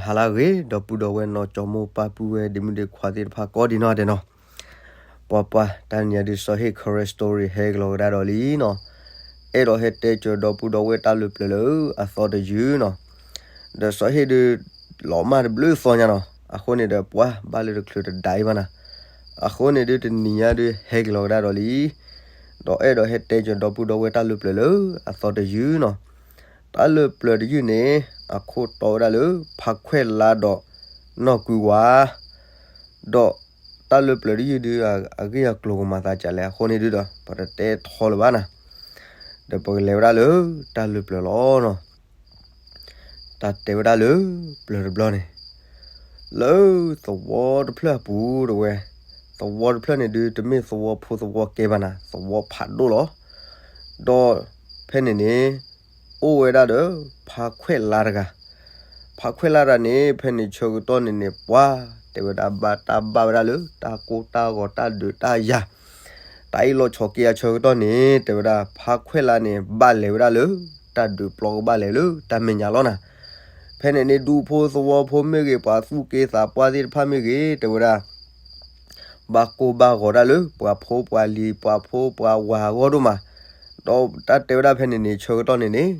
ဟါလၢအဂ့ၤ ဒီပုၢ်ဒီဝဲၢ်နီၢ်ကၠီမိၢ်ပၢ်ပုၢ်ဝဲၢ်ဒ့မုၣ်ဒ့ခွါသ့ၣ်တဖၣ်ကိးဒံးနီၢ်ဒဲးနီၤ, ပှၤပှၤတၢ်နံၤညါဒုးစီၤဟ့ၣ် Karen Story ဟဲကလီၤကဒါဒီးလံနီၤ, အဲၣ်ဒိးဟဲတဲစၢၤဒီပုၢ်ဒီဝဲၢ်တၢ်လၢပျၢၤလၢအသီတယုၢ်နီၤ, ဒီးစီၤဟ့ၣ်ဒုး လီၤမၢ်တဘျုးသီညါနီၤ, အဃိန့ၣ်ဒီးပှၤဘၣ်လၢတချုးတဒါအံၤဘၣ်နၤ, အဃိန့ၣ်ဒုးတနံၤညါဒုးဟဲကလီၤကဒါဒီးလံ, ဒီးအဲၣ်ဒိးဟဲတဲစၢၤဒီပုၢ်ဒီဝဲၢ်တၢ်လၢပျၢၤလၢအသီတယုၢ်နီၤ, တၢ်လၢပျၢၤတယုၢ်န့ၣ် အခိၣ်တီဝဲဒၣ်လၢ ဖါခွဲၣ်လါဒီး နီၢ်ကွံဝါ, ဒီးတၢ်လၢပျၢၤတယုၢ်ဒုး အဂ့ၢ်အကျိၤကမၤသးဒ်လဲၣ်အဃိန့ၣ်ဒုးဒီး ပတတဲထီလၢၤဘၣ်နၤ, ဒီးပကလဲၤဝဲဒၣ်လၢတၢ်လၢပျၢၤလီၤနီၤ, တၢ်တဲဝဲဒၣ်လၢပျၢၤတဘျီန့ၣ် လၢသဝီတဖျၢၣ်အပူၤတဝဲ, သဝီတဖျၢၣ်န့ၣ်ဒုး တမ့ၢ်သဝီဖိသဝီကဲဘၣ်နၤ, သဝီဖးဒိၣ်လီၤ. ဒီးဖဲန့ၣ်န့ၣ် အိၣ်ဝဲဒၣ်ဒီး ဖါခွဲၣ်လါတဂၤ, ဖါခွဲၣ်လါတဂၤန့ၣ် ဖဲန့ၣ်ဆၢကတီၢ်န့ၣ်န့ၣ် ပှၤတဲဝဲဒၣ်ဘၣ်တၢ်ဘၣ်ဝဲဒၣ်လၢ တၢ်ကိၢ်တၢ်ဂီၤတၢ်ဒုးတၢ်ယၤ, တၢ်အ့ၣ်လိာ်ဆိးက့အဆၢကတီၢ်န့ၣ် တဲဝဲဒၣ် ဖါခွဲၣ်လါန့ၣ် ဘၣ်လဲၤဝဲဒၣ်လၢ တၢ်ဒုးပျီကဘၣ်လဲၤလၢတၢ်မဲာ်ညါလီၤနၤ, ဖဲန့ၣ်န့ၣ် ဒူဖိသဝီဖိမ့ၢ်ဂ့ၤ ပှၤသူၣ်က့သးပှၢ်သ့ၣ်တဖၣ်မ့ၢ်ဂ့ၤ တဲဝဲဒၣ် ဘၣ်ကိၢ်ဘၣ်ဂီၤဒၣ်လၢ ပှၤဖိပှၤလံၤ ပှၤဖိပှၤဝၤအဂီၢ်ဒိၣ်မး, ဒီးတၢ်တဲဝဲဒၣ်ဖဲန့ၣ်န့ၣ် ဆၢကတီၢ်န့ၣ်န့ၣ်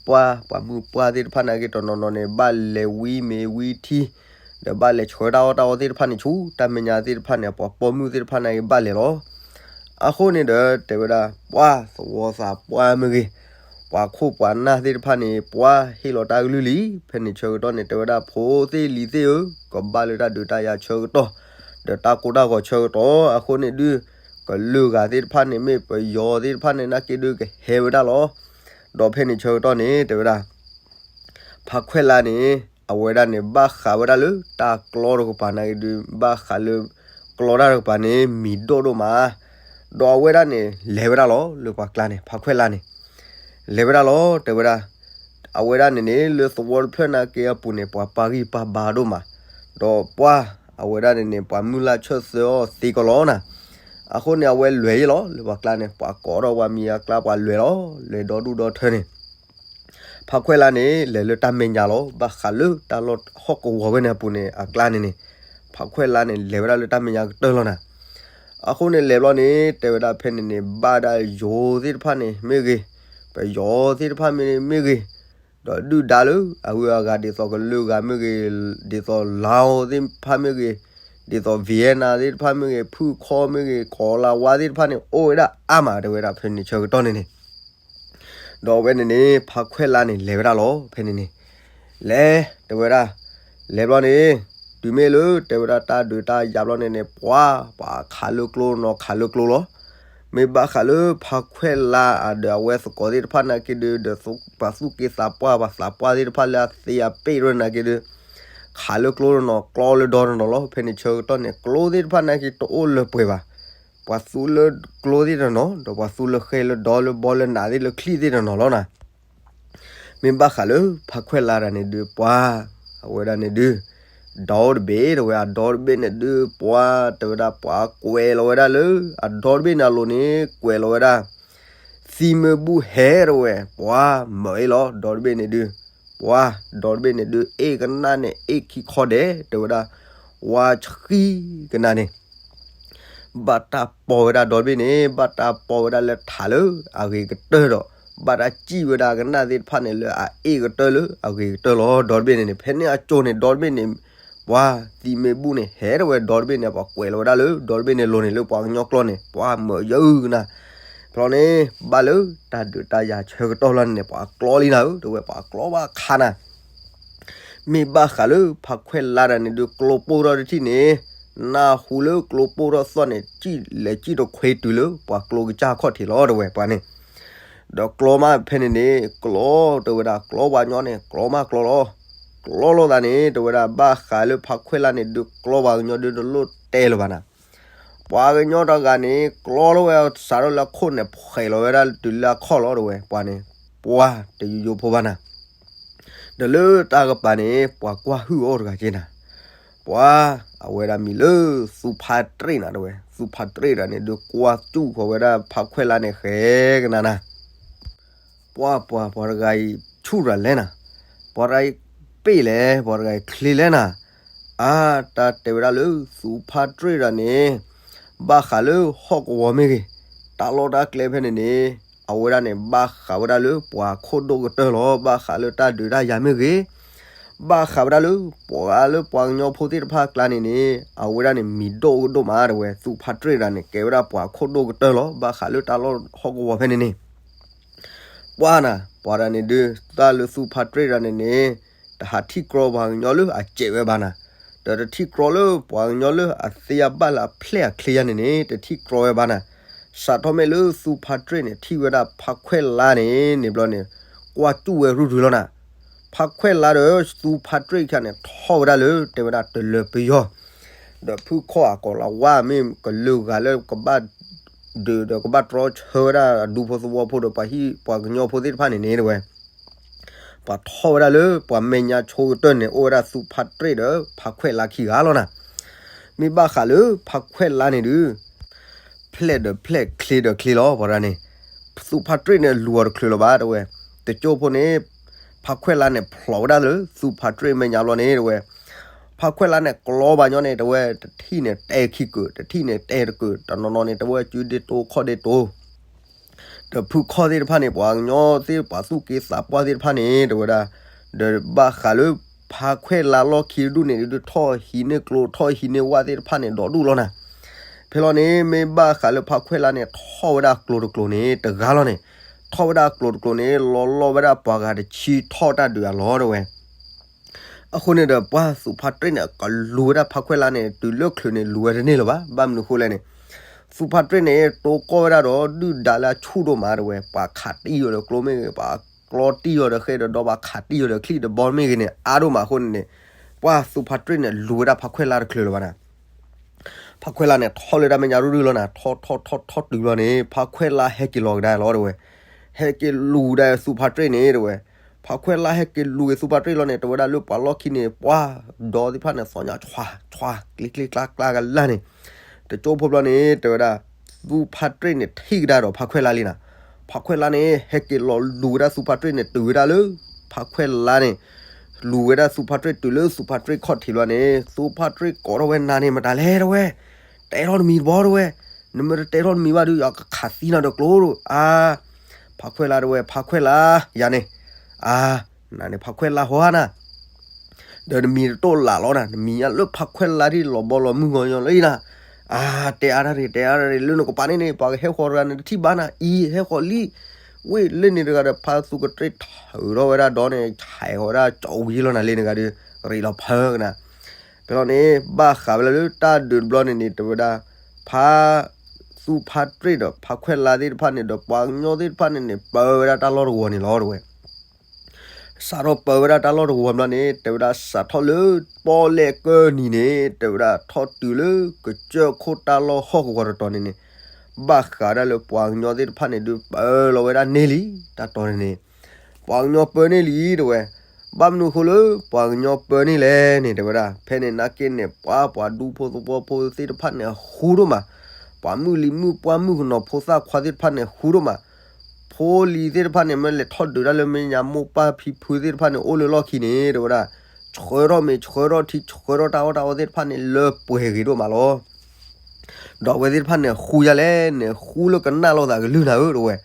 ပှၤ ပှၤမုၢ်ပှၢ်သ့ၣ်တဖၣ်နာ်က့တနီၤနီၤန့ၣ် ဘၣ်လဲၤဝံမ့ၤဝံထံ ဒီးဘၣ်လဲၤဆှၢတၢ်အီၣ်တၢ်အီသ့ၣ်တဖၣ်န့ၣ်ဆူ တၢ်မဲာ်ညါသ့ၣ်တဖၣ်န့ၣ် ပှၤပိာ်မုၣ်သ့ၣ်တဖၣ်နာ်က့ဘၣ်လဲၤလီၤ. အဃိန့ၣ်ဒီး တဲဝဲဒၣ် ပှၤသဝီသးပှၢ်မ့ၢ်ဂ့ၤ ပှၤခိၣ်ပှၤနၢ်သ့ၣ်တဖၣ်န့ၣ် ပှၤဟ့ၣ်လီၤတၢ်ကလုၢ်လံ. ဖဲန့ၣ်ဆၢကတီၢ်န့ၣ် တဲဝဲဒၣ် ဖိသ့ၣ်လံၤသ့ၣ်ဧၢ, ကဘၣ်လၢတၢ်ဒုးတၢ်ယၤဆၢကတီၢ်, ဒီးတၢ်ကိၢ်တၢ်ဂီၤဆၢကတီၢ်, အဃိန့ၣ်ဒုး ကလုာ်ဂၤသ့ၣ်တဖၣ်န့ၣ် မ့ၢ်ပယီၤသ့ၣ်တဖၣ်န့ၣ် နာ်က့ဒုးကဟဲဝဲဒၣ်လီၤ. ဒီးဖဲန့ၣ်ဆၢကတီၢ်န့ၣ် တဲဝဲဒၣ် ဖါခွဲၣ်လါန့ၣ် အဝဲဒၣ်န့ၣ် ဘၣ်ဃးဝဲဒၣ်လၢတၢ်ကျီတကပၤနာ်က့ဒုး ဘၣ်ဃးလၢ ကျီတၢ်တကပၤန့ၣ် မံၤဒိၣ်ဒိၣ်မး, ဒီးအဝဲဒၣ်န့ၣ် လဲၤဝဲဒၣ်လီၤ လၢပှၤကျါန့ၣ် ဖါခွဲၣ်လါန့ၣ် လဲၤဝဲဒၣ်လီၤ တဲဝဲဒၣ်, အဝဲဒၣ်န့ၣ်န့ၣ် လၢသဝီတဖျၢၣ်နာ်က့အပူၤန့ၣ် ပှၤပာ်ဂံၢ်ပာ်ဘါဒိၣ်မး, ဒီးပှၤ အဝဲဒၣ်န့ၣ်န့ၣ် ပှၤမုၢ်လၢ်ဆၢၣ်သၢအီၤသ့ကီးလီၤနၤ, အဃိန့ၣ် အဝဲလဲၤယ့ၣ်လီၤ လၢပှၤကျါန့ၣ် ပှၤကိးထီၣ်ပှၤမံၤအကျါ ပှၤလဲၤလီၤ လဲၤဒီဒူၣ်ဒီထၢန့ၣ် ဖါခွဲၣ်လါန့ၣ် လဲၤလၢတၢ်မဲာ်ညါလီၤ ဘၣ်ဃးလၢတၢ်လီၢ်ဟီၣ်ကဝီၤဝဲန့ၣ်အပူၤန့ၣ် အကျါန့ၣ်န့ၣ်, ဖါခွဲၣ်လါန့ၣ် လဲၤဝဲဒၣ်လၢတၢ်မဲာ်ညါကတၢၢ်လီၤနၤ, အဃိန့ၣ် လဲၤဘျီန့ၣ် တဲဝဲဒၣ်ဖဲန့ၣ်န့ၣ် ဘၣ်ဒၣ်ယိၤသ့ၣ်တဖၣ်န့ၣ်မ့ၢ်ဂ့ၤ, ပယီၤသ့ၣ်တဖၣ်မ့ၢ်မ့ၢ်ဂ့ၤ, ဒီးဒုၣ်ဒါလၢအဂုၤအဂၤ ဒ်သိးကလုာ်ဂၤမ့ၢ်ဂ့ၤ, ဒ်သိးလါအိၣ်သ့ၣ်တဖၣ်မ့ၢ်ဂ့ၤ, ဒ်သိး Vietnam သ့ၣ်တဖၣ်မ့ၢ်ဂ့ၤ, ဖုၣ်ခီမ့ၢ်ဂ့ၤ, ကီၤလၤဝါသ့ၣ်တဖၣ်န့ၣ် အိၣ်ဝဲဒၣ်အါမး တဲဝဲဒၣ်ဖဲန့ၣ်ဆၢကတီၢ်န့ၣ်န့ၣ် ဒီးအဝဲန့ၣ်န့ၣ် ဖါခွဲၣ်လါန့ၣ် လဲၤဝဲဒၣ်လီၤ ဖဲန့ၣ်န့ၣ်, လဲၤ တဲဝဲဒၣ်, လဲၤဘျီန့ၣ်, တုၤမ့ၢ်လၢ တဲဝဲဒၣ်တၢ်ဒုးတၢ်ယၤဘျီန့ၣ်န့ၣ် ပှၤ ပှၤခးလၢကျိနီၤ ခးလၢကျိလီၤ, မ့ၢ်ဘၣ်ဃးလၢဖါခွဲၣ်လါအဒီးအဝဲသကိးသ့ၣ်တဖၣ်နာ်က့ဒုး ဒီးပှၤသူၣ်က့သးပှၢ် ပှၤသးပှၢ်သ့ၣ်တဖၣ်လၢအသ့အပ့ၣ်ရၢနာ်က့ဒုး ခးလၢကျိတနီၤ ကျီလၢဒီတနီၤလီၤ. ဖဲန့ၣ်ဆၢကတီၢ်န့ၣ် ကျိသ့ၣ်တဖၣ်နာ်က့တအိၣ်လၢပှဲၤဘၣ်. ပှၤသူလၢကျိသ့ၣ်တနီၤ ဒီးပှၤသူလၢဃဲလၢဒီလၢဘီလၢနးသ့ၣ်လၢချံသ့ၣ်တနီၤလီၤနၤ. မ့ၢ်ဘၣ်ဃးလၢဖါခွဲၣ်လါတဂၤန့ၣ်ဒုး ပှၤ အဝဲဒၣ်န့ၣ်ဒုး ဒီတဘ့ၣ် တဲဝဲ အဒီတဘ့ၣ်န့ၣ်ဒုး ပှၤ တဲဝဲဒၣ် ပှၤကွဲးလီၤဝဲဒၣ်လၢ အဒီတဘ့ၣ်န့ၣ်အလိၤန့ၣ် ကွဲးလီၤဝဲဒၣ် သံမ့ၢ်ဘူၣ်ဟဲ တဲဝဲ ပှၤမၤအ့ၣ်လီၤ ဒီတဘ့ၣ်န့ၣ်ဒုး ပှၤ ဒီတဘ့ၣ်န့ၣ်ဒုး အ့ၣ်ကနၣ်န့ၣ် အ့ၣ်ခံခီဒဲး တဲဝဲဒၣ် ဝါဆှံကနၣ်န့ၣ် ဘၣ်တၢ်ပိာ်ဝဲဒၣ်ဒီတဘ့ၣ်န့ၣ် ဘၣ်တၢ်ပိာ်ဝဲဒၣ်လၢထးလၢအဂ့ၤကတၢၢ်ဒီး ဘၣ်တၢ်စံၣ်ဝဲဒၣ်ကနၣ်သ့ၣ်တဖၣ်န့ၣ် လၢအအ့ၣ်ကတၢၢ်လၢအဂ့ၤကတၢၢ်လီၤ. ဒီတဘ့ၣ်န့ၣ်န့ၣ် ဖဲန့ၣ်အကၠိန့ၣ် ဒီတဘ့ၣ်န့ၣ် ပှၤသံမ့ၢ်ဘူၣ်န့ၣ် ဟဲ တဲဝဲ ဒီတဘ့ၣ်န့ၣ် ပှၤကွဲးလီၤဝဲဒၣ်လၢ ဒီတဘ့ၣ်န့ၣ်လိၤန့ၣ် လၢပှၤကညီကျိာ်န့ၣ် ပှၤမၤယုကနၣ် ဖျီန့ၣ် ဘၣ်လၢတၢ်ဒုးတၢ်ယၤဆၢကတီၢ်လီၤန့ၣ် ပှၤကျီလံနၤဧၢ တဲဝဲ ပှၤကျီဘၣ်ခါနၤ မ့ၢ်ဘၣ်ဃးလၢဖါခွဲၣ်လါတဂၤန့ၣ်ဒုး ကျိပိၢ်ထီၣ်တထံၣ်န့ၣ် နၢ်ဟူလၢကျိပိၢ်ထီၣ်သီၣ်န့ၣ် စံၣ်လဲၤစံၣ်တခွ့တုၤလၢပှၤကျိကစၢ်ခီၣ်ထံးလီၤ တဲဝဲ ပှၤန့ၣ် ဒီးကျီမးဖဲန့ၣ်န့ၣ် ကျီ တဲဝဲဒၣ် ကျီပှၤကညီန့ၣ် ကျီမးကျီလီၤ. ကျီလိာ်သးန့ၣ် တဲဝဲဒၣ် ဘၣ်ဃးလၢဖါခွဲၣ်လါန့ၣ်ဒုး ကျီပှၤကညီဒုး တလိၣ်တဲလၢၤဘၣ်နၤ ပှၤကညီတဂၤန့ၣ် ကျီလီၤဝဲ စးထီၣ်လၢအခိၣ်န့ၣ် ဖှဲးလီၤဝဲဒၣ်တုၤလၢအခီၣ်လီၤ တဲဝဲ ပှၤန့ၣ် ပှၤတယိယိဖိဘၣ်နၤ ဒီးလၢတၢ်ကပၤန့ၣ် ပှၤကွၢ်ဟုၣ်အီၤတဂၤက့နၤ ပှၤ အဝဲဒၣ်မံၤလၢ သူဖါတရ့ၣ်နၤ တဲဝဲ သူဖါတရ့ၣ်တဂၤန့ၣ်ဒုး ကွၢ်စူၣ်ဃီၤဝဲဒၣ်ဖါခွဲၣ်လါန့ၣ် ဃဲကနၤနၤ ပှၤ ပှၤ ပှၤတဂၤအံၤ ဆူၣ်တၢ်လဲၣ်နၤ ပှၤတဂၤအံၤ ပ့ၣ်လဲၣ်, ပှၤတဂၤအံၤချ့လဲၣ်နၤ. အါ, တၢ်တဲဝဲဒၣ်လၢသူဖါတြ့ၣ်တဂၤန့ၣ် ဘၣ်ဃးလၢဟီၣ်ကဝီၤမ့ၢ်ဂ့ၤ, တၢ်လီၢ်တၢ်ကျဲဖဲန့ၣ်န့ၣ် အဝဲဒၣ်န့ၣ် ဘၣ်ဃးဝဲဒၣ်လၢပှၤခိၣ်ဒိၣ်ကတၢၢ်လီၤ. ဘၣ်ဃးလၢတၢ်ဒုးတၢ်ယၤမ့ၢ်ဂ့ၤ, ဘၣ်ဃးဝဲဒၣ်လၢ ပှၤလၢပှၤကညီဖိသ့ၣ်တဖၣ်အကျါန့ၣ်န့ၣ် အဝဲဒၣ်န့ၣ် မံၤဒိၣ်ကဒိၣ်မး တဲဝဲ. သူဖါတြ့ၣ်တဂၤန့ၣ် ကဲဝဲဒၣ်ပှၤခိၣ်ဒိၣ်ကတၢၢ်လီၤ. ဘၣ်ဃးလၢတၢ်လီၢ်ဟီၣ်ကဝီၤဖဲန့ၣ်န့ၣ် ပှၤနၤ, ပှၤတဂၤန့ၣ်ဒုး တၢ်လၢသူဖါတြ့ၣ်တဂၤန့ၣ်န့ၣ် တဟးထံၣ်ကြီပှၤကညီလၢအစဲးဝဲဘၣ်နၤ, ဒီးတထံၣ်ကြီလၢပှၤကညီလၢအသ့အဘၣ်လၢအဖျဲၣ်အချ့ယါန့ၣ်န့ၣ် တထံၣ်ကြီဝဲဘၣ်နၤ. စးထီၣ်မ့ၢ်လၢသူဖါတြ့ၣ်န့ၣ် ထံၣ်ဝဲဒၣ်ဖါခွဲၣ်လါန့ၣ်န့ၣ်ဘျီန့ၣ် ကွၢ်ကၠူၣ်ဝဲရုၢ်ရုၢ်လီၤနၤ. ဖါခွဲၣ်လါဒီးသူဖါတြ့ၣ်ခံဂၤန့ၣ် ထီၣ်ဝဲဒၣ်လၢ တဲဝဲဒၣ်တလၢၤပယီၤ ဒီးဖုခီၣ်အကိးလီၤဝါ မ့ၢ်ကလုာ်ဂၤလၢကဘၣ်ဒုးဒီးကဘၣ်တြီဆၢဝဲဒၣ်ဒူဖိသဝီဖိဒီးပှၤဟံၣ်ပှၤကညီဖိသ့ၣ်တဖၣ်န့ၣ်န့ၣ် တဲဝဲ, ပှၤထီၣ်ဝဲဒၣ်လၢပှၤမဲာ်ညါဆိကတၢၢ်န့ၣ် အိၣ်ဝဲဒၣ်သူဖါတြ့ၣ်ဒီးဖါခွဲၣ်လါခံဂၤလီၤနၤ. မ့ၢ်ဘၣ်ဃးလၢဖါခွဲၣ်လါန့ၣ်ဒုး ဖျဲၣ်ဒီးဖျဲၣ်ချ့ဒီးချ့လီၤ ပှၤတဂၤန့ၣ်. သူဖါတြ့ၣ်န့ၣ်လူၤအီၤတချုးလၢၤဘၣ် တဲဝဲ. တကၠိဖိန့ၣ် ဖါခွဲၣ်လါန့ၣ်ဖျိးဝဲဒၣ်လၢသူဖါတြ့ၣ်မဲာ်ညါဘျီန့ၣ် တဲဝဲ, ဖါခွဲၣ်လါန့ၣ်ကျီဘၣ်ညီန့ၣ် တဲဝဲ, တထံၣ်န့ၣ်တဲခံကုာ် တထံၣ်န့ၣ်တဲတကုာ် တနီၤနီၤန့ၣ် တဲဝဲ စုဒ့တိခီၣ်ဒ့တိ ဒီးဖုခီၣ်သ့ၣ်တဖၣ်န့ၣ် ပှၤကညီသ့ၣ်ပှၤသူၣ်က့သးပှၢ်သ့ၣ်တဖၣ်န့ၣ် တဲဝဲဒၣ်, ဒီးဘၣ်ဃးလၢဖါခွဲၣ်လါလီၢ်ခံတဒူၣ်န့ၣ် ဒုးထီၣ်ဟံးန့ၢ်ကျိထီၣ်ဟံးန့ၢ်ဝၣ်သ့ၣ်တဖၣ်န့ၣ် ဒီဒူၣ်လီၤနၤ. ဖဲလီၤန့ၣ် မ့ၢ်ဘၣ်ဃးလၢဖါခွဲၣ်လါန့ၣ် ထီၣ်ဝဲဒၣ်ကျိတကျိန့ၣ် တဂၤလီၤန့ၣ်, ထီၣ်ဝဲဒၣ်ကျိတကျိန့ၣ် လီၤလီၢ်ဝဲဒၣ်ပှၤဂၤတဆံထီၣ်တၢ်ဒုးအလီၢ် တဲဝဲ. အဃိန့ၣ်ဒီး ပှၤသူဖါတြ့ၣ်န့ၣ် ကလူၤဝဲဒၣ်ဖါခွဲၣ်လါန့ၣ် တုၤလၢချုးန့ၣ် လူၤဝဲတန့ၢ်လၢၤဘၣ်. ဘၣ်မနုၤဃိလဲၣ်န့ၣ်, သူဖါတြ့ၣ်န့ၣ် တိကိၢ်ဝဲဒၣ်ဒီး ဒုၣ်ဒါလၢအဆူၣ်ဒိၣ်မး တဲဝဲ, ပှၤခးတံၢ်အီၤဒီးကျိမ့ၢ်ဂ့ၤ, ပှၤကျီတံၢ်အီၤဒီးဃဲဒီးဒီး ပှၤခးတံၢ်အီၤဒီးချံၣ်ဒီးဘီမ့ၢ်ဂ့ၤန့ၣ် အါဒိၣ်မးအဃိန့ၣ်န့ၣ်, ပှၤသူဖါတြ့ၣ်န့ၣ် လူၤဝဲဒၣ်ဖါခွဲၣ်လါတချုးလၢၤဘၣ်နၤ. ဖါခွဲၣ်လါန့ၣ် ထီၣ်လၢတၢ်မဲာ်ညါရုၢ်ရုၢ်လီၤနၤ, ထီၣ်ထီၣ်ထီၣ်ထီၣ်တုၤဘျီန့ၣ် ဖါခွဲၣ်လါဟဲက့ၤလီၤကဒါလီၤ တဲဝဲ. ဟဲက့ၤလူၤကဒါသူဖါတြ့ၣ်န့ၣ် တဲဝဲ. ဖါခွဲၣ်လါဟဲက့ၤလူၤက့ၤသူဖါတြ့ၣ်လီၤန့ၣ် တဲဝဲဒၣ်လၢပှၤလီၢ်ခံန့ၣ် ပှၤဒီသ့ၣ်တဖၣ်န့ၣ် သီၣ်ညါဆွၤဆွၤ ကျ့ကျ့ကျါကျါကလါန့ၣ်, တကၠိဖိဘျီန့ၣ် တဲဝဲဒၣ် သူဖါတြ့ၣ်န့ၣ် ထံၣ်ကဒါဒီးဖါခွဲၣ်လါလံနၤ. ဖါခွဲၣ်လါန့ၣ် ဟဲက့ၤလီၤလူၤဝဲဒၣ်သူဖါတြ့ၣ်န့ၣ် တုၤဝဲဒၣ်လၢ ဖါခွဲၣ်လါန့ၣ် လူၤဝဲဒၣ်သူဖါတြ့ၣ်တုၤလၢသူဖါတြ့ၣ်ခီၣ်ထံးဘျီန့ၣ် သူဖါတြ့ၣ်ကိးထီၣ်ဝဲ နၤန့ၣ်မတၤလဲၣ် တဲဝဲ, တဲထီၣ်နမံၤတဘျီ တဲဝဲ, နမ့ၢ်တတဲထီၣ်နမံၤဘၣ်ဒီး ယကခးသံနၤဒီးကျိဒီး အါ ဖါခွဲၣ်လါ တဲဝဲ, ဖါခွဲၣ်လါ ယၤန့ၣ်, အါ နၤန့ၣ်ဖါခွဲၣ်လါဟီဧါနၤ, ဒီးနမံၤတတိၢ်လၢ်လီၤနၤ, နမံၤညါလၢဖါခွဲၣ်လါဒ်လီၤဘီလီၤမုၢ်ဂီၤညီလီၤနၤ, အါ တဲအါတၢ်ရ့ၣ် တဲအါတၢ်ရ့ၣ် လၢနကပၤန့ၣ်န့ၣ် ပှၤကဟဲဃီၤတဂၤန့ၣ် တထံၣ်ဘၣ်နၤ အံၤ ဟဲဃီၤလံ, ဝ့ၢ်လၢန့ၣ်တဂၤဒီး ဖါသူကတြ့ၣ်ထုးထီၣ်ဝဲဒၣ်ဒီးန့ၣ် ဆဲးဃီၤဝဲဒၣ်ကၠီဝံၤလီၤနၤလၢန့ၣ်တဂၤဒီး ရ့ၣ်လီၤဖၢကနၤ. ဖဲလီၤန့ၣ် ဘၣ်ဃးဝဲလၢတၢ်ဒုးတဘျီန့ၣ်န့ၣ် တဲဝဲဒၣ် ဖါ သူဖါတြ့ၣ်ဒီးဖါခွဲၣ်လါသ့ၣ်တဖၣ်န့ၣ်ဒီး ပှၤကညီသ့ၣ်တဖၣ်န့ၣ်န့ၣ် ပၢဝဲဒၣ်တၢ်လီၢ်တဝီၤန့ၣ်လီၤ တဲဝဲ. စးထီၣ်ပၢဝဲဒၣ်တၢ်လီၢ်တဝီၤဘျီန့ၣ် တဲဝဲဒၣ် စးထီၣ်လၢပီၣ်လဲၣ်ကၢၢ်နံၤန့ၣ် တဲဝဲဒၣ် ထီၣ်တုၤလၢကစၢၢ်ခိၣ်တၢ်လီၢ်ဟီၣ်ကဝီၤတတီၤန့ၣ်န့ၣ် ဘၣ်ဃးဒၣ်လၢပှၤကညီသ့ၣ်တဖၣ်န့ၣ်ဒုး ပၢလီၤဝဲဒၣ်န့ၢ်လံ တၢ်တီၤန့ၣ်န့ၣ် ပှၤကညီပၢန့ၢ်လံ တဲဝဲ. ဘၣ်မနုၤအဃိလၢပှၤကညီပၢန့ၢ်လဲၣ်န့ၣ် တဲဝဲဒၣ် ဖဲန့ၣ်နာ်က့န့ၣ် ပှၤ ပှၤဒူဖိသဝီဖိသ့ၣ်တဖၣ်န့ၣ် ဃူဒိၣ်မး, ပှၤမုၢ်လံၤမုၢ်ပှၢ်မုၢ်ကနီၤဖိသၣ်ခွါသ့ၣ်တဖၣ်န့ၣ် ဃူဒိၣ်မး, ဖိလံၤသ့ၣ်တဖၣ်န့ၣ် မ့ၢ်လဲၤထီၣ်ဒုးတၢ်လၢမဲာ်ညါမိၢ်ပၢ်ဖံဖုသ့ၣ်တဖၣ်န့ၣ် အိၣ်လၢလီၢ်ခံန့ၣ် တဲဝဲဒၣ် ဆှၢထီၣ်မ့ၤ ဆှၢထီၣ်ထံ ဆှၢထီၣ်တၢ်အီၣ်တၢ်အီသ့ၣ်တဖၣ်န့ၣ် လၢပှဲၤဂ့ၤဒိၣ်မးလီၤ. ဒီးအဝဲသ့ၣ်တဖၣ်န့ၣ် ဃူယါလဲၣ်န့ၣ် ဃူလၢကနၣ်လိာ်သးကလုၢ်နၤဧၢ တဲဝဲ.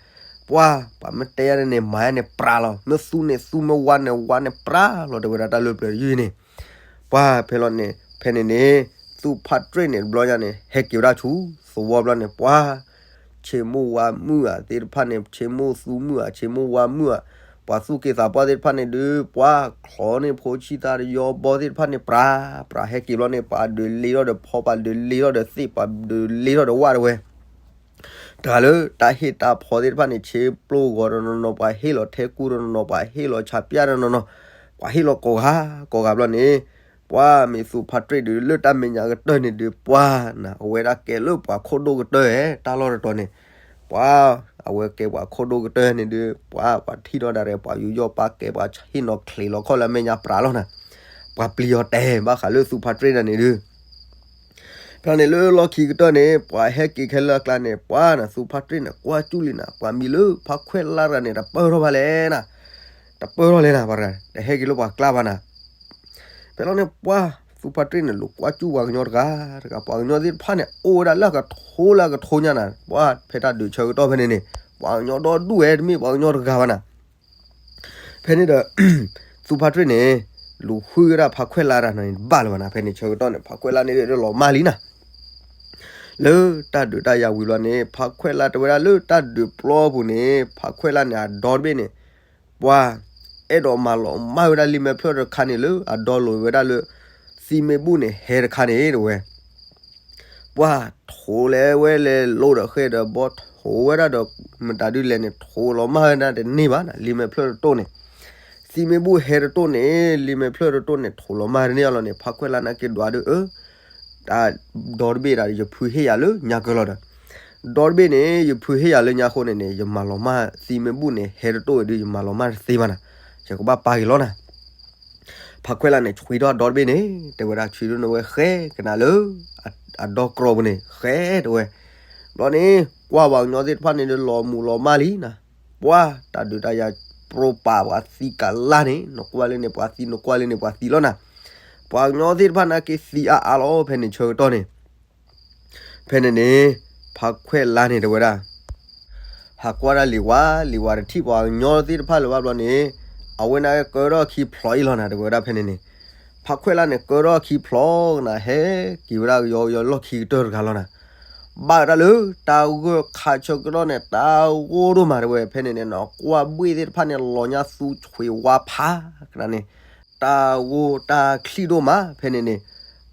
ပှၤ ပှၤမ့ၢ်တဲယါန့ၣ် မၤယါန့ၣ်ပြးလီၤ, မ့ၢ်သူန့ၣ်သူ မ့ၢ်ဝါန့ၣ်ဝါန့ၣ်ပြးလီၤ တဲဝဲဒၣ်တၢ်လၢပျၢၤတယုၢ်န့ၣ်. ပှၤ ဖဲလီၤန့ၣ် ဖဲန့ၣ်န့ၣ် သူဖါတြ့ၣ်န့ၣ် တဘျီညါန့ၣ် ဟဲက့ၤဝဲဒၣ်ဆူသဝီဘျီန့ၣ် ပှၤ ဆ့မိၢ်ဝါမုၣ်ဧါသ့ၣ်တဖၣ်န့ၣ် ဆ့မိၢ်သူမုၣ်ဧါ ဆ့မိၢ်ဝါမုၣ်ဧါ ပှၤသူၣ်က့သးပှၢ်သ့ၣ်တဖၣ်န့ၣ်ဒုး ပှၤ ချီန့ၢ်ဖိဆံးသးတယီဘီသ့ၣ်တဖၣ်န့ၣ် ပြး ပြးဟဲက့ၤဘျီန့ၣ် ပှၤဒုးလ့ထီၣ်ဒီးဖီ ပှၤဒုးလ့ထီၣ်ဒီးသ့ၣ် ပှၤဒုးလ့ထီၣ်ဒီးဝၣ် တဲဝဲ. တဂၤလၢတၢ်ဟ့ၣ်တၢ်ဖီသ့ၣ်တဖၣ်န့ၣ် ဆ့ပျိၢ်ဂီၤတနီၤနီၤ ပှၤဟ့ၣ်လီၤထဲကူတနီၤနီၤ ပှၤဟ့ၣ်လီၤဆးပၠၣ်တနီၤနီၤ ပှၤဟ့ၣ်လီၤကိးဂၤကိးဂၤဘျီန့ၣ် ပှၤမ့ၢ်သူဖါတြ့ၣ်ဒုး လၢတၢ်မဲာ်ညါကတၢၢ်န့ၣ်ဒုး ပှၤနၤ အဝဲဒၣ်ကဲလၢပှၤခိၣ်ဒိၣ်ကတၢၢ်ဧါ တၢ်လီၢ်တတီၤန့ၣ် ပှၤ အဝဲကဲပှၤခိၣ်ဒိၣ်ကတၢၢ်န့ၣ်ဒုး ပှၤ ပှၤထံၣ်ထီၣ်ဒၣ်ရဲၣ် ပှၤယူးယီၣ်ပာ်ကဲ ပှၤဟ့ၣ်နီၤချ့လီၤခီၣ်လၢအမဲာ်ညါပြးလီၤနၤ. ပှၤပျံၤအီၤတဲဘၣ်ဃးလၢသူဖါတြ့ၣ်တဂၤန့ၣ်ဒုး ဖဲန့ၣ်လၢလီၢ်ခံကတၢၢ်န့ၣ် ပှၤဟဲက့ၤခဲလၢာ်အကျါန့ၣ် ပှၤနၤ သူဖါတြ့ၣ်န့ၣ် ကွၢ်ကၠူၣ်လံနၤ ပှၤမံၤလၢဖါခွဲၣ်လါတဂၤန့ၣ် တပၢၢ်ထီၣ်ဘၣ်လဲၣ်နၤ, တပၢၢ်ထီၣ်လဲၣ်နၤ ပှၤတဂၤ တဟဲက့ၤလၢပှၤကျါဘၣ်နၤ. ဖဲလီၤန့ၣ် ပှၢ်သူဖါတရ့ၣ်န့ၣ် လူၤကွၢ်စူၣ်ပှၤကညီတဂၤတဂၤ, ပှၤကညီသ့ၣ်တဖၣ်န့ၣ် အိၣ်ဝဲဒၣ်လၢအကထိလၢအကထိညါနၤ, ပှၢ်ဖဲတၢ်ဒုးဆၢကတီၢ်ဖဲန့ၣ်န့ၣ် ပှၤကညီဒီဒူၣ်ဝဲ တမ့ၢ်ပှၤကညီတဂၤဘၣ်နၤ. ဖဲန့ၣ်ဒီး သူဖါတရ့ၣ်န့ၣ် လူၤဟုၣ်ဝဲဒၣ်ဖါခွဲၣ်လါတဂၤန့ၣ် ဘၣ်လၢၤဘၣ်နၤ. ဖဲန့ၣ်ဆၢကတီၢ်န့ၣ် ဖါခွဲၣ်လါန့ၣ်လီၤမၢ်လံနၤ. လၢတၢ်ဒုးတၢ်ယၤဝံၤဘျီန့ၣ် ဖါခွဲၣ်လါတဲဝဲဒၣ်လၢတၢ်ဒုးပျီပူၤန့ၣ် ဖါခွဲၣ်လါန့ၣ် အဒီတဘ့ၣ်န့ၣ် ပှၤ အဲၣ်ဒိးမၤလီၤမၢ်ဝဲဒၣ်လံာ်မဲာ်ဖျၢၣ်တခါန့ၣ် လၢအဒီလိာ်ဝဲဒၣ်လၢ သံမ့ၣ်ဘူၣ်န့ၣ် ဟဲတခါန့ၣ် တဲဝဲ ပှၢ်ထိးလဲၤဝဲလဲၤလိၤဒီးဃဲဒီးဘီ ထိးဝဲဒၣ်ဒီး မတၤဒုလဲၣ်န့ၣ် ထိးလီၤမၢ်ဝဲဒၣ်တန့ၢ်ဘၣ်နၤ လံာ်မဲာ်ဖျၢၣ်တတိၢ်န့ၣ်. သံမ့ၣ်ဘူၣ်ဟဲတတိၢ်န့ၣ် လံာ်မဲာ်ဖျၢၣ်တတိၢ်န့ၣ် ထိးလီၤမၢ်တန့ၢ်အလီၢ်န့ၣ် ဖါခွဲၣ်လါန့ၣ်က့ၤဒွးဒုး အၢ တၢ်ဒီတဘ့ၣ်ဒၣ် ယဖုဟ့ၣ်ယၤလၢညါကၢလီၤဒီး ဒီတဘ့ၣ်န့ၣ် ယဖုဟ့ၣ်ယၤလၢညါအဃိန့ၣ်န့ၣ် ယမၤလီၤမၢ် သံမ့ၣ်ဘူၣ်န့ၣ် ဟဲတတိၢ်ဝဲဒုး ယမၤလီၤမၢ်တသ့ဘၣ်နၤ. ယကဘၣ်ပာ်က့ၤလီၤနၤ. ဖါခွဲၣ်လါန့ၣ် ဆွံထီၣ်ဒီတဘ့ၣ်န့ၣ် တဲဝဲဒၣ် ဆွံဒိၣ်န့ၣ်ဝဲဃဲကနၤလၢ အဒီကရီပူၤန့ၣ် ဃဲတဲဝဲ. ဘျီန့ၣ် ကွၢ်ပှၤကညီသ့ၣ်တဖၣ်န့ၣ်ဒီး လီၤမူၤလီၤမၢ်လံနၤ. ပှၢ်တၢ်ဒုးတၢ်ယၤ ပြိပာ်ပှၤသံကလါန့ၣ် နကွၢ်လၢန့ၣ်ပှၤသံ နကွၢ်လၢန့ၣ်ပှၤသံလီၤနၤ. ပှၤကညီသ့ၣ်တဖၣ်န့ၣ်က့ၤသံအါအါလီၤ ဖဲန့ၣ်ဆၢကတီၢ်န့ၣ် ဖဲန့ၣ်န့ၣ် ဖါခွဲၣ်လါန့ၣ်တဲဝဲဒၣ် ဟးကွၢ်ဒၣ်လံာ်ဝါ လံာ်ဝါတထံၣ်ပှၤကညီသ့ၣ်တဖၣ်လၢၤဘၣ်ဘျီန့ၣ် အဝဲန့ၣ်ကဲထီၣ်ခံဖျိးအံၤလီၤနၤ တဲဝဲဒၣ်ဖဲန့ၣ်န့ၣ်. ဖါခွဲၣ်လါန့ၣ် ကဲထီၣ်ခံဖျိးကနၤ ဟဲက့ၤဝဲဒၣ်ကယီကယီလီၢ်ခံကတၢၢ်တဂၤလီၤနၤ. ဘၣ်တၢ်လၢ တၢ်ဂိၢ်ခးဆၢကတီၢ်န့ၣ် တၢ်ဂိၢ်ဒိၣ်မးတဲဝဲ ဖဲန့ၣ်န့ၣ် နကွၢ်ဘှ့ၣ်သ့ၣ်တဖၣ်န့ၣ် လီၤညါသူဆွံးဝါဖးကနၤန့ၣ် တၢ်ဂိၢ်တၢ်ချံၣ်ဒိၣ်မး ဖဲန့ၣ်န့ၣ်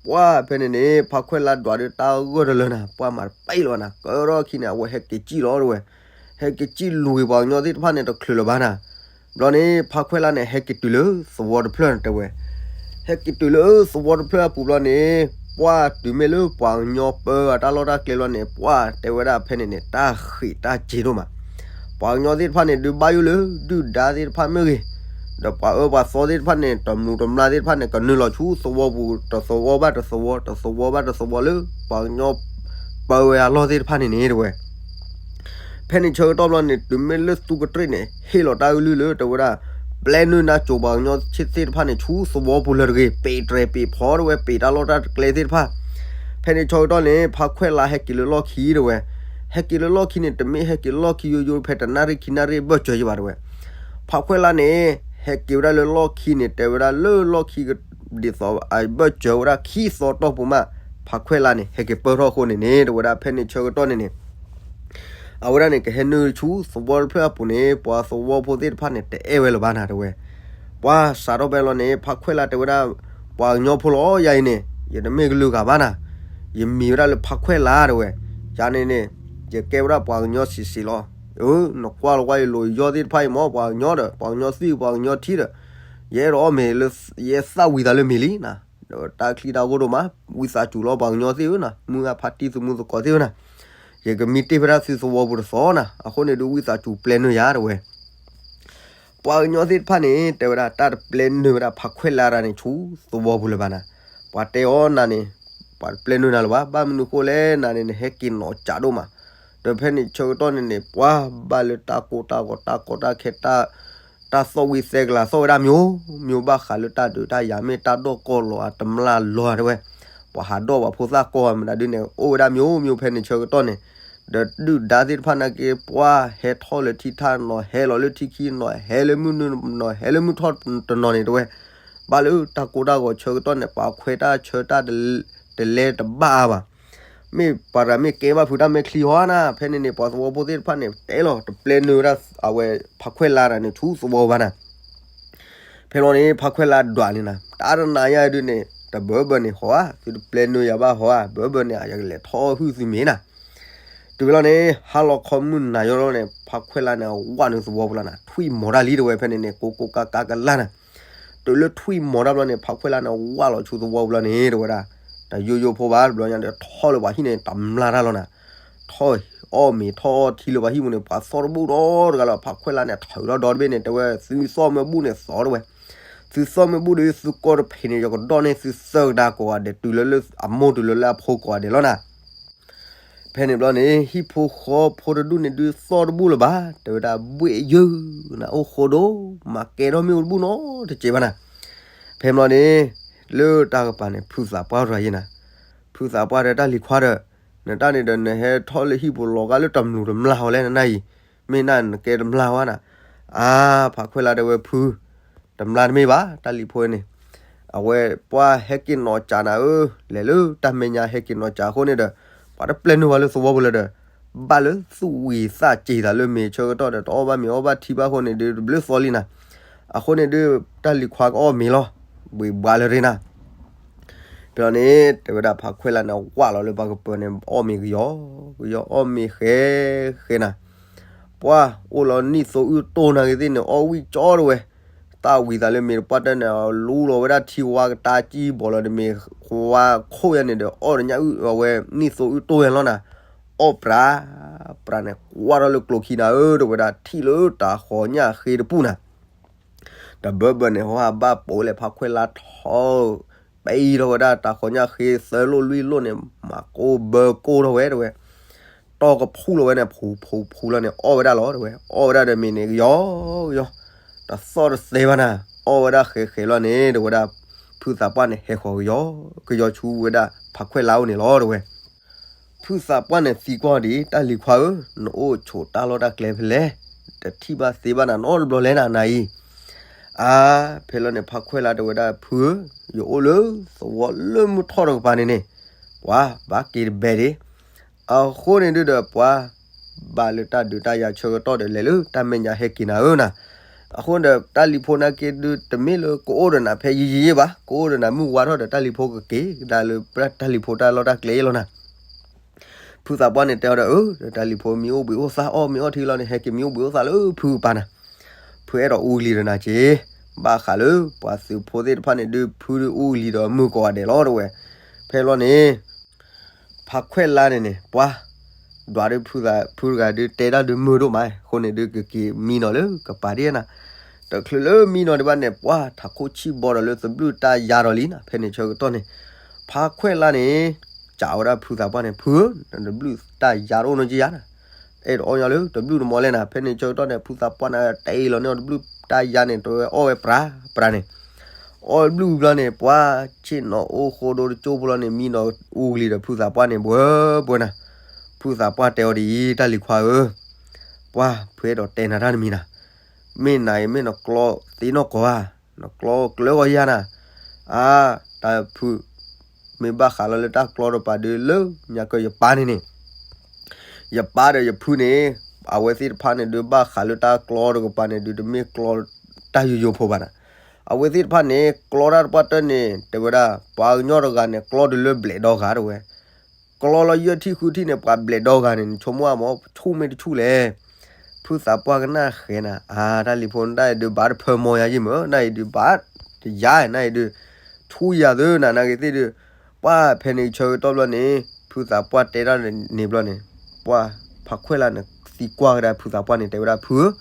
ပှၢ်ဖဲန့ၣ်န့ၣ် ဖါခွဲၣ်လါဒွးဒီးတၢ်ဂိၢ်တလၢနၤ ပှၢ်မၤတပံလီၤနၤ ကဲထီၣ်ခံန့ၣ် အဝဲဟဲက့ၤစံၣ်လီၤတဲဝဲ. ဟဲက့ၤစံၣ်လူၤက့ၤပှၤကညီသ့ၣ်တဖၣ်န့ၣ် တချုးလၢၤဘၣ်နၤ. ဘျီန့ၣ် ဖါခွဲၣ်လါန့ၣ် ဟဲက့ၤတုၤလၢသဝီတဖျၢၣ်တဲဝဲ. ဟဲက့ၤတုၤလၢသဝီတဖျၢၣ်အပူၤဘျီန့ၣ် ပှၢ်တုၤမ့ၢ်လၢပှၤကညီပၢအတၢ်လီၢ်တၢ်ကျဲဘျီန့ၣ် ပှၢ်တဲဝဲဒၣ်ဖဲန့ၣ်န့ၣ် တၢ်ဃံးတၢ်စ့ၤဒိၣ်မး ပှၤကညီသ့ၣ်တဖၣ်န့ၣ် ဒုးဘၣ်ယိၣ်လၢ ဒုၣ်ဒါသ့ၣ်တဖၣ်မ့ၢ်ဂ့ၤ, ဒီးပှၤအၢပှၤသီသ့ၣ်တဖၣ်န့ၣ် တမူးတမျၢ်သ့ၣ်တဖၣ်န့ၣ် ကနုာ်လီၤဆူသဝီပူၤ တသဝီဘၣ်တသဝီ တသဝီဘၣ်တသဝီလၢ ပှၤကညီပၢဝဲအလီၢ်သ့ၣ်တဖၣ်န့ၣ်န့ၣ်တဲဝဲ. ဖဲန့ၣ်ဆၢကတီၢ်ဘျီန့ၣ် တုၤမ့ၢ်လၢသူကတြ့ၣ်န့ၣ် ဟ့ၣ်လီၤတၢ်ကလုၢ်လၢတဲဝဲဒၣ် ပျဲနုာ်နါစိၤပှၤကညီသ့ၣ်တဖၣ်န့ၣ် ဆူသဝီပူၤလၢတဂ့ၤ, ပ့းတြဲၤပ့းဖီတဲဝဲ, ပ့းတၢ်လီၢ်တၢ်ကျဲသ့ၣ်တဖၣ်. ဖဲန့ၣ်ဆၢကတီၢ်န့ၣ် ဖါခွဲၣ်လါဟဲက့ၤလၢလီၢ်ခံတဲဝဲ. ဟဲက့ၤလၢလီၢ်ခံန့ၣ် တမ့ၢ်ဟဲက့ၤလီၢ်ခံယိယိ ဖဲတနၣ်ရံၣ်ခံနၣ်ရံၣ်ဘၢၣ်စၢၤယဘၣ်တဲဝဲ. ဖါခွဲၣ်လါန့ၣ် ဟဲက့ၤဝဲဒၣ်လၢလီၢ်ခံန့ၣ် တဲဝဲဒၣ်လၢလီၢ်ခံက ဒ်သိးအဘၢၣ်စၢၤဝဲဒၣ်ခံသီတီၢ်ပူၤမး ဖါခွဲၣ်လါန့ၣ် ဟဲက့ၤပၢၢ်ထီၣ်အဃိန့ၣ်န့ၣ် တဲဝဲဒၣ်ဖဲန့ၣ်ဆၢကတီၢ်န့ၣ်န့ၣ် အဝဲဒၣ်န့ၣ် ကဟဲနုာ်ဆူသဝီတဖျၢၣ်အပူၤန့ၣ် ပှၤသဝီဖိသ့ၣ်တဖၣ်န့ၣ် တအဲၣ်ဝဲလၢၤဘၣ်နၤတဲဝဲ. ပှၤစးထီၣ်ဖဲလီၤန့ၣ် ဖါခွဲၣ်လါတဲဝဲဒၣ် ပှၤကညီဖိလီၤ ယၤအံၤန့ၣ် ယတမ့ၢ်ကလုာ်ဂၤဘၣ်နၤ, ယမံၤဝဲဒၣ်လၢဖါခွဲၣ်လါတဲဝဲ. ယၤန့ၣ်န့ၣ် ယကဲဝဲဒၣ်ပှၤကညီဆံးဆံးလီၤ. အၢ နကွၢ်လီၤကွၢ်ယလိၤယီၢ်သ့ၣ်တဖၣ်အံၤမ့ၢ် ပှၤကညီဒီး ပှၤကညီသွံၣ် ပှၤကညီထံဒီး ယအဲၣ်ဒိးအီၣ်မ့ၤလၢ ယအဲၣ်သၣ်ဝံၤသးလၢမ့ၤလံနၤ, ဒီးတၢ်ချံတၢ်ဂိၢ်ဒိၣ်မး ဝံသးစူၤလီၤပှၤကညီသ့ၣ်ဧၢနၤ, မုၢ်ဂၢ်ဖါတံၢ်သမူသကိးသ့ၣ်ဧၢနၤ, ယကမံတ့ၢ်ဖဲဒၣ်သုသဝီပူၤတသီနၤ, အဃိန့ၣ်ဒုးဝံသးစူၤပျဲနုာ်ယၤတဲဝဲ. ပှၤကညီသ့ၣ်တဖၣ်န့ၣ် တဲဝဲဒၣ် တၢ်တပျဲနုာ်ဝဲဒၣ်ဖါခွဲၣ်လါတဂၤန့ၣ် ဆူသဝီပူၤလၢၤဘၣ်နၤ. ပှၤတဲအီၤနၤန့ၣ် ပှၤတပျဲနုာ်နၤလၢၤဘၣ်, ဘၣ်မနုၤဃိလဲၣ်နၤန့ၣ် နဟဲက့ၤနီၢ်ကၠးဒိၣ်မး. ဒီးဖဲန့ၣ်ဆၢကတီၢ်န့ၣ်န့ၣ် ပှၤဘၣ်လၢတၢ်ကိၢ်တၢ်ဂီၤ တၢ်ကီတၢ်ခဲ တၢ်သီၣ်ဝံၤသဲကလၤသီၣ်ဝဲဒၣ် မျိုးမျိုး ဘၣ်ဃးလၢတၢ်ဒုးတၢ်ယၤ မ့ၢ်တၢ်ဒီၣ်ကီၢ်လီၤဧါ တမျၢ်လီၤဧါတဲဝဲ, ပှၤဟးဒီၣ်ပှၤဖိသၣ်ကီၢ်ဧါ မတၤဒုန့ၣ် အိၣ်ဝဲဒၣ် မျိုးမျိုး ဖဲန့ၣ်ဆၢကတီၢ်န့ၣ်, ဒီးဒုၣ်ဒါသ့ၣ်တဖၣ်နာ်က့ ပှၤဟဲထီၣ်လၢထံထၣ်နီၤ ဟဲလီၤလၢထံခံနီၤ ဟဲလၢမုၢ်နုာ်နီၤ ဟဲလၢမုၢ်ထီၣ်တနီၤန့ၣ်တဲဝဲ, ဘၣ်လၢတၢ်ကိၢ်တၢ်ဂီၤဆၢကတီၢ်န့ၣ် ပှၤခွဲးတၢ်ဆၢတၢ်တလဲတဘၣ်အါဘၣ်. မ့ၢ်ပှၤတဂၤမ့ၢ်ကဲဘၣ်ဖုးတၢ်မဲာ်ချံဟီဧါနၤ, ဖဲန့ၣ်န့ၣ် ပှၤသဝီဖိသ့ၣ်တဖၣ်န့ၣ် တဲလီၤ တပျဲနုာ်ဝဲဒၣ် အဝဲဖါခွဲၣ်လါတဂၤန့ၣ် ဆူသဝီဘၣ်နၤ. ဖဲလီၤန့ၣ် ဖါခွဲၣ်လါဒွးန့ၣ်နၤ တၢ်တနၤညါဒုန့ၣ် တဘၢဘၢန့ၣ်ဟီဧါ, သုတပျဲနုာ်ယၤဘၣ်ဟီဧါ, ဘၢဘၢန့ၣ် ယကလဲၤထီၣ်ဟုၣ်သုမ့ၤနၤ. တုၤဖဲလီၤန့ၣ် ဟါလီၤခီမုၢ်နၤယီၤလီၤန့ၣ် ဖါခွဲၣ်လါန့ၣ် ဝၣ်နုာ်သဝီပူၤလီၤနၤ, ထွံၣ်မီၤတၢ်လံတဲဝဲ ဖဲန့ၣ်န့ၣ် ကိးကိးကးကးကလါနၤ. တုၤလၢထွံၣ်မီၤတၢ်ဘျီန့ၣ် ဖါခွဲၣ်လါန့ၣ် ဝၣ်လီၤဆူသဝီပူၤလီၤန့ၣ် တဲဝဲဒၣ်, တယိယိဖိဘၣ် တဘျီညါဒီး ထီၣ်လၢပှၤဟံၣ်န့ၣ် တမျၢ်တၢ်လီၤနၤ. ထီၣ်အီၣ်မ့ၤထီၣ်အီထံလၢပှၤဟံၣ်ပူၤန့ၣ် ပှၤသီၣ်တဘူၣ်ဒီတဂၤလီၤ, ဖါခွဲၣ်လါန့ၣ် ထုးဒီဒီတဘ့ၣ်န့ၣ် တဲဝဲ သုသီၣ်မ့ၢ်ဘူၣ်န့ၣ်သီၣ်တဲဝဲ, သုသီၣ်မ့ၢ်ဘူၣ်ဒီး သုကီၢ်တဖံးန့ၣ် ယကဒီၣ်န့ၢ်သုသၢကဒါကိးဂၤဒဲး တုၤလၢလၢအမိၢ်တုၤလၢလၢအဖိကိးဂၤဒဲးလီၤနၤ. ဖဲန့ၣ်ဘျီန့ၣ် ဟံၣ်ဖိဃီဖိတဒူၣ်န့ၣ်ဒုးသီၣ်တဘူၣ်လၢၤဘၣ်, တဲဝဲဒၣ် ဘှ့ၣ်ယုၢ်နၤ အိၣ်ဃိဒိၣ် မၤကဲထီၣ်မ့ၣ်အူတဘူၣ်နီတစဲးဘၣ်နၤ. ဖဲန့ၣ်ဘျီန့ၣ် လၢတၢ်ကပၤန့ၣ် ဖုသးပှၢ်ရၤယဲနၤ, ဖုသးပှၢ်ဒီးတၢ်လံၤခွါဒီး, နတၢ်န့ၣ်ဒီးနဟဲထီၣ်လၢဟံၣ်ပူၤလီၤဂာ်လၢတမျူးတမျၢ်ဟီလဲၣ်နနၢ်အံၤ, မ့ၢ်နနကဲတမျၢ်ဝဲနၤ, အါ, ဖးခွဲးလါတဲဝဲဖု, တမျၢ်တမ့ၢ်ဘၣ် တၢ်လံၤဖိန့ၣ်, အဝဲပှၢ်ဟဲက့ၤနီၢ်ကၠးနၤဧၢ, လဲၤလၢတၢ်မဲာ်ညါဟဲက့ၤနီၢ်ကၠးအဃိန့ၣ်ဒီး, ပှၤတပျဲနုာ်ဝဲလၢသဝီပူၤလၢၤဒီး, ဘၣ်လၢသူၣ်ဝံၤသးစ့ၤသးလၢမ့ၤဆၢကတီၢ်ဒီး တအီၣ်ဘၣ်မ့ၤအီၣ်ဘၣ်ထံဘၣ်အဃိန့ၣ်ဒုး တဘျုးသီလံနၤ, အဃိန့ၣ်ဒုး တၢ်လံၤခွါကအီၣ်မ့ၤလီၤ, ဘှံးဘှါလၢရ့နၤ ဖဲလီၤန့ၣ် တဲဝဲဒၣ်ဖးခွဲးလါန့ၣ် ဝၢ်လီၤလၢပှၤကပၢၤန့ၣ် အီၣ်မ့ၤကယီကယီ အီၣ်မ့ၤဃဲဃဲနၤ, ပှၢ်အိၣ်လီၤနံၣ်သိအုၣ်တိၢ်နၤဂ့ၤသ့ၣ်န့ၣ် အီၣ်ဝံၣ်ကၠီတဝဲ, သၣ်ဝံၤသးလၢမ့ၤတပှၢ်တၢၢ်န့ၣ် လူလီၤဝဲဒၣ်ထံဝါကတၢ်ကံၢ်ဘီလီၤန့ၣ် မ့ၤဝါခိၣ်ယါန့ၣ်ဒီး အီၣ်တညၣ်အုၣ်အဝဲ နံၣ်သိအုၣ်တိၢ်ယါလီၤနၤ, အီၣ်ပြးပြးန့ၣ် ကွၢ်ထီၣ်လၢကျိၤခံနၤဧၢ တဲဝဲဒၣ် ထံၣ်လၢတၢ်ဃီညၣ်ဃ့တပူၤနၤ တဘၢဘၢန့ၣ် ဟီဟးဘၣ်ပိာ်လဲၣ် ဖးခွဲးလါထီၣ်, ပံထီၣ်ဝဲဒၣ်တၢ်ဃီညၣ်ဃ့သၢလိၣ်လွံၢ်လိၣ်န့ၣ် မၤကိၢ်ဘၢကိၢ်ထီၣ်ဝဲတဝဲ, တီၢ်ကဖူလီၤဝဲန့ၣ် ဖူဖူဖူလီၤန့ၣ် အီၣ်ဝဲဒၣ်လီၤတဝဲ, အီၣ်ဝဲဒၣ်ဒီးမ့ၤန့ၣ်ကယီကယီ, တသီၣ်တသဲဘၣ်နၤ, အီၣ်ဝဲဒၣ်ဃဲဃဲလီၤန့ၣ် တဲဝဲဒၣ်, ဖုသးပှၢ်န့ၣ် ဟဲဃီၤကယီကယီဆူဝဲဒၣ် ဖးခွဲးလါအိၣ်န့ၣ်လီၤတဝဲ ဖုသးပှၢ်န့ၣ်သံကွၢ်ဒံး တၢ်လံၤခွါဧၢ, နအိၣ်ဆိးတၢ်လီၢ်တၢ်ကျဲဖဲလဲၣ်, တထံၣ်ဘၣ်သ့ဘၣ်နၤနီတဘျီလဲၣ်နၤနၤအံၤ, အါ, ဖဲလီၤန့ၣ် ဖးခွဲးလါတဲဝဲဒၣ် ဖုဧၢ, ယအိၣ်လၢသဝီလၢမုၢ်ထီၣ်တကပၤန့ၣ်န့ၣ်, ပှၤဘၣ်က့ၤတဘဲဒ့, အဃိန့ၣ်ဒုးဒီးပှၤ ဘၣ်လၢတၢ်ဒုးတၢ်ယၤဆၢကတီၢ်ဒီးလဲၤလၢတၢ်မဲာ်ညါဟဲက့ၤနၤဧၢနၤ, အဃိဒီးတၢ်လံၤဖိနာ်က့ဒုး တမ့ၢ်လၢကအိၣ်ဒီးနၤဖဲယံာ်ယံာ်ဘၣ်, ကအိၣ်ဒီးနၤမုၢ်ဝါထီၣ်ဒီးတၢ်လံၤဖိကက့ၤကဒါလၢတၢ်လံၤဖိတၢ်လီၢ်တၢ်ကျဲလီၤနၤ ဖုသးပှၢ်န့ၣ်တဲအီၤဒီး အၢ တၢ်လံၤဖိမံအိၣ်ဘှံးအိၣ်သါ အီၣ်မ့ၤအီၣ်ထံလီၤန့ၣ် ဟဲက့ၤမံအိၣ်ဘှံးအိၣ်သါလၢဖုကပၤနၤ, ဖုအဲၣ်ဒိးအူကလံၤဒီးနၤက့ၤ, ဘၣ်ဃးလၢပှၤသုးဖိသ့ၣ်တဖၣ်န့ၣ်ဒုး ဖုဒုးအူကလံၤဒီးမုၢ်ကိးဂၤဒဲးလီၤတဝဲ, ဖဲလီၤန့ၣ် ဖးခွဲးလါန့ၣ်န့ၣ် ပှၤ ဒွးဒုးဖုသး ဖုတဂၤဒုးတဲတၢ်ဒုးမုာ်ဒိၣ်မး အဃိန့ၣ်ဒုး ကက့ၤမံနီၤလၢကပၤဒ်နၤ, တချုးလၢမံနီၤဒံးဘၣ်န့ၣ် ပှၤထးခိၣ်ဆံၣ်ဘီဒီးလၢသဘျုးတၢ်ယါဒီးလံနၤ, ဖဲန့ၣ်ဆၢကတီၢ်န့ၣ် ဖးခွဲးလါန့ၣ် စံးဝဲဒၣ်ဖုသးပှၢ်န့ၣ် ဖုဧၢ, နတဘျုးတၢ်ယါတအိၣ်နီတယါနၤ, အဲၣ်ဒိးအီၣ်ညီလၢတဘျုးတမီၤလဲၣ်နၤ, ဖဲန့ၣ်ဆၢကတီၢ်န့ၣ် ဖုသးပှၢ်န့ၣ် တဲလီၤန့ၢ်အီၤတဘျုးတၢ်ယါန့ၣ် တဝဲအီၣ်ဝဲပြးပြးန့ၣ် အီၣ်ဘျုးဘျီန့ၣ် ပှၤဆ့ၣ်နီၤအိၣ်ဃိဒိတကၠိဖိလီၤန့ၣ် မံနီၤအူကလံၤဒီးဖုသးပှၢ်န့ၣ် ဘှၢဘှၢနၤ, ဖုသးပှၢ်တဲအီၤဒ်အံၤ တၢ်လံၤခွါဧၢ, ပှၤဖုအဲၣ်ဒိးတဲနၤတၢ်တမံၤနၤ, မ့ၢ်နၤအံၤမ့ၢ်နကျီသ့နီၢ်ကီၢ်ဧါ, နကျီကျၢၤဂီၤယၤနၤ, အါ, တၢ်ဖု မ့ၢ်ဘၣ်ဃးလီၤလၢတၢ်ကျီတကပၤဒုးလၢညါကၢယပၢ်န့ၣ်န့ၣ် ယပၢ်ဒီးယဖုန့ၣ် အဝဲသ့ၣ်တဖၣ်န့ၣ်ဒုး ဘၣ်ဃးလၢတၢ်ကျီတကပၤန့ၣ်ဒုး တမ့ၢ်ကျီတၢ်ယိယိဖိဘၣ်နၤ, အဝဲသ့ၣ်တဖၣ်န့ၣ် ကျီတၢ်တပှၢ်တၢၢ်န့ၣ် တဲဝဲဒၣ် ပှၤကညီတဂၤန့ၣ် ကျီတုၤလၢဘျဲးဒီဂၤတဝဲ ကျီလီၤယဲၢ်ထံၣ်ဃုထံၣ်န့ၣ် ပှၤဘျဲးဒီဂၤန့ၣ် နဆိကမိၣ်အမ့ၢ်ဆူၣ်မ့ၢ်တဆူၣ်လဲၣ်. ဖုသးပှၢ်ကနၣ်ဃဲနၤ, အါ တၢ်လံၤဖိနတၢ်အံၤဒုးဘၣ်တဖၢမီယၤယံၢ်မၢ, နၢ်အံၤဒုးဘၣ်တယါ, နၢ်အံၤဒုး ဆူၣ်ယၤသၢနၤ နာ်က့ၤသ့ၣ်ဒုး, ပှၢ်ဖဲန့ၣ်ဆၢကတီၢ်ဘျီန့ၣ် ဖုသးပှၢ်တဲတၢ်န့ၣ်ဘျီန့ၣ်, ပှၢ်ဖးခွဲးလါန့ၣ်သံကွၢ်ကဒါဖုသးပှၢ်န့ၣ် တဲဝဲဒၣ် ဖုဧၢ,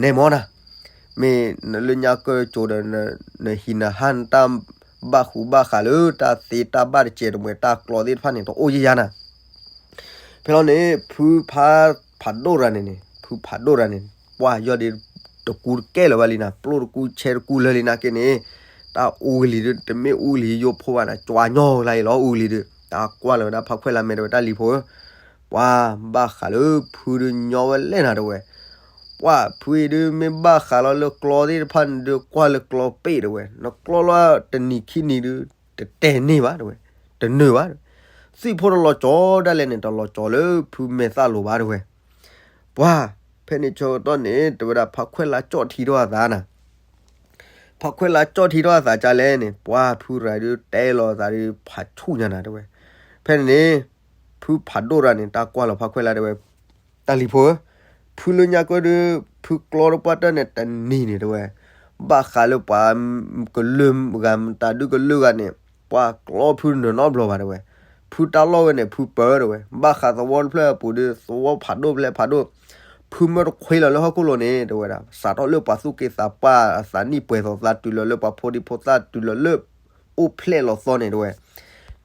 နဲမီနၤ မ့ၢ်နလၢညါကၢကၠိဒီး နဟံးနဟါနတၢ်ဘၣ်ဃူဘၣ်ဃးလၢတၢ်သ့တၢ်ဘၣ်တစဲးတမှဲၤတၢ်ကျီသ့ၣ်တဖၣ်န့ၣ် တအိၣ်ယဲၢ်ယါနၤ. ဖဲလီၤန့ၣ် ဖုဖးဒိၣ်ရၤန့ၣ်န့ၣ် ဖုဖးဒိၣ်ရၤန့ၣ် ပှၢ်ယီၢ်ဒ့တကူတကဲလၢၤဘၣ်လံနၤ, ပျိၢ်တကူဆဲးတကူလၢာ်လံနာ်က့ၤန့ၣ်, တၢ်အူကလံၤဒုး တမ့ၢ်အူကလံၤယိဖိဘၣ်နၤ, ကွၢ်ညီကလါအံၤလီၤ အူကလံၤဒုး, တၢ်ကွၢ်လီၤဝဲဒၣ်ဖးခွဲးလါမဲာ်တဲဝဲ တၢ်လံၤဖိဧၢ, ပှၢ်ဘၣ်ဃးလၢဖုဒုးညီဝဲလဲၣ်နၤတဲဝဲ ပှၢ်ဖုအံၤဒုး မ့ၢ်ဘၣ်ဃးလီၤလၢကျီသ့ၣ်တဖၣ်န့ၣ်ဒုး ကွၢ်လၢကျီပ့ၣ်တဲဝဲ, နကျီလီၤတနံၤခံနံၤဒုး တတဲန့ၢ်ဘၣ်တဲဝဲ, တနၢၤဘၣ်, သွံၣ်ဖိတလီၤကၠီဒၣ်လဲာ်န့ၣ် တလီၤကၠီလၢဖုမဲာ်သၣ်လိၤဘၣ်တဲဝဲ. ပှၢ်ဖဲန့ၣ်ဆၢကတီၢ်န့ၣ် တဲဝဲဒၣ်ဖးခွဲးလါကၠီၣ်ထံထီၣ်အသးနၤ ဖးခွဲးလါကၠီၣ်ထံထီၣ်အသးကလဲၣ်န့ၣ် ပှၢ်ဖုရၤဒုးတဲလီၤအသးဒုး ဖးဆူၣ်ညါနၤတဲဝဲ. ဖဲန့ၣ်န့ၣ် ဖုဖးဒိၣ်ရၤန့ၣ် တၢ်ကွၢ်လီၤဖးခွဲးလါတဲဝဲ, တၢ်လံၤဖိဧၢ, ဖုလၢညါကၢဒုး ဖုကျီတပှၢ်တၢၢ်န့ၣ် တနံၤန့ၣ်တဲဝဲ, ဘၣ်ဃးလၢပှၤကလုာ်ဂၤ မတၤဒုကလုာ်ဂၤန့ၣ် ပှၤကျီဖုတနၢၤနီတဘျီဘၣ်တဲဝဲ. ဖုတၢ်လီၢ်ဝဲန့ၣ် ဖုပၢတဲဝဲ, ဘၣ်ဃးသဝီတဖျၢၣ်အပူၤဒုး သဝီဖးဒိၣ်ဖျဲၣ်ဖးဒိၣ်, ဖုမၢတခွ့လီၤလၢဟီၣ်ခိၣ်လိၤန့ၣ်တဲဝဲဒၣ်, စးထီၣ်လၢပှၤသူၣ်က့သးပှၢ်အသးနံၣ်ပှဲၤသီးသးတုၤလီၤလၢပှၤဖိဒံဖိသၣ်တုၤလီၤလၢ အိၣ်ဖျဲၣ်လီၤသီန့ၣ်တဲဝဲ,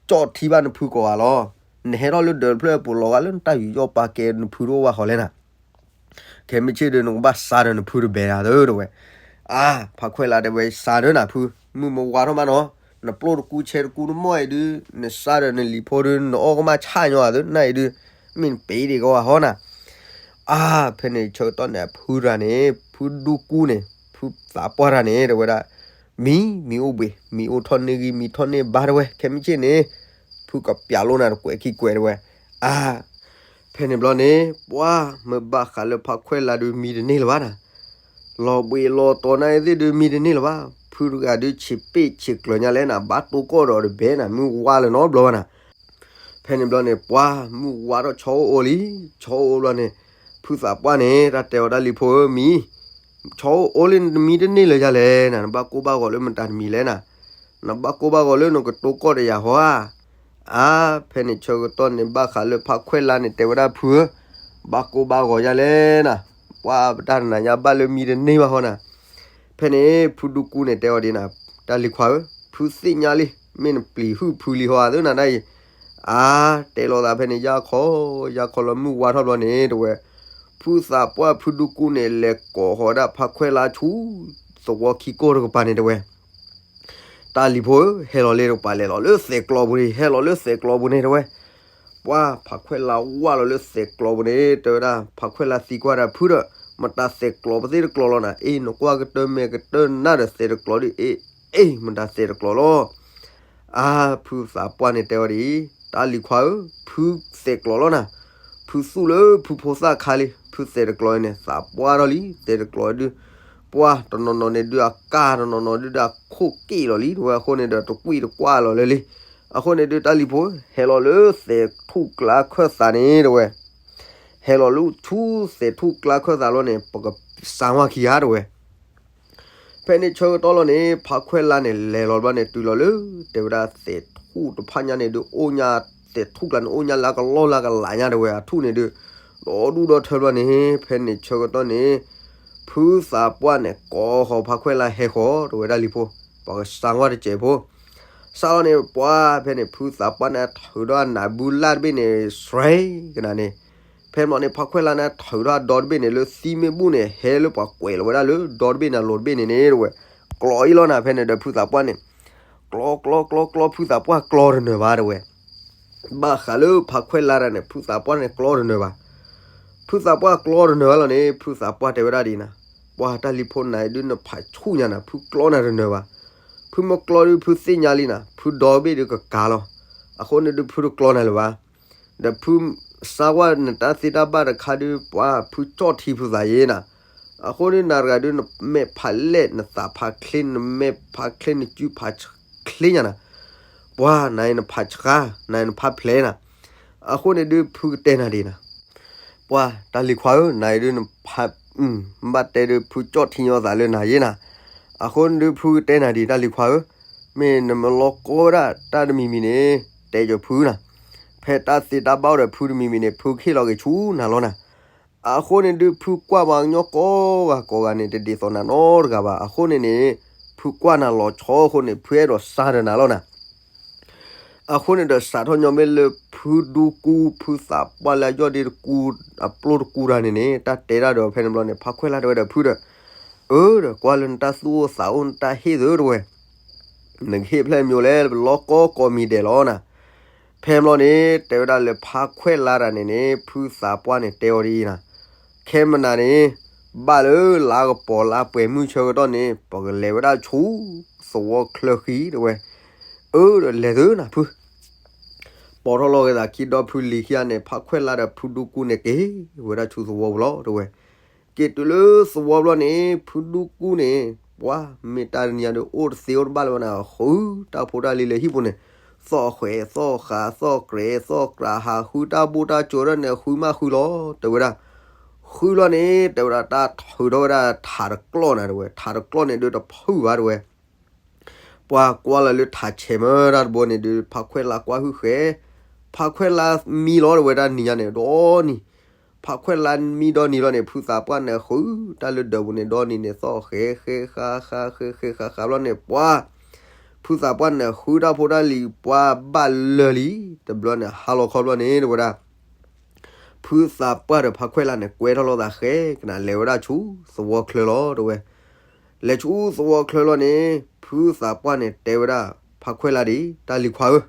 ကၠီၣ်ထံဘၣ်နဖုကိးဂၤလီၤ. နဟဲထီၣ်လၢဒၢးတဖျၢၣ်အပူၤလီၤဂာ်လၢနတၢ်ယူးယီၣ်ပာ်ကဲနဖုတအိၣ်ဘၣ်ဃီလဲၣ်နၤ. ခဲမုၢ်ဆ့ၣ်ဒုး နကဘၣ်စါဒီးနဖုတဘဲဒၣ်သၢတဲဝဲ. အါ, ဖးခွဲးလါတဲဝဲ စါဒီးနၤဖု, မုၢ်မဝါထီၣ်မးနီၤ, နပျိၢ်တကူဆဲးတကူတမီၢ်အံၤဒုး နစါဒီးနလံၤဖိဒုး နအီၣ်ကမၣ်ဆၣ်ညီအသိး နအံၤဒုး မ့ၢ်နပ့ၤဒံးကီးဝဲဟီနၤ. အါ ဖဲန့ၣ်ဆၢကတီၢ်န့ၣ် အဖုတဂၤန့ၣ် ဖုဒူကူန့ၣ် ဖုသးပှၢ်တဂၤန့ၣ် တဲဝဲဒၣ် မံၤ မံၤအိၣ်ဘှံး မံၤအိၣ်ထီၣ်န့ၢ်ဂံၢ် မံၤထီၣ်န့ၢ်ဘါတဲဝဲ ခဲမုၢ်ဆ့ၣ်န့ၣ် ဖုကပျးလိာ်နၤတကွဲးခံကွဲးတဲဝဲ. အါ ဖဲန့ၣ်ဘျီန့ၣ် ပှၤမ့ၢ်ဘၣ်ဃးလၢဖါခွဲၣ်လါဒုးမံတန့ၢ်လၢၤဘၣ်နၤ. လီၤဘှံးလီၤတီၤနၤအံၤသ့ၣ်ဒုးမံတန့ၢ်လၢၤဘၣ်. ဖုတဂၤဒုးဆံးပ့ၣ်ဆံးကျၢၤညါလဲၣ်နၤ ဘၣ်တိၢ်ကီၢ်ဒီးတဘဲနၤ မုၢ်ဝါလၢၤနီတဘျီဘၣ်နၤ. ဖဲန့ၣ်ဘျီန့ၣ် ပှၤမုၢ်ဝါထီၣ်ဆီအိၣ်အိၣ်လံ, ဆီအိၣ်အိၣ်ဘျီန့ၣ် ဖုသးပှၢ်န့ၣ် တၢ်တဲအီၤတၢ်လံၤဖိဧၢ မံၤ, ဆီအိၣ်အိၣ်လံနမံတန့ၢ်လၢၤယၤလဲၣ်နၤ, နဘၣ်ကိၢ်ဘၣ်ဂီၤလၢမတၤတမံၤလဲၣ်နၤ, နဘၣ်ကိၢ်ဘၣ်ဂီၤလၢနကတိၢ်ကီၢ်ဒီးယၤဟီဧါ. အါ ဖဲန့ၣ်ဆၢကတီၢ်န့ၣ် ဘၣ်ဃးလၢဖါခွဲၣ်လါန့ၣ် တဲဝဲဒၣ်ဖုဧၢ, ဘၣ်ကိၢ်ဘၣ်ဂီၤယၤလဲၣ်နၤ, ပှၤပတၢ်တနၤညါဘၣ်လၢမံတန့ၢ်ဘၣ်ဟီနၤ. ဖဲန့ၣ် ဖုဒူကူန့ၣ်တဲအီၤဒ်နၤ, တၢ်လံၤခွါဧၢ, ဖုသ့ၣ်ညါလံ, မ့ၢ်နပျံၤဟုၣ်ဖုလံဟီဧါသၢနၤဒၣ်အံၤ. အါ တဲလိာ်သးဖဲန့ၣ် ယါခီ, ယါခီလီၤမုၢ်ဝါထီၣ်ဘျီန့ၣ် တဲဝဲ, ဖုသးပှၢ်ဖုဒူကူန့ၣ် လဲၤကိးဃီၤဒၣ်ဖါခွဲၣ်လါဆူ သဝီခံကိၢ်တကပၤန့ၣ် တဲဝဲ တၢ်လံၤဖိဧၢ, ဟဲလီၤလၢတကပၤ လဲၤလီၤလၢသဲးကျီပူၤန့ၣ်, ဟဲလီၤလၢသဲးကျီပူၤန့ၣ် တဲဝဲ. ပှၤဖါခွဲၣ်လါဝၢ်လီၤလၢသဲးကျီပူၤန့ၣ် တဲဝဲဒၣ်, ဖါခွဲၣ်လါသံကွၢ်တၢ်ဖုဒီး, မတၤသဲးကျီပသ့ၣ်တကျီလီၤနၤ, အ့ နကွၢ်ကတၢၢ်မဲာ်ကတၢၢ်နၢ်ဒီးသဲးတကျီဒုး, အ့ အ့ မတၤသဲးတကျီလီၤ. အါ ဖုသးပှၢ်န့ၣ်တဲအီၤဒ်အံၤ, တၢ်လံၤခွါဧၢ, ဖုသဲးကျီလီၤနၤ, ဖုသူၣ်လၢဖုဖိသၣ်ခါလံ, ဖုသဲးတကျီအံၤန့ၣ် သးပှၢ်ထီၣ်လံ, သဲးတကျီဒုး, ပှၤတနီၤနီၤန့ၣ်ဒုးအကၢ်, တနီၤနီၤဒုးဒီးအခိၣ်က့ၣ်လီၤလံ, တဲဝဲအဃိန့ၣ်ဒီးတကွံာ်တကွၢ်လီၤလၢလံ. အဃိန့ၣ်ဒုးတၢ်လံၤဖိ ဟဲလီၤလၢသဲးထူၣ်ကျါခၢၣ်သးန့ၣ် တဲဝဲ, ဟဲလီၤလၢဆူသဲးထူၣ်ကျါခၢၣ်သးလီၤန့ၣ် ပကစၢ်ဝါခံဂၤ တဲဝဲ. ဖဲန့ၣ်ဆၢကတီၢ်လီၤန့ၣ် ဖါခွဲၣ်လါန့ၣ် လဲၤလီၤဘျီန့ၣ် တုၤလီၤလၢ တဲဝဲဒၣ်သဲးထူၣ်တဖၣ်ညါန့ၣ်ဒုး အိၣ်ညါ, သဲးထူၣ်ကျါန့ၣ် အိၣ်ညါလၢကလီၢ်လၢကလးညါ တဲဝဲ, အထူၣ်န့ၣ်ဒုး ဒီဒူၣ်ဒီထၢဘျီန့ၣ် ဖဲန့ၣ်ဆၢကတီၢ်န့ၣ် ဖုသးပှၢ်န့ၣ် ကိးဃီၤဖါခွဲၣ်လါဟဲဃီၤ တဲဝဲဒၣ်လံၤဖိ, ပှၤကစၢ်ဝါတစဲးဖိ စးလီၤန့ၣ် ပှၤဖဲန့ၣ် ဖုသးပှၢ်န့ၣ် ထုးဒီးအနၢ်ဘုလၢ်တဘ့ၣ်န့ၣ် စရဲကနၤန့ၣ်, ဖဲမီန့ၣ် ဖါခွဲၣ်လါန့ၣ် ထုးဒီးအဒီတဘ့ၣ်န့ၣ် လၢသံမ့ၣ်ဘူၣ်န့ၣ် ဟဲလၢပှၤကွဲးလီၤဝဲဒၣ်လၢဒီတဘ့ၣ်န့ၣ် အလိၤတဘ့ၣ်န့ၣ်န့ၣ် တဲဝဲ, ကျီအံၤလီၤနၤ ဖဲန့ၣ်ဒီးဖုသးပှၢ်န့ၣ် ကျီ ကျီ ကျီ ကျီ ဖုသးပှၢ်ကျီတနၢၤဘၣ် တဲဝဲ. ဘၣ်ဃးလၢဖါခွဲၣ်လါတၢ်န့ၣ် ဖုသးပှၢ်န့ၣ်ကျီတနၢၤဘၣ်. ဖုသးပှၢ်ကျီတနၢၤဘၣ်လီၤန့ၣ် ဖုသးပှၢ်တဲဝဲဒၣ်ဒ်နၤ, ပှၤတၢ်လံၤဖိနၤအံၤဒုးနဖးဆူၣ်ညါနၤ, ဖုကျီနၤတနၢၤဘၣ်. ဖုမ့ၢ်ကျီဒုးဖုသ့ၣ်ညါလံနၤ, ဖုဒီဘ့ၣ်ဒုးကကၤလီၤ. အဃိန့ၣ်ဒုးဖုတကျီနၤလၢၤဘၣ်. ဒီးဖုစါကွၢ်နတၢ်သ့တၢ်ဘၣ်တခါဒုး ပှၤဖုကၠီၣ်ထံဖုသးယ့နၤ. အဃိန့ၣ်နၤတဂၤဒုး နမဲာ်ဖးလဲၢ် နသးဖးချ့ နမဲာ်ဖးချ့ နစုဖးချ့ညါနၤ. ပှၤနၤအံၤနဖးဆှါ နၤအံၤနဖးဖျဲးနၤ. အဃိန့ၣ်ဒုးဖုကတဲနၤဒ်နၤ, ပှၤတၢ်လံၤခွါဧၢ, နၤအံၤဒုးနဖး ဘၣ်တဲဒုးဖုကၠီၣ်ထံညီသးလၢနၤယ့နၤ. အဃိန့ၣ်ဒုးဖုကတဲနၤဒ်တၢ်လံၤခွါဧၢ, မ့ၢ်နမ့ၢ်လီၤကီဝဲဒၣ်တၢ်တမံၤမံၤန့ၣ် တဲကၠီၤဖုနၤ. ဖဲတၢ်သ့တၢ်ဘၣ်အိၣ်ဒီးဖုတမံၤမံၤန့ၣ် ဖုကဟ့ၣ်လီၤက့ၤဆူနၤလီၤနၤ. အဃိန့ၣ်ဒုးဖုကွၢ်ပှၤကညီကိးဂၤကိးဂၤန့ၣ် တဒ်သိးနၤနီတဂၤဘၣ်. အဃိန့ၣ်န့ၣ် ဖုကွၢ်နၤလီၤဆီအဃိန့ၣ် ဖုအဲၣ်ဒိးစါဒီးနၤလီၤနၤ. အဃိန့ၣ်ဒီးစးထီၣ်ညီမ့ၢ်လၢဖုဒူကူ ဖုသးပှၢ်လၢအယီၢ်ဒ့တကူ အပျိၢ်တကူတၢ်န့ၣ်န့ၣ် တၢ်တဲတၢ်ဒီးဖဲန့ၣ်ဘျီန့ၣ် ဖါခွဲၣ်လါတဲဝဲဒီးဖုဒီး, အၢ ဒီးကွၢ်လၢနတၢ်သူၣ်အိၣ်သးအိၣ်နတၢ်ဟ့ၣ်သၢတဲဝဲ, နကဟ့ၣ်ဖျဲၣ်မံၤလဲၣ် ပလီၤကီကီးမံၤဒဲးလီၤနၤ. ဖဲန့ၣ်ဘျီန့ၣ် တဲဝဲဒၣ်လၢဖါခွဲၣ်လါတၢ်န့ၣ်န့ၣ် ဖုသးပှၢ်န့ၣ်တဲအီၤဒ်အံၤနၤ, ခဲမနၤန့ၣ် ဘၣ်လၢလါကပီၤလါပှဲၤမုၢ်ဆၢကတီၢ်န့ၣ် ပကလဲၤဝဲဒၣ်ဆူသဝီချၢဃံတဲဝဲ. အၢ ဒီးလဲၤသၢနၤဖု ပိာ်ထီၣ်လီၤက့ၤသးခံဒီဖုလံၤခံဂၤန့ၣ် ဖါခွဲၣ်လါဒီးဖုဒူကူန့ၣ်က့ၤဝဲဒၣ်ဆူသဝီပူၤလီၤတဲဝဲ. က့ၤတုၤလၢသဝီဘျီန့ၣ် ဖုဒူကူန့ၣ် ပှၤမ့ၢ်တၢ်တနံၤညါဒီး အိၣ်တသ့အိၣ်တဘၣ်လၢၤဘၣ်နၤ, ဃုတၢ်ဖိတၢ်လံၤလၢဟံၣ်ပူၤန့ၣ်, သီၣ်ဃဲးသီၣ်ဃးသီၣ်ကြဲးသီၣ်ကြး ဟးဃုတၢ်ဘိၣ်တၢ်စၢၤဒၣ်န့ၣ် ဃုမးဃုလီၤတဲဝဲဒၣ်. ဃုလီၤန့ၣ် တဲဝဲဒၣ်တၢ်ထုးထီၣ်ဝဲဒၣ်ထးတကျီၢ်နၤတဲဝဲ, ထးတကျီၢ်န့ၣ်ဒုးတဖုၣ်ဘၣ်တဲဝဲ. ပှၤကွၢ်လီၤလၢထးဆဲးမၢတၢ်တဘိန့ၣ်ဒုး ဖါခွဲၣ်လါကွၢ်ဟုၣ်ဃဲ, ဖါခွဲၣ်လါမံလီၤတဲဝဲတၢ်နံၤညါန့ၣ် ဒီနံၤ, ဖါခွဲၣ်လါမံဒီနံၤလီၤန့ၣ် ဖုသးပှၢ်န့ၣ်ဃုတၢ်လၢဒၢးပူၤန့ၣ် ဒီနံၤန့ၣ် သီၣ်ဃဲးဃဲးဃါဃါဃဲးဃဲးဃါဃါဘျီန့ၣ် ပှၤ ဖုသးပှၢ်န့ၣ်ဃုတၢ်ဖိတၢ်လံၤ ပှၤဘၣ်လၢာ်လံ, တဘျီန့ၣ် ဟါလီၤခီဘျီန့ၣ်တဲဝဲဒၣ် ဖုသးပှၢ်ဒီးဖါခွဲၣ်လါန့ၣ် ကွဲထီၣ်လိာ်သးဃဲကနၤ လဲၤဝဲဒၣ်ဆူသဝီချၢလီၤတဲဝဲ. လဲၤဆူသဝီချၢလီၤန့ၣ် ဖုသးပှၢ်န့ၣ်တဲဝဲဒၣ် ဖးခွဲးလါဒ်အံၤ, တၢ်လံၤခွါဧၢ,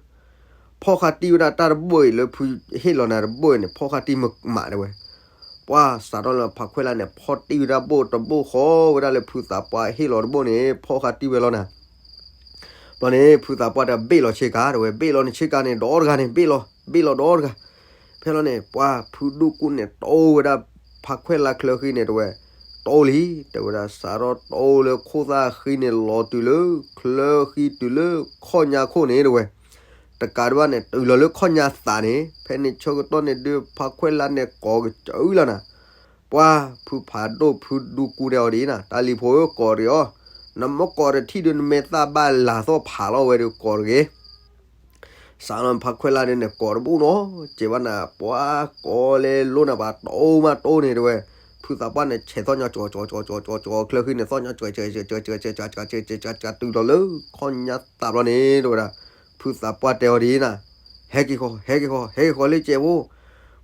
ဖီၣ်ဃာ်တံၢ်ဝဲဒၣ်တၢ်တဘိၣ်အံၤလၢဖုဟ့ၣ်လီၤနၤတဘိၣ်အံၤန့ၣ် ဖီၣ်ဃာ်တံၢ်မးမး တဲဝဲ. ပှၤစးထီၣ်လၢဖးခွဲးလါန့ၣ် ဖီၣ်တံၢ်ဝဲဒၣ်ဘိၣ်တဘိၣ်ဃီဝဲဒၣ်လၢဖုသးပှၢ်ဟ့ၣ်လီၤတဘိၣ်န့ၣ် ဖီၣ်ဃာ်တံၢ်ဝဲလီၤနၤ. ဘျီန့ၣ် ဖုသးပှၢ်တဲဘ့ၣ်လီၤဆ့ကၤ တဲဝဲ, ဘ့ၣ်လီၤနဆ့ကၤန့ၣ် ဒီတဂၤန့ၣ် ဘ့ၣ်လီၤ, ဘ့ၣ်လီၤဒီတဂၤ. ဖဲလီၤန့ၣ် ပှၤဖုဒူကူန့ၣ် တိဝဲဒၣ်ဖးခွဲးလါချၢဃံန့ၣ် တဲဝဲ, တိလံ, တဲဝဲဒၣ် စးထီၣ်တိလၢခိၣ်သၣ်ဃံန့ၣ် လီၤတုၤလၢချၢဃံတုၤလၢခီၣ်ညါခိၣ်န့ၣ် တဲဝဲ. တကးဒံးဘၣ်န့ၣ် တုၤလီၤလၢခီၣ်ညါသးန့ၣ် ဖဲန့ၣ်ဆၢကတီၢ်န့ၣ်ဒုး ဖးခွဲးလါန့ၣ် ကိးကစၢ်လီၤနၤ. ပှၤဖုဖးဒိၣ်ဖုဒူကူန့ၣ်အီၤဒ်အံၤနၤ, တၢ်လံၤဖိဧၢ ကိးတဂ့ၤအီၤ, နမ့ၢ်ကိးတထံၣ်ဒုး နမဲာ်သၣ်ဘၣ်လၤသီၣ်ဖးလီၤဝဲဒီး ကိးတဂ့ၤ. စးလီၤဖးခွဲးလါဒုးန့ၣ် ကိးတဘိၣ်နီၤ, ကဲဘၣ်နၤ ပှၤကိးလဲၤလိနၤ ပှၤတိမးတိန့ၣ် တဲဝဲ. ဖုသးပှၢ်န့ၣ် ဆဲးသီၣ်ညါ ကီကီကီကီကီကီချၢဃံန့ၣ် သီၣ်ညါ ကီကီကီကီကီကီ တုၤလီၤလၢခီၣ်ညါသးဘျီန့ၣ် တဲဝဲဒၣ်. ဖုသးပှၢ်တဲအီၤဒ်အံၤနၤ, ဟဲက့ၤဃီ, ဟဲက့ၤဃီ, ဟဲက့ၤဃီလၢကဲဖိ.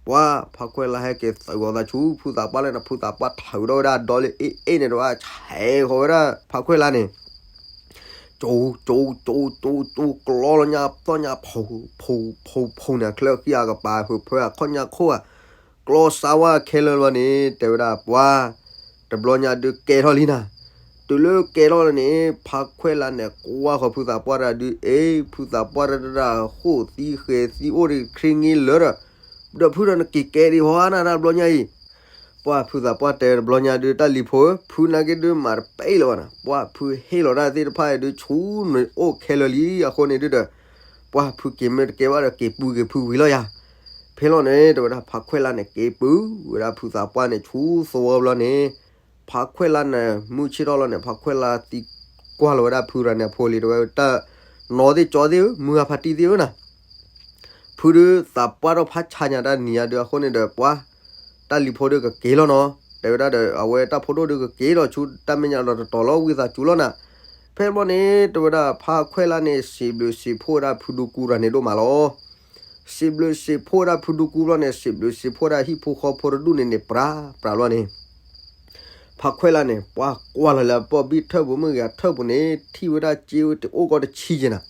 ပှၤဖးခွဲးလါဟဲက့ၤသုးဂီၤသးဆူ ဖုသးပှၢ်လၢနၤ, ဖုသးပှၢ်ထၢဒီးဝဲဒၣ်ဒီလၢအ့ၣ်အ့ၣ်န့ၣ် တဲဝဲ ဆဲးဃီၤဝဲဒၣ်ဖးခွဲးလါန့ၣ် ကၠိကၠိကၠိကၠိကၠိ ကျီလီၤညါသီၣ်ညါ ဖူဖူဖူန့ၣ် ချၢဃံအကပၤဖုဖၢအခီၣ်ညါခိၣ်ဧါ, ကျီစါဝါခဲလၢာ်လီၤန့ၣ် တဲဝဲဒၣ်ပှၤ, တဘျီညါဒုးကဲထီၣ်လံနၤ. တုၤလၢကဲထီၣ်လၢန့ၣ် ဖးခွဲးလါန့ၣ်ကွၢ်ဃီၤဖုသးပှၢ်တၢ်ဒုး, အ့ ဖုသးပှၢ်တၢ်ဒုး ဃိၣ်သံဃဲၤသံအိၣ်တခရံၣ်နံၣ်လၢာ်ဒီး, ဒီးဖုဒီးနက့ၤကဲဒံးဟီဧါနၤ တၢ်တဘျီညါအံၤ ပှၤဖုသးပှၢ်တဲတဘျီညါဒုး တၢ်လံၤဖိဧၢ, ဖုနာ်က့ဒုးမၤတပဲလၢၤဘၣ်နၤ, ပှၤဖုဟ့ၣ်လီၤတၢ်သ့ၣ်တဖၣ်အံၤဒုး ဆူနအိၣ်ခဲလၢာ်လံ. အဃိန့ၣ်ဒုးဒီး ပှၤဖုက့ၤမ့ၢ်တကဲဘၣ်ဒီး က့ၤပူၤက့ၤဖုဝံၤလီၤယၤ. ဖဲလီၤန့ၣ် တဲဝဲဒၣ်ဖးခွဲးလါန့ၣ် က့ၤပူၤဝဲဒၣ်ဖုသးပှၢ်န့ၣ် ဆူသဝီဘျီန့ၣ်, ဖးခွဲးလါန့ၣ် မုၢ်ဆ့ၣ်ထီၣ်လီၤန့ၣ် ဖးခွဲးလါသံကွၢ်လီၤဝဲဒၣ်ဖုရၤန့ၣ်အဖိလံ တဲဝဲ, တၢ်နီၢ်သ့ၣ်ကၠီသ့ၣ်ဧၢ, မုၢ်ဂၤဖါတံၢ်သ့ၣ်ဧၢနၤ, ဖုဒုးသးပှၢ်ထီၣ်ဖးဆါညါတၢ်နံၤညါဒုး အဃိန့ၣ်ဒီးပှၤ, တၢ်လံၤဖိဒုးကက့ၤလီၤနီၤ, တဲဝဲဒၣ်ဒီး အဝဲတၢ်ဖိဒိၣ်ဒုးကက့ၤလီၤဆူတၢ်မဲာ်ညါဒီးတတီၤလီၤဝံသးစူၤလီၤနၤ. ဖဲဘျီန့ၣ် တဲဝဲဒၣ်ဖးခွဲးလါန့ၣ် စံးဘျုးစံးဖှိၣ်ဝဲဒၣ်ဖုဒူကူရၤန့ၣ်ဒိၣ်မးလီၤ. စံးဘျုးစံးဖှိၣ်ဝဲဒၣ်ဖုဒူကူဘျီန့ၣ် စံးဘျုးစံးဖှိၣ်ဝဲဒၣ်ဟံၣ်ဖိဃီဖိတဒူၣ်န့ၣ်န့ၣ် ပြးပြးလီၤန့ၣ် ဖးခွဲးလါန့ၣ် ပှၤကွၢ်လီၤလၢအပီၢ်ဘံၣ်ထၢၣ်ပူၤ မုၢ်ဂၤထၢၣ်ပူၤန့ၣ် ထံၣ်ဝဲဒၣ်စ့အိၣ်တအိၣ်ကီးတဆံယဲနၤ.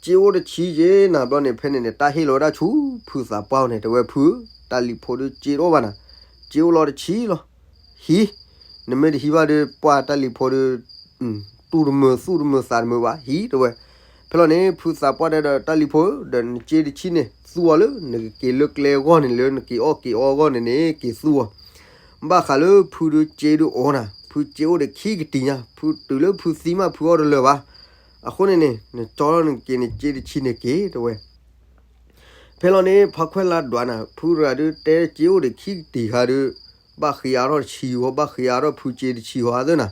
စ့အိၣ်တဆံယဲနၤဘျီန့ၣ် ဖဲန့ၣ်န့ၣ် တၢ်ဟ့ၣ်လီၤဝဲဒၣ်ဆူဖုသးပှၢ်န့ၣ် တဲဝဲဖု, တၢ်လံၤဖိဒုးစ့တအိၣ်ဘၣ်နၤ, စ့အိၣ်လီၤတဆံလီၤ. ဟံး, နမ့ၢ်တဟံးဘၣ်ဒီး ပှၤတၢ်လံၤဖိဒီး တူၢ်တမုာ်သူၣ်တမုာ်သးတမုာ်ဘၣ် ဟံးတဲဝဲ. ဖဲလီၤန့ၣ် ဖုသးပှၢ်တဲဒီးတၢ်လံၤဖိဧၢ, ဒီးနစ့တဆံန့ၣ် သူအီၤလၢ နကက့ၤလၢကျဲအဂီၢ်န့ၣ် လၢနက့ၤအီၣ်က့ၤအီအဂီၢ်န့ၣ်န့ၣ် က့ၤသူအီၤ. ဘၣ်ဃးလၢဖုဒုးစ့ဒုးအိၣ်နၤ, ဖုစ့အိၣ်ဒီးခံကတံၤညါ, ဖုတုၤလၢဖုသံမး ဖုအီၣ်တလၢာ်ဘၣ်. အဃိန့ၣ်န့ၣ် နကၠီထီၣ်နက့ၤနစ့တဆံန့ၣ်က့ၤ တဲဝဲ. ဖဲလီၤန့ၣ် ဖးခွဲးလါဒွးနၤ, ဖုတဂၤဒုးတဲစ့အိၣ်ဒီးခံကတံၤဃာ်ဒုး ဘၣ်ဃ့အါထီၣ်တဆံဃီ, ဘၣ်ဃ့အါထီၣ်ဖုစ့တဆံဃီသ့ၣ်နၤ.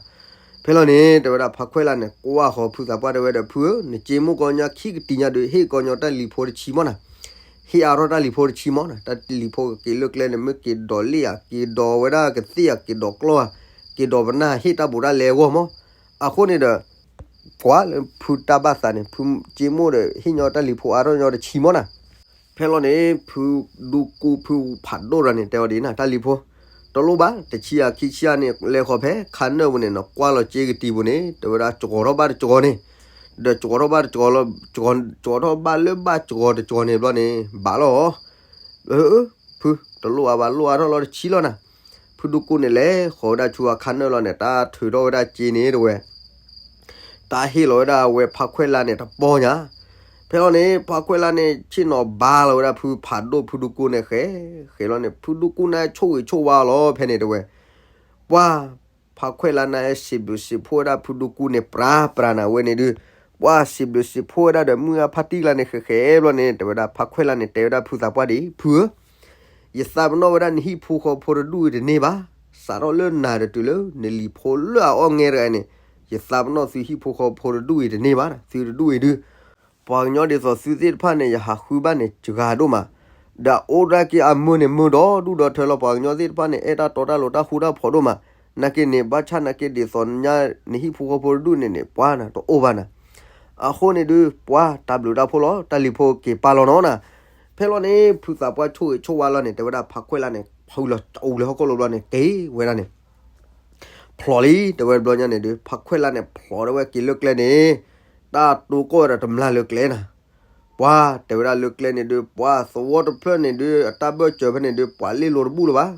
ဖဲလီၤန့ၣ် တဲဝဲဒၣ်ဖးခွဲးလါန့ၣ် ကွၢ်ဃီၤဖုသးပှၢ်တဲဝဲဒီး ဖုဧၢ, နစ့မိၢ်ကီညါခံကတံၤညါဒုး ဟ့ၣ်ကီညါတၢ်လံၤဖိတဆံမီၢ်နၤ, ဟ့ၣ်အါထီၣ်တၢ်လံၤဖိတဆံမီၢ်နၤ. တၢ်လံၤဖိကက့ၤလၢကျဲန့ၣ် မ့ၢ်က့ၤဒိးလ့ၣ်ဧါ, က့ၤဒိးဝဲဒၣ်ကသ့ၣ်ဧါ, က့ၤဒိးကျီၢ်ဧါ, က့ၤဒိးပနၢ် ဟ့ၣ်တၢ်ဘူးတၢ်လဲအဂီၢ်မီၢ်. အဃိန့ၣ်ဒီး ကွၢ်လၢဖုတၢ်ဘၣ်သးန့ၣ် ဖုစ့မိၢ်ဒီး ဟ့ၣ်ညီတၢ်လံၤဖိအါထီၣ်ညီတဆံမီၢ်နၤ. ဖဲလီၤန့ၣ် ဖုဒူကူဖုဖးဒိၣ်ရၤန့ၣ် တဲအီၤဒ်နၤ, တၢ်လံၤဖိ, တလိၣ်ဘၣ်, တဆံဧါခံဆံဧါန့ၣ် လဲၤဃီၤဖဲခါနၢၣ်ပူၤန့ၣ် နကွၢ်လီၤစ့ကတံၤပူၤန့ၣ် တဲဝဲဒၣ်စှီၤထီၣ်ဘၣ်တစှီၤန့ၣ်, ဒီးစှီၤထီၣ်ဘၣ်တစှီၤလီၤ, စှီၤထီၣ်ဘၣ်လၢဘၣ်စှီၤတစှီၤန့ၣ်ဘျီန့ၣ် ဘၣ်လီၤ. ဖု, တလိၣ်အါဘၣ်, လိၣ်အါထီၣ်လီၤတဆံလီၤနၤ. ဖုဒူကူန့ၣ်လဲၤဃီၤဝဲဒၣ်ဆူအခါနၢၣ်လီၤန့ၣ် တၢ်ထုးထီၣ်ဝဲဒၣ်စ့န့ၣ် တဲဝဲ တၢ်ဟ့ၣ်လီၤဝဲဒၣ်အဝဲဖးခွဲးလါန့ၣ် တပီညါ. ဖဲလီၤန့ၣ် ဖးခွဲးလါန့ၣ် ဆ့ၣ်နီၤဘါလီၤဝဲဒၣ်ဖုဖးဒိၣ်ဖုဒူကူန့ၣ် ဃဲဃဲလီၤန့ၣ် ဖုဒူကူန့ၣ်ဆိၣ်ဂ့ၤဆိၣ်ဝါလီၤ. ဖဲန့ၣ်တဲဝဲ ပှၤ ဖးခွဲးလါန့ၣ် စံးဘျုးစံးဖှိၣ်ဝဲဒၣ်ဖုဒူကူန့ၣ် ပြးပြးနၤဝဲန့ၣ်ဒုး ပှၤစံးဘျုးစံးဖှိၣ်ဝဲဒၣ်ဒီး မုၢ်အါဖါတံၢ်လါန့ၣ် ဃဲဃဲဘျီန့ၣ် တဲဝဲဒၣ်ဖးခွဲးလါန့ၣ် တဲဝဲဒၣ်ဖုသးပှၢ်ဒ်အံၤ, ဖုဧၢ, ယသးပနီၣ်ဝဲဒၣ်နဟံၣ်ဖိဃီဖိတဒူၣ်အံၤတန့ၢ်ဘၣ်. စးထီၣ်လၢနၤဒီးတုၤလၢနလံၤဖိလၢအအီၣ်ငဲတဂၤန့ၣ် ယသးပနီၣ်သုဟံၣ်ဖိဃီဖိတဒူၣ်အံၤတန့ၢ်ဘၣ်. သုတဒူၣ်အံၤဒုး ပှၤကညီဒ်သိးသုသ့ၣ်တဖၣ်န့ၣ် ယဟးဃုဘၣ်န့ၣ် စှၤဒိၣ်မး, ဒီးအိၣ်ဒၣ်က့ၤအမုာ်န့ၣ် မုာ်ဒီးဒူၣ်ဒီးထၢလီၤ. ပှၤကညီသ့ၣ်တဖၣ်န့ၣ် အဲၣ်တၢ်တီတၢ်လိၤတၢ်ဃူတၢ်ဖိးဒိၣ်မး, နာ်က့န့ၣ် ဘၣ်ဆၣ်နာ်က့ဒ်သိးညါ နဟံၣ်ဖိဃီဖိတဒူၣ်န့ၣ်န့ၣ် ပှၤနၤတအိၣ်ဘၣ်နၤ. အဃိန့ၣ်ဒုး ပှၤတၢ်ဘျုးတၢ်ဖှိၣ်လီၤ. တၢ်လံၤဖိက့ၤပာ်လီၤနီၤနၤ. ဖဲလီၤန့ၣ် ဖုသးပှၢ်ဆိၣ်ဂ့ၤဆိၣ်ဝါလီၤန့ၣ် တဲဝဲဒၣ်ဖးခွဲးလါန့ၣ် ဖုလီၤအူလၢဟီၣ်ခိၣ်လိၤဘျီန့ၣ် က့ၤဝဲဒၣ်န့ၣ် ဖျိးလံ တဲဝဲတဘျီညါန့ၣ်ဒုး ဖးခွဲးလါန့ၣ် ဖျိးဒၣ်ဝဲက့ၤလၢကျဲန့ၣ်, တၢ်တိကိၢ်ဝဲဒၣ်တမျၢ်လၢကျဲနၤ. ပှၤတဲဝဲဒၣ်လၢကျဲန့ၣ်ဒုး ပှၤသဝီတဖျၢၣ်န့ၣ်ဒုး အတၢ်ဘၢၣ်စၢၤဖဲန့ၣ်ဒုး ပှၤလ့လိာ်တဘူၣ်လၢၤဘၣ်.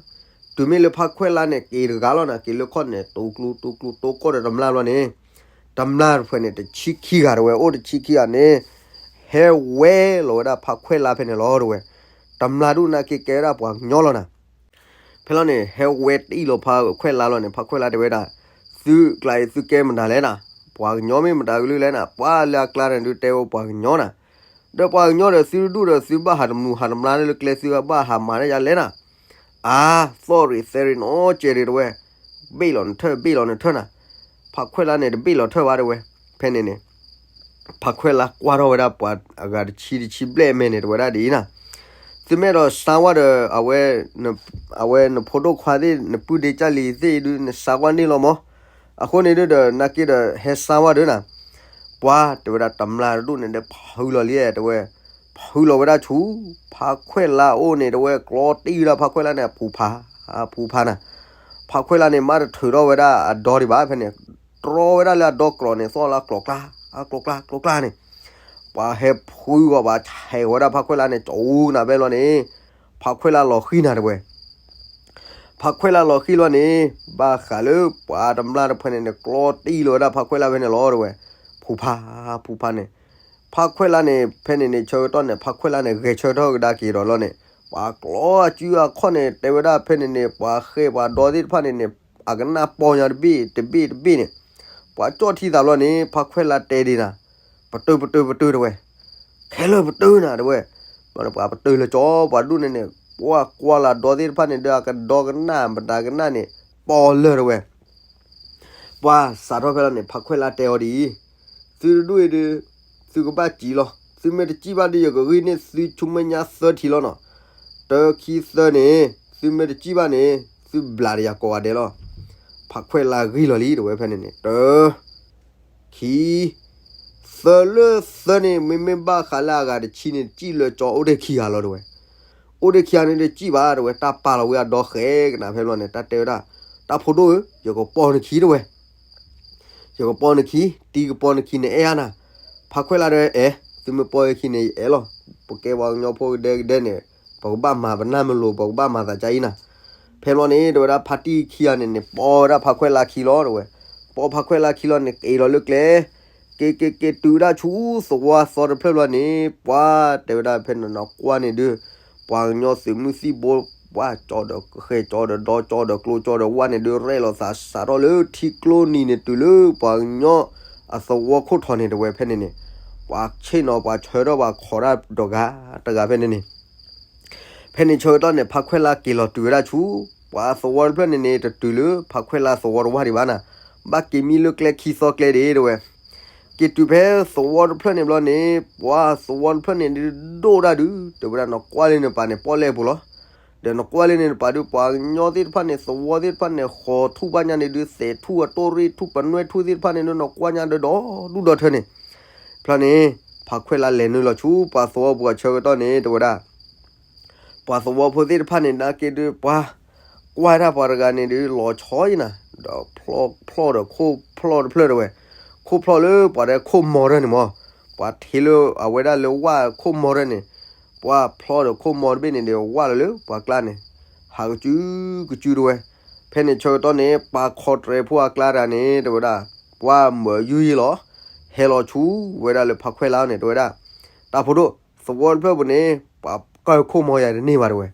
တုၤမ့ၢ်လၢဖါခွဲၣ်လါန့ၣ် က့ၤတဂၤလီၤနၤ, က့ၤလၢခီၣ်န့ၣ် တူကျူတူကျူတိကိၢ်ဒီးတမျၢ်ဘျီန့ၣ်, တမျၢ်တဖုန့ၣ် တဆံခံဂၤတဝဲ, အိၣ်တဆံခံဂၤန့ၣ် ဟဲဝဲလီၤဝဲဒၣ်ဖါခွဲၣ်လါဖဲန့ၣ်လီၤတဝဲ. တမျၢ်ဒူၣ်နာ်က့ကဲဝဲဒၣ်ပှၤကညီလီၤနၤ. ဖဲလီၤန့ၣ် ဟဲဝဲတံၢ်လီၤဖါခွဲၣ်လါလီၤန့ၣ် ဖါခွဲၣ်လါတဲဝဲဒၣ်, သုကျါအံၤသုကဲမတၤလဲၣ်နၤ, ပှၤကညီမ့ၢ်မတၤကလုာ်လဲၣ်နၤ, ပှၤလၢအကျါန့ၣ်ဒုးတဲဝဲပှၤကညီနၤ, ဒီးပှၤကညီဒီးသုတဒူၣ်ဒီးသုဘၣ်ဟးတမုာ်ဟးတမျၢ်လၢကျဲ သုဘၣ်ဟးမၤတၢ်ယါလဲၣ်နၤ. အါ, သီၣ်ရံးသဲရံးနီတစဲးဒံးတဝဲ, ဘ့ၣ်လီၤနထၢၣ် ဘ့ၣ်လီၤနထၢၣ်နၤ. ဖါခွဲၣ်လါန့ၣ် တဘ့ၣ်လီၤထၢၣ်ဘၣ်တဝဲ. ဖဲန့ၣ်န့ၣ် ဖါခွဲၣ်လါကွၢ်ထီၣ်ဝဲဒၣ်ပှၤအဂၤတဆံတဆံဘျဲၣ်အမဲာ်န့ၣ် တဲဝဲဒၣ်ဒ်အံၤနၤ, သုမ့ၢ်အဲၣ်ဒိးစါဝါဒီး အဝဲ အဝဲနဖိဒိၣ်ခွါသ့ၣ် နပုၢ်ဒ့ကၢ်လံၤသ့ၣ်အံၤဒုး နစါကွၢ်န့ၢ်လီၤမး. အဃိန့ၣ်ဒုးဒီး နာ်က့ဒီးဟဲစါဝါဒီးနၤ, ပှၤတဲဝဲဒၣ်တမျၢ်တဒူၣ်န့ၣ်ဒီး ဖုလီၤလံ တဲဝဲ, ဖုလီၤဝဲဒၣ်ဆူ ဖါခွဲၣ်လါအအိၣ်န့ၣ် တဲဝဲ ကျီတံၢ်ဝဲဒၣ်ဖါခွဲၣ်လါန့ၣ် အဖူဖး အဖူဖးနၤ. ဖါခွဲၣ်လါန့ၣ် မ့ၢ်တထုးထီၣ်ဝဲဒၣ်အဒီဒံးဘၣ် ဖဲန့ၣ် တြီဝဲဒၣ်လၢအဒီကျိၤန့ၣ် သီၣ်လၢကျိၤကျါ အကျိၤကျါ ကျိၤကျါန့ၣ်, ပှၤဟဲဖုဂီၤ ပှၤဆဲးဝဲဒၣ်ဖါခွဲၣ်လါန့ၣ် ကၠိနၤဖဲလီၤန့ၣ်, ဖါခွဲၣ်လါလီၤဃံၤနၤတဝဲ. ဖါခွဲၣ်လါလီၤဃံၤလီၤန့ၣ် ဘၣ်ဃးလၢပှၤတမျၢ်တဖုန့ၣ်န့ၣ် ကျီတံၢ်လီၤဝဲဒၣ်ဖါခွဲၣ်လါဖဲန့ၣ်လီၤတဝဲ, ဖူဖး ဖူဖးန့ၣ်. ဖါခွဲၣ်လါန့ၣ် ဖဲန့ၣ်န့ၣ် ဆၢကတီၢ်န့ၣ် ဖါခွဲၣ်လါန့ၣ် ဂဲၤဆၢထၢၣ်ကဒါက့ၤဒီးလီၤန့ၣ်, ပှၤကျီအစုအခီၣ်န့ၣ် တဲဝဲဒၣ်ဖဲန့ၣ်န့ၣ် ပှၤဃဲပှၤဒီသ့ၣ်တဖၣ်န့ၣ်န့ၣ် အကနၣ်ပီညါတဘ့ၣ်တဘ့ၣ်တဘ့ၣ်န့ၣ်, ပှၤကၠီၣ်ထံသးဘျီန့ၣ် ဖါခွဲၣ်လါတဲဒံးနၤ, ပတုာ် ပတုာ် ပတုာ်တဝဲ, ခဲလၢာ်ပတုာ်နၤတဝဲ. ဘျီန့ၣ်ပှၤပတုာ်လၢကၠီ ပှၤဒူၣ်န့ၣ်န့ၣ် ပှၤကွၢ်လၢဒီသ့ၣ်တဖၣ်န့ၣ်ဒီး အကဒီကနၣ် မတၤကနၣ်န့ၣ် ပီလၢာ်တဝဲ. ပှၤစးထီၣ်ဖဲလီၤန့ၣ် ဖါခွဲၣ်လါတဲအီၤဒ်အံၤ, သုတဒူၣ်အံၤဒုး သုကဘၣ်စံၣ်လီၤ, သုမ့ၢ်တစံၣ်ဘၣ်ဒုး ယကဂံၢ်န့ၢ်သုဆူမဲာ်ညါသၢထံလီၤနီၤ. တၢ ခံ သၢန့ၣ် သုမ့ၢ်တစံၣ်ဘၣ်န့ၣ် သုဘျးဒီးယၤကိးဂၤဒဲးလီၤ. ဖါခွဲၣ်လါဂံၢ်လီၤလံတဝဲဖဲန့ၣ်န့ၣ် တၢ ခံ သၢလၢသၢန့ၣ် မ့မ့ၢ်ဘၣ်ဃးလၢအဂၤတဆံန့ၣ် စံၣ်လၢကၠီအိၣ်တ့ၢ်ခံဂၤလီၤတဝဲ. အိၣ်တ့ၢ်ခံဂၤန့ၣ်ဒီးစံၣ်ဘၣ်တဝဲ တၢ်ပာ်လီၤဝဲအဒီဃဲကနၣ်ဖဲလီၤန့ၣ် တၢ်တဲဝဲဒၣ်, တၢ်ဖိဒိၣ်ဧၢ, ယကပီနခံတဝဲ, ယကပီနခံ, တံၤကပီနခံန့ၣ်အဲၣ်ဧါနၤ. ဖါခွဲၣ်လါတဲ အဲၣ်, သုမ့ၢ်ပီယခံန့ၣ် ယအဲၣ်လီၤ. ပကဲပှၤကညီဖိကဒဲကဒဲန့ၣ် ပကဘၣ်မၤပနၢ်မလိာ် ပကဘၣ်မၤသးကါအံၤနၤ. ဖဲလီၤန့ၣ် တဲဝဲဒၣ်ဖါတံၢ်ခံဂၤန့ၣ်န့ၣ် ပီဝဲဒၣ်ဖါခွဲၣ်လါခံလီၤတဝဲ. ပီဖါခွဲၣ်လါခံလီၤန့ၣ် က့ၤလီၤလၢကျဲ က့ၤက့ၤက့ၤတုၤဝဲဒၣ်ဆူသဝီသီတဖျၢၣ်ဘျီန့ၣ် ပှၤတဲဝဲဒၣ်ဖဲန့ၣ်နီၢ်ကွၢ်န့ၣ်ဒုး ပှၤကညီသုးမုၢ်သံၣ်ဘိ ပှၤကၠီဒီးဃဲၤကၠီဒီးဒီကၠီဒီးကျိကၠီဒီးဝၣ်န့ၣ်ဒုး ရဲၣ်လီၤသးစးထီၣ်လၢထံကျိနံၤန့ၣ် တုၤလၢပှၤကညီအသဝီခိၣ်ထီၣ်န့ၣ်တဝဲဖဲန့ၣ်န့ၣ် ပှၤဆ့ၣ်နီၤပှၤဆၢထၢၣ်ပှၤခိးတၢ်ဒီးဂၤတဂၤဖဲန့ၣ်န့ၣ် ဖဲန့ၣ်ဆၢကတီၢ်န့ၣ် ဖါခွဲၣ်လါက့ၤလီၤတုၤဝဲဒၣ်ဆူ ပှၤသဝီတဖျၢၣ်န့ၣ်န့ၣ် တတုၤလၢဖါခွဲၣ်လါသဝီတဝၢ်ဒံးဘၣ်နၤ, ဘၣ်က့ၤမံလၢကျဲခံသီကျဲဒံးတဝဲ. က့ၤတုၤဖဲသဝီတဖျၢၣ်န့ၣ်ဘျီန့ၣ် ပှၤသဝီတဖျၢၣ်န့ၣ်ဒုးဒိၣ်ဒၣ်ဒုး တဲဝဲဒၣ်နီၢ်ကွၢ်လၢန့ၣ်ပၤန့ၣ် ပီၣ်လဲၣ်ပူၤလီၤ. ဒီးနီၢ်ကွၢ်လၢန့ၣ်ပၤဒုး ပှၤကညီသ့ၣ်တဖၣ်န့ၣ် သဝီသ့ၣ်တဖၣ်န့ၣ် ဃီၤထူၣ်ဘၣ်ညါန့ၣ်ဒုး သဲးထူၣ်အတိၢ်ရ့ၣ်ထူၣ် ပနွဲၣ်ထူၣ်သ့ၣ်တဖၣ်န့ၣ်ဒုး နီၢ်ကွၢ်ညါဒီးဒီဒူၣ်ဒီထၢန့ၣ် ဖဲန့ၣ် ဖါခွဲၣ်လါလဲၤနုာ်လီၤဆူပှၤသဝီပူၤအဆၢကတီၢ်န့ၣ် တဲဝဲဒၣ် ပှၤသဝီဖိသ့ၣ်တဖၣ်န့ၣ် နာ်က့ဒုး ပှၤကွၢ်တၢ်ပှၤတဂၤန့ၣ်ဒုး လီၤဆီအံၤနၤ, ဒီးဖျီၣ်ဒီးခိၣ်ဖျီၣ်တဖျၢၣ်တဝဲ, ခိၣ်ဖျီၣ်လၢပှၤဒဲခိၣ်မီၤတၢ်န့ၣ်မး, ပှၤထံးလၢအဝဲဒၣ်လၢဝၣ်ခိၣ်မီၤတၢ်န့ၣ်, ပှၤဖျီၣ်ဒီးခိၣ်မီၤတဘ့ၣ်န့ၣ်ဒီး ဝၣ်လီၤလၢပှၤကျါန့ၣ်, ဟးကစုကစုတဝဲ. ဖဲန့ၣ်ဆၢကတီၢ်န့ၣ် ပှၤခီတြဲၤဖိအကျါတဂၤန့ၣ် တဲဝဲဒၣ် ပှၤမၢယုၢ်ယံလီၤ, ဟဲလီၤဆူဝဲဒၣ်လၢဖါခွဲၣ်လါန့ၣ် တဲဝဲဒၣ်, တၢ်ဖိဒိၣ် သဝီတဖျၢၣ်ပူၤန့ၣ် ပှၤကၢၢ်ခိၣ်မီၤယၤတန့ၢ်ဘၣ်တဝဲ.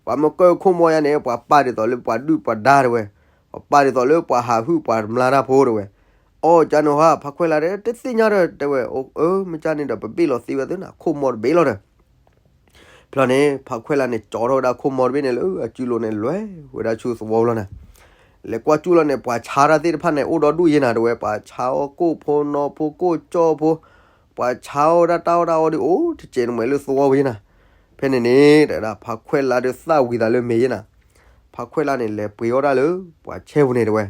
ပှၤမၢကၢၢ်ခိၣ်မီၤယၤန့ၣ် ပှၤပာ်ဒ်သိးလၢပှၤဒုၣ်ပှၤဒါတဝဲ, ပှၤပာ်ဒ်သိးလၢပှၤဟးဟုၣ်ပှၤတမျါတၢ်ဖိတဝဲ. အီၣ်ကန့ၣ်ဟါ ဖါခွဲၣ်လါဒီး တသ့ၣ်ညါဒီး တဲဝဲ, အၢ မ့ၢ်ကန့ၣ်ဒီး ပဘ့ၣ်လီၤသ့ဝဲသ့ၣ်နၤ ခိၣ်မီၤတဘ့ၣ်လီၤဒီး ဖဲန့ၣ် ဖါခွဲၣ်လါန့ၣ် ကၠီထီၣ်ဝဲဒၣ်ခိၣ်မီၤတဘ့ၣ်န့ၣ်လၢအစုလိၤန့ၣ် လဲၤဝဲဒၣ်ဆူသဝီလီၤနၤ. လဲၤကွၢ်ကၠူၣ်လီၤန့ၣ် ပှၤဆါတၢ်သ့ၣ်တဖၣ်န့ၣ် အိၣ်ဒီဒူၣ်ယဲနၤတဝဲ, ပှၤဆါအီၣ်ကိၣ်ဖိနီဖိ ကိၣ်ကၠီၣ်ဖိ, ပှၤဆါအီၣ်ဝဲဒၣ်တၢ်အီၣ်တၢ်အီဒုး အိၣ်တစဲးနမဲာ်လၢသဝီဝဲယဲနၤ. ဖဲန့ၣ်န့ၣ် တဲဝဲဒၣ် ဖါခွဲၣ်လါဒီးသၣ်ဝံၤသးလၢမဲာ်ယဲနၤ. ဖါခွဲၣ်လါန့ၣ် လဲၤပှ့ၤအီၣ်တၢ်လၢပှၤဆဲပူၤန့ၣ်တဝဲ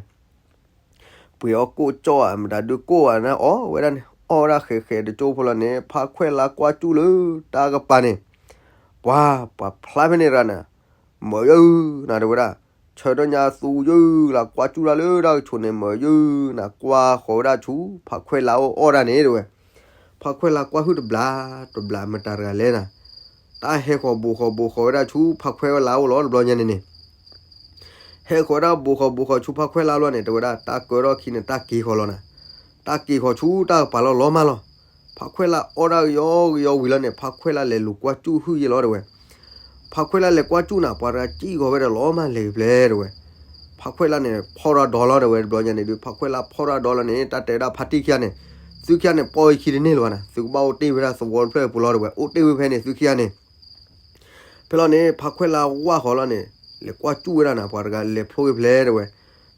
ပှ့ၤအီၣ်ကိၣ်ကၠီၣ်ဧါ မတၤဒုးကိၣ်ဧါန့ၣ် အီၣ်ဝဲဒၣ်န့ၣ် အီၣ်ဝဲဒၣ်ဃဲးဃဲးတကၠိဖိလီၤန့ၣ် ဖါခွဲၣ်လါကွၢ်ကၠူၣ်လၢတၢ်ကပၤန့ၣ် ပှၤ ပှၤဖျါဖဲန့ၣ်တဂၤန့ၣ် မၢယုၢ်နၤတဲဝဲဒၣ် ဆၢထၢၣ်ညါသူယုၢ်လၢကွၢ်ကၠူၣ်တၢ်လၢတၢ်ကဆိးန့ၣ် မၢယုၢ်နၤကွၢ်ဃီၤဝဲဒၣ်ဆူ ဖါခွဲၣ်လါအိၣ်အီၣ်တၢ်န့ၣ်တဲဝဲ ဖးခွဲၣ်လါကွၢ်ဟုၣ်တဘျီ တဘျီမတၤတဂၤလဲၣ်နၤ, တၢ်ဟဲဃီၤဘူးဃီၤဘူးဃီၤဝဲဒၣ်ဆူဖးခွဲၣ်လါအိၣ်လီၤ တဘျီညါန့ၣ်န့ၣ် ဟဲဃီၤဝဲဒၣ်ဘူးဃီၤဘူးဃီၤဆူဖးခွဲၣ်လါလီၤန့ၣ် တဲဝဲဒၣ် တၢ်ကၢထီၣ်ခံန့ၣ် တၢ်က့ၤဃီၤလီၤနၤ, တၢ်က့ၤဃီၤဆူတၢ်ကပၤလီၤလီၤမးလီၤ. ဖးခွဲၣ်လါအီၣ်ဒၣ်ကယီကယီဝံၤလီၤန့ၣ် ဖးခွဲၣ်လါလဲၤလူၤကွၢ်စူၣ်ဟုၣ်ယဲလီၤ တဲဝဲ. ဖးခွဲၣ်လါလဲၤကွၢ်စူၣ်နၤ ပှၤတဂၤစံၣ်ဃီၤဝဲဒီးလီၤမး လဲၤက့ၤဖျဲး တဲဝဲ. ဖးခွဲၣ်လါန့ၣ် ဖီၣ်ထီၣ်ဒီလီၤ တဲဝဲ တဘျီညါန့ၣ်ဒုး ဖးခွဲၣ်လါဖီၣ်ထီၣ်ဒီလီၤန့ၣ် တၢ်တဲဝဲဒၣ်ဖါတံၢ်ခံဂၤန့ၣ် သုခံဂၤန့ၣ် ပီၢ်ဝဲခံတန့ၢ်လၢၤဘၣ်နၤ, သုကဘၣ်အိၣ်တ့ၢ်ဝဲဒၣ်သဝီတဖျၢၣ်အပူၤလီၤ တဲဝဲ, အိၣ်တ့ၢ်ဝဲဖဲန့ၣ် သုခံဂၤန့ၣ် ဖဲလီၤန့ၣ် ဖးခွဲၣ်လါဝၢ်ဃီၤလီၤန့ၣ် လဲၤကွၢ်စူၣ်ဝဲဒၣ်နၤ ပှၤတဂၤလဲၤဖျိက့ၤဖျဲး တဲဝဲ.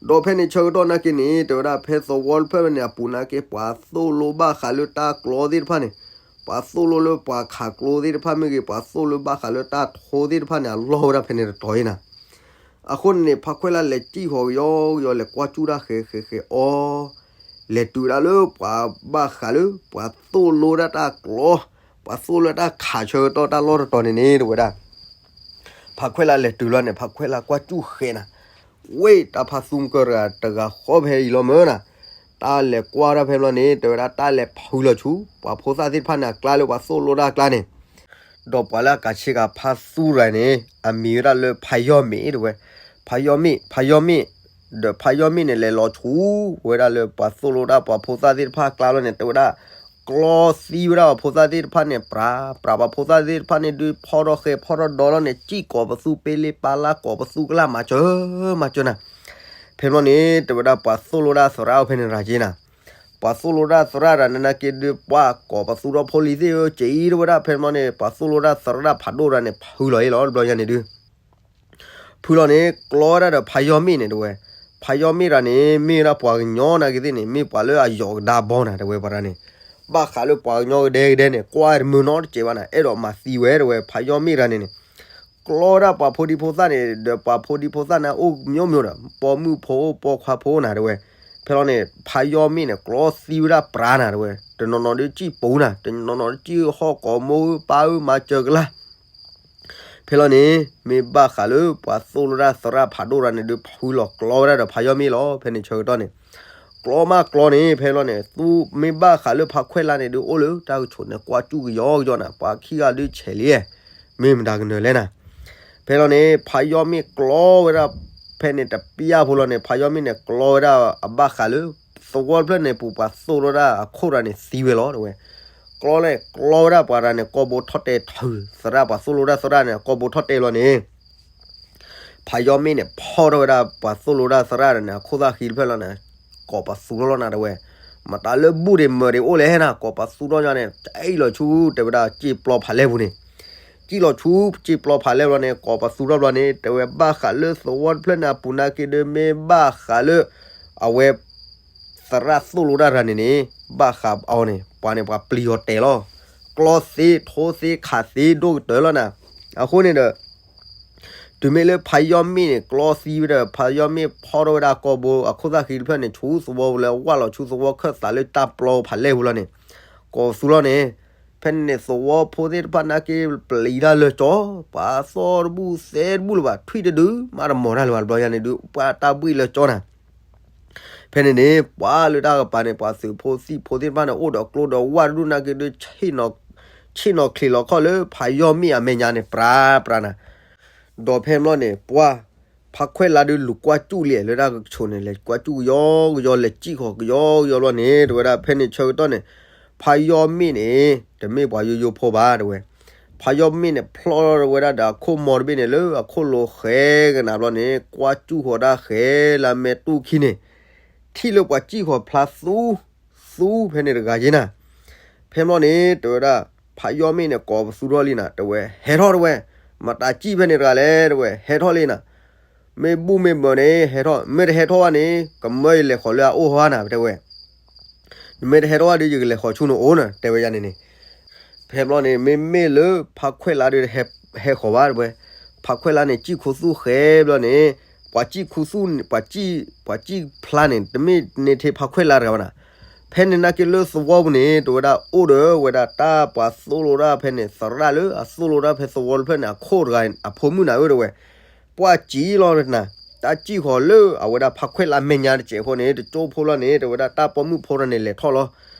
ဒီးဖဲန့ၣ်ဆၢကတီၢ်နာ်က့န့ၣ် တဲဝဲဒၣ် ဖဲသဝီတဖျၢၣ်န့ၣ် အပူၤနာ်က့ ပှၤသိၣ်လိဘၣ်ဃးလၢတၢ်ကျီသ့ၣ်တဖၣ်န့ၣ်, ပှၤသိၣ်လိလၢပှၤခးကျိသ့ၣ်တဖၣ်မ့ၢ်ဂ့ၤ, ပှၤသိၣ်လိဘၣ်ဃးလၢတၢ်ထိသ့ၣ်တဖၣ်န့ၣ် အလီၢ်ဝဲဒၣ်ဖဲန့ၣ်တတီၤအံၤနၤ. အဃိန့ၣ်န့ၣ် ဖးခွဲၣ်လါလဲၤစံၣ်ဃီၤကယီကယီ လဲၤကွၢ်စူၣ်တၢ်ဃဲၤဃဲၤဃဲၤအီၤ, လဲၤတုၤဝဲဒၣ်လၢပှၤဘၣ်ဃးလၢ ပှၤသိၣ်လိဝဲဒၣ်တၢ်ကျီ, ပှၤသိၣ်လိတၢ်ခးဆၢကတီၢ်တၢ်လီၢ်တတီၤန့ၣ်န့ၣ် တဲဝဲဒၣ် ဖးခွဲၣ်လါလဲၤတုၤလီၤန့ၣ် ဖးခွဲၣ်လါကွၢ်စူၣ်ဃဲၤနၤ, ဝ့ၢ်တၢ်ဖါသူမုၢ်ကရၢတဂၤဃီဖဲအံၤလီၤမၢ်နၤ. တၢ်လဲၤကွၢ်ဒၣ်ဖဲန့ၣ်လီၤန့ၣ် တဲဝဲဒၣ် တၢ်လဲၤဖုလီၤဆူ ပှၤဖိသၣ်သ့ၣ်တဖၣ်န့ၣ်အကျါလၢပှၤသိၣ်လိတၢ်အကျါန့ၣ်, ဒီးပှၤလၢအကးဆ့ကၤဖါသူတဂၤန့ၣ် အမံၤဝဲဒၣ်လၢဖးယီၢ်မ့ၣ် တဲဝဲ. ဖးယီၢ်မ့ၣ်, ဖးယီၢ်မ့ၣ်, ဒီးဖးယီၢ်မ့ၣ်န့ၣ် လဲၤလီၤဆူဝဲဒၣ်လၢပှၤသိၣ်လိတၢ်ပှၤဖိသၣ်သ့ၣ်တဖၣ်အကျါလီၤန့ၣ် တဲဝဲဒၣ် ကျီသံဝဲဒၣ်ပှၤဖိသၣ်သ့ၣ်တဖၣ်န့ၣ် ပြးပြး ပှၤဖိသၣ်သ့ၣ်တဖၣ်န့ၣ်ဒုး ဖီၣ်ထီၣ်ဃဲၤဖီၣ်ထီၣ်ဒီလီၤန့ၣ် စံၣ်ကိးပသူပ့လ့ပာ်လၢကိးပသူကလၢ် မၤစၢၤ မၤစၢၤနၤ. ဖဲန့ၣ်လီၤန့ၣ် တဲဝဲဒၣ် ပှၤသိၣ်လိတၢ်သရၣ်အိၣ်ဖဲန့ၣ်ရၤက့နၤ, ပှၤသိၣ်လိတၢ်သရၣ်တဂၤန့ၣ်နာ်က့ဒုး ပှၤကိးပသူထီၣ်ဖိလံၤသ့ၣ်ဧၢ က့အံၤ တဲဝဲဒၣ်. ဖဲန့ၣ်လီၤန့ၣ် ပှၤသိၣ်လိတၢ်သရၣ်ဖးဒိၣ်တဂၤန့ၣ် ဖုလီၤန့ၣ် ဖုလီၤန့ၣ် ကျီဝဲဒၣ်ဒီးဖးယီၢ်မ့ၣ်န့ၣ် တဲဝဲ. ဖးယီၢ်မ့ၣ်တဂၤန့ၣ် မ့ၢ်ဝဲဒၣ်ပှၤကညီနာ်က့သ့ၣ်န့ၣ် မ့ၢ်ပှၤလၢအယီၤကဒါဘီနၤ တဲဝဲ ပှၤတဂၤန့ၣ်, ဘၣ်ဃးလၢပှၤကညီကဒဲကဒဲန့ၣ် ကွၢ်တမုာ်နီတစဲးဘၣ်နၤ, အဲၣ်ဒိးမၤသံဝဲ တဲဝဲ. ဖးယီၢ်မ့ၣ်တဂၤန့ၣ်န့ၣ် ကျီဝဲဒၣ်ပှၤဖိဒံဖိသၣ်န့ၣ် ဒီးပှၤဖိဒံဖိသၣ်န့ၣ် အိၣ်မျိုးမျိုးဒီး ပိာ်မုၣ်ဖိအိၣ် ပိာ်ခွါဖိနၤ တဲဝဲ. ဖဲလီၤန့ၣ် ဖးယီၢ်မ့ၣ်န့ၣ် ကျီသံဝဲဒၣ်ပြးနၤ တဲဝဲ, တနီၤနီၤဒုးစံၣ်ပူၤနၤ, တနီၤနီၤဒုးစံၣ်ဟီၣ်ကိးမိၢ်ဧၢ ပၢ်ဧၢ မၤစၢၤကလၢ် ဖဲလီၤန့ၣ် မ့ၢ်ဘၣ်ဃးလၢပှၤသိၣ်လိတၢ်သရၣ်ဖးဒိၣ်တဂၤန့ၣ်ဒုး ဖုလီၤကျီဝဲဒၣ်ဒီးဖးယီၢ်မ့ၣ်လီၤ. ဖဲန့ၣ်ဆၢကတီၢ်န့ၣ် ကျီမးကျီန့ၣ် ဖဲလီၤန့ၣ် သူမ့ၢ်ဘၣ်ဃးလၢဖးခွဲၣ်လါန့ၣ်ဒုး အိၣ်လၢတၢ်ကဆိးန့ၣ် ကွၢ်စူၣ်ကယီကယီနၤ, ပှၤခံဂၤဒုးဆဲးလံ, မ့ၢ်မတၤကနၢၤလဲၣ်နၤ. ဖဲလီၤန့ၣ် ဖးယီၢ်မ့ၣ်ကျီဝဲဒၣ် ဖဲန့ၣ်တပျၢ်ဖိလီၤန့ၣ် ဖးယီၢ်မ့ၣ်န့ၣ် ကျီဝဲဒၣ်အဘၣ်ဃးလၢ သဝီတဖျၢၣ်န့ၣ် ပူၤပှၤသိၣ်လိတၢ်အခိၣ်တဂၤန့ၣ်သံဝဲလီၤ တဲဝဲ. ကျီန့ၣ် ကျီဝဲဒၣ်ပှၤတဂၤန့ၣ် ကိာ်ဘိထီၣ်တဲာ်ထုး သရၣ်ပှၤသိၣ်လိတၢ်သရၣ်န့ၣ် ကိာ်ဘိထီၣ်တဲာ်လီၤန့ၣ် ဖးယီၢ်မ့ၣ်န့ၣ် ဖီၣ်ထီၣ်ဝဲဒၣ်ပှၤသိၣ်လိတၢ်သရၣ်န့ၣ် အခိၣ်သၣ်ဃံတဖျၢၣ်လီၤန့ၣ် ကိးပသူထီၣ်လီၤနၤ တဲဝဲ. မတၤလၢဘူၣ်ဒံးမၢၤဒံးအိၣ်လဲၣ်နၤ ကိးပသူထီၣ်ယါန့ၣ် စံၣ်လီၤဆူ တဲဝဲဒၣ် စ့ပျီဖးလဲၢ်ပူၤန့ၣ် စံၣ်လီၤဆူစ့ပျီဖးလဲၢ်ဘျီန့ၣ် ကိးပသူထီၣ်ဘျီန့ၣ် တဲဝဲ ဘၣ်ဃးလၢသဝီတဖျၢၣ်န့ၣ် အပူၤနာ်က့ဒုး မ့ၢ်ဘၣ်ဃးလၢ အဝဲ သရၣ်သိၣ်လိတၢ်တဂၤန့ၣ်န့ၣ် ဘၣ်ဃးအီၤန့ၣ် ပှၤန့ၣ်ပှၤပျံၤအီၤတဲာ်လီၤ. ကျီသ့ ထိသ့ ခးသ့ ဒိၣ်ကတၢၢ်လီၤနၤ. အဃိန့ၣ်ဒီး တုၤမ့ၢ်လၢဖးယီၢ်မ့ၣ်န့ၣ် ကျီသံဝဲဒီး ဖးယီၢ်မ့ၣ်ဖီၣ်ထီၣ်ဝဲဒၣ်ကိာ်ဘိအခိၣ်သၣ်ဃံတဖျၢၣ်န့ၣ် ဆူသဝီပူၤလၢအဝၢ်လီၤဆူသဝီခၢၣ်သးလၢတၢ်ပျီဖးလဲၢ်ပူၤလီၤန့ၣ် ကိးပသူလီၤန့ၣ် ဖဲန့ၣ်န့ၣ် သဝီဖိသ့ၣ်တဖၣ်နာ်က့ ပျံၤတၢ်လၢာ်ကၠီ, ပှၤသီတဘူၣ်သဲတဘူၣ်လၢၤဘၣ်, ထွံၣ်တဒု မးတမီၤတၢ်လၢၤဘၣ်, တဘျီယါန့ၣ်ဒုး ပှၤတၢ်ဘှံးလၢာ်ကၠီနၤ. ဖဲန့ၣ်န့ၣ် ပှၤလၢတၢ်ကပၤန့ၣ် ပှၤသုးဖိသံၣ်ဖိသ့ၣ်တဖၣ်န့ၣ် အိၣ်ဒီးကျိဒီးဝၣ်တဒူၣ်နာ်က့ဒုး ဆ့ၣ်နီၤချံးလီၤခီၣ်လၢဖးယီၢ်မ့ၣ်အမဲာ်ညါန့ၣ် ပြးပြးနၤ. ဒီးဖဲန့ၣ်ဘျီန့ၣ် ပှၤ ဖးခွဲၣ်လါဒုးလူၤကွၢ်စူၣ်လံ လၢတၢ်ကဆိးန့ၣ် လဲၤကွၢ်စူၣ်ကယီကယီ လဲၤစံၣ်ဃီၤကယီကယီဘျီန့ၣ် တဲဝဲဒၣ် ဖဲန့ၣ်ဆၢကတီၢ်န့ၣ် ဖးယီၢ်မ့ၣ်န့ၣ် တမ့ၢ်ပှၤယိယိဖိဘၣ် တဲဝဲ. ဖးယီၢ်မ့ၣ်န့ၣ် ဖျီထီၣ်ဝဲဒၣ်ဒီးအခိၣ်မီတဘ့ၣ်န့ၣ် လၢအခိၣ်လိၤဃဲၤကနၤဘျီန့ၣ် ကွၢ်စူၣ်ဃီၤတၢ်ဃဲၤလၢအမဲာ်တူၢ်ခံန့ၣ် ထံၣ်လၢပှၤစံၣ်ဃီၤဖျါသူ သူဖဲန့ၣ်တဂၤက့နၤ. ဖဲန့ၣ်ဘျီန့ၣ် တဲဝဲဒၣ် ဖးယီၢ်မ့ၣ်န့ၣ် ကိးပသူထီၣ်လံနၤ တဲဝဲ ဟဲထီၣ်တဲဝဲ, မတၤစံၣ်ဖဲန့ၣ်တဂၤလဲၣ် တဲဝဲ ဟဲထီၣ်လံနၤ. မ့ၢ်ဘူၣ်မ့ၢ်ဘၢၣ်န့ၣ် ဟဲထီၣ်, မ့ၢ်တဟဲထီၣ်ဘၣ်န့ၣ် ကမၢယလဲၤဃီၤလၢအအိၣ်ဟီနၤ တဲဝဲ. နမ့ၢ်တဟဲထီၣ်ဘၣ်ဒီး ယကလဲၤဃီၤဆူနအိၣ်နၤ တဲဝဲယါန့ၣ်န့ၣ်. ဖဲဘျီန့ၣ် မ့မ့ၢ်လၢဖးခွဲၣ်လါဒီး ဟဲဃီၤဘၣ်တဲဝဲ, ဖးခွဲၣ်လါန့ၣ် စံၣ်ခူသူၣ်ဃဲၤဘျီန့ၣ် ပှၤစံၣ်ခူသူၣ် ပှၤစံၣ် ပှၤစံၣ်ဖျါန့ၣ် တမ့ၢ်န့ၢ်ထဲဖးခွဲၣ်လါတဂၤဘၣ်နၤ. ဖဲန့ၣ်နာ်က့လၢသဝီပူၤန့ၣ် တဲဝဲဒၣ်အိၣ်ဒီးဝဲဒၣ်တၢ်ပှၤသိၣ်လိတၢ်ဖဲန့ၣ် သရၣ်လၢအသိၣ်လိတၢ်ဖဲသဝီတဖျၢၣ်န့ၣ် အခိၣ်တဂၤအဖိမုၣ်နၤဧၢ တဲဝဲ. ပှၤစံၣ်လီၤနၤ, တၢ်စံၣ်ဃီၤလၢအဝဲဒၣ်ဖးခွဲၣ်လါမဲာ်ညါတစဲးအဃိန့ၣ် တကၠိဖိလီၤန့ၣ် တဲဝဲဒၣ်တၢ်ပိာ်မုၣ်ဖိတဂၤန့ၣ် လဲၤထီၣ်လီၤ.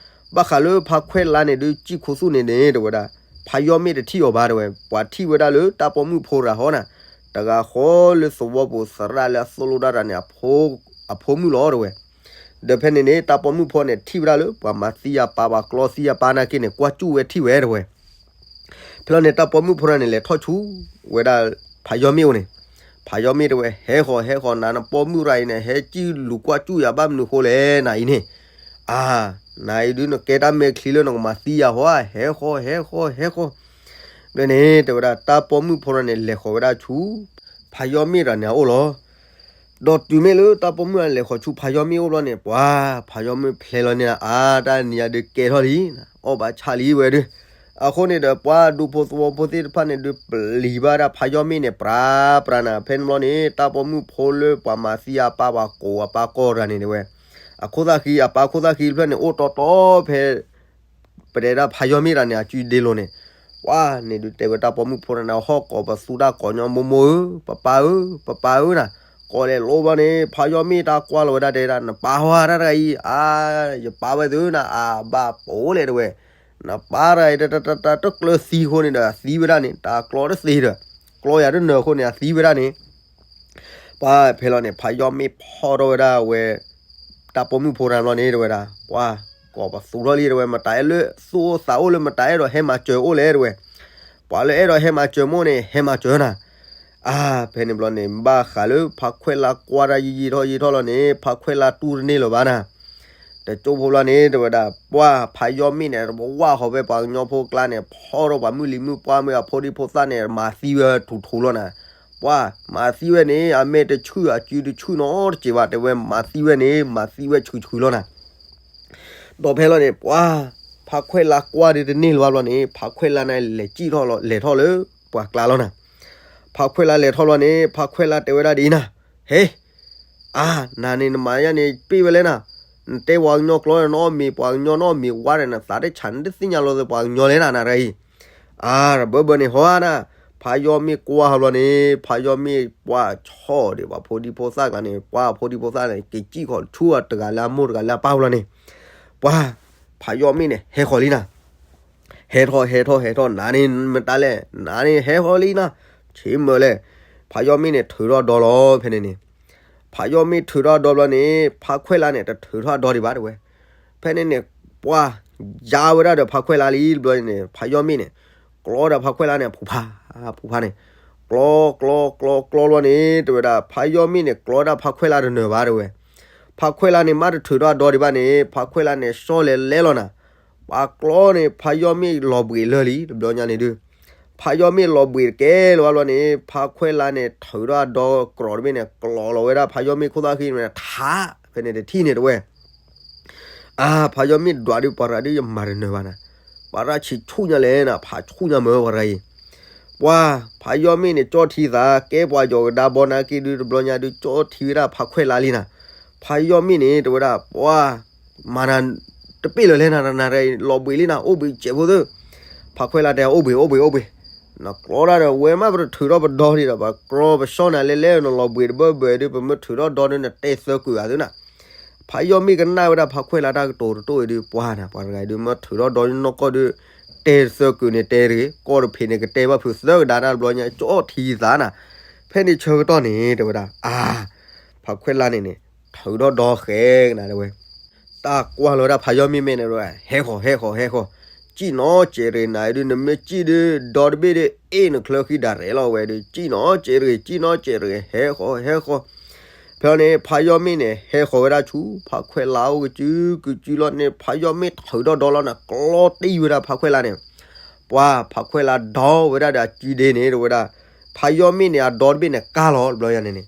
ဘၣ်ဃးလၢဖါခွဲးလါန့ၣ်ဒုး စံၣ်ခိၣ်သူၣ်န့ၣ်န့ၣ် တဲဝဲဒၣ်, ဖါယီၢ်မ့ၣ်တထံၣ်အီၤဘၣ် တဲဝဲ, ပှၤထံၣ်ဝဲဒၣ်လၢတၢ်ပိာ်မုၣ်ဖိတဂၤဟီနၤ, တဂၤဃီလၢသဝီပူၤသရၣ်လၢအသိၣ်လိတၢ်တဂၤန့ၣ် အဖိမုၣ်လီၤ တဲဝဲ. ဒီးဖဲန့ၣ်န့ၣ် တၢ်ပိာ်မုၣ်ဖိန့ၣ် ထံၣ်ဝဲဒၣ်လၢပှၤမၤသံအပၢ် ပှၤကျီသံအပၢ်နာ်က့န့ၣ် ကွၢ်စူၣ်ဝဲထံၣ်ဝဲ တဲဝဲ. ဖဲလီၤန့ၣ် တၢ်ပိာ်မုၣ်ဖိတဂၤန့ၣ် လဲၤထီၣ်ဆူဝဲဒၣ်ဖါယီၢ်မ့ၣ်အအိၣ်န့ၣ်, ဖါယီၢ်မ့ၣ်တဲဝဲ, ဟဲဃီၤ ဟဲဃီၤ နၤနပိာ်မုၣ်ရၤအံၤန့ၣ် ဟဲစံၣ်လူၤကွၢ်စူၣ်ယၤဘၣ်မနုၤဃိလဲၣ် နၤအံၤန့ၣ်, အါ, နၤအံၤဒုးနကဲတၢ်မဲာ်ချံလၢနကမၤသံယၤဟီဧါ, ဟဲဃီၤ ဟဲဃီၤ ဟဲဃီၤ. ဖဲန့ၣ် တဲဝဲဒၣ် တၢ်ပိာ်မုၣ်ဖိတဂၤန့ၣ် လဲၤဃီၤဝဲဒၣ်ဆူ ဖါယီၢ်မ့ၣ်တဂၤန့ၣ်အအိၣ်လီၤ. ဒီးတုၤမ့ၢ်လၢတၢ်ပိာ်မုၣ်တဂၤလဲၤဃီၤဆူဖါယီၢ်မ့ၣ်အအိၣ်ဘျီန့ၣ် ပှၤ ဖါယီၢ်မ့ၣ်ဖျဲလီၤန့ၣ် အါ တၢ်နံၤညါဒုးကဲထီၣ်လံ, အီၣ်ဘၣ်ဆၣ်လံဝဲဒုး. အဃိန့ၣ်ဒီး ပှၤဒူဖိသဝီဖိသ့ၣ်တဖၣ်န့ၣ်ဒုး ပျံၤဘၣ်ဒၣ်ဖါယီၢ်မ့ၣ်န့ၣ် ပြးပြးနၤ. ဖဲန့ၣ်ဘျီန့ၣ် တၢ်ပိာ်မုၣ်ဖိလၢပှၤမၤသံအပၢ် ပှၤကိးအပၢ်ကီၢ်တဂၤန့ၣ် တဲဝဲ, အခိၣ်သၣ်ဃံ အပၢ်ခိၣ်သၣ်ဃံတဖျၢၣ်န့ၣ် အိၣ်တီတီဖဲ ပတဲဒၣ်ဖါယီၢ်မ့ၣ်တဂၤန့ၣ် အစုဒ့လိၤန့ၣ်, ပှၤန့ၣ်ဒုးတဲဝဲတၢ်ပိာ်မုၣ်ဖိတဂၤန့ၣ် ဟီၣ်ကိးပသူတၢ်ကိးညီ မိၢ်မိၢ်ဧၢ, ပၢ်ပၢ်ဧၢ, ပၢ်ပၢ်ဧၢနၤ. ကိးလဲၤလိဘျီန့ၣ် ဖါယီၢ်မ့ၣ်တၢ်ကွၢ်လီၤဝဲဒၣ် တဲဒၣ် နပၢ်ဟီၣ်တၢ်တဂၤအံၤ, အါ, ယပၢ်ဝဲသုနၤ အဘၣ်ပိာ်လဲၣ် တဲဝဲ. နပၢ်တဂၤအံၤ တတတတကျၢၤသံအဃိန့ၣ်ဒီး အသံဝဲဒၣ်န့ၣ် တၢ်ကျီတသ့ဒီး ကျီယၤတနၢၤအဃိန့ၣ် အသံဝဲဒၣ်န့ၣ် ပှၤဖဲလီၤန့ၣ် ဖါယီၢ်မ့ၣ်ဖီၣ်ထီၣ်ဝဲဒၣ်ဝဲ တၢ်ပိာ်မုၣ်ဖိတဂၤဘျီန့ၣ် တဲဝဲဒၣ်, ပှၤ ကိးပသူထီၣ်လံ တဲဝဲ, မတၤအဲၣ်လၢသူၣ်အိၣ်သးအိၣ်လၢမတၤအဲၣ်ဒိးဟဲမၤစၢၤအိၣ်လဲၣ် တဲဝဲ. ပှၤလၢအဲၣ်ဒိးဟဲမၤစၢၤမိၢ်န့ၣ် ဟဲမၤစၢၤနၤ. အါ, ဖဲန့ၣ်ဘျီန့ၣ် ဘၣ်ဃးလၢဖါခွဲးလါကွၢ်တၢ်ယံာ်ယံာ်ထီၣ်ယံာ်ထီၣ်လီၤန့ၣ် ဖါခွဲးလါတူၢ်တန့ၢ်လၢၤဘၣ်နၤ. တကၠိဖိဘျီန့ၣ် တဲဝဲဒၣ် ပှၤ ဖါယီၢ်မ့ၣ်န့ၣ် တဝၢ်ဃီၤဖဲပှၤကညီဖိကျါန့ၣ် ဖီၣ်ထီၣ်ပှၤမုၢ်လံၤမုၢ်ပှၢ်မ့ၢ် အဖိဒံဖိသၣ်န့ၣ် မၤသံဝဲထူထူလီၤနၤ. ပှၤ မၤသံဝဲန့ၣ် အမဲာ်တဆှုၣ်အစုတဆှုၣ်နီတစဲးဘၣ် တဲဝဲ, မၤသံဝဲန့ၣ် မၤသံဝဲဆူၣ်ဆူၣ်လီၤနၤ. ဒီးဖဲလီၤန့ၣ် ပှၤ ဖါခွဲးလါကွၢ်ဒုးတန့ၢ်လၢၤဘၣ်ဘျီန့ၣ် ဖါခွဲးလါန့ၣ် လဲၤစံၣ်ထီၣ်လီၤ လဲၤထီၣ်လၢပှၤကျါလီၤနၤ. ဖါခွဲးလါလဲၤထီၣ်ဘျီန့ၣ် ဖါခွဲးလါတဲဝဲဒၣ်ဒ်အံၤနၤ, ဟ့, အါ, နၤန့ၣ်နမၤယါန့ၣ် ပ့ၢ်ဝဲလဲၣ်နၤ. နတဲပှၤကညီကျိာ် နအီၣ်မ့ၤ ပှၤကညီနအီၣ်မ့ၤဝါဒီး နသးတဆၢ နတသ့ၣ်ညါလီၤသးပှၤကညီလဲၣ်နၤ နၤတဂၤအံၤ. အါ, တဘၢဘၢန့ၣ်ဟီဧါနၤ. ဖါယီၢ်မ့ၣ်ကွၢ်ဟီဘျီန့ၣ် ဖါယီၢ်မ့ၣ်ပှၤဆီၣ်ဒီးပှၤဖိဒံဖိသၣ်ကျါန့ၣ် ပှၤဖိဒံဖိသၣ်န့ၣ် က့ၤစံၣ်ဃီၤဆူအတဂၤလၢအမိၢ်တဂၤလၢအပၢ်ဘျီန့ၣ် ပှၤ ဖါယီၢ်မ့ၣ်န့ၣ် ဟဲဃီၤလံနၤ. ဟဲထီၣ် ဟဲထီၣ် ဟဲထီၣ် နၤန့ၣ်မတၤလဲၣ် နၤန့ၣ်ဟဲဃီၤလံနၤ. ဆ့မၢၤလဲၣ်. ဖါယီၢ်မ့ၣ်န့ၣ် ထုးထီၣ်ဒီလီၤ ဖဲန့ၣ်န့ၣ်. ဖါယီၢ်မ့ၣ်ထုးထီၣ်ဒီဘျီန့ၣ် ဖါခွဲးလါန့ၣ် တထုးထီၣ်ဒီဒံးဘၣ်တဲဝဲ. ဖဲန့ၣ်န့ၣ် ပှၤ ယါဝဲဒၣ်ဒီးဖါခွဲးလါလံတဘျီန့ၣ် ဖါယီၢ်မ့ၣ်န့ၣ် ကျီဒီးဖါခွဲးလါန့ၣ် အဖုဖါ အဖုဖါန့ၣ် ကျီ ကျီ ကျီ ကျီလီၤန့ၣ် တဲဝဲဒၣ် ဖါယီၢ်မ့ၣ်န့ၣ် ကျီဒၣ်ဖါခွဲးလါတနၢၤဘၣ်တဲဝဲ. ဖါခွဲးလါန့ၣ် မ့ၢ်တထုးထီၣ်ဒီဒံးဘၣ်န့ၣ် ဖါခွဲးလါန့ၣ် ဆီၣ်လဲၤလဲၤလီၤနၤ. ပှၤကျီန့ၣ် ဖါယီၢ်မ့ၣ်လီၤဘှံးလၢာ်လံ တဘျီညါန့ၣ်ဒုး ဖါယီၢ်မ့ၣ်လီၤဘှံးတကဲလၢၤဘၣ်ဘျီန့ၣ် ဖါခွဲးလါန့ၣ် ထုးထီၣ်အဒီကရီးတဘ့ၣ်န့ၣ် ကျီလီၤဝဲဒၣ်ဖါယီၢ်မ့ၣ်ခိၣ်သၣ်ဃံန့ၣ် ထး ဖဲန့ၣ်တထံၣ်န့ၣ်တဲဝဲ. အါ ဖါယီၢ်မ့ၣ်ဒွးဒုး ပှၤတဂၤဒုးယမၤတနၢၤဘၣ်နၤ. ပှၤတၢ်ဆံးဆူၣ်ညါလဲၣ်နၤ ဖးဆူၣ်ညါမၢပှၤတဂၤအံၤ. ပှၤ ဖါယီၢ်မ့ၣ်န့ၣ် ကၠီၣ်ထံသး ကဲပှၤယီၤကဒါဘီနာ်က့ဒုး တဘျီညါဒုး ကၠီၣ်ထံဝဲဒၣ်ဖါခွဲးလါလံနၤ. ဖါယီၢ်မ့ၣ်န့ၣ် တဲဝဲဒၣ် ပှၤ မၤနၤ တပ့ၢ်လၢၤလဲၣ်နၤ နၤ လီၤဘှံးလံနၤ အိၣ်ဘှံးစဲးဖိသၢ. ဖါခွဲးလါတဲ အိၣ်ဘှံး အိၣ်ဘှံး အိၣ်ဘှံး. နကျီတၢ်ဒီး ဝဲမ့ၢ်ပတထုးထီၣ်ပဒီဒံးဒီး ပကျီပဆီၣ်နၤလဲၤလဲၤ နလီၤဘှံးတဘၢဘၢဒီး ပမ့ၢ်ထုးထီၣ်ဒီဒုး နတဲသၢကုာ်ဂၤသၢနၤ. ဖါယီၢ်မ့ၣ်ကနၣ်ဝဲဒၣ်ဖါခွဲးလါတၢ်ကတိၤတတိၢ်အံၤဒုး ပှၤနၤ ပှၤတဂၤဒုး မ့ၢ်ထုးထီၣ်ဒီနီၢ်ကီၢ်ဒုး တဲသၢကုာ်န့ၣ်တဲတဂ့ၤ ကီၢ်တဖံးန့ၣ်ကတဲဘၣ်ဖုးသၢကဒါတၢ်တဘျီညါ ကၠီၣ်ထံသးနၤ. ဖဲန့ၣ်ဆၢကတီၢ်န့ၣ် တဲဝဲဒၣ် အါ ဖါခွဲးလါန့ၣ်န့ၣ် ထုးထီၣ်ဒီဃဲကနၤတဲဝဲ. တၢ်ကွၢ်လီၤဝဲဒၣ်ဖါယီၢ်မ့ၣ်မ့ၢ်န့ၣ် ဟဲဃီၤ ဟဲဃီၤ ဟဲဃီၤ. စံၣ်နီၤစဲးတဂ့ၤ နၤဒုး နမ့ၢ်စံၣ်ဒုး ဒီတဘ့ၣ်ဒုး အ့ၣ်နချၢဃံဒၣ်ရဲၣ်လီၤဝဲဒုး စံၣ်နီၤစဲးတဂ့ၤ စံၣ်နီၤစဲးတဂ့ၤ ဟဲဃီၤ ဟဲဃီၤ. ဖဲန့ၣ် ဖါယီၢ်မ့ၣ်န့ၣ် ဟဲဃီၤဝဲဒၣ်ဆူ ဖါခွဲးလါအိၣ်ကစုကစုလီၤန့ၣ် ဖါယီၢ်မ့ၣ်ထုးထီၣ်ဒီလီၤနၤ ကျီတံၢ်ဝဲဒၣ်ဖါခွဲးလါန့ၣ်. ပှၤ ဖါခွဲးလါဒီဝဲဒၣ်ဒီးအစုဒ့န့ၣ် တဲဝဲဒၣ် ဖါယီၢ်မ့ၣ်န့ၣ် အဒီတဘ့ၣ်န့ၣ် ကၢ်လီၤတဘျီညါန့ၣ်န့ၣ်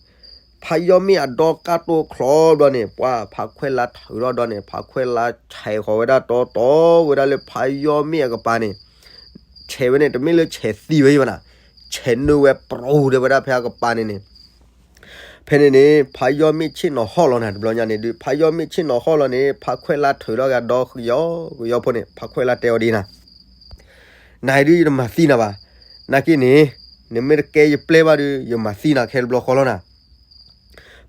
ဖါယီၢ်မ့ၣ်အဒီကၢ်တိၢ်ချီဘျီန့ၣ် ပှၤ ဖါခွဲးလါထုးထီၣ်ဒီန့ၣ် ဖါခွဲးလါဆဲးဃီၤဝဲဒၣ်တီတီဝဲဒၣ်လၢဖါယီၢ်မ့ၣ်အကပၤန့ၣ် ဆဲးဝဲန့ၣ် တမ့ၢ်လၢဆဲးသံဝဲအံၤဘၣ်နၤ ဆဲးနုာ်ဝဲပရိၤဒီးဝဲဒၣ်ဖဲအကပၤန့ၣ်န့ၣ်. ဖဲန့ၣ်န့ၣ် ဖါယီၢ်မ့ၣ်ဆ့ၣ်နီၤဟီၣ်လီၤနၤ တဘျီညါန့ၣ်ဒုး ဖါယီၢ်မ့ၣ်ဆ့ၣ်နီၤဟီၣ်လီၤန့ၣ် ဖါခွဲးလါထုးထီၣ်ကဒီကယီကယီဖိန့ၣ် ဖါခွဲးလါတဲအီၤဒ်နၤ နၤအံၤဒုးယတမၤသံနၤဘၣ်. နာ်က့န့ၣ် နမ့ၢ်တကဲယပျဲၢ်ဘၣ်ဒုး ယမၤသံနၤခဲတဘျီဃီလီၤနၤ.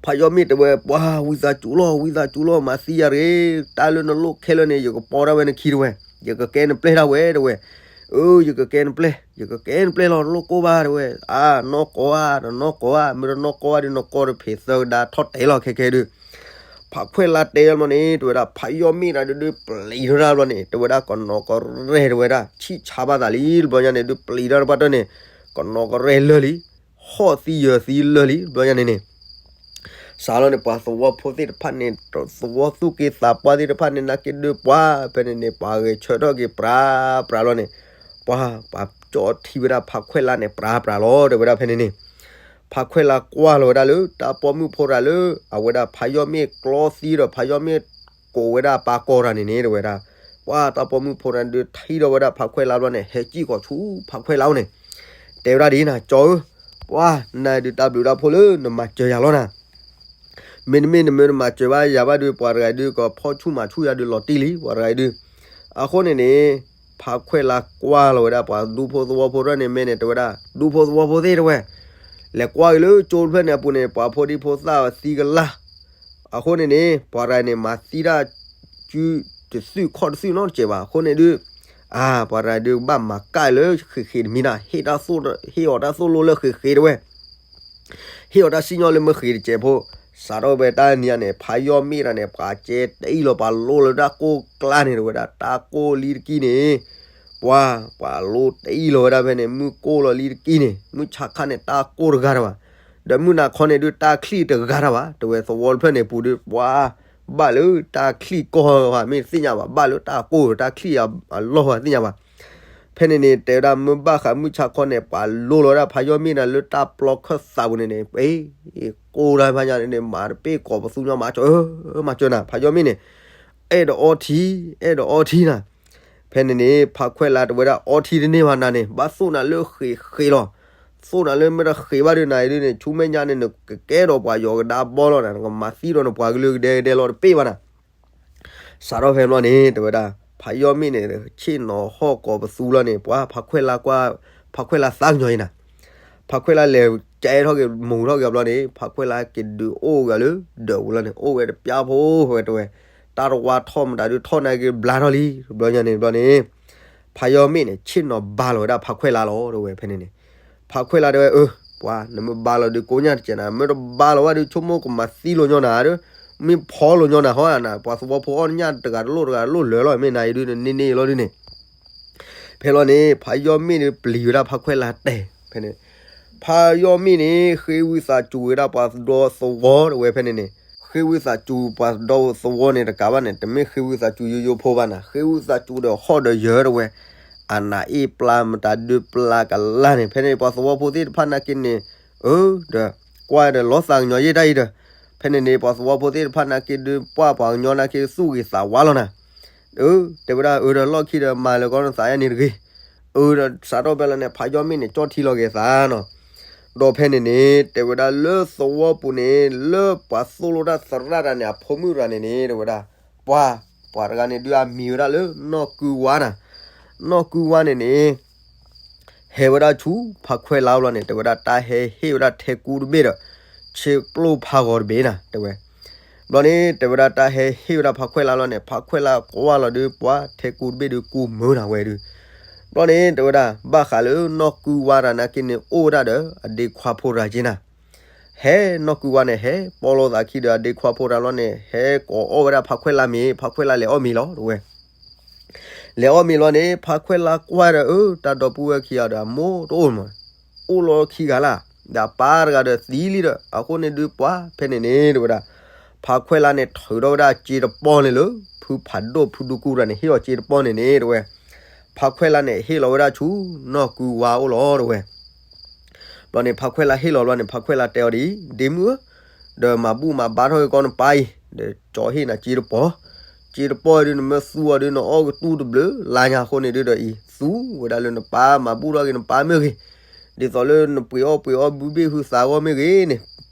ဖးယီၢ်မ့ၣ်တဲဝဲ ပှၤဝံသးစူၤလီၤ ဝံသးစူၤလီၤ မၤသံယၤတဂ့ၤ, တၢ်လၢနလိၣ်ခဲလၢာ်န့ၣ် ယကပီဒၣ်ဝဲနခံတဝဲ, ယကကဲနပျဲၢ်ဒၣ်ဝဲတဝဲ, အၢ ယကကဲနပျဲၢ် ယကကဲနပျဲၢ်လီၤ တလိၣ်ကိၢ်ဘၣ်တဝဲ, အါ နီၢ်ကီၢ်ဧါ တနီၢ်ကီၢ်ဧါ မ့ၢ်တနီၢ်ကီၢ်ဘၣ်ဒီး နီၢ်ကီၢ်တဖံးသၢကဒါထီၣ်တဲာ်လီၤခဲခဲဒုး ဖးခွဲၣ်လါတဲအီၤမ့ၢ်န့ၣ် တဝဲဒၣ် ဖးယီၢ်မ့ၣ်တၢ်ဒုးဒုးပျံၤထီၣ်တၢ်ဘျီန့ၣ် တဝဲဒၣ်ကနီၤကရဲၣ်တဝဲဒၣ် ဆံၣ်ဆါဘၣ်သးလံ တဘျီညါန့ၣ်ဒုးပျံၤထီၣ်တပှၢ်တၢၢ်န့ၣ် ကနီၤကရဲၣ်လၢာ်လံ, ဟီၣ်သံယၢၤသံလၢာ်လံ တဘျီညါန့ၣ်န့ၣ် စးလီၤန့ၣ် ပှၤသဝီဖိသ့ၣ်တဖၣ်န့ၣ် သဝီသူၣ်က့သးပှၢ်သ့ၣ်တဖၣ်န့ၣ် နာ်က့ဒုးပှၤ ဖဲန့ၣ်န့ၣ် ပှၤဂဲၤဆၢထၢၣ်က့ၤပြးပြးလီၤန့ၣ် ပှၤ ပှၤကၠီထံဝဲဒၣ်ဖးခွဲၣ်လါန့ၣ် ပြးပြးလီၤ တဲဝဲဒၣ်ဖဲန့ၣ်န့ၣ် ဖးခွဲၣ်လါကွၢ်လီၤဝဲဒၣ်လၢ တၢ်ပိာ်မုၣ်ဖိတဂၤလၢ အဝဲဒၣ်ဖးယီၢ်မ့ၣ်ကျီသံဒီး ဖးယီၢ်မ့ၣ်ကိးဝဲဒၣ်ပၢ်ကီၢ်တၢ်န့ၣ်န့ၣ် တဲဝဲဒၣ် ပှၤတၢ်ပိာ်မုၣ်ဖိတဂၤဒုးထံၣ်ဒီးဝဲဒၣ်ဖးခွဲၣ်လါဘျီန့ၣ် ဟဲစံၣ်ဃီၤဆူဖးခွဲၣ်လါအိၣ်န့ၣ် တဲဝဲဒၣ်ဒ်အံၤနၤ ကၠီဧၢ, ပှၤနၤဒုးတၢ်ဘျုးတၢ်ဖှိၣ်လၢနမၤစၢၤယၤလီၤနၤ မ့တမ့ၢ်နမ့ၢ်တမၤစၢၤဘၣ်ယၤဘၣ်ဒုး ပှၤတဂၤဒုးကဖီၣ်ဆူၣ်မၤဆူၣ်ယၤဒုးလီၤတံၢ်လံ ပှၤတဂၤဒုး, အဃိန့ၣ်န့ၣ် ဖးခွဲၣ်လါကွၢ်လီၤဝဲဒၣ်ပှၤဒူဖိသဝီဖိတဖၣ်န့ၣ် မ့ၢ်န့ၣ် တဲဝဲဒၣ် ဒူဖိသဝီဖိသ့ၣ်တဝဲ လဲၤကွၢ်က့ၤလၢကၠိတဖျၢၣ်န့ၣ်အပူၤန့ၣ် ပှၤဖိဒံဖိသၣ်သံကလၢ်, အဃိန့ၣ်န့ၣ် ပှၤတဂၤန့ၣ် မၤသံတၢ် စုတသုၣ်ခီၣ်တသုၣ်နီတစဲးဘၣ် အဃိန့ၣ်ဒုး, အါ ပှၤတဂၤဒုးကဘၣ်မၤကၣ်လၢဃ့းဃ့းတမံၤနၤ ဟ့ၣ်တၢ်သိၣ် ဟ့ၣ်အီၤတၢ်သိၣ်လိလၢဃ့းဃ့းတဝဲ ဟ့ၣ်အီၤတၢ်စံၣ်ညီၣ်လၢမ့ၢ်ဃ့းတစဲးဖိ, စးထီၣ်ဖဲတၢ်နံၤအံၤန့ၣ် ဖးယီၢ်မ့ၣ်တၢ်န့ၣ် ပှၤကဲတအံၣ်လီၤ ပှၤလိလီၤတၢ်ကိၢ်ကျါန့ၣ် တဲဝဲဒၣ် တၢ်ကိၢ်လံတကံၢ်န့ၣ်, ပှၤ ပှၤလိတအံၣ်လီၤဝဲဒၣ်ဖဲန့ၣ် မုၢ်ကိၢ်လီၤလံတကံၢ်န့ၣ် မုၢ်ဆါခါန့ၣ် တၢ်ကိၢ်တဂၤတဘၣ်, ဒီးမုၢ်နၤခီန့ၣ်ဒုး တၢ်ချံၣ်တဂၤတဘၣ် တဲဝဲ သဝီတဖျၢၣ်န့ၣ်ပူၤဒုး ပှၤ ဘၣ်လၢတၢ်ချံၣ်ကီၢ်ဧါ မ့ၢ်တသ့ၣ်ညါဘၣ် ဘၣ်လၢတၢ်ကိၢ်ဧါ တၢ်ချံၣ်အလီၢ်ဧါ သ့ၣ်ညါဘၣ် ဖဲန့ၣ်န့ၣ် တဲဝဲဒၣ်မုၢ်ဘၣ်ဃးမုၢ်ဆါခီန့ၣ် ပှၤလိလီၤဝဲဒၣ်ဖးယီၢ်မ့ၣ်နၤလၢတၢ်ပျီခၢၣ်သးပူၤန့ၣ်န့ၣ် ကိၢ်တၢ်ဖးညါန့ၣ်န့ၣ် မၤတပ့ၢ်ကိးပသူညီ မၤစၢၤ မၤစၢၤနၤ ဖးယီၢ်မ့ၣ်န့ၣ် အဲၣ်ဒိးအီထံ အဲၣ်ဒိးအီထံနၤ, ဖဲန့ၣ်န့ၣ် ဖးခွဲၣ်လါတဲဝဲဒၣ် အီထံတန့ၢ်ဘၣ်နၤန့ၣ် ဘၣ်သိၣ်နၤလၢဃ့းဃ့းလီၤ, သိၣ်နၤလၢမ့ၢ်တဃ့းဘၣ်ဒုးနၤအံၤဒုးန့ၣ် ဆူမဲာ်ညါန့ၣ် နကကဲထီၣ်ပှၤယီၤကဒါဘီလီၤနၤ နကမၤသံဒီးနပှၤကလုာ်ကဒဲကဒဲလီၤတပ့ၢ်ဘၣ်နၤ စးထီၣ်ဖဲဘျီန့ၣ် တဲဝဲဒၣ် ဖးယီၢ်မ့ၣ်န့ၣ် ဆ့ၣ်နီၤဟီၣ်ကိးပသူလီၤန့ၣ် ပှၤဖးခွဲၣ်လါကွၢ် ဖးခွဲၣ်လါသးကညီၤအံၤနၤ, ဖးခွဲၣ်လါလဲၤကဲထီၣ်က့ၤ မူၤထီၣ်က့ၤဘျီန့ၣ် ဖးခွဲၣ်လါကဒုးအိၣ်ဝဲလၢ ဒၢးပူၤလီၤန့ၣ် အိၣ်ဝဲတပျၢ်ဖိဝဲတဲဝဲ, တၢ်တဝါထီၣ်မတၤဒုးထီၣ်နၤက့ၤဘျါထီၣ်လံ ဘျီညါန့ၣ်ဘျီန့ၣ် ဖးယီၢ်မ့ၣ်န့ၣ် ဆ့ၣ်နီၤဘါလီၤဝဲဒၣ်ဖးခွဲၣ်လါလီၤ တဲဝဲဖဲန့ၣ်န့ၣ်, ဖးခွဲၣ်လါတဲဝဲ အၢ ပှၤ နမ့ၢ်ဘါလီၤဒုးကိးညါတကဲးနၤ မ့ၢ်တဘါလီၤဘၣ်ဒုး ဆိကမိၣ်ကမၤသံလိာ်ညီနၤဒီး မ့ၢ်ဖီလိာ်ညီနၤဟီဧါနၤ ပှၤသဝီဖိအီၣ်နညၣ်တဂၤတလိၣ်တဂၤတလိၣ်လၢာ်လီၤ မ့ၢ်နၤအံၤဒုး နန့ၢ်န့ၢ်လီၤဒုးန့ၣ် ဖဲလီၤန့ၣ် ဖးယီၢ်မ့ၣ်န့ၣ်ပျံၤဝဲဒၣ်ဖးခွဲၣ်လါတဲာ် ဖဲန့ၣ် ဖးယီၢ်မ့ၣ်န့ၣ် ဃ့ဝံသးစူၤဝဲဒၣ်ပှၤဒီသဝီတဲဝဲဖဲန့ၣ်န့ၣ်, ဃ့ဝံသးစူၤပှၤဒီသဝီန့ၣ်တကးဘၣ်န့ၣ် တမ့ၢ်ဃ့ဝံသးစူၤယိယိဖိဘၣ်နၤ ဃ့ဝံသးစူၤဒီးဟီၣ်ဒီးယၢၤတဲဝဲ, အနးအ့ၣ်ပျၢ်မတၤဒုးပျၢ်ကလါန့ၣ် ဖဲန့ၣ်ပှၤသဝီဖိသ့ၣ်တဖၣ်နာ်က့န့ၣ်, အၢ ဒီး ကွၢ်ဒီးလီၤသးကညီၤယဲၢ်တၢ်အံၤဒီး, ဖဲန့ၣ်န့ၣ် ပှၤသဝီဖိသ့ၣ်တဖၣ်နာ်က့ဒုးပှၢ်ပှၤကညီနာ်က့သူၣ်ဂ့ၤသးဝါလီၤနၤ အၢ တဲဝဲဒၣ် အၢ ဒီးလီၢ်ခံဒီးမၤလၢကီနသးယါန့ၣ်တဂ့ၤ, အၢ ဒီးစးထီၣ်ဖဲလီၤန့ၣ် ဖးယီၢ်မ့ၣ်န့ၣ် ကၠီထံလီၤက့ၤသးနီၤ, ဒီးဖဲန့ၣ်န့ၣ် တဲဝဲဒၣ်လၢသဝီပူၤန့ၣ် လၢပှၤသိၣ်လိတၢ်သရၣ်တၢ်န့ၣ် အဖိမုၣ်တဂၤန့ၣ်န့ၣ် တဲဝဲဒၣ် ပှၤ ပှၤတဂၤန့ၣ်ဒုးအမံၤဝဲဒၣ်လၢနီၢ်ကုဝါနၤ, နီၢ်ကုဝါန့ၣ်န့ၣ် ဟဲဝဲဒၣ်ဆူဖးခွဲၣ်လါလီၤန့ၣ် တဲဝဲဒၣ်တၢ်ဟဲဟ့ၣ်ဝဲဒၣ်ထဲကူတဘ့ၣ်ဒီး ဆ့ပျိၢ်ဖးဂီၤတဘ့ၣ်နၤ တဲဝဲ, ဘျီန့ၣ် တဲဝဲဒၣ်တၢ်ဟဲဟ့ၣ်ဝဲဒၣ်ဖးခွဲၣ်လါလီၤန့ၣ် ဖးခွဲၣ်လါကွၢ်လီၤဒုး ပှၤထဲကူတဘ့ၣ်ဒုးကူမုာ်နၤဝဲဒုး, ဘျီန့ၣ် တဲဝဲဒၣ် ဘၣ်ဃးလၢနီၢ်ကုဝါတၢ်နာ်က့န့ၣ် အိၣ်ဝဲဒၣ်ဒီးအဒ့ခွါဖိတဂၤက့နၤ ဟဲနီၢ်ကုဝါန့ၣ် ဟဲပီလိာ်သးခံဒီးအဒ့ခွါဖိတၢ်လီၤန့ၣ် ဟဲကိးအီၣ်ဝဲဒၣ်ဖးခွဲၣ်လါမ့ၤ ဖးခွဲၣ်လါလဲၤအီၣ်မ့ၤလီၤ တဲဝဲ, လဲၤအီၣ်မ့ၤလီၤန့ၣ် ဖးခွဲၣ်လါကွၢ်ဒီး အၢ တၢ်ဒီပုၢ်ဝဲၢ်ခံဂၤဒီး အမိၢ်တအိၣ်မး, အိၣ်လီၤခံဂၤလၢ်, ဒီးအပၢ်တဂၤဒီးသံလံဒီး အဃိန့ၣ်ဒုးပှၤ ဖဲန့ၣ်န့ၣ် တဲဝဲဒၣ် ဖးခွဲၣ်လါန့ၣ်ထုးထီၣ်ဝဲဒၣ်စ့တပီၢ်န့ၣ်လၢ ဖုဖးဒိၣ်ဖုဒူကူတၢ်န့ၣ် ဟ့ၣ်အီၤစ့တပီၢ်န့ၣ်န့ၣ် တဲဝဲ, ဖးခွဲၣ်လါန့ၣ် ဟ့ၣ်လီၤဝဲဒၣ်ဆူနီၢ်ကုဝါအိၣ်လီၤ တဲဝဲ ဘျီန့ၣ် ဖးခွဲၣ်လါဟ့ၣ်လီၤဘျီန့ၣ် ဖးခွဲၣ်လါတဲအီၤဒ်အံၤ ဒ့မုၣ်ဧၢ, ဒီးမၤဘူၣ်မၤဘါထီၣ်က့ၤကီနပၢ်အံၤ ဒီးကၠီဟ့ၣ်နၤစ့တပီၢ်, စ့တပီၢ်အံၤဒုး နမ့ၢ်သူအီၤဒုး နအီၣ်ကတူၢ်တဘျုးလါညါအဃိန့ၣ်ဒုးဒီးအံၤ သူဝဲဒၣ်လၢနပၢ် မၤဘူၣ်ထီၣ်က့ၤနပၢ်မ့ၢ်ဂ့ၤ, ဒ်သိးလၢနပှ့ၤအီၣ်ပှ့ၤအီၣ်ဘုဘ့ၣ်ဟုသးအဂီၢ်မ့ၢ်ဂ့ၤန့ၣ်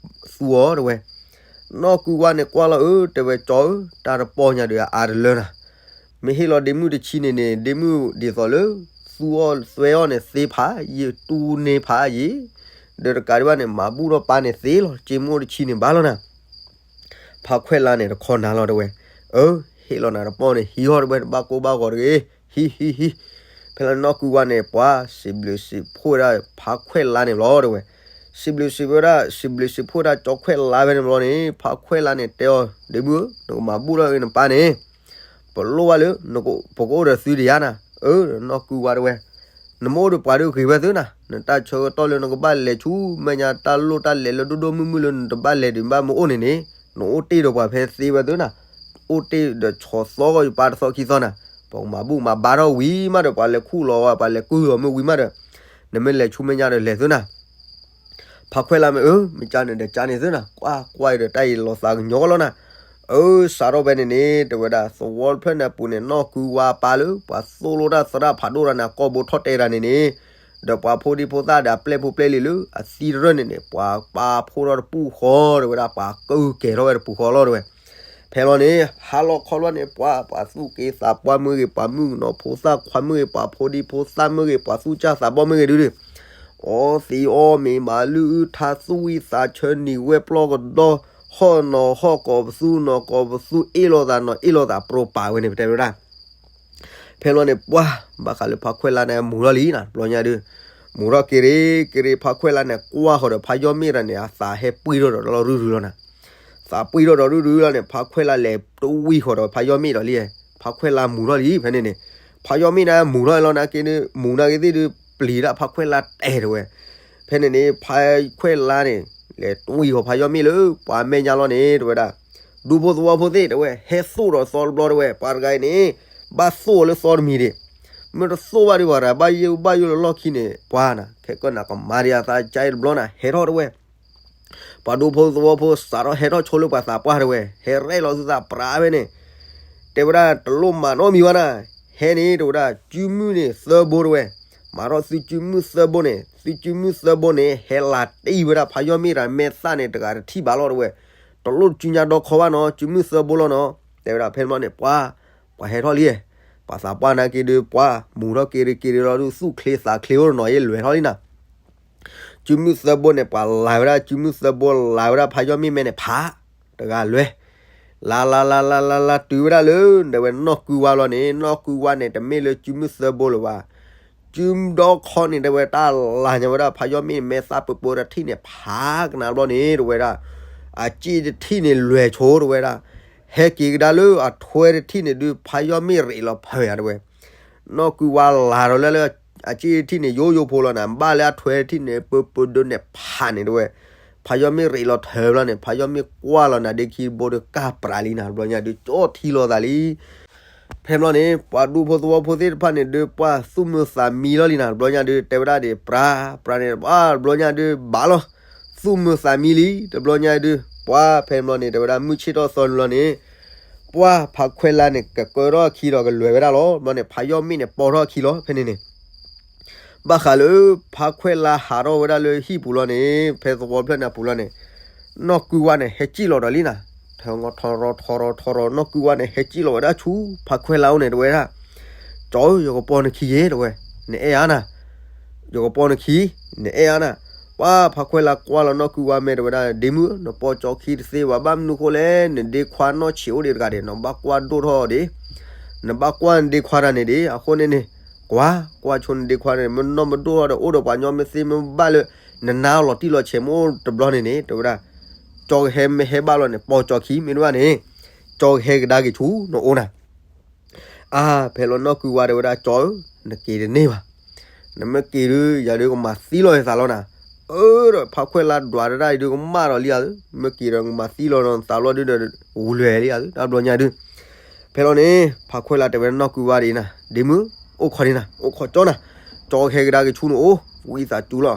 သူအီၤတဲဝဲ, နီၢ်ကုဝါန့ၣ်ကွၢ်လီၤအၢ တဲဝဲ ကၠီဧၢ, တၢ်တပီၢ်ညါဒုးအအါတလၢနၤ မ့ၢ်ဟ့ၣ်လီၤဒ့မုၣ်တဆံန့ၣ်န့ၣ် ဒ့မုၣ်ဒ်သိးလၢ သူအီၣ်သွဲအီၣ်န့ၣ်သ့ဖးယံာ် တူၢ်န့ၢ်ဖးယံာ်, ဒီးတကးဒံးဘၣ်န့ၣ် မၤဘူၣ်ထီၣ်ပၢ်န့ၣ်သ့လီၤ စ့မ့ၢ်အိၣ်တဆံန့ၣ်ဘၣ်လီၤနၤ ဖါခွဲၣ်လါန့ၣ်တခီနၤလီၤတဲဝဲ, အၢ ဟ့ၣ်လီၤနၤတပီၢ်န့ၣ် ဟံးဟီၣ်တဲဝဲ တဘၣ်ကိၢ်ဘၣ်ဂီၤတဂ့ၤ, ဟံး ဟံး ဟံး. ဖဲလီၤန့ၣ်နီၢ်ကုဝါန့ၣ် ပှၤစံးဘျုးစံးဖှိၣ်ဝဲဒၣ် ဖါခွဲၣ်လါန့ၣ်ဘျီတဲဝဲ, စံးဘျုးစံးဖှိၣ်ဝဲဒၣ် စံးဘျုးစံးဖှိၣ်ဝဲဒၣ်ကၠီခွဲၣ်လါဖဲန့ၣ်ဘျီန့ၣ် ဖါခွဲၣ်လါန့ၣ်တဲအီၤ ဒ့မုၣ်ဧၢ နကမၤဘူၣ်ထီၣ်ဂ့ၤနပၢ်န့ၣ် ပလိၣ်ဘၣ်လၢ ပကအိၣ်ဒီးသုဒံးဧါနၤ, အၢ နီၢ်ကုဝါတဲဝဲ နမ့ၢ်အိၣ်ဒီးပှၤဒုးဂ့ၤဝဲသုနၤ, နတၢ်ဆၢကတီၢ်လၢနကဘၣ်လဲၤဆူမဲာ်ညါတၢ်လိၣ်တၢ်လဲၤလၢဒိၣ်ဒိၣ်မုၢ်မုၢ်လၢနတဘၣ်လဲၤဒံးဘၣ်မ့ၢ်အိၣ်န့ၣ်န့ၣ်, နအိၣ်တ့ၢ်ဒီးပှၤဖဲသ့ဝဲသုနၤ, အိၣ်တ့ၢ်ဒီးဆီၣ်သီဂီၢ်ယပၢ်တသီခံသီနၤ, ပကမၤဘူၣ်မၤဘါထီၣ်ဝံၤမးဒီး ပှၤလဲၤခူၣ်လီၤဝဲ ပှၤလဲၤကုၢ်လီၤမ့ၢ်ဝံၤမးဒီး နမ့ၢ်လဲၤဆူမဲာ်ညါဒီးလဲၤသုနၤ ဖါခွဲၣ်လါမ့ၢ်အၢ မ့ၢ်ကန့ၣ်ဒီးကန့ၣ်သုနၤ, ကွၢ်ကွၢ်အံၤဒီးတၢ်အံၤလီၤသးကညီၤလီၤနၤ, အၢ စးထီၣ်ဖဲန့ၣ်န့ၣ် တဲဝဲဒၣ် သဝီတဖျၢၣ်န့ၣ်အပူၤန့ၣ် နီၢ်ကုဝါပၢ်လၢ ပှၤသိၣ်လိတၢ်သရၣ်ဖးဒိၣ်တၢ်န့ၣ် အကိာ်ဘိထီၣ်တဲတၢ်န့ၣ်န့ၣ်, ဒီးပှၤဖိဒံဖိသၣ်ဒီးအပျဲၢ်ဖိပျဲၢ်လံၤလၢ အသံတရၢၢ်န့ၣ်န့ၣ် ပှၤပာ်ဖှိၣ်ထီၣ်တပူၤဃီ တဲဝဲဒၣ် ပှၤကၢကဲၤထီၣ်ဝဲတပူၤဃီလီၤတဲဝဲ ဖဲလီၤန့ၣ် ဟါလီၤခီလီၤန့ၣ် ပှၤ ပှၤသူၣ်က့သးပှၢ်မ့ၢ်ဂ့ၤ ပှၤမုၣ်ကနီၤဖိသၣ်ခွါမ့ၢ်ဂ့ၤ ပှၤဖိဒံဖိသၣ်မ့ၢ်ဂ့ၤ ပှၤသူၣ်စၢ်သးဘီၣ်မ့ၢ်ဂ့ၤဒုဒု, အီသံးအီမ့ၤမၤလုၢ်အုၣ်ထါသူၣ်ဝံၣ်သးဆၢနံၤဝဲပျီကဒီ ဟီၣ်နီၤဟီၣ်ကိးပသူနီၤကိးပသူ အ့ၣ်လိာ်သးနီၤအ့ၣ်လိာ်သး ပြိပာ်ဝဲန့ၣ် ပတဲဝဲဒၣ် ဖဲလီၤန့ၣ် ပှၤ ဘၣ်ဃးလၢဖါခွဲၣ်လါန့ၣ် မူၤထီၣ်လံနၤ ဘျီညါဒု, မူၤထီၣ်က့ၤရ့က့ၤရ့ ဖါခွဲၣ်လါန့ၣ် ကွၢ်ဃီၤဒီးဖါယီၢ်မ့ၣ်တၢ်န့ၣ် အသးဟဲပှံၢ်ထီၣ်ဒီးလီၤရုၢ်ရုၢ်လီၤနၤ, သးပှံၢ်ထီၣ်ဒီးရုၢ်ရုၢ်လီၤန့ၣ် ဖါခွဲၣ်လါလဲၤတဝံၢ်ဃီၤဒီးဖါယီၢ်မ့ၣ်ဒီးလံ, ဖါခွဲၣ်လါမူၤထီၣ်လံ ဖဲန့ၣ်န့ၣ်, ဖါယီၢ်မ့ၣ်န့ၣ် မူၤထီၣ်လီၤနၤက့ၤဒု မူၤနၤက့ၤသ့ၣ်ဒု ပျံၤဒၣ်ဖါခွဲၣ်လါတဲာ်တဲဝဲ, ဖဲန့ၣ်န့ၣ် ဖါခွဲၣ်လါန့ၣ် လဲၤတဝံၢ်ဃီၤဖါယီၢ်မ့ၣ်လၢ ပှၤမဲာ်ညါလီၤန့ၣ် တဲဝဲဒၣ် ဒူဖိသဝီဖိသ့ၣ်တဲဝဲ ဟဲသိၣ်ဒီးသီတဘျီတဲဝဲ ပှၤတဂၤအံၤန့ၣ် ဘၣ်သိၣ်အီၤလၢသီတမံၤဒံး, မ့ၢ်တသိၣ်ဘၣ်ဒံးဘၣ်ဒီး ဘၣ်ယိၣ်ဘၣ်ယိၣ်လၢလီၢ်ခံန့ၣ် ပှၤနၤ ခဲကနၣ်ကမၤဒံးအသးကါအံၤတဘျီနၤ ဟဲထီၣ်တဲဝဲ, ပှၤဒူဖိသဝီဖိစးထီၣ်ဟဲထီၣ်ဆိလၢပှၤသးပှၢ်တဲဝဲ ဟဲရဲၣ်လီၤသုသးပြးဖဲန့ၣ်, တဲဝဲဒၣ်တလိၣ်မၤနီတမံၤဘၣ်နၤ, ဟဲန့ၣ်တဲဝဲဒၣ် ကုမုၢ်န့ၣ်သၢဘိတဲဝဲ, မၤထီၣ်သုကုမုၢ်သၢဘိန့ၣ် သုကုမုၢ်သၢဘိန့ၣ် ဟဲလီၤတံၢ်ဝဲဒၣ်ဖါယီၢ်မ့ၣ်တၢ်မဲာ်သၣ်န့ၣ် တဂၤတထံၣ်ဘၣ်လီၤတဲဝဲ, တလိၣ်တကုညါဒီခီဘၣ်နီၤ ကုမုၢ်သၢဘိလီၤနီၤ, တဲဝဲဒၣ်ဖဲန့ၣ်ဘျီန့ၣ် ပှၤ ပှၤဟဲထီၣ်လံ, ပှၤသးပှၢ်နာ်က့ဒုး ပှၤမူၤထီၣ်က့ၤဒုးက့ၤဒုးလီၤဒုး သူၣ်ချ့သးချ့အိၣ်တနီၤယဲလွဲၢ်ထီၣ်လံနၤ ကုမုၢ်သၢဘိန့ၣ် ပှၤလၤဝဲဒၣ် ကုမုၢ်သၢဘိလၤဝဲဒၣ်ဖါယီၢ်မ့ၣ်မဲန့ၣ်ဖး, တဂၤလွဲၢ်, လၤလၤလၤလၤလၤလၤတုၤဝဲဒၣ်လၢ တဲဝဲနီၢ်ကုဝါလီၤန့ၣ် နီၢ်ကုဝါန့ၣ် တမ့ၢ်လၢကုမုၢ်သၢဘိလၢၤဘၣ်, ကုဒီခီန့ၣ် တဲဝဲတၢ်လၤညါဝဲဒၣ် ဖါယီၢ်မ့ၣ်မဲာ်သၣ်ပၢပၢတထံၣ်န့ၣ် ဖးကနၣ်ဘျီန့ၣ် တဲဝဲဒၣ်, အစ့တထံၣ်န့ၣ်လွဲၢ်ဆိတဲဝဲဒၣ်, ဟဲက့ၤကဒါလၢအထွဲတထံၣ်န့ၣ်ဒုး ဖါယီၢ်မ့ၣ်ရ့းလီၤဖၢယၤတဲဝဲ နီၢ်ကုဝါလၤဒီးလၢလၢ အစ့တထံၣ်န့ၣ် ယိယိဖိလီၤနၤ ဘၣ်လၢအထွဲတထံၣ်န့ၣ် ပၢပၢဒၢန့ၣ်ဖးန့ၣ်တဲဝဲ, ဖါယီၢ်မ့ၣ်ရ့းလီၤထၢဘျီန့ၣ် ဖါယီၢ်မ့ၣ်ကွၢ်လီၤနၤဒ့ခံဘိဒုးကၢ်ပြးလံနၤ တဘျီညါဒုး ကၠီထံလီၤသးလံ ဖဲဘျီန့ၣ် ပှၤဒူဖိသဝီဖိသ့ၣ်တဖၣ်န့ၣ်ဒုး ပှၤသူၣ်မုာ်သးမံလီၤလံနၤ တဘျီညါဒုး တဲဝဲဒၣ်ဒံး ပြး ပြးန့ၣ် ပှၤတဘျီညါဒုး ဘၣ်လီၤ သူၣ်မုာ်သးမံလံ တဘျီညါဒုး ပှၤဖဲဘျီန့ၣ် တဲဝဲဒၣ် မုၢ်ဆ့ၣ်ထီၣ်သီန့ၣ်ဘျီန့ၣ် ပှၤဖါခွဲးလါန့ၣ် ကကၢထီၣ်အခံဒီးကလဲၤဝဲဒၣ်လီၤ. ဘျီန့ၣ် ဖါယီၢ်မ့ၣ်န့ၣ် ပိာ်ထီၣ်အခံလီၤ. ဖဲန့ၣ်န့ၣ် ဘၣ်ဃးလၢ ဖါခွဲးလါဟးထီၣ်ဝဲဒၣ်လၢဟံၣ်ပူၤလီၤန့ၣ် ဖဲသဝီဖျၢၣ်န့ၣ်အပူၤလီၤန့ၣ် နီၢ်ကုဝါန့ၣ် ဟဲစံၣ်လီၤဒီးလံနၤ, ထၢငီထီရီထီရီထီရီ နီၢ်ကုဝါန့ၣ် ဟဲစံၣ်လီၤဝဲဒၣ်ဆူ ဖါခွဲးလါအိၣ်န့ၣ် တဲဝဲဒၣ်, ကၠီဧၢ ယကပိာ်နခံယဲ တဲဝဲ, နအဲၣ်ဧါနၤ ယကပိာ်နခံ, နအဲၣ်ဧါနၤ. ပှၤဖါခွဲးလါကွၢ်လီၤနီၢ်ကုဝါမဲာ် တဲဝဲဒၣ်, ဒ့မုၣ်, နပိာ်ကၠီခံတသ့ဘၣ်, ဘၣ်မနုၤဃိလဲၣ်, နဒ့ခွါနီၢ်ဆံးအိၣ်ဒံးတဂၤဒံး, နဘၣ်ကွၢ်ဒိၣ်ထီၣ်ဒံး, နဘၣ်ကွၢ်နဒ့ခွါတၢ်န့ၣ်ဒံး, အဃိန့ၣ်န့ၣ်, ကွၢ်, ကွၢ်ဆိနဒ့ခွါန့ၣ်, မ့ၢ်နီၢ်မ့ၢ်ဒိၣ်ထီၣ်ဒီး အိၣ်ဒီးပှၤညီမ့ၢ်သ့မ့ၢ်ဘၣ်လၢ နနါလီၤတံၢ်လီၤဆဲးမ့ၢ်အိၣ်တဘျီန့ၣ်န့ၣ် တဲဝဲဒၣ်, ကၠီကဟဲမ့ၢ်ဟဲဘၣ်လီၤန့ၣ် ပိာ်ကၠီခံ, မ့ၢ်တဘၣ်န့ၣ် ကၠီကဟဲကဒါက့ၤဆူနအိၣ်နၤ အါ, ဖဲလီၤနီၢ်ကုဝါတဲဝဲဒၣ်, ကၠီဧၢ, နက့ၤတန့ၢ်ဘၣ်. နမ့ၢ်က့ၤဒုး ယၤဒုးကမၤသံလီၤယသးလီၤနၤ. အၢဒီး ဖါခွဲးလါဒွးတၢ်ဒုးကမၣ်ဒီးလံဧါသု, မ့ၢ်က့ၤဒီးကမၤသံလီၤနသးလီၤဒုးဒီး ဝူၤလွဲၤလံဧါသု, တၢ်ဘျီညါဒုး. ဖဲလီၤန့ၣ် ဖါခွဲးလါတဲဝဲနီၢ်ကုဝါဒ်အံၤနၤ, ဒ့မုၣ်, အိၣ်ခိးန့ၣ်နၤ, အိၣ်ခိးကၠီနၤ, ကၠီကဟဲကဒါက့ၤဆူနအိၣ်, ဝံသးစူၤလီၤ.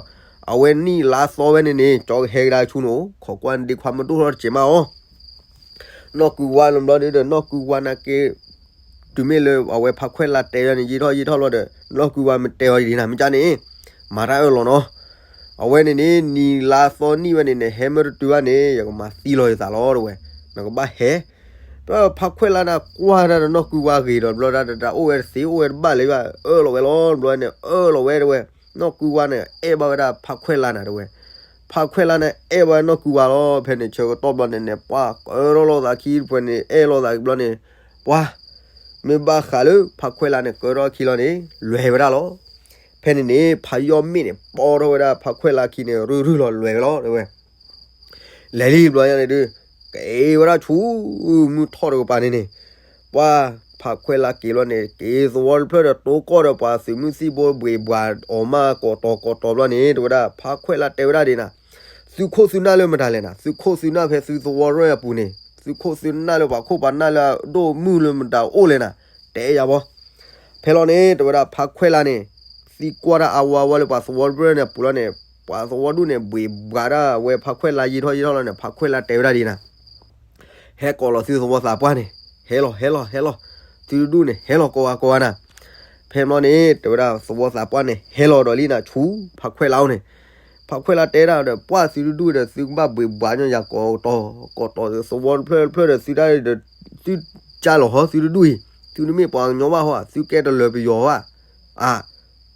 အဝဲနံၣ်လါသီဝဲန့ၣ်န့ၣ် ကၠီကဟဲကဒါက့ၤဆူနအိၣ်, ခိးကွၢ်နဒ့ခွါမ့ၢ်ဒိၣ်ထီၣ်တစဲးမးအီၤ နီၢ်ကုဝါလီၤဘျီဒုးဒီး နီၢ်ကုဝါနာ်က့ တုၤမ့ၢ်လၢအဝဲဖါခွဲးလါတဲဝဲန့ၣ် ယံာ်ထီၣ်ယံာ်ထီၣ်လီၤဒီး နီၢ်ကုဝါမ့ၢ်တဲအီၤဒ်နၤ မ့ၢ်ကန့ၣ် မၤတၢ်အၢၣ်လီၤနီၤ. အဝဲန့ၣ်န့ၣ် နံၣ်လါသီနံၣ်ဝဲန့ၣ်န့ၣ် ဟဲမ့ၢ်တတုၤဘၣ်န့ၣ် ယကမၤသံလီၤယသးလီၤတဲဝဲ, နကဘၣ်ဟဲ ဒီးဖါခွဲးလါန့ၣ်ကွၢ်တၢ်ဒီးနီၢ်ကုဝါဂ့ၤဒီး ဘျီဒၣ်တၢ်အိၣ်ဝဲတသ့အိၣ်ဝဲတဘၣ်လၢၤဘၣ် အၢၣ်လီၤဝဲလီၤ ဘျီန့ၣ် အၢၣ်လီၤဝဲတဲဝဲ, နီၢ်ကုဝါန့ၣ် အဲၣ်ဘၣ်ဝဲဒၣ်ဖါခွဲးလါနၤတဲဝဲ. ဖးခွဲးလါန့ၣ် အဲၣ်ဝဲနီၢ်ကုဝါလီၤ. ဖဲန့ၣ်ဆၢကတီၢ်ဘျီန့ၣ်န့ၣ် ပှၤကၢထီၣ်လိာ်သးခံ ဖဲန့ၣ် အဲၣ်လိာ်သးဘျီန့ၣ် ပှၤ မ့ၢ်ဘၣ်ဃးလၢ ဖးခွဲးလါန့ၣ် ကၢထီၣ်ခံလီၤန့ၣ် လဲၤဝဲဒၣ်လီၤ. ဖဲန့ၣ်န့ၣ် ဖးယီၢ်မ့ၣ်န့ၣ် ပိာ်ထီၣ်ဝဲဒၣ်ဖးခွဲးလါခံန့ၣ် ရုၢ်ရုၢ်လီၤ လဲၤဝဲလီၤ တဲဝဲ လဲၤလံဘျီညါန့ၣ်ဒုး က့ၤဝဲဒၣ်ဆူ မုၢ်ထီၣ်တကပၤန့ၣ်န့ၣ် ပှၤဖးခွဲးလါက့ၤလီၤန့ၣ် က့ၤသဝီတဖျၢၣ်ဒီး တိကီၢ်ဒီးပှၤသုးမုၢ်သံၣ်ဘိဘှ့းဘှးအီၤမး ကိးတီၤကိးတီၤဘျီန့ၣ် တဲဝဲဒၣ် ဖးခွဲးလါတဲဝဲဒၣ်ဒ်နၤ, သုခိၣ်သုနၢ်လၢမတၤလဲၣ်နၤ, သုခိၣ်သုနၢ်ဖဲသုသဝီရဲၣ်အပူၤန့ၣ် သုခိၣ်သုနၢ်လၢပှၤခိၣ်ပှၤနၢ်လၢအဒိၣ်မုၢ်လၢမတၤအိၣ်လဲၣ်နၤ, တဲယၤဘီ. ဖဲလီၤန့ၣ် တဲဝဲဒၣ်ဖးခွဲးလါန့ၣ် သံကွၢ်တၢ်အါဝါဝါလၢပှၤသဝီတဖျၢၣ်န့ၣ်အပူၤလီၤန့ၣ် ပှၤသဝီဒူၣ်န့ၣ် ဘှ့းဘှးဒၣ်ဝဲဖးခွဲးလါယံာ်ထီၣ်ယံာ်ထီၣ်လီၤန့ၣ် ဖးခွဲးလါတဲဝဲဒၣ်ဒ်နၤ ဟဲကိးလီၤသုသဝီသးပှၢ်န့ၣ် ဟဲလီၤ ဟဲလီၤ ဟဲလီၤ, သုတဒူၣ်န့ၣ် ဟဲလီၤကိးဂၤကိးဂၤနၤ. ဖဲန့ၣ်န့ၣ် တဲဝဲဒၣ်သဝီသးပှၢ်န့ၣ် ဟဲလီၤဒီးလံနၤ ဆူဖးခွဲးလါအိၣ်န့ၣ်, ဖးခွဲးလါတဲဒၣ်ဒီး ပှၢ်သုတဒူၣ်ဒီး သုကဘၣ်ဘှ့းဘှးညီယၤကိးတီၤ ကိးတီၤ သဝီတဖျၢၣ်တဖျၢၣ်ဒီး သုတၢ်ဒီး သုကၢ်လီၤဟီ သုတဒူၣ်အံၤ သုတမ့ၢ်ပှၤကညီဘၣ်ဟီ သုကဲတလၢၤပယီၤဘၣ်. အါ,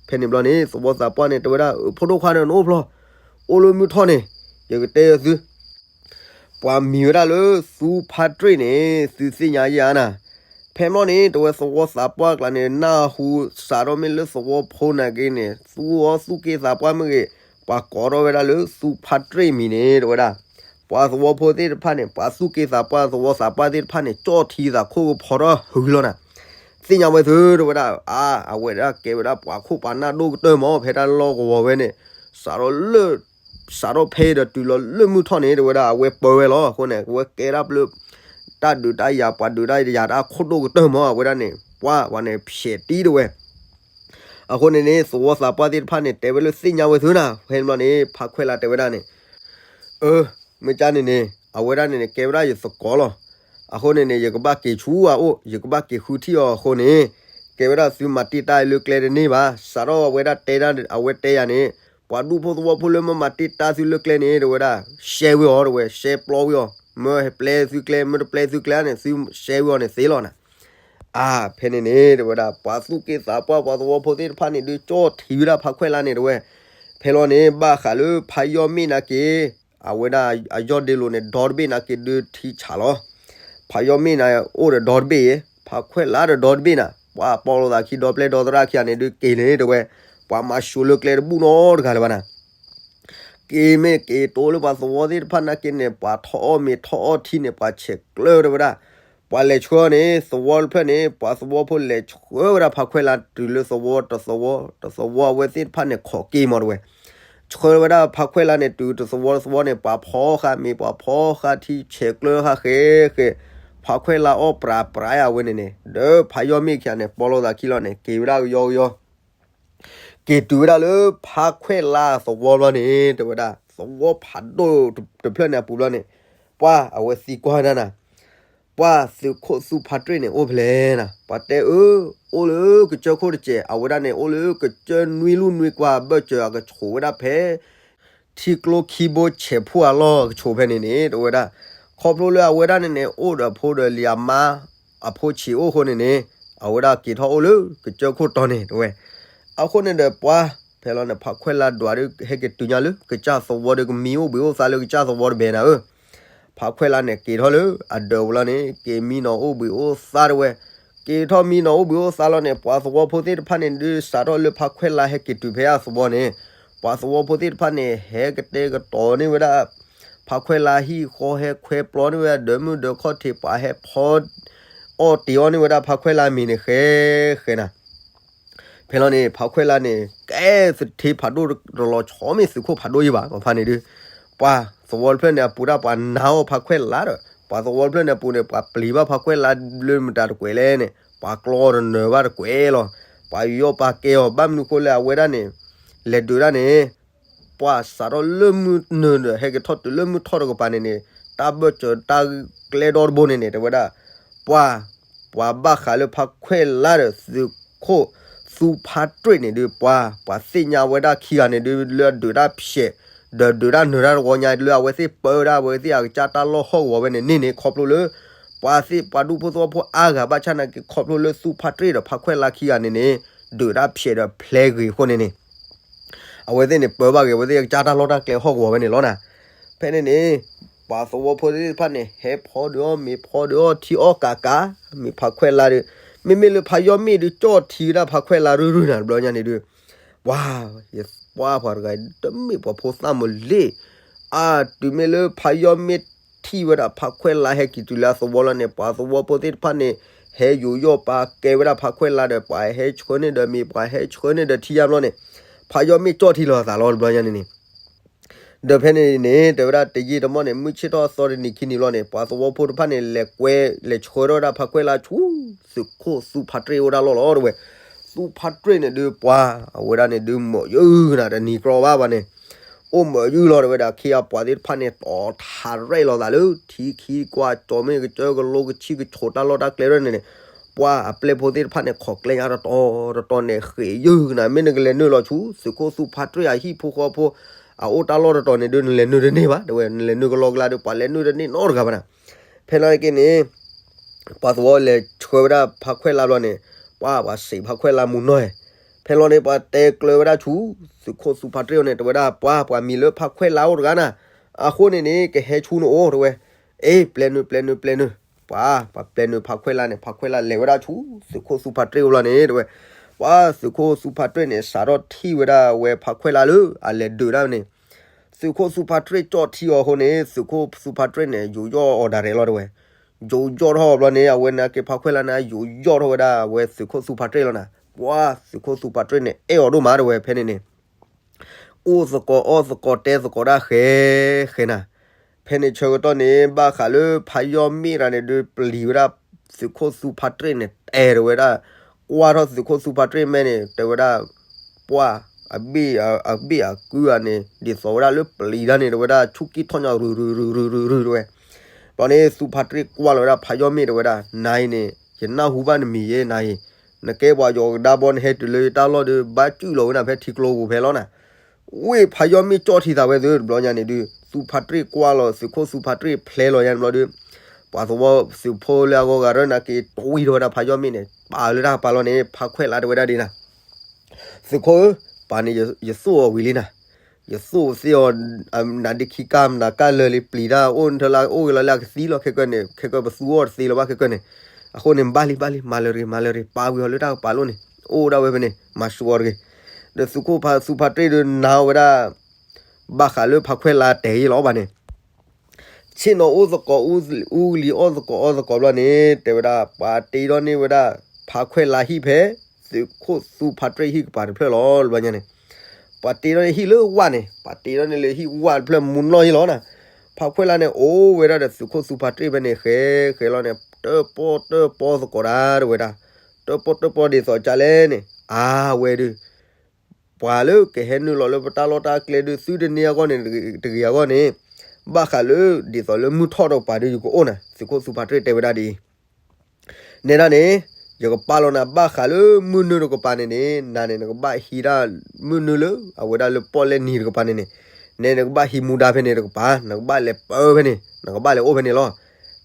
ဖဲန့ၣ်ဘျီန့ၣ် သဝီသးပှၢ်န့ၣ် တဲဝဲဒၣ် ဖိဒိၣ်ခွါဒီးနအိၣ်ဖျီ, အိၣ်လၢမုၢ်ထီၣ်န့ၣ် ယကတဲယသု ပှၤမံၤဝဲဒၣ်လၢသူဖးတြ့ၣ်န့ၣ် သုသ့ၣ်ညါယၤနၤ. ဖဲန့ၣ်န့ၣ် တဲဝဲသဝီသးပှၢ်ကျါန့ၣ် နၢ်ဟူစးထီၣ်မ့ၢ်လၢသဝီဖိနာ်က့န့ၣ် သူအီၤသူၣ်က့သးပှၢ်မ့ၢ်ဂ့ၤ ပှၤကိးထီၣ်ဝဲဒၣ်လၢသူဖးတြ့ၣ်မံၤန့ၣ် တဲဝဲဒၣ် ပှၤသဝီဖိသ့ၣ်တဖၣ်န့ၣ် ပှၤသူၣ်က့သးပှၢ်သဝီသးပှၢ်သ့ၣ်တဖၣ်န့ၣ် ကၠီၣ်ထံသးခိၣ်ကဖီထီၣ်ဟုလီၤနၤ. သ့ၣ်ညါဝဲသု တဲဝဲဒၣ် အါ အဝဲဒၣ်ကဲဝဲဒၣ်ပှၤခိၣ်ပှၤနၢ်ဒိၣ်ကတၢၢ်မး ဖဲတၢ်လီၢ်ကဝီၤဝဲန့ၣ် စးထီၣ်လၢ စးထီၣ်ဖဲဒီးတုၤလီၤလၢမုၢ်ထီၣ်န့ၣ် တဲဝဲဒၣ် အဝဲပၢဝဲလီၤ. အဃိန့ၣ် အဝဲကဲဒၣ်ပျၢ တၢ်ဒုးတၢ်ယၤ ပှၤဒုးတၢ်ယၤတၢ်ခိၣ်ဒိၣ်ကတၢၢ်မး အဝဲဒၣ်န့ၣ် ပှၤဝဲန့ၣ် ဖျဲးတံၢ်တဲဝဲ. အဃိန့ၣ်န့ၣ် သဝီသးပှၢ်သ့ၣ်တဖၣ်န့ၣ် တဲဝဲလၢသ့ၣ်ညါဝဲသုနၤ ဖဲန့ၣ်ဘျီန့ၣ် ဖးခွဲးလါတဲဝဲဒၣ်န့ၣ် အၢ မ့ၢ်ကၢ်န့ၣ်န့ၣ် အဝဲဒၣ်န့ၣ်န့ၣ် ကဲဝဲဒၣ်ယသကိးလီၤ. အဃိန့ၣ်န့ၣ် ယကဘၣ်က့ၤဆူအအိၣ် ယကဘၣ်က့ၤဃုထံၣ်အီၤအဃိန့ၣ် ကဲဝဲဒၣ်သုမၤတ့ၢ်တၢ်လၢကျဲတန့ၢ်ဘၣ်. စးထီၣ်အဝဲဒၣ်တဲဒၣ် အဝဲတဲယၤန့ၣ် ပှၤဒူၣ်ဖိသဝီဖိလၢမ့ၢ်မၤတ့ၢ်တၢ်သုလၢကျဲန့ၣ် တဲဝဲဒၣ် ရှဲဝံၤအီၤ တဲဝဲ ရှဲပျီဝံၤအီၤ မ့ၢ်ဟဲပျဲသုကျဲ မ့ၢ်တပျဲသုကျဲန့ၣ် သုရှဲဝံၤအီၤန့ၣ်သ့လီၤနၤ. အါ ဖဲန့ၣ်န့ၣ် တဲဝဲဒၣ် ပှၤသူၣ်က့သးပှၢ် ပှၤသဝီဖိသ့ၣ်တဖၣ်န့ၣ် ဒုးကၠီၣ်ထံဝဲဒၣ်ဖးခွဲးလါန့ၣ် တဲဝဲ. ဖဲလီၤန့ၣ် ဘၣ်ဃးလၢဖးယီၢ်မ့ၣ်နာ်က့ အဝဲဒၣ်အယီၢ်ဒ့လိၤန့ၣ် ဒီတဘ့ၣ်နာ်က့ ဒုးထံဆးလီၤ. ဖးယီၢ်မ့ၣ်န့ၣ် အိၣ်ဒီးဒီတဘ့ၣ်အံၤ ဖးခွဲးလါဒီးဒီတဘ့ၣ်နၤ ပှၤပိာ်လိာ်သးခံ ဒီပျဲၢ်ဒီသရၣ်ခံဂၤန့ၣ် ဒုးက့ၤန့ၣ် တဲဝဲ ပှၤမၤၡိလၢကျဲတဘူၣ်နီတဂၤလၢၤဘၣ်နၤ က့ၤမ့ၢ်က့ၤတိလၢပှၤသဝီသ့ၣ်တဖၣ်နာ်က့န့ၣ် ပှၤထီၣ်အီၣ်မ့ၤထီၣ်အီၣ်ထံန့ၣ် ပှၤဆဲးကျၢတဲဝဲဒၣ်. ပှၤလဲၤဆှၢန့ၣ် သဝီတဖျၢၣ်န့ၣ် ပှၤသဝီဖိလဲၤဆှၢဝဲဒၣ်ဖးခွဲးလါတုၤလၢသဝီတသဝီ တသဝီအဝဲသ့ၣ်တဖၣ်န့ၣ် ခိးက့ၤမးတဲဝဲ. ဆှၢဝဲဒၣ်ဖးခွဲးလါန့ၣ် တုၤတသဝီတသဝီန့ၣ် ပှၤဖီဃာ်မ့ၤ ပှၤဖီဃာ်ထံ ဆဲးကျၢဃာ်ဃဲဃဲ ဖးခွဲးလါအီၣ်ပြးပြးအဝဲန့ၣ်န့ၣ် ဒီးဖးယီၢ်မ့ၣ်ခံဂၤန့ၣ် ပိာ်လိာ်သးခံလီၤန့ၣ် က့ၤဝဲဒၣ်ကယီကယီ က့ၤတုၤဝဲဒၣ်လၢဖးခွဲးလါသဝီဘျီန့ၣ် တဲဝဲဒၣ် သဝီဖးဒိၣ်တဖျၢၣ်န့ၣ်အပူၤဘျီန့ၣ် ပှၤအဝဲသံကွၢ်ဝဲဒၣ်နၤ ပှၤသုးခိၣ်သူဖးတြ့ၣ်န့ၣ် အိၣ်ဖဲလဲၣ်နၤ ပှၤတဲအၢ အိၣ်လၢကစၢၢ်ခိၣ်တစဲး အဝဲဒၣ်န့ၣ် အိၣ်လၢကစၢၢ်နွံလူၢ်နွံကွၢ် ဘၢၣ်စၢၤအကဆိးဝဲဒၣ်ဖဲ ထံကျိခံဘိဆဲးဖှိၣ်အလီၢ်ကဆိးဖဲန့ၣ်န့ၣ် တဲဝဲဒၣ် ခီဖျိလၢအဝဲဒၣ်န့ၣ်န့ၣ် အိၣ်ဒီးဖိဒီးလံၤအမါ အဖိဆံးအိၣ်အဃိန့ၣ်န့ၣ် အဝဲဒၣ်က့ၤထီၣ်အိၣ်လၢကစၢၢ်ခိၣ်တီန့ၣ် တဲဝဲ. အဃိန့ၣ်ဒီးပှၤ ဖဲလီၤန့ၣ် ဖးခွဲးလါဒွးဒီး ဟဲက့ၤတုၤညါလၢကစၢ်သဝီဒီး ကမံအိၣ်ဘှံးအိၣ်သါလၢကစၢ်သဝီတဘဲနၤဧၢ ဖးခွဲးလါန့ၣ်က့ၤထီၣ်လၢအဒၢးဝဲလီၤန့ၣ် က့ၤမံနီၤအိၣ်ဘှံးအိၣ်သါတဲဝဲ. က့ၤထီၣ်မံနီၤအိၣ်ဘှံးအိၣ်သါလီၤန့ၣ် ပှၤသဝီဖိသ့ၣ်တဖၣ်န့ၣ် ဒုးစးထီၣ်လၢဖးခွဲးလါဟဲက့ၤတုၤဖဲအသဝီန့ၣ် ပှၤသဝီဖိသ့ၣ်တဖၣ်န့ၣ် ဟဲကတဲာ်ကတီၤန့ၢ်ဝဲဒၣ် ဖးခွဲးလါဟံၣ်ဃီ ဟဲခွဲပျီန့ၢ်ဝဲဒၣ် ဒီးမုၢ်ဒီးခီၣ်ထံး ပှၤဟဲဖီ အီၣ်တ့ၤအီၣ်န့ၢ်ဝဲဒၣ်ဖးခွဲးလါမံၤန့ၣ် ဃဲဃဲနၤ ဖဲလီၤန့ၣ် ဖးခွဲးလါန့ၣ် ကဲသထ့ဖးဒိၣ်တလီၤဆီ မ့ၢ်သုးခိၣ်ဖးဒိၣ်ယံၤဘၣ် ပှၤဖးန့ၣ်ဒုး ပှၤသဝီတဖျၢၣ်န့ၣ်အပူၤဒၣ် ပှၤနာ်အီၣ်ဖးခွဲးလါဒီး ပှၤသဝီတဖျၢၣ်န့ၣ်အပူၤန့ၣ် ပှၤပျံၤဘၣ်ဖးခွဲးလါလၢမတၤတကွဲးလဲၣ်န့ၣ် ပှၤကျီတနၢၤဘၣ်တကွဲးလီၤ. ပှၤယူးယီၣ်ပာ်ကဲအီၤ ဘၣ်မနုၤဃိလဲၣ် အဝဲဒၣ်န့ၣ် လဲၤဒုးဒၣ်န့ၣ် ပှၤစးထီၣ်လၢမုၢ်နုာ်ဒီး ဟဲက့ၤထီၣ်တုၤလၢမုၢ်ထီၣ်တကပၤန့ၣ်န့ၣ် တၢ်ဘၢၣ်စၢၤတၢ်ကျဲဒီတဘိန့ၣ်န့ၣ် တဲဝဲဒၣ် ပှၤ ပှၤဘၣ်ဃးလၢဖးခွဲးလါဒီးသုးခိၣ်သူဖးတြ့ၣ်န့ၣ်ဒုး ပှၤ ပှၤသ့ၣ်ညါဝဲဒၣ်ခံဂၤန့ၣ်ဒုး လၢအဒုးတၢ်ဖျဲး ဒီးဒုးတၢ်နၢၤတၢ်တဝီညါ လၢအဝဲသ့ၣ်ပၢဝဲဒၣ် အဝဲသ့ၣ်အကစၢ်တၢ်လီၢ်ဟီၣ်ကဝီၤဝဲန့ၣ်န့ၣ်န့ၣ် ခီဖျိလၢ ပှၤသ့ၣ်ပှၤဒူၣ်ဖိသဝီဖိအါဂၤဘၣ်ဆၣ်နာ်က့ ခီဖျိလၢသူဖးတြ့ၣ်ဒီးဖးခွဲးလါခံဂၤန့ၣ်န့ၣ် ဒုးတၢ်ဖျဲးဒီးဖျဲးဂ့ၤအဃိန့ၣ်န့ၣ် အဝဲသ့ၣ်န့ၣ် ပၢဘၣ်ဂ့ၤ အဝဲသ့ၣ်ကစၢ်တၢ်လီၢ်တၢ်ကျဲဟီၣ်ကဝီၤဝဲန့ၣ်လီၤနၤ. ဖဲန့ၣ်န့ၣ် ပှၤသဝီဖိသ့ၣ်တဖၣ်န့ၣ် ဟဲဖီဒုးအီၣ်မ့ၤဖီဒုးအီၣ်ထံအီၣ်ကးကး, မ့ၢ်ဖးခွဲးလါဒီး မ့မ့ၢ်လၢဖးယီၢ်မ့ၣ်ဒုး ကၠီၣ်ထံဝဲဒၣ်ဖးခွဲးလါရုၢ်ရုၢ်နၤ တဘျီညါန့ၣ်ဒုး ပှၤ ယပှၤပှၤတဂၤ တမ့ၢ်ပှၤဖိသၣ်မုၢ်လ့ၣ် အတုၤမ့ၢ်လၢဖးယီၢ်မ့ၣ်ထံၣ်ဝဲဒၣ်ဖးခွဲးလါဟဲက့ၤတုၤလၢအသဝီလီၤန့ၣ် ပှၤသဝီဖိသ့ၣ်တဖၣ်န့ၣ် ဟဲယူးယီၣ်ပာ်ကဲဝဲဒၣ်ဖးခွဲးလါဒီး ပှၤဟဲဆှၢန့ၢ်ဒီးမ့ၤ ပှၤဟဲဆှၢန့ၢ်ဒီးထံယါဘျီန့ၣ် ဖးယီၢ်မ့ၣ်ကၠီၣ်ထံလီၤအသးလီၤ တဘျီညါန့ၣ်န့ၣ် ဒီးဖဲန့ၣ်န့ၣ် တဲဝဲဒၣ်တယံာ်တမီၢ်န့ၣ် မုၢ်ဆ့ၣ်ထီၣ်အသီတနံၤခံနံၤလီၤန့ၣ် ပှၤသဝီဖိတဖၣ်န့ၣ် လဲၤကွဲ လဲၤဆှၢထီၣ်ဝဲဒၣ်ဖးခွဲးလါဆူ သုးခိၣ်သူဖးတရ့ၣ်အိၣ်ဒၣ်လီၢ်လီၤ တဲဝဲ. သူဖးတရ့ၣ်န့ၣ်ဒုးပှၤ အဝဲဒၣ်န့ၣ်ဒုးမၢယုၢ်နၤ တနံၤကြီဘၣ်ဘၣ်န့ၣ် အိၣ်မၢယုၢ်လီၤ တဲဝဲဒၣ် ခ့အပှၤသ့ၣ်တဖၣ်န့ၣ် တီၤထးရဲၣ်လီၤသးလၢ ထံခံကွၢ်ကၠီၤမ့ၢ်ကစၢၢ်ကလိကဆံကဆိးတၢ်လီၢ်တၢ်ကျဲဒၣ်န့ၣ်န့ၣ် ပှၤအပျဲၢ်ဖိသ့ၣ်တဖၣ်န့ၣ် ခိးကျဲညါတတီၤတတီၤန့ၣ် ဃ့ယုၢ်နၤ မ့ၢ်နကလဲၤနုာ်လီၤဆူ သုးခိၣ်သူဖးတရ့ၣ်အဟံၣ်ဖိဃီဖိ အအိၣ်တၢ်လီၢ်တတီၤန့ၣ်ဒုး နလဲၤနုာ်တန့ၢ်ဘၣ် တဲဝဲ နလဲၤနုာ်ကလီကလါဒီး ပှၤလဲၤနုာ်တန့ၢ်နီတဂၤဘၣ်နၤ. ဖဲလီၤက့န့ၣ် ပှၤသဝီလဲၤဆှၢဝဲဒၣ်ဖးခွဲးလါဘျီန့ၣ် ပှၤ ပှၤစံးဖးခွဲးလါမူနီၢ် ဖဲလီၤန့ၣ် ပှၤတဲကျၢၤဝဲဒၣ်ဆူ သုးခိၣ်သူဖးတရ့ၣ်အအိၣ်န့ၣ် တဲဝဲဒၣ် ပှၤ ပှၤမံၤလၢဖးခွဲးလါအိၣ်တဂၤနၤ အဃိန့ၣ်န့ၣ် ကဟဲဆူနအိၣ် တဲဝဲ. အ့ ပျဲနုာ် ပျဲနုာ် ပျဲနုာ် ပှၤ ပှၤပျဲနုာ်ဖးခွဲးလါန့ၣ် ဖးခွဲးလါလဲၤဝဲဒၣ်ဆူ သုးခိၣ်သူဖးတရ့ၣ်အအိၣ်လီၤန့ၣ် တဲဝဲ. ပှၤ သုးခိၣ်သူဖးတရ့ၣ်န့ၣ် စးထီၣ်ထံၣ်ဝဲဒၣ်ဝဲဖးခွဲးလါလၢ အလဲၤဒုးဒၣ်န့ၣ် သုးခိၣ်သူဖးတရ့ၣ်ကၠီၣ်ထံအီၤအဃိန့ၣ် သုးခိၣ်သူဖးတရ့ၣ်န့ၣ် ယူးယီၣ်အီၤဒၣ်ရဲၣ်လီၤ တဲဝဲ. ယူးယီၣ်ထီၣ်ဘျီန့ၣ် အဝဲန့ၣ်က့ၤဖးခွဲးလါန့ၣ် ယူးယီၣ်ထီၣ်ဝဲဒၣ်ဝဲသုးခိၣ်သူဖးတရ့ၣ်လီၤနၤ. ပှၤ သုးခိၣ်သူဖးတရ့ၣ်န့ၣ် အဲၣ်အီၤဒိၣ်မး တဲဝဲ ဖဲန့ၣ်န့ၣ် အိၣ်သကိးအီၣ်သကိးတဲသကိးဒၣ်ဃဲ ဃဲနၤ. ဖဲန့ၣ်ဆၢကတီၢ်န့ၣ် ဘၣ်ဃးလၢဖးယီၢ်မ့ၣ်တဂၤန့ၣ်ဒုး ပျံၤဝဲဒၣ် သုးခိၣ်သူဖးတရ့ၣ်န့ၣ် တဲ တဲဝဲဒၣ်, ကွၢ်ထီၣ်သုးခိၣ်သူဖးတရ့ၣ်မဲာ်န့ၣ် တဲဝဲဒၣ်, ပှၢ်, အဘ့ၣ်အကုၢ်ဧါန့ၣ် ဒ်သိးဝဲဒၣ်လၢပျံၤတၢ်န့ၣ် တဲဝဲဒၣ် ဆူၣ်ကံၣ်ထီၣ်ညါ ရုၢ်ရုၢ်ရုၢ်ရုၢ် တဲဝဲ. ဘျီန့ၣ် သူဖးတရ့ၣ်ကွၢ်လီၤဝဲဒၣ်ဖးယီၢ်မ့ၣ် တဲဝဲဒၣ်, နၤအံၤန့ၣ် ယနၢ်ဟူဘၣ်နမံၤယဲ နၤအံၤ, နကဲပှၤယီၤကဒါဘီ နဟဲတုၤလၢယတၢ်လီၢ်ဒီး ဘၣ်ကုၢ်လီၤဝဲနၤဖဲထံကျိပူၤဖဲလီၤနၤ. ဝ့ၢ်ဖးယီၢ်မ့ၣ်ကၠီၣ်ထံသးဝဲသု တဘျီညါန့ၣ်ဒုး သူဖးတရ့ၣ်ကွၢ်လီၤသုးခိၣ်သူဖးတရ့ၣ်ဖျဲလီၤညါန့ၣ်ဘျီဒီး ပှၤသဝီသုးဖိလၢအဂီၢ်ဂၤရၢနာ်က့ၤ တွံၢ်ထီၣ်ဝဲဒၣ်ဖးယီၢ်မ့ၣ်န့ၣ် ပာ်လၢတၢ်ကပၤလီၤန့ၣ် ဖးခွဲးလါတဲဝဲဒၣ်ဒ်နၤ, သုးခိၣ်ဧၢ, ပၢ်န့ၣ် ယသိၣ်အီၤဝံၤလံနၤ, ယသိၣ်သ့ၣ်အီၤ, နၤဒ့ခံကၢ်မနၤကၢ်လၢာ်လံ ပျံၤတၢ်အိၣ်နထၢလၢအိၣ်ဂ့ၤလီၤလၢအကသံလီၤ ခဲကၢန့ၣ် ခဲကၢပသူအီၤတသ့လၢၤဘၣ်ခဲကၢန့ၣ်, အဃိန့ၣ် ဘၣ်လံ ဘၣ်လံ မၤလၢၤတဂ့ၤ မၤလၢၤတဂ့ၤ ပာ်ဝံၤအီၤလၢတၢ်ကပၤလီၤန့ၣ် အိၣ်ဒၣ်ဝဲဖဲန့ၣ် မၤဆူၣ်အီၤတဂ့ၤ. ဒီးသုးခိၣ်ဖးသူဖးတရ့ၣ်ဒီးနၤဝဲဒၣ် ဘၣ်ဃးလၢဖးခွဲးလါတဲာ်အံၤလီၤဘၣ်န့ၣ် ဆ့ၣ်နီၤအိၣ်သကိးအူလံၤ အီၣ်သကိးအီသကိးဘျီန့ၣ် တဲဝဲဒၣ် ပှၤတ့ထီၣ်န့ၢ်ဝဲဒၣ် ဖးခွဲးလါဟံၣ်ဖဲ သုးခိၣ်သူဖးတရ့ၣ်ဟံၣ်ကပၤတဖျၢၣ်လီၤ တဘျီညါန့ၣ်, ပှၤတ့ထီၣ်န့ၢ်ဟံၣ်လၢဝၣ်န့ၣ် ပှၤတ့ထီၣ်န့ၢ်လၢဟံၣ်ဝၣ်တဖျၢၣ်မူနီၢ်ဟံၣ်လီၤနၤ, ဖးခွဲးလါန့ၣ် အိၣ်ဝဲဒၣ်ဒီးသုးခိၣ်သူဖးတရ့ၣ်ဖဲန့ၣ် ဃဲဃဲလီၤန့ၣ် တၢၣ်ပီၣ်တၢၣ်ပီသကိးဒၣ် တဲဝဲဒၣ်, တၢၣ်ပီၣ်တၢၣ်ပီဒ်သိးကလဲၣ်န့ၣ် အဝဲဒုး ပှၤလၢကဟဲနုာ်လီၤလၢပတၢ်လီၢ်တၢ်ကျဲဒုး သုတန့ၢ်အဂီၢ်န့ၣ် တဂ့ၤအဂီၢ်န့ၣ်, ဘၣ်ဃးလၢဒ်သိးလၢမုၢ်ထီၣ်တကပၤဒီးယကအိၣ်နၤ သုးခိၣ်သူဖးတရ့ၣ်တဲဝဲဒၣ်ဒ်အံၤ, နဲဒၣ်န့ၣ် ယကပာ်လီၤနၤ ဘၣ်ဃးလၢမုၢ်နုာ်တကပၤန့ၣ်န့ၣ် နၤန့ၣ် နကဘၣ်ဟံးဒၣ် မုၢ်နုာ်လၢအဝဲဒၣ်လၢပီၣ်လဲၣ်နံၤတကပၤန့ၣ်န့ၣ်, နဲနကဘၣ်ဟံးမူဒါဖဲန့ၣ်တကပၤ နကဘၣ်လဲၤပၢဖဲန့ၣ် နကဘၣ်လဲၤအိၣ်ဖဲန့ၣ်လီၤ.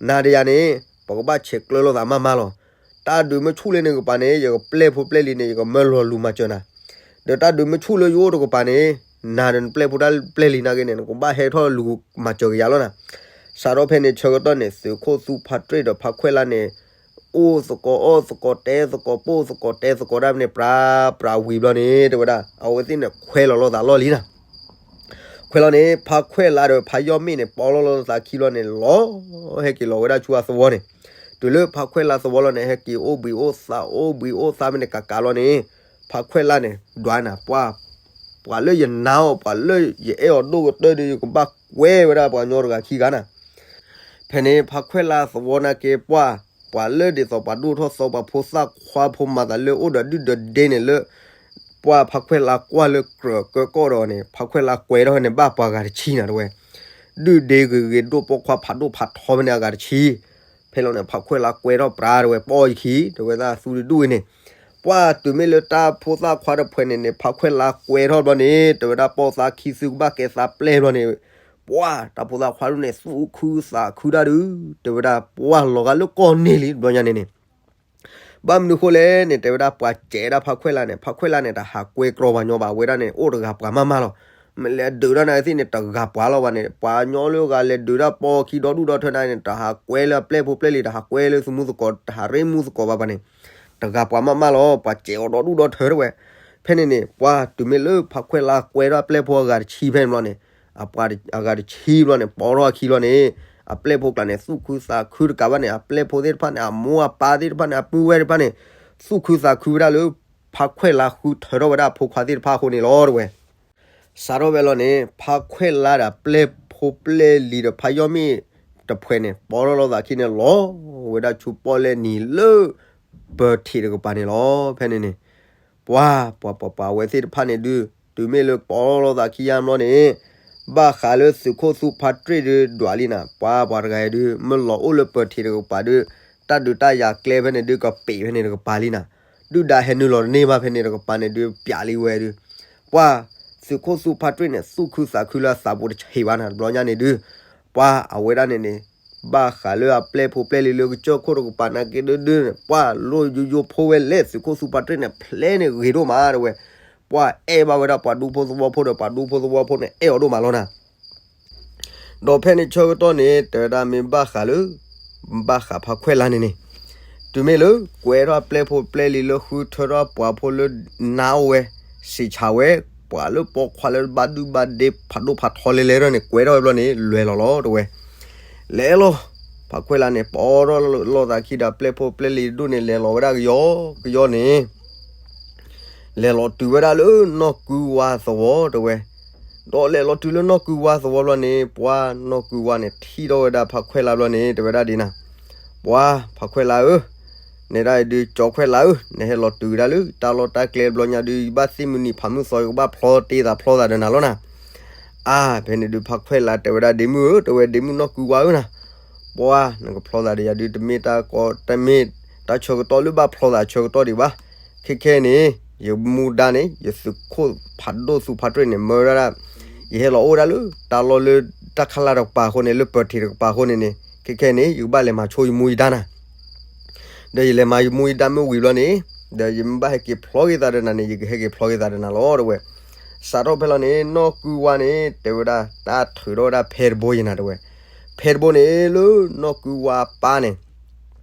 နၤဒီးယၤန့ၣ် ပကဘၣ်ဆဲးကျၢလိာ်သးမးမးလီၤ. တၢ်ဒုးမ့ၢ်ဆူၣ်လၢနကပၤန့ၣ် ယကပျဲၢ်ဖိပျဲၢ်လံၤန့ၣ် ယကမၢလီၤလူၤမၤစၢၤနၤ, ဒီးတၢ်ဒုးမ့ၢ်ဆူၣ်လၢယအိၣ်တကပၤန့ၣ် နၤဒီးနပျဲၢ်ဖိတၢ်ပျဲၢ်လံၤနာ်က့န့ၣ် နကဘၣ်ဟဲထီၣ်လူၤမၤစၢၤကယၤလီၤနၤ. စးထီၣ်ဖဲန့ၣ်ဆၢကတီၢ်န့ၣ် သုးခိၣ်သူဖးတရ့ၣ်ဒီးဖးခွဲးလါန့ၣ် အိၣ်သကိးအီၣ်သကိးတဲသကိးပိၢ်သကိးတဲသကိးဒၣ်ဖဲန့ၣ် ပြးပြးဝံၤဘျီန့ၣ် တဲဝဲဒၣ် အဝဲသ့ၣ်န့ၣ် ခွဲးလီၤလိာ်သးလီၢ်လံနၤ. ခွဲးလီၤန့ၣ် ဖးခွဲးလါဒီးဖးယီၢ်မ့ၣ်န့ၣ် ပီလီၤလိာ်သးခံလီၤန့ၣ် လီၤဟဲက့ၤလီၤဝဲဒၣ်ဆူအသဝီန့ၣ်, တုၤလၢဖးခွဲးလါသဝီလီၤန့ၣ် ဟဲက့ၤအိၣ်ဘှံးအိၣ်သါ အိၣ်ဘှံးအိၣ်သါဖဲန့ၣ် ကးကးလီၤန့ၣ် ဖးခွဲးလါန့ၣ် ဒွးနၤ ပှၤ ပှၤလၢယနာ်အီၤ ပှၤလၢယအဲၣ်အီၤဒိၣ်ကတၢၢ်ဒီး ယကဘၣ်ကွဲဝဲဒၣ်ပှၤကညီတဂၤခံဂၤနၤ. ဖဲန့ၣ် ဖးခွဲးလါသဝီနာ်က့ ပှၤ ပှၤလၢဒ်သိးပှၤဒိၣ်ထီၣ်သီ ပှၤဖိသၣ်ခွါဖိမၤသးလၢအိၣ်ဒီးဒုၣ်ဒီးဒ့န့ၣ်လၢ ပှၤဖးခွဲးလါကွၢ်လၢကြၢးကၢကီၢ်ဒီးန့ၣ် ဖးခွဲးလါကွဲးထီၣ်ဖဲန့ၣ် ဘၣ်ပှၤဂၤတဆံနၤတဲဝဲ, ဒုၣ်ဒ့ဂ့ၤဂ့ၤ ဒိၣ်ပိာ်ခွါဖးဒိၣ်ဖးထီဖဲန့ၣ် အဂၤတဆံ. ဖဲလီၤန့ၣ် ဖးခွဲးလါကွဲးထီၣ်ပြးတဲဝဲ ပီၢ်ယခံ တဲဝဲဒၣ်သူတဒူၣ်ဝဲန့ၣ်, ပှၤတုၤမ့ၢ်လၢတၢ်ဖိသၣ်ခွါတဖှဲးန့ၣ်န့ၣ် ဖးခွဲးလါကွဲးထီၣ်ဘျီန့ၣ် တဲဝဲဒၣ် ပီၢ်သးခံ သုကဘၣ်ကဲသးပျဲၢ်ဘျီန့ၣ် ပှၤတၢ်ဖိသၣ်ခွါဒူၣ်န့ၣ် သူၣ်ခုသးခုဒၣ်ဒုး တဲဝဲဒၣ် ပှၤလီၤဂာ်လၢကီၢ်န့ၣ်လံ တဘျီညါန့ၣ်န့ၣ်, ဘၣ်မနုၤဃိလဲၣ်န့ၣ် တဲဝဲဒၣ်ပှၤစဲးဒၣ်ဖါခွဲၣ်လါန့ၣ် ဖါခွဲၣ်လါန့ၣ် တဟးကွဲကြီပှၤညီဘၣ် အဝဲဒၣ်န့ၣ် အိၣ်တဂၤပှၤမးမးလီၤ. မ့ၢ်လဲၤဒုးတၢ်နသ့ၣ်န့ၣ် တဂၤပှၤလီၤဘၣ်န့ၣ် ပှၤညီလၢအဂၤလဲၤဒုးတၢ်ပိာ်ခံဒီဒူၣ်ဒီထၢန့ၣ် တဟးကွဲလၢအပျဲၢ်ဖိပျဲၢ်လံၤ တဟးကွဲလၢသုးမုၢ်သကိး တဟးရ့ၣ်မုၢ်သကိးဘၣ်ဘၣ်န့ၣ် တဂၤပှၤမးမးလီၤ. ပှၤစဲးအီၤဒီဒူၣ်ဒီထၢတဝဲ. ဖဲန့ၣ်န့ၣ် ပှၤတုၤမ့ၢ်လၢဖါခွဲၣ်လါကွဲထီၣ်အပျဲၢ်ဖိအဂၤတဆံဖဲန့ၣ်ဘျီန့ၣ် အပှၤအဂၤတဆံဘျီန့ၣ် ပိာ်ထီၣ်အခံလီၤန့ၣ် အပျဲၢ်ဖိကျါန့ၣ် သူၣ်ခုသးခုတကးဘၣ်န့ၣ် အပျဲၢ်ဖိသ့ၣ်တဖၣ်န့ၣ် အမိၢ်အပၢ်သ့ၣ်တဖၣ်န့ၣ် အပုၢ်ဝဲၢ်သ့ၣ်တဖၣ်န့ၣ် သူၣ်ခုသးခုဝဲဒၣ်လၢ ဖါခွဲၣ်လါဃုထၢထီၣ်ဝဲဒၣ်အဖိခွါသ့ၣ်တဖၣ်အဃိန့ၣ်လီၤတဝဲ. စးထီၣ်ဖဲလီၤန့ၣ် ဖါခွဲၣ်လါဒီးအပျဲၢ်ဖိပျဲၢ်လံၤဒီးဖါယီၢ်မ့ၣ်တဖှဲးန့ၣ် ပိာ်ထီၣ်လိာ်သးခံန့ၣ် လီၤဝဲဒၣ်ဆူပီၣ်လဲၣ်နံၤလၢ ပၢၤထံးတကပၤန့ၣ်လီၤ. ဖဲန့ၣ်န့ၣ် ပှၤ ပှၤပှၤပှၤအဝဲသ့ၣ်တဖၣ်န့ၣ်ဒုး တုၤမ့ၢ်လၢပိာ်ထီၣ်လိာ်သးခံယါဘျီန့ၣ် ဘၣ်ဃးလၢသုးခိၣ်သူဖါတြ့ၣ်ဒုးဒွးလံနၤ ပှၤပှၤတဂၤအံၤဒုး မ့ၢ်လီၤအိၣ်လၢပၢၤထံးတကပၤဒုး တၢ်ဒုးတၢ်ယၤကျဲဖဲန့ၣ်ဒုး ကပ့ၤဖဲန့ၣ်တကပၤလံနၤ ဒုၣ်ဒါဟဲနုာ်လီၤတန့ၢ်ဘၣ်ဖဲန့ၣ်တကပၤန့ၣ်ဒုး ပျးလံဝဲဒုး ပှၤ သုးခိၣ်သူဖါတြ့ၣ်န့ၣ် သူၣ်ခုသးခုလၢအသးပူၤတဆံးဘၣ်နၤ တဘျီညါန့ၣ်ဒုး ပှၤအဝဲဒၣ်န့ၣ်န့ၣ် ဘၣ်ဃးလၢအပျဲၢ်ဖိပျဲၢ်လံၤလၢကစၢၢ်ခိၣ်တကပၤနာ်က့ဒုးဒုးန့ၣ် ပှၤလိၣ်ယိယိဖိဝဲလဲၣ် သုးခိၣ်သူဖါတြ့ၣ်န့ၣ် ဖျဲန့ၣ်ဂ့ၤဒိၣ်မးတဝဲ ပှၤအဲၣ်ဘၣ်ဝဲဒၣ်ပှၤဒူဖိသဝီဖိဒီးပှၤဒူဖိသဝီဖိန့ၣ် အဲၣ်အီၤဒိၣ်မးလီၤနၤ ဒီးဖဲန့ၣ်ဆၢကတီၢ်န့ၣ် တဲဝဲဒၣ်မ့ၢ်ဘၣ်ဃးလၢ ဘၣ်ဃးဖါခွဲၣ်လါန့ၣ်န့ၣ် တုၤမ့ၢ်လၢ ကွဲထီၣ်ပျဲၢ်ဖိပျဲၢ်လံၤလၢဃုထၢထီၣ်ပှၤဖိလၢနါအိၣ်ဝဲ စံးဆၢဝဲ ပှၤလၢပိာ်ခွါလၢဘၣ်ဒုၣ်ဘၣ်ဒ့ဖးဒိၣ်ဖးထီလဲၤလဲၤထီၣ်န့ၣ် ကွဲထီၣ်ဝဲဘျီန့ၣ် လဲၤလီၤလီၤတဝဲ လဲၤလီၤ ဖါခွဲၣ်လါန့ၣ် ပိာ်ထီၣ်လိာ်သးခံဒီးပျဲၢ်ဖိပျဲၢ်လံၤဒိၣ်န့ၣ် လဲၤလီၤဝဲဒၣ်ကယီကယီန့ၣ် လဲၤလီၤတုၤဝဲဒၣ်လၢနီၢ်ကုဝါသဝီတဝဲ, ဒီးလဲၤလီၤတုၤလၢနီၢ်ကုဝါသဝီဘျီန့ၣ် ပှၤနီၢ်ကုဝါန့ၣ် ထံၣ်ထီၣ်ဝဲဒၣ်ဖါခွဲၣ်လါဘျီန့ၣ် တဲဝဲဒၣ်ဒ်နၤ, ပှၤဖါခွဲၣ်လါဧၢ, နဲဒၣ်အံၤဒုး ကၠီခွဲၣ်လါဧၢ, နဟဲလီၤတုၤဝဲဒၣ်လၢတၢ်လီၢ်တၢ်ကျဲဘျီညါဒုး ယဘၣ်သ့ၣ်မုၢ်နံၤဖးမုၢ်သီ ယကဘၣ်ဖျီတ့သးဖျီသးဒီးနၤလီၤနၤ. အါ ဖဲန့ၣ်ဒုး ဖါခွဲၣ်လါတဲဝဲဒၣ်ဒ့မုၣ်ဧၢ, တဲဝဲ ဒ့မုၣ်နီၢ်ကုဝါဧၢနၤ, ပှၤနကဖျီသးဒီးယၤဒုး တမ့ၢ်တၢ်ကီ တမ့ၢ်တၢ်ဆၢကတီၢ်လၢဘၣ်ဖျီသးဆၢကတီၢ်ဒံးဘၣ်. ခဲခဲန့ၣ် ယမူဒါန့ၣ် ယသုးခိၣ်ဖးဒိၣ်သုးဖးတြ့ၣ်န့ၣ် မၢဝဲဒၣ် ယဟဲလီၤအိၣ်ဝဲဒၣ်လၢတၢ်လီၢ်လၢတၢ်ခးလၢ်တကပၤအဃိန့ၣ် လၢပၢၤထံးတကပၤအဃိန့ၣ်န့ၣ် ခဲခဲန့ၣ် ယကဘၣ်လဲၤမၤဆိယမူယဒါနၤ. ဒီးယလဲၤမၤယမူယဒါမ့ၢ်ဝံၤဘျီန့ၣ် ဒီးယမ့ၢ်ဘၣ်ဟဲက့ၤဖျီက့ၤသးဒီးနၤန့ၣ် ယကဟဲက့ၤဖျီက့ၤသးဒီးနၤလီၤ တဲဝဲ. စးထီၣ်ဖဲလီၤန့ၣ် နီၢ်ကုဝါန့ၣ် တဲဝဲဒၣ် တၢ်ထုးထီၣ်ဝဲဒၣ်ဖဲတဘိယံၤနၤ တဲဝဲ. ဖဲတဘိန့ၣ်လၢနီၢ်ကုဝါအပၢ်န့ၣ်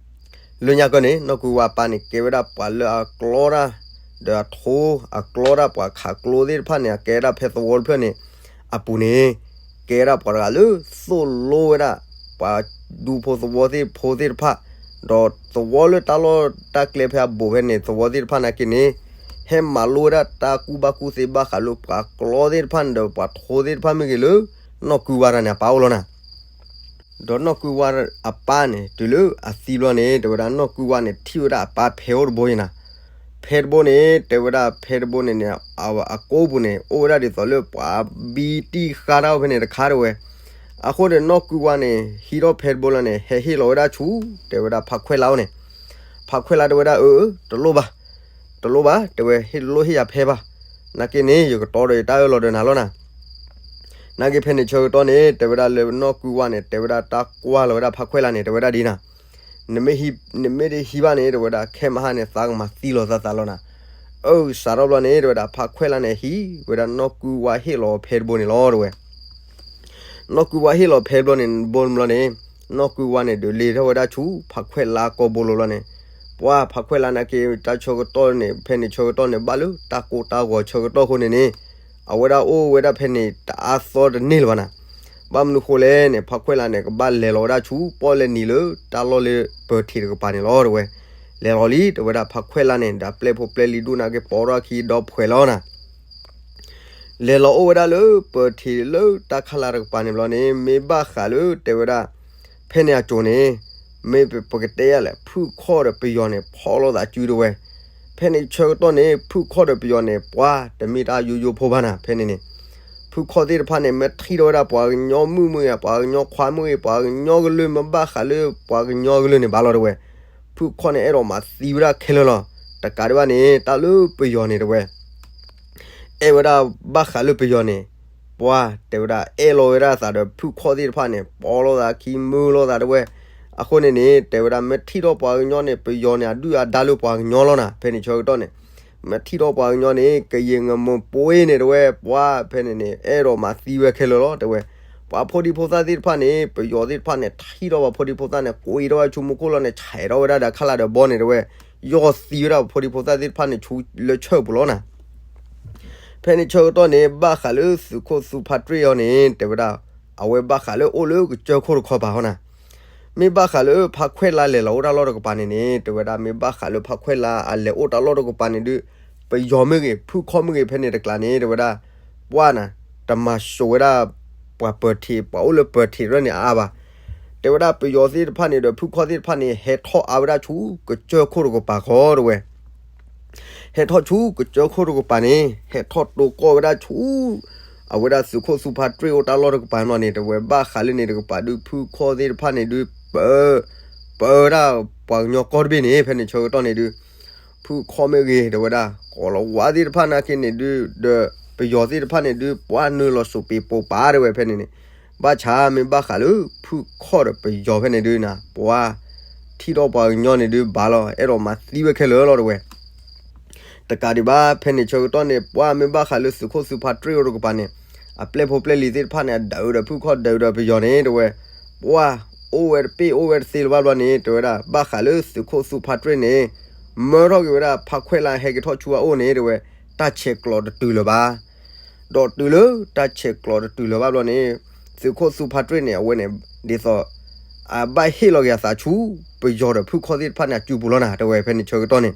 လၢညါကီန့ၣ် နီၢ်ကုဝါအပၢ်န့ၣ် ကဲဝဲဒၣ်ပှၤလၢအကျီတၢ် ဒီးအထိ အကျီတၢ်ပှၤခးကျိသ့ၣ်တဖၣ်န့ၣ် အကဲဒၣ်ဖဲသဝီတဖျၢၣ်န့ၣ် အပူၤန့ၣ် ကဲဒၣ်ပှၤတဂၤလၢသိၣ်လိဝဲဒၣ် ပှၤဒူဖိသဝီသ့ၣ်ဖိသ့ၣ်တဖၣ်, ဒီးသဝီလၢတၢ်လီၢ်တၢ်ကျဲဖဲအဘူးဖဲန့ၣ် သဝီသ့ၣ်တဖၣ်နာ်က့န့ၣ် ဟဲမၤလိဝဲဒၣ်တၢ်ကူၣ်ဘၣ်ကူၣ်သ့ဘၣ်ဃးလၢပှၤကျီသ့ၣ်တဖၣ်န့ၣ်ဒီးပှၤထိသ့ၣ်တဖၣ်မ့ၢ်ဂ့ၤလၢ နီၢ်ကုဝါတၢ်န့ၣ် အပၢ်အိၣ်လီၤနၤ. ဒီးနီၢ်ကုဝါအပၢ်န့ၣ် တုၤလၢအသံဘျီန့ၣ် တဲဝဲဒၣ်နီၢ်ကုဝါန့ၣ် ထံၣ်ဝဲဒၣ်အပၢ်ဖဲအိၣ်တဘိယံၤနၤ. ဖဲတဘိန့ၣ် တဲဝဲဒၣ်ဖဲတဘိန့ၣ်န့ၣ် အကိပူၤန့ၣ် အိၣ်ဝဲဒၣ်ဒ်သိးလၢပှၤဘံတံၢ်ဃါတၢ်အိၣ်ဖဲန့ၣ်တခါ တဲဝဲ. အဃိန့ၣ် နီၢ်ကုဝါန့ၣ် ဟံးထီၣ်ဖဲတဘိလီၤန့ၣ် ဟဲဟ့ၣ်လီၤဝဲဒၣ်ဆူ တဲဝဲဒၣ်ဖါခွဲၣ်လါအိၣ်န့ၣ်. ဖါခွဲၣ်လါတဲဝဲဒၣ် အၢ အၢ တလိၣ်ဘၣ်, တလိၣ်ဘၣ် တဲဝဲ ဟ့ၣ်တလိၣ်ဟ့ၣ်ယၤဖဲဘၣ်. နာ်က့န့ၣ် ယကတီဒီးယတၢ်အၢၣ်လီၤဒီးနၤလီၤနၤ. နာ်က့ဖဲန့ၣ်ဆၢကတီၢ်န့ၣ် တဲဝဲဒၣ်လၢနီၢ်ကုဝါန့ၣ် တဲဝဲဒၣ်တၢ်ကွၢ်လီၤဝဲဒၣ်ဖါခွဲၣ်လါန့ၣ် တဲဝဲဒၣ်ဒ်နၤ, နမ့ၢ်တဟံးဘၣ်န့ၣ် တဲဝဲဒၣ် ခဲမဟါန့ၣ် သးကမၤသံလီၤသးသးလီၤနၤ. အၢ စးထီၣ်ဘျီန့ၣ် တဲဝဲဒၣ် ဖါခွဲၣ်လါန့ၣ် ဟံးဝဲဒၣ်နီၢ်ကုဝါဟ့ၣ်လီၤဖဲတဘိန့ၣ်လီၤ တဲဝဲ. နီၢ်ကုဝါဟ့ၣ်လီၤဖဲတဘိန့ၣ် ဘိန့ၣ်ဘျီန့ၣ် နီၢ်ကုဝါန့ၣ် ဒုးလ့ၤထီၣ်ဝဲဒၣ်ဆူ ဖါခွဲၣ်လါကိာ်ဘိလိၤလီၤန့ၣ်. ပှၤဖါခွဲၣ်လါနာ်က့ တၢ်ဆၢကတီၢ်န့ၣ် ဖဲန့ၣ်ဆၢကတီၢ်န့ၣ် ဘၣ်လၢတၢ်ကိၢ်တၢ်ဂီၤဆၢကတီၢ်အဃိန့ၣ်န့ၣ် အဝဲဒၣ်အိၣ်ဝဲဒၣ်ဖဲန့ၣ် တအါသီတန့ၢ်လၢၤဘၣ်နၤ. ဘၣ်မနုၤဃိလဲၣ်န့ၣ် ဖါခွဲၣ်လါန့ၣ် ကဘၣ်လဲၤလီၤဝဲဒၣ်ဆူ ပီၣ်လဲၣ်နံၤလၢတၢ်လီၢ်လၢပၢၤထံးတကပၤန့ၣ်လီၤ တဲဝဲ. လဲၤလီၤလံ တဲဝဲဒၣ် ဖါခွဲၣ်လါန့ၣ် ဒီးပျဲၢ်ဖိပျဲၢ်လံၤဒိၣ်နာ်က့ ပိာ်ထီၣ်အခံဒီဖှဲးလီၤနၤ. လဲၤလီၤအိၣ်ဝဲဒၣ်လၢပၢၤထံးလၢတၢ်ခးလၢ်တကပၤန့ၣ်ဘျီန့ၣ် မ့ၢ်ဘၣ်ဃးလၢတဲဝဲဒၣ် ဖဲန့ၣ်အစိၤန့ၣ် မ့ၢ်ပကတဲယၤလဲၣ် ဖုၣ်ခီၣ်ဒီးပယီၤန့ၣ် ဖီၣ်လိာ်သးစု တဲဝဲ. ဖဲန့ၣ်ဆၢကတီၢ်န့ၣ် ဖုၣ်ခီၣ်ဒီးပယီၤန့ၣ် ပှၤတမ့ၢ်တၢ်ယိယိဖိဘၣ်နၤ ဖဲန့ၣ်န့ၣ်. ဖုၣ်ခီၣ်သ့ၣ်တဖၣ်န့ၣ် မ့ၢ်ထံၣ်ထီၣ်ဝဲဒၣ်ပှၤကညီမုၣ်မ့ၢ်ဂ့ၤ ပှၤကညီခွါမ့ၢ်ဂ့ၤ ပှၤကညီကလုာ်မ့ၢ်ဘၣ်ဃးလၢပှၤကညီကလုာ်န့ၣ်ဘၣ်လီၤ တဲဝဲ. ဖုၣ်ခီၣ်န့ၣ် အဲၣ်ဒိးမၤသံဝဲဒၣ်ခဲလၢာ်လီၤ. တကးဒံးဘၣ်န့ၣ် တၢ်လၢပယီၤန့ၣ် တဲဝဲ အဲၣ်ဝဲဒၣ်ဘၣ်ဃးလၢပယီၤန့ၣ် ပှၤတဲဝဲဒၣ် အဲၣ်လီၤဝဲဒၣ်သးဒီးဖုၣ်ခီၣ်သ့ၣ်တဖၣ်န့ၣ် ပိာ်လိာ်သးခံ မုာ်လိာ်သး တဲဝဲ. အဃိန့ၣ်န့ၣ် တဲဝဲဒၣ် မ့ၢ်ထံၣ်ထီၣ်ပှၤကညီန့ၣ် ပယီၤန့ၣ် အဒုၣ်အဒါလၢပှၤကညီလီၤနၤ. ဖဲန့ၣ်ဆၢကတီၢ်န့ၣ် မ့ၢ်ထံၣ်ထီၣ်ပှၤကညီန့ၣ် ကယံာ်ငမိၢ်ပှ့ၤန့ၣ် တဲဝဲ ပှၤဖဲန့ၣ်န့ၣ် အဲၣ်ဒိးမၤသံဝဲခဲလၢာ်လီၤ တဲဝဲ. ပှၤဖိဒံဖိသၣ်သ့ၣ်တဖၣ်န့ၣ် ပယီၤသ့ၣ်တဖၣ်န့ၣ် ထံၣ်ထီၣ်ပှၤဖိဒံဖိသၣ်န့ၣ် ကွံာ်ထီၣ်ဝဲဆူမူခိၣ်လီၤန့ၣ် ဆဲးထီၣ်ဝဲဒၣ်ဒီးခးလၢဒီးဘီန့ၣ် တဲဝဲ, ယီၢ်သံဝဲဒၣ်ပှၤဖိဒံဖိသၣ်သ့ၣ်တဖၣ်န့ၣ် ဆူလၢဆၢၣ်ပူၤလီၤနၤ. ဖဲန့ၣ်ဆၢကတီၢ်န့ၣ် ဘၣ်ဃးလၢသုးခိၣ်သူဖါတြ့ၣ်အီၤန့ၣ် တဲဝဲဒၣ် အဝဲဘၣ်ဃးလၢအိၣ်လၢကစၢၢ်ခိၣ်တခီပၤဟီနၤ. မ့ၢ်ဘၣ်ဃးလၢဖါခွဲးလါလဲၤလီၤအိၣ်တၢ်လီၢ်တကပၤန့ၣ်န့ၣ် တဲဝဲဒၣ် မ့ၢ်ဘၣ်ဃးလၢဖါခွဲးလါအလဲၤအိၣ်တၢ်လီၢ်တကပၤန့ၣ်ဒုး ပယီၤမ့ၢ်ဂ့ၤ ဖုခီၣ်မ့ၢ်ဂ့ၤ ဖဲန့ၣ်တကျါန့ၣ် တဲဝဲဒၣ် ပှၤနၤ တမၤစိးဝဲဒၣ် ပှၤပၢၤထံး ပှၤအိၣ်လၢပၢၤထံးရဲၣ်န့ၣ်အါအါဘၣ်. တဲဝဲဒၣ်ပယီၤသ့ၣ်တဖၣ်န့ၣ်ဒီး ဖုခီၣ်သ့ၣ်တဖၣ်န့ၣ် ဟဲထီၣ်အါဝဲဒၣ်ဆူကစၢၢ်ခိၣ်တကပၤဃီ တဲဝဲ ဟဲထီၣ်ဆူကစၢၢ်ခိၣ်တကပၤန့ၣ် ဟဲထီၣ်တိၢ်ကီၢ်ဝဲဒၣ်ဆူ အဝဲဒၣ်သုးခိၣ်သူဖါတြ့ၣ်အိၣ်တၢ်လီၢ်တကပၤန့ၣ် တဲဝဲ ဘၣ်ဃးလၢန့ၣ်တကပၤဒုး ဖုခီၣ်သ့ၣ်တဖၣ်န့ၣ်ဒုး ပၢ ပၢဝဲဒၣ်ပှၤကညီကီၢ်တဘ့ၣ်န့ၣ် ဖဲန့ၣ်ဆၢကတီၢ်န့ၣ်ဒုး ဖုခီၣ်မ့ၢ်ဂ့ၤ တဲဝဲဒၣ် ကိးလီၤဝါသ့ၣ်တဖၣ်နာ်က့န့ၣ်ဒုး ဒီးပယီၤသ့ၣ်တဖၣ်န့ၣ်ဒုး ပှၤနုာ်လီၤစိးပ့ၤပိာ်ပာ် တဲဝဲ ဖဲန့ၣ်န့ၣ် ဘၣ်ဆၣ်မ့ၢ်ဘၣ်ဃးလၢဖုခီၣ်ဒီးပယီၤဖဲန့ၣ်ဒုးနၤ ပှၤ ထံၣ်ထီၣ်ပှၤကညီန့ၣ်ဒုးဘၣ်လီၤ အဲၣ်ဒိးမၤသံဝဲခဲလၢာ်လီၤ တဲဝဲ. တကးဒံးဘၣ် ဖဲန့ၣ်ဆၢကတီၢ်န့ၣ် ပှၤမ့ၢ်ဘၣ်ဃးလၢသုးခိၣ်သူဖါတြ့ၣ်အိၣ်တကပၤန့ၣ် အပျဲၢ်ဖိပျဲၢ်လံၤသ့ၣ်တဖၣ်န့ၣ် အဒၢးဒီးဖုခီၣ်ဒၢးဒီးပယီၤန့ၣ် တဲဝဲ ပှၤအိၣ်ဝဲတပ့ၢ်အိၣ်ဝဲတသ့လၢၤဘၣ်ဘျီန့ၣ် တဲဝဲဒၣ် ဘၣ်ဃးလၢသုးခိၣ်သူဖါတြ့ၣ်န့ၣ် မၢထီၣ်က့ၤဝဲဒၣ်ဖါခွဲးလါဟဲက့ၤထီၣ်ဆူအအိၣ်န့ၣ် တဲဝဲ တၢ်ဆဲးကျိးတတုၤလၢၤဘၣ် ဒီးတုၤလၢတၢ်ဆဲးကျိးတတုၤလၢၤဘၣ်ဘျီန့ၣ် သုးခိၣ်သူဖါတြ့ၣ်န့ၣ် အဝဲန့ၣ် ဒ်သိး အဘၣ်ဟ့ၣ်လီၤက့ၤအသးဆူ ပယီၤဒီးဖုခီၣ်သ့ၣ်တဖၣ်န့ၣ် အစုပူၤလီၤနၤ တဲဝဲ ဖဲန့ၣ်ဆၢကတီၢ်န့ၣ်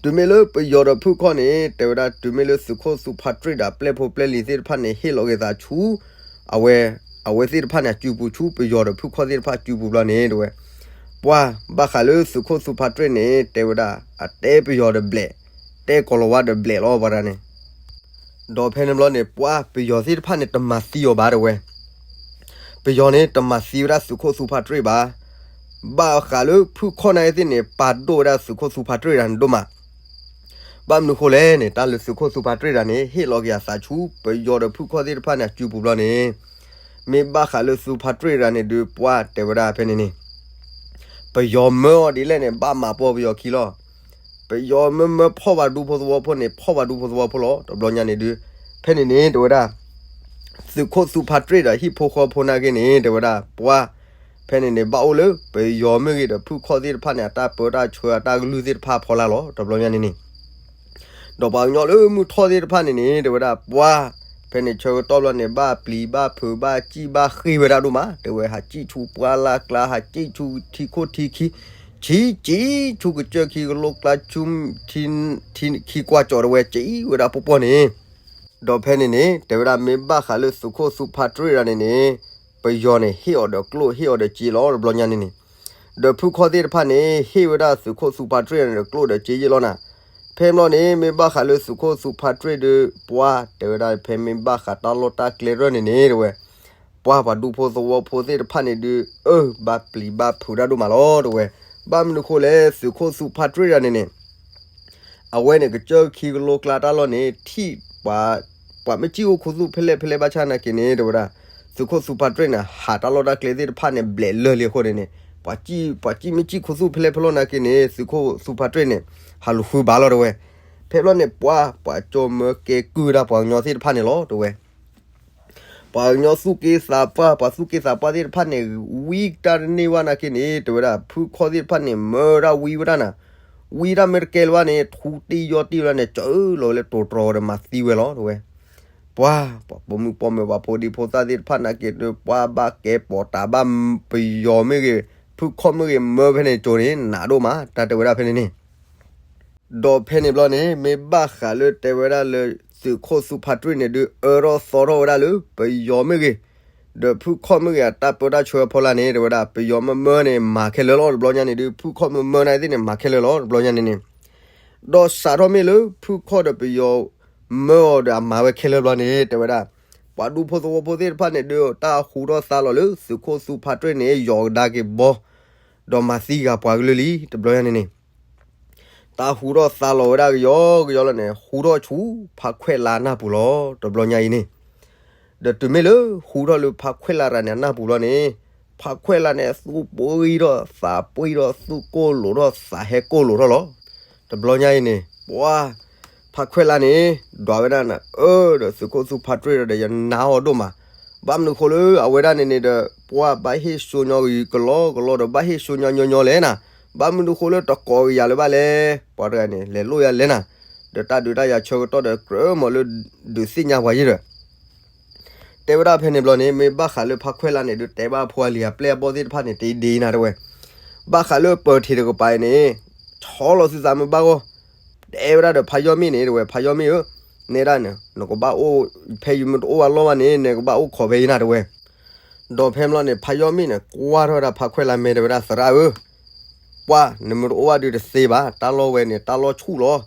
တုၤမ့ၢ်လၢပယီၤဒီးဖုခီၣ်န့ၣ် တဲဝဲဒၣ် တုၤမ့ၢ်လၢသုးခိၣ်သူဖါတြ့ၣ်ဒီးအပျဲၢ်ဖိပျဲၢ်လံၤသ့ၣ်တဖၣ်န့ၣ် ဟ့ၣ်လီၤက့ၤသးဆူ အဝဲ အဝဲသ့ၣ်တဖၣ်န့ၣ် အစုပူၤဆူပယီၤဒီးဖုခီၣ်သ့ၣ်တဖၣ်အစုပူၤဘျီန့ၣ် တဲဝဲ ပှၤဘၣ်ဃးလၢသုးခိၣ်သူဖါတြ့ၣ်န့ၣ် တဲဝဲဒၣ် အတဲပယီၤဒီးဘျဲး တဲကိးလီၤဝါဒီးဘျဲးလီၤ ပှၤတဂၤန့ၣ် ဒီးဖဲန့ၣ်ဘျီန့ၣ် ပှၤပယီၤသ့ၣ်တဖၣ်န့ၣ် တမၤသံအီၤဘၣ် တဲဝဲ ပယီၤန့ၣ် တမၤသံဝဲဒၣ်သုးခိၣ်သူဖါတြ့ၣ်ဘၣ်. ဘၣ်ဃးလၢဖုခီၣ်နာ်က့သ့ၣ်န့ၣ် ပာ်ဒိၣ်ဝဲဒၣ်သုးခိၣ်သူဖါတြ့ၣ်တဂၤန့ၣ်ဒိၣ်မး ဘၣ်မနုၤဃိလဲၣ်န့ၣ် တၢ်လၢသုးခိၣ်သူဖါတြ့ၣ်တဂၤန့ၣ် ဟ့ၣ်လီၤက့ၤအသးဆူ ပယီၤဒီးဖုခီၣ်သ့ၣ်တဖၣ်န့ၣ် အစုပူၤဘျီန့ၣ် မ့ၢ်ဘၣ်ဃးလၢသူဖါတြ့ၣ်တဂၤန့ၣ်ဒုး ပှၤတဲဝဲဒၣ်ဖဲန့ၣ်န့ၣ် ပယီၤမၢအီၤဒ်လဲၣ်န့ၣ် ဘၣ်မၤပီၢ်ပယီၤခံလီၤ. ပယီၤမၢမၢဖီၣ်ဘၣ်ဒူဖိသဝီဖိန့ၣ် ဖီၣ်ဘၣ်ဒူဖိသဝီဖိလီၤ. တဘျီညါန့ၣ်ဒုး ဖဲန့ၣ်န့ၣ် တဲဝဲဒၣ် သုးခိၣ်သူဖါတြ့ၣ်ဒီးဟံၣ်ဖိဃီဖိနာ်က့န့ၣ် တဲဝဲဒၣ် ပှၤ ဖဲန့ၣ်န့ၣ် ဘၣ်အိၣ်လၢပယီၤမ့ၢ်ဂ့ၤဒီးဖုခီၣ်သ့ၣ်တဖၣ်န့ၣ် အတၢ်ပၢတၢ်ဆှၢအတၢ်ကလုၢ်သ့ၣ်တဖၣ်အဖီလာ်လီၤ. တဘျီညါန့ၣ်န့ၣ် ဒီးပှၤကညီလၢမုၢ်ထီၣ်သ့ၣ်တဖၣ်န့ၣ်န့ၣ် တဲဝဲဒၣ် ပှၤ ဖဲန့ၣ်ဆၢကတီၢ်ဘျီန့ၣ် ဘၣ်ပျံၤဘၣ်ဖုးဘၣ်စံၣ်ဘၣ်ဃ့ၢ်ဝဲဒၣ်ဒိၣ်မး တဲဝဲ ဟးစံၣ်ဆူပှၢ်လၢ်ကျါ ဟးစံၣ်ဆူထံခိၣ်ထံခံ ဆံၣ်စံၣ်ဆူကစၢၢ်ခံကလိကျါ ဆူထံခံကွၢ်ကၠီၣ် တဲဝဲ စံၣ်ဝဲဒၣ်ပှီၢ်ပှီၢ်န့ၣ် ဒီးဖဲန့ၣ်န့ၣ် တဲဝဲဒၣ် မ့ၢ်ဘၣ်ဃးလၢသုးခိၣ်သူဖါတြ့ၣ်တဂၤန့ၣ်န့ၣ် ပယီၤန့ၣ် ဟ့ၣ်အီၤဒီးကျိၣ်ဟ့ၣ်အီၤဒီးစ့လီၤ တဘျီညါန့ၣ်န့ၣ် ဒီးဖုခီၣ်သ့ၣ်တဖၣ်န့ၣ် ဟ့ၣ်ဝဲဒၣ်သုးခိၣ်သူဖါတြ့ၣ်န့ၣ်ဒီး ကျိၣ်ဒီးစ့ယ့ၣ်လီၤနၤ. ဖဲဘျီန့ၣ် မ့ၢ်ဘၣ်ဃးလၢသုးခိၣ်သူဖါတြ့ၣ်ဒုး ပှၤ တဲဝဲဒၣ် ဖဲမ့ၢ်ဘၣ်ဃးတၢ်လီၢ်တၢ်ကျဲတဖၣ်န့ၣ်န့ၣ် တဲဝဲ ပှၤပှၤဒူဖိသဝီဖိသ့ၣ်တဖၣ်န့ၣ်ဒုး အၢ ဘၣ်ပျံၤဘၣ်ဖုးတၢ်ဒိၣ်မးလီၤ တဲဝဲ. ဘၣ်မနုၤဃိလဲၣ် သုးခိၣ်သူဖါတြ့ၣ်တဂၤန့ၣ်န့ၣ် အဝဲန့ၣ် ကစၢၢ်ခံကလိကျါတၢ်လီၢ်န့ၣ် ထံၣ်ပှၤ ပှၤမ့ၢ်စံၣ်အိၣ်ခူသူၣ်ဖဲလဲၣ်ဖဲလဲၣ်ဘၣ်ဆၣ်နာ်က့န့ၣ် တဲဝဲဒၣ် သုးခိၣ်သူဖါတြ့ၣ်န့ၣ် ဟးတၢ်လီၢ်တၢ်ကျဲသ့ၣ်တဖၣ်န့ၣ် ဘျဲးလၢာ်လံအဃိန့ၣ်န့ၣ် ပှၤစံၣ် ပှၤစံၣ်မ့ၢ်စံၣ်ခူသူၣ်ဖဲလဲၣ်ဖဲလဲၣ်နာ်က့န့ၣ် သုးခိၣ်သူဖါတြ့ၣ်န့ၣ် ဟးလူၤဃုဘၣ်လီၤ တဲဝဲ. ဖဲဘျီန့ၣ် ပှၤ ပှၤကၠီမၢကဲကုၢ်ဝဲဒၣ်ပှၤကညီသ့ၣ်တဖၣ်န့ၣ်လီၤ တဲဝဲ ပှၤကညီသူၣ်က့သးပှၢ် ပှၤသူၣ်က့သးပှၢ်သ့ၣ်တဖၣ်န့ၣ် ဝံတၢ်တန့ၢ်ဘၣ်နာ်က့န့ၣ် တဲဝဲဒၣ် ဖုခီၣ်သ့ၣ်တဖၣ်န့ၣ် မၢဒၣ်ဝံဝဲဒၣ်နၤ ဝံတၢ်မ့ၢ်တကဲလၢၤဘၣ်န့ၣ် ထူတံၢ်ယီၢ်တံၢ်ဝဲဒၣ်န့ၣ် စၢလီၤဝဲလၢတိၤတြီၤဝဲဒီးမၤသံဝဲလီၤ တဲဝဲ. ပှၤ ပှၤပိာ်မုၣ်ပိာ်မၢၤ ပှၤဖိဒံဖိသၣ်သ့ၣ်တဖၣ်နာ်က့န့ၣ် ပှၤဘၣ်ကဲပိာ်တၢ်ဘၣ် ပယီၤမ့ၢ်ဂ့ၤ ဖုခီၣ်မ့ၢ်ဂ့ၤ မၢဖဲန့ၣ်ကၠိန့ၣ် နးဒိၣ်မး တၢ်တဲဝဲဒၣ်ဖဲန့ၣ်န့ၣ် ဒီးဖဲန့ၣ်ဘျီန့ၣ် မ့ၢ်ဘၣ်ဃးလၢတဲဝဲဒၣ်လၢ သုးခိၣ်သူဖါတြ့ၣ်န့ၣ်ဒုး အၢထီၣ်သီထီၣ်ဝဲဒၣ်လၢ ပယီၤမ့ၢ်ဂ့ၤ ဒီးဖုခီၣ်မ့ၢ်ဂ့ၤ အတၢ်ပၢတၢ်ဆှၢအဖီလာ်န့ၣ် တဲဝဲဒၣ် ပယီၤမၢမၢန့ၣ် မၤခဲလၢာ်လီၤ တဘျီညါန့ၣ်ဒုး ဖုခီၣ်မၢမၢနာ်သ့ၣ်န့ၣ် မၤခဲလၢာ်လီၤ တဘျီညါန့ၣ်န့ၣ် ဒီးစးထီၣ်မ့ၢ်လၢ ဖုခီၣ်ဒီးပယီၤမၢအီၤဒီးအမၤဝဲခဲလၢာ်ဘျီန့ၣ် တဲဝဲဒၣ် ပှၤဒူဖိသဝီဖိသ့ၣ်တဖၣ်န့ၣ်ဒုး တၢ်ဟူထီၣ်သါလီၤလၢ သုးခိၣ်သူဖါတြ့ၣ်န့ၣ် ယီၤကဒါက့ၤဘီ ဒီးမၤသံဂၤပှၤကလုာ်လံ တဘျီညါန့ၣ်န့ၣ် တၢ်ဟူထီၣ်သါလီၤဝဲဒၣ်ကယီကယီလီၤန့ၣ် ဟူထီၣ်ဆူဖါခွဲးလါနၢ်ပူၤလီၤ တဘျီညါအံၤန့ၣ် ဒီးတုၤမ့ၢ်လၢဟူထီၣ်လၢဖါခွဲးလါတဂၤန့ၣ်အနၢ်ပူၤလီၤန့ၣ် ဖးခွဲးလါန့ၣ် သူၣ်ပှံထီၣ်သးပှံထီၣ် သူၣ်ကိၢ်လိာ်ထီၣ်သးဟဲကိၢ်လိာ်ထီၣ်လီၤ. တဘျီညါအံၤန့ၣ် ပှၤ ဖးခွဲးလါန့ၣ် ဒွးဝဲဒၣ်နၤ အၢ ဒီးသုးခိၣ်သူဖးတြ့ၣ်ဒီး ယနာ်အီၤဒိၣ်မး, ဘၣ်မနုၤဃိလၢအဝဲဒၣ်န့ၣ်န့ၣ်ဒီး ပှၤဘၣ်ဟ့ၣ်စိညီကလီကလီဒီး ဘၣ်ဟ့ၣ်စိညီညီညီလဲၣ်နၤ, ဘၣ်မနုၤဃိလၢတကိးကယၤလၢၤဘၣ်လဲၣ်, ပှၤတဂၤန့ၣ် လဲၤလိၣ်ယၤလဲၣ်နၤ, ဒီးတၢ်ဒုးတၢ်ယၤဆၢကတီၢ်ဒီး ကြၢးမၤလၢဒုးသ့ၣ်ညါပှၤယဲဒီး တဲဝဲဒၣ်ဖဲန့ၣ်ဘျီန့ၣ် မ့ၢ်ဘၣ်ဃးလၢဖးခွဲးလါန့ၣ် ဒုးတဲဘၣ်ဖိအလံၤအပျဲၢ်အဘီၣ်သ့ၣ်တဖၣ်န့ၣ် တဒ်အံၤနၤတဲဝဲ, ဘၣ်ဃးလၢပၢၤထံးတကပၤအံၤန့ၣ် ဆီလီၤသုသးမ့ၢ်ဘၣ်ဂီၢ်, တဲဝဲဒၣ်ဒီးဖးယီၢ်မ့ၣ်န့ၣ်တဲဝဲ, ဖးယီၢ်မ့ၣ်ဧၢ, နဲဒၣ်န့ၣ် နကဘၣ်အိၣ်ဖဲယမ့ၢ်တအိၣ်ဘၣ်လီၢ်ဘၣ်န့ၣ် နကဘၣ်အိၣ်ခိးဖဲအံၤနၤတဲဝဲ, ဒီးဖဲန့ၣ်ဘျီန့ၣ် ဖးယီၢ်မ့ၣ်န့ၣ် ကွၢ်ထီၣ်ဝဲဒၣ်ဖးခွဲးလါမဲာ်တဲဝဲဒၣ် သရၣ်ဧၢ, ပှၤ နမ့ၢ်တအိၣ်ဘၣ်ဒုးတသ့ဘၣ်, တၢ်လီၢ်ဝဲန့ၣ် တၢ်လီၢ်ဆူၣ်လီၤ,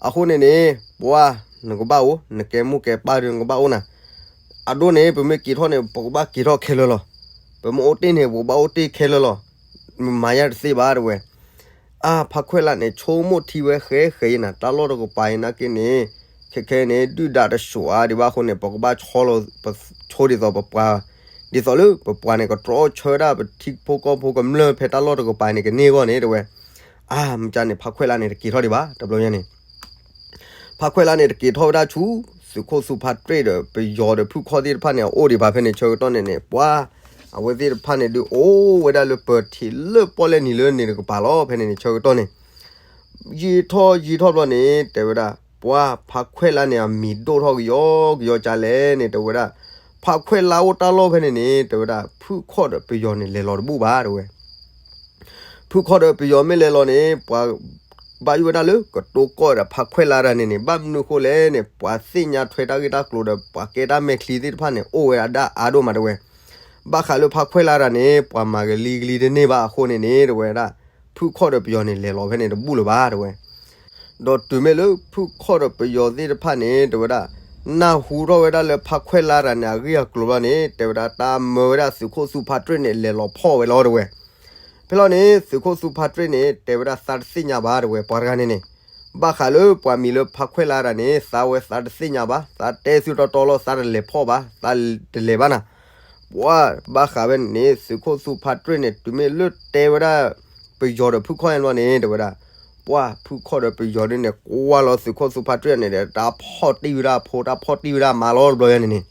အဃိန့ၣ်န့ၣ် ပှၤ နကဘၣ်အိၣ်, နကဲမိၢ်ကဲပၢ်ဒုးနကဘၣ်အိၣ်နၤ, အဒိန့ၣ် ပမ့ၢ်က့ၤထီၣ်န့ၣ် ပကဘၣ်က့ၤထီၣ်ခဲလၢာ်လီၤ, ပမ့ၢ်အိၣ်တ့ၢ်န့ၣ် ပကဘၣ်အိၣ်တ့ၢ်ခဲလၢာ်လီၤ, မမၤယၤတသ့ဘၣ်တဲဝဲ အါ ဖးခွဲးလါန့ၣ် ဆိကမိၣ်ထံဝဲဃဲဃဲအံၤနၤ တၢ်လီၢ်တကပၤအံၤနာ်က့န့ၣ် ခဲခဲအံၤန့ၣ် ဒုၣ်ဒါတဆှီဒံးဘၣ်အဃိန့ၣ် ပကဘၣ်ဆီလီၤ ပဆိဒ်သိးပပှၤ, ဒ်သိးလၢပပှၤန့ၣ် ကတြီဆၢဒၣ်ပထံဖိကီၢ်ဖိကမျၢၢ်ဖဲတၢ်လီၢ်တကပၤန့ၣ် ကန့ၢ်အဂီၢ်န့ၣ်တဲဝဲ, အါ မ့ၢ်ကန့ၣ် ဖးခွဲးလါန့ၣ် တက့ၤထီၣ်ဒံးဘၣ် တဘျီညါန့ၣ် ဖးခွဲးလါန့ၣ် တက့ၤထီၣ်ဝဲဒၣ်ဆူ သုးခိၣ်သူဖးတြ့ၣ်ဒီး ပယီၤဒီးဖုၣ်ခီၣ်သ့ၣ်တဖၣ်န့ၣ် အအိၣ်ဒံးဘၣ်ဖဲန့ၣ် ဆၢကတီၢ်န့ၣ်န့ၣ် ပှၤ အဝဲသ့ၣ်တဖၣ်န့ၣ်ဒုးအိၣ်ဝဲဒၣ်လၢပၢၤထံးလၢပီၣ်လဲၣ်နံၤလၢန့ၣ်တကပၤလီၤ ဖဲန့ၣ်န့ၣ် ဆၢကတီၢ်န့ၣ် ယံာ်ထီၣ်ယံာ်ထီၣ်ဘျီန့ၣ် တဲဝဲဒၣ် ပှၤ ဖးခွဲးလါန့ၣ် အမံၤဒိၣ်ထီၣ်ကယီကယီကလဲၣ်န့ၣ် တဲဝဲဒၣ် ဖးခွဲးလါအိၣ်တၢ်လီၢ်ဖဲန့ၣ်န့ၣ် တဲဝဲဒၣ် ဖုၣ်ခီၣ်ဒီးပယီၤန့ၣ် လဲၤလီၤတဘူၣ်ဘၣ်တဲဝဲ ဖုၣ်ခီၣ်ဒီးပယီၤမ့ၢ်လဲၤလီၤန့ၣ် ပှၤ ဘၣ်ယိၣ်ဝဲဒၣ်လၢကတိၤကီၢ်ဒီးဖးခွဲးလါတၢ်န့ၣ်န့ၣ် ဘၣ်မနုၤဃိလဲၣ်န့ၣ် ပှၤသ့ၣ်ညါထွဲတၢ်ဂ့ၢ်တၢ်ကျိၤဒီး ပှၤကဲတၢ်မဲာ်ချံသ့ၣ်တဖၣ်န့ၣ် အိၣ်ဝဲဒၣ်အါဒိၣ်မးတဲဝဲ, ဘၣ်ဃးလၢဖးခွဲးလါတၢ်န့ၣ် ပှၤမၤကလံကလံတန့ၢ်ဘၣ်အဃိန့ၣ်န့ၣ် တဲဝဲဒၣ် ဖုၣ်ခီၣ်ဒီးပယီၤန့ၣ် လဲၤလီၤဖဲန့ၣ်တဘူၣ်လၢၤဘၣ်တဲဝဲ ဒီးတုၤမ့ၢ်လၢဖုၣ်ခီၣ်ဒီးပယီၤသ့ၣ်တဖၣ်န့ၣ် တဲဝဲဒၣ် နၢ်ဟူထီၣ်ဝဲဒၣ်လၢဖးခွဲးလါတၢ်န့ၣ် အဂ့ၢ်အကျိၤဘျီန့ၣ် တဲဝဲဒၣ် တၢ်မၢဝဲဒၣ်သုးခိၣ်သူဖးတြ့ၣ်န့ၣ် လဲၤလီၤဖီၣ်ဝဲလီၤတဲဝဲ ဖဲလီၤန့ၣ် သုးခိၣ်သူဖးတြ့ၣ်န့ၣ် တဲဝဲဒၣ်သးတသ့ၣ်ညါဘၣ်တဲဝဲ ပှၤတဂၤန့ၣ်န့ၣ် ဘၣ်ဃးလၢပှၤမံၤလၢဖးခွဲးလါတၢ်န့ၣ် သးဝဲသးတသ့ၣ်ညါဘၣ် သးတဲသုတီတီလီၤ သးတလဲၤဖီၣ်ဘၣ် သးတလဲၤဘၣ်နၤ ပှၤ ဘၣ်ဃးဝဲန့ၣ် သုးခိၣ်သူဖးတြ့ၣ်န့ၣ် တုၤမ့ၢ်လၢတဲဝဲဒၣ် ပယီၤဒီးဖုၣ်ခီၣ်ညါဘျီန့ၣ် တဲဝဲဒၣ် ပှၤ ဖုၣ်ခီၣ်ဒီးပယီၤဒ်န့ၣ် ကွၢ်လီၤသုးခိၣ်သူဖးတြ့ၣ်န့ၣ်ဒီး တၢ်ဖီၣ်တံၢ်ဝဲဒၣ်အဖိ တၢ်ဖီၣ်တံၢ်ဝဲဒၣ်အမါလီၤတဘျီညါန့ၣ်န့ၣ်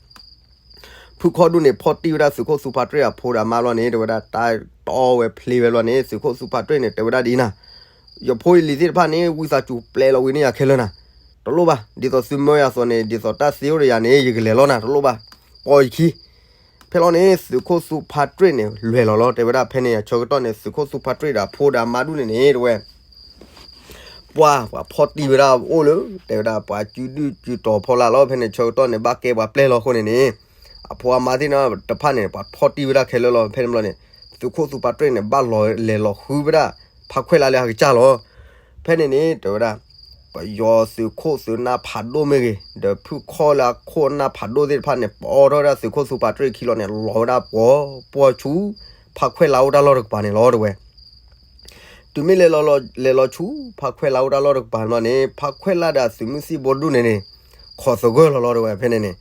ဖုၣ်ခီၣ်ဒ်န့ၣ် ဖီၣ်တံၢ်ဝဲဒၣ်သုးခိၣ်သူဖးတြ့ၣ်အဖိဒီးအမါဘျီန့ၣ် တဲဝဲဒၣ် တၢ်တီဝဲဖျ့ဝဲဘျီန့ၣ် သုးခိၣ်သူဖးတြ့ၣ်န့ၣ် တဲဝဲဒၣ်ဒ်အံၤနၤ ယဖိယလံၤသ့ၣ်တဖၣ်န့ၣ် ဝံသးစူၤပျဲလီၤဝံန့ၢ်ယၤခဲလၢာ်နၤ တလိၣ်ဘၣ် ဒ်သိးသုမၢယၤအသိးန့ၣ် ဒ်သိးတၢ်သ့အိၣ်ဒီးယၤန့ၣ် ယကလဲၤလီၤနၤ တလိၣ်ဘၣ် ပိာ်ယခံ ဖဲလီၤန့ၣ် သုးခိၣ်သူဖးတြ့ၣ်န့ၣ် လဲၤလီၤလီၤ တဲဝဲဒၣ်ဖဲန့ၣ် ဆၢကတီၢ်န့ၣ် သုးခိၣ်သူဖးတြ့ၣ်ဒီးအဖိဒီးအမါဒ်န့ၣ်န့ၣ် တဲဝဲ ပှၤ ပှၤဖီၣ်တံၢ်ဝဲဒၣ်အိၣ်လၢ တဲဝဲဒၣ် ပှၤစုဒုၣ်စုတီၤဖီလာ်လီၤ ဖဲန့ၣ်ဆၢကတီၢ်န့ၣ် ဘၣ်ကဲပှၤပျဲလီၤအဃိန့ၣ်န့ၣ် အဖိအမါသ့ၣ်တဖၣ်န့ၣ် ပှၤဖီၣ်တံၢ်ဝဲဒၣ်ခဲလၢာ်လီၤ ဖဲန့ၣ်ဘျီန့ၣ် သုးခိၣ်သူဖးတြ့ၣ်န့ၣ် ဘၣ်လဲၤလီၤဃုဝဲဒၣ် ဖးခွဲးလါလၢအကစၢ်လီၤ ဖဲန့ၣ်န့ၣ် တဲဝဲဒၣ် ပယီၤသုးခိၣ်သုးနၢ်ဖးဒိၣ်မ့ၢ်ဂ့ၤ ဒီးဖုၣ်ခီၣ်လၢအခိၣ်အနၢ်ဖးဒိၣ်သ့ၣ်တဖၣ်န့ၣ် ပအီၣ်ထီၣ်ဝဲဒၣ်သုးခိၣ်သူဖးတြ့ၣ်ခံလီၤန့ၣ် လီၤဝဲဒၣ်ပှီၤပှီၤဆူ ဖးခွဲးလါအိၣ်တၢ်လီၢ်တကပၤန့ၣ်လီၤ တဲဝဲ တုၤမ့ၢ်လဲၤလီၤဆူ ဖးခွဲးလါအိၣ်တၢ်လီၢ်တကပၤန့ၣ် ဖးခွဲးလါဒီးအသုးမုၢ်သံၣ်ဘိဒ်န့ၣ်န့ၣ် ခိးသဂၢၢ်လီၤလီၤ တဲဝဲ ဖဲန့ၣ်န့ၣ်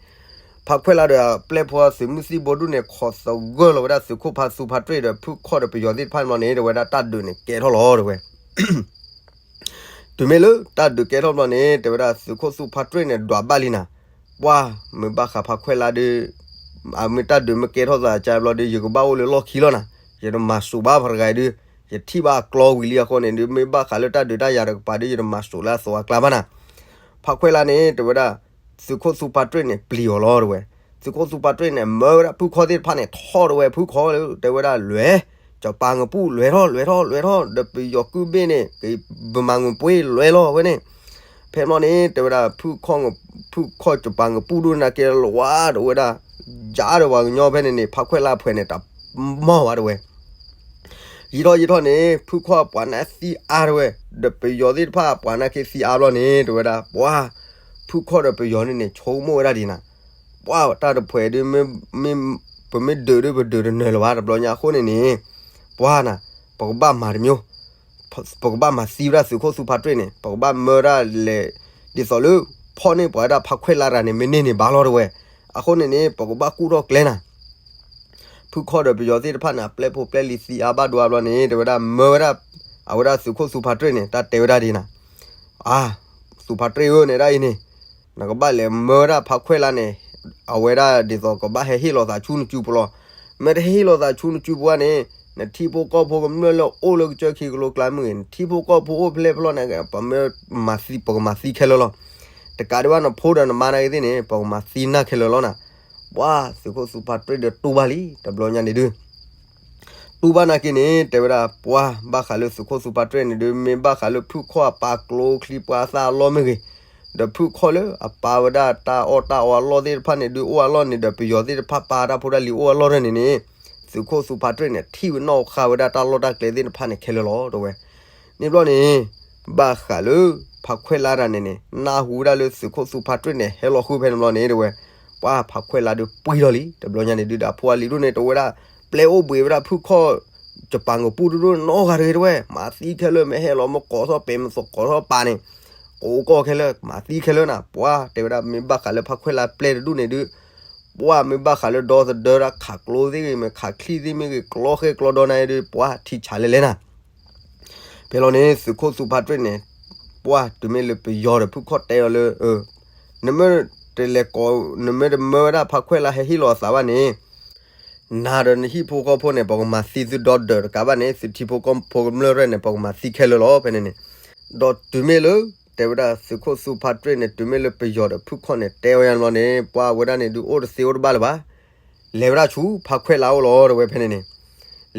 ဖးခွဲးလါဒီးအပျဲၢ်ဖိသုးမုၢ်သံၣ်ဘိဒ်န့ၣ် ခိးသဂၢၢ်လီၤဝဲဒၣ်သုးခိၣ်ဖးသူဖးတြ့ၣ်ဒီးဖုၣ်ခီၣ်ဒီးပယီၤသ့ၣ်တဖၣ်န့ၣ်လီၤန့ၣ် တဲဝဲဒၣ်တၢ်ဒုးန့ၣ်ကဲထီၣ်လီၤ တဲဝဲ တုၤမ့ၢ်လၢတၢ်ဒုးကဲထီၣ်ဘျီန့ၣ် တဲဝဲဒၣ်သုးခိၣ်သူဖးတြ့ၣ်န့ၣ် ဒွးဘၣ်လံနၤ, ပှၤ မ့ၢ်ဘၣ်ဃးဖးခွဲးလါဒီး အမ့ၢ်တၢ်ဒုးမ့ၢ်ကဲထီၣ်သးကဘျီဒီး ယကဘၣ်အိၣ်လၢလီၢ်ခံလီၤနၤ, ယတမၤစိးဘၣ်ပှၤတဂၤအံၤဒုး, ယထံၣ်ဘၣ်အကျီဝံၤလံအဃိန့ၣ်ဒုး မ့ၢ်ဘၣ်ဃးလၢတၢ်ဒုးတၢ်ယၤတကပၤဒီး ယတမၤစိးလၢအသဝးကျါဘၣ်နၤ, ဖးခွဲးလါန့ၣ် တဲဝဲဒၣ် သုးခိၣ်သူဖးတြ့ၣ်န့ၣ် ပျံၤအီၤလီၤတဲဝဲ, သုးခိၣ်သူဖးတြ့ၣ်န့ၣ် မၢဝဲဒၣ်ဖုၣ်ခီၣ်သ့ၣ်တဖၣ်န့ၣ် ထီၣ်တဲဝဲဖုၣ်ခီၣ်လၢ တဲဝဲဒၣ်လွဲၤ, စီၤပၤငပူၣ် လွဲၤထီၣ် လွဲၤထီၣ် လွဲၤထီၣ် ဒီးပယီၤကုၢ်ဘ့ၣ်န့ၣ် ကဘၣ်မၤငပှ့ၤလွဲၤလီၤဝဲန့ၣ်, ဖဲမီန့ၣ် တဲဝဲဒၣ် ဖုၣ်ခီၣ်စီၤပၤငပူၣ်ဒိၣ်န့ၣ်ကဲလီၤဝါ တဲဝဲဒၣ်, ယါဒီးပှၤကညီဖဲန့ၣ်န့ၣ် ဖးခွဲးလါဖှဲးန့ၣ် တၢ်မီၢ်ဝဲတဲဝဲ ယံာ်ထီၣ်ယံာ်ထီၣ်န့ၣ် ဖုၣ်ခီၣ်ပှၤန့ၣ်သံအါတဲဝဲ, ဒီးပယီၤသ့ၣ်တဖၣ်ပှၤန့ၣ်က့သံအါဘျီန့ၣ် တဲဝဲဒၣ် ပှၤ ဖုၣ်ခီၣ်ဒီးပယီၤန့ၣ်န့ၣ် ဆိကမိၣ်ဝဲဒၣ်ဒ်နၤ, ပှၤတၢ်တဖှဲးဒုး ပမ့ၢ်ဒုးဒုး ပဒုးတနၢၤလၢၤဘၣ် တဘျီညါအဃိန့ၣ်န့ၣ်, ပှၤနၤ ပကဘၣ်မၤတမံၤ, ပကဘၣ်မၤသံဝဲဒၣ်သုးခိၣ်သူဖးတြ့ၣ်န့ၣ် ပကဘၣ်မၢဒၣ်လဲၤ, ဒ်သိးလၢ ဖီၣ်န့ၢ်ပှၤဝဲဒၣ်ဖးခွဲးလါတဂၤန့ၣ် မ့ၢ်န့ၢ်န့ၣ်ဘၣ်လီၤတဲဝဲ, အဃိန့ၣ်န့ၣ် ပကဘၣ်ကူၣ်ထီၣ်ကျဲနၤ ဖုၣ်ခီၣ်ဒီးပယီၤသ့ၣ်တဖၣ်န့ၣ် အပျဲၢ်ဖိပျဲၢ်လံၤသံအါဘၣ်ဒိအါဘျီန့ၣ် တဲဝဲဒၣ်မၢဝဲဒၣ် အဝဲဒၣ်သုးခိၣ်သူဖါတြ့ၣ်န့ၣ် တၢ်တဲဝဲဒၣ်ဒ်နၤ, အါ, သူဖါတြ့ၣ်ဧၢ နဲဒၣ်အံၤန့ၣ်, နကဘၣ်လဲၤမၢဝဲဒၣ်ဖါခွဲၣ်လါန့ၣ်, အဝဲဒၣ်ဒ်သိးကဘၣ်ဟဲဟ့ၣ်လီၤသးဆူနစုပူၤလီၤ. မ့ၢ်တဟဲဟ့ၣ်လီၤသးဆူနစုပူၤဘၣ်န့ၣ် နထံဖိကီၢ်ဖိကမျၢၢ်လၢအအိၣ်လၢကစၢၢ်ခံကလိကျါမ့ၢ်ဂ့ၤ, နထံဖိကီၢ်ဖိအိၣ်ဖဲလဲၣ်ဖဲလဲၣ်န့ၣ် ပမၤသံ ပကမၤသံခဲလၢာ်လီၤ. တကးဒံးဘၣ်နဖိဒီးနမါနာ်က့ၤသ့ၣ်န့ၣ် ပကမၤသံနၤခဲလၢာ်လီၤနၤ. ပှၤသုးခိၣ်သူဖါတြ့ၣ်ဒီးတူၢ်ဘၣ်လံ တဘျီညါန့ၣ်ဒုး တူၢ်ဘၣ်နာ်က့ၤန့ၣ် တဲဝဲဒၣ် ပှၤဘၣ်ဃးလၢသုးခိၣ်သူဖါတြ့ၣ်န့ၣ်ဒုး မ့ၢ်ဘၣ်ဃးလၢဖုၣ်ခီၣ်အပာ်ကျိချံပှၤသၣ်အလီၢ်မ့ၢ်ဂ့ၤ, ဒီးဖုၣ်ခီၣ်လၢအပာ်ဝဲဒၣ်တၢ်အီၣ်တၢ်အီအလီၢ်သ့ၣ်တဖၣ်န့ၣ်ဒုး အိၣ်အလီၢ်န့ၣ်ဒီး ပယီၤသ့ၣ်တဖၣ်ပာ်တၢ်ဖိတၢ်လံၤအိၣ်အလီၢ်န့ၣ်န့ၣ် သုးခိၣ်သူဖါတြ့ၣ်န့ၣ် ထံၣ်ဝဲနီၣ်ဃာ်ဝဲဒၣ်တၢ်လီၢ်တၢ်ကျဲသ့ၣ်တဖၣ်န့ၣ်ခဲလၢာ်လီၤ တဲဝဲ. န့ၣ်ဘျီန့ၣ် ဘၣ်ဃးလၢ ဖါခွဲၣ်လါတၢ်န့ၣ်န့ၣ် နၢ်ဟူဝဲဒၣ်လၢသုးခိၣ်သူဖါတြ့ၣ်န့ၣ် ဟဲလီၤဃုဖဲန့ၣ်ဘျီန့ၣ် တဲဝဲ, ပှၤဖါခွဲၣ်လါဒုးပှံၢ်ထီၣ်လံ တဘျီညါန့ၣ်ဒုး ဒီးဖိအလံၤဒိၣ်န့ၣ် တဝဲဒၣ် ပျဲအိၣ်ဘှံးဝဲဒၣ်ဖုၣ်ခီၣ် ကပၤကပူၣ်ဒိၣ်ဒိၣ်နီတဂၤတဂ့ၤ တဲဝဲ, မၤသံခဲလၢာ် မ့ၢ်ဟဲလီၤမ့ၢ်ကိးထီၣ်ပဲာ်မ့ၢ်သကိးထီၣ်ပာ်န့ၣ် ကိးကီၢ်ခဲလၢာ် မၤသံခဲလၢာ်နၤ ပှၤတဲဝဲဒၣ် မ့ၢ်ဘၣ်ဃးလၢဖါခွဲၣ်လါပျဲတဒူၣ်န့ၣ်ဒုး ပှၤမ့ၢ်ဘၣ်ဃးလၢဒီသဒၢတၢ်ခးကျိသ့ၣ်ဂ့ၤ မ့ၢ်ခးချံသ့ၣ်မ့ၢ်ဂ့ၤ ကျီဃဲကျီဒီနၤဒုး ပှၤထံဆးလဲၣ်လဲၣ်နၤ ဖဲလီၤန့ၣ် သုးခိၣ်သူဖါတြ့ၣ်န့ၣ် ပှၤတုၤမ့ၢ်လၢပယီၤဒီးဖုၣ်ခီၣ်တဲအီၤလၢ နမ့ၢ်တလဲၤကိး နမ့ၢ်တမၢဝဲဒၣ်ဖါခွဲၣ်လါဟဲဟ့ၣ်လီၤအသးဘၣ်န့ၣ် နၤဒီးနဟံၣ်ဖိဃီဖိန့ၣ် ပကမၤသံသုဒီဒၢးတကးဘၣ်န့ၣ် သုထံဖိကီၢ်ဖိကမျၢၢ်ရဲၣ်န့ၣ် ပကမၤသံခဲလၢာ်လီၤ ဖဲန့ၣ်န့ၣ်. ဒီးတုၤမ့ၢ်လၢ တဲဝဲဒၣ်သုးခိၣ်သူဖါတြ့ၣ်န့ၣ် တုၤမ့ၢ်လၢပယီၤဒီးဖုၣ်ခီၣ်န့ၣ် တဲဝဲယါန့ၣ်ဘျီန့ၣ် ပှၤဝဲဒၣ်န့ၣ်ဒုးအိၣ်တသ့အိၣ်တဘၣ်လၢၤဘၣ် လဲၤဝဲဒၣ်ဆူဖါခွဲၣ်လါအိၣ်လီၤ တဲဝဲဖဲန့ၣ်န့ၣ်.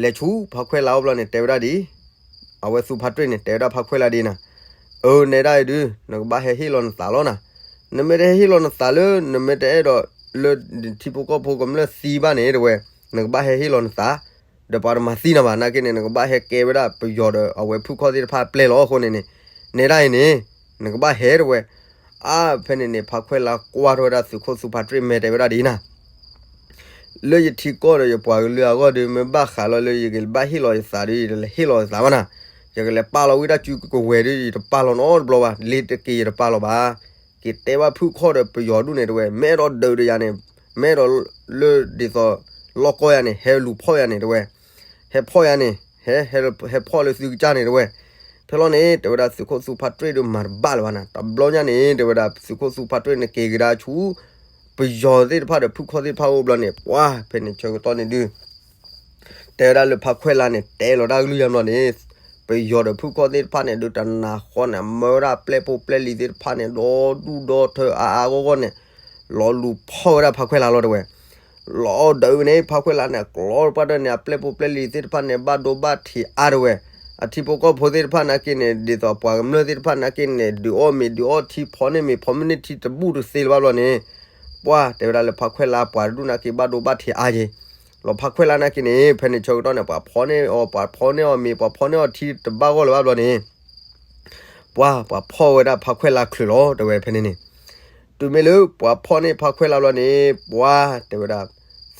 လဲၤဆူဖါခွဲၣ်လါအိၣ်ဘျီန့ၣ် တဲဝဲဒၣ်ဒ် အဝဲသူဖါတြ့ၣ်န့ၣ် တဲဝဲဒၣ်ဖါခွဲၣ်လါဒ်နၤ, အၢ နဲဒၣ်အံၤဒုး နကဘၣ်ဟဲဟ့ၣ်လီၤနသးလီၤနၤ. နမ့ၢ်တဟဲဟ့ၣ်လီၤနသးလၢ နမ့ၢ်တအဲၣ်ဒိးလၢထံဖိကီၢ်ဖိကမျၢၢ်သံဘၣ်န့ၣ် တဲဝဲ နကဘၣ်ဟဲဟ့ၣ်လီၤနသး ဒီးပှၤတမၤသံနၤဘၣ် နာ်က့န့ၣ် နကဘၣ်ဟဲကဲဝဲဒၣ်ပယီၤဒီးအဝဲဖုၣ်ခီၣ်သ့ၣ်တဖၣ်အပျဲၢ်လီၤအဃိန့ၣ်န့ၣ်, နဲဒၣ်အံၤန့ၣ် နကဘၣ်ဟဲ တဲဝဲ. အါ ဖဲန့ၣ်န့ၣ် ဖါခွဲၣ်လါကွၢ်ထီၣ်ဝဲဒၣ်သုးခိၣ်သူဖါတြ့ၣ် မ့ၢ်တဲဝဲဒၣ်ဒ်နၤ လၢယထံကီၢ်ဒီးယပှၤကလုာ်အဂီၢ်ဒီး မ့ၢ်ဘၣ်ဃးလီၤလၢယကဘၣ်ဟ့ၣ်လီၤယသးဒီး ယတလဲၤဟ့ၣ်လီၤယသးဘၣ်နၤ. ယကလဲၤပာ်လီၤဝံတၢ်စုကဝဲၤဒီး ယတပာ်လီၤနီတဘျီဘၣ်, လ့ၤတက့ၤယတပာ်လီၤဘၣ်. က့ၤတဲဘၣ်ဖုၣ်ခီၣ်ဒီးပယီၤဒူၣ်န့ၣ် တဲဝဲ, မ့ၢ်အဲၣ်ဒိးဒုးဒီးယၤန့ၣ်, မ့ၢ်အဲၣ်ဒိးလၢဒ်သိး လီၢ်ကီၢ်ယၤန့ၣ် ဟဲလူၤဖီၣ်ယၤန့ၣ် တဲဝဲ, ဟဲဖီၣ်ယၤန့ၣ်, ဟဲ, ဟဲဖီၣ်လၢသုကစၢ်န့ၣ် တဲဝဲ. ဖဲလီၤန့ၣ် တဲဝဲဒၣ်သုးခိၣ်သူဖါတြ့ၣ်ဒီးမၤတဘၣ်လၢၤဘၣ်နၤ. တဘျီညါန့ၣ် တဲဝဲဒၣ် သုးခိၣ်သူဖါတြ့ၣ်န့ၣ် က့ၤကဒါဆူ ပယီၤသ့ၣ်တဖၣ်ဒီးဖုၣ်ခီၣ်သ့ၣ်တဖၣ်အိၣ်ဘျီန့ၣ် ပှၤ ဖဲန့ၣ်ဆၢကတီၢ်န့ၣ်ဒုး တဲဝဲဒၣ်လၢဖါခွဲၣ်လါန့ၣ် တဲလီၤတၢ်ကလုၢ်ယါဘျီန့ၣ်, ပယီၤဒီးဖုၣ်ခီၣ်သ့ၣ်တဖၣ်န့ၣ်ဒုး တနၤဃီန့ၣ် မၢဝဲဒၣ်ပျဲၢ်ဖိပျဲၢ်လံၤသ့ၣ်တဖၣ်န့ၣ် ဒီဒူၣ်ဒီထၢအါအါဂီၢ်ဂီၢ်န့ၣ် လီၤလူၤဖီၣ်ဝဲဒၣ်ဖါခွဲၣ်လါလီၤ တဲဝဲ. လီၤဒုးဝဲန့ၣ် ဖါခွဲၣ်လါန့ၣ် ကျီပှၢ်တၢၢ်န့ၣ် အပျဲၢ်ဖိပျဲၢ်လံၤသ့ၣ်တဖၣ်န့ၣ် ဘၣ်ဒိဘၣ်ထံးအါ တဲဝဲ. အထံဖိကီၢ်ဖိသ့ၣ်တဖၣ်နာ်က့န့ၣ် ဒ်သိးပှၤကမျၢၢ်သ့ၣ်တဖၣ်နာ်က့န့ၣ် ဒုးအီၣ်မ့ၤဒုးအီထံဖီန့ၢ်မ့ၤဖီမ့ၢ်န့ၢ်ထံ တဘူၣ်တသ့လၢၤဘၣ်ဘျီန့ၣ်, ပှၤတဲဝဲဒၣ်လၢဖါခွဲၣ်လါပှၤတဒူၣ်နာ်က့ ဘၣ်ဒိဘၣ်ထံးအါက့ၤ လီၤဖါခွဲၣ်လါနာ်က့န့ၣ် ဖဲန့ၣ်ဆၢကတီၢ်န့ၣ် ပှၤဖီန့ၢ်အီၤ ပှၤဖီန့ၢ်အီၤမ့ၤ ပှၤဖီန့ၢ်အီၤထံတဘၣ်ဂီၢ်လၢၤဘၣ်ဘျီန့ၣ် ပှၤ, ပှၤဖီၣ်ဝဲဒၣ်ဖါခွဲၣ်လါချုးလီၤ တဲဝဲဖဲန့ၣ်န့ၣ်. တုၤမ့ၢ်လၢပှၤဖီၣ်န့ၢ်ဖါခွဲၣ်လါဘျီန့ၣ် ပှၤတဲဝဲဒၣ်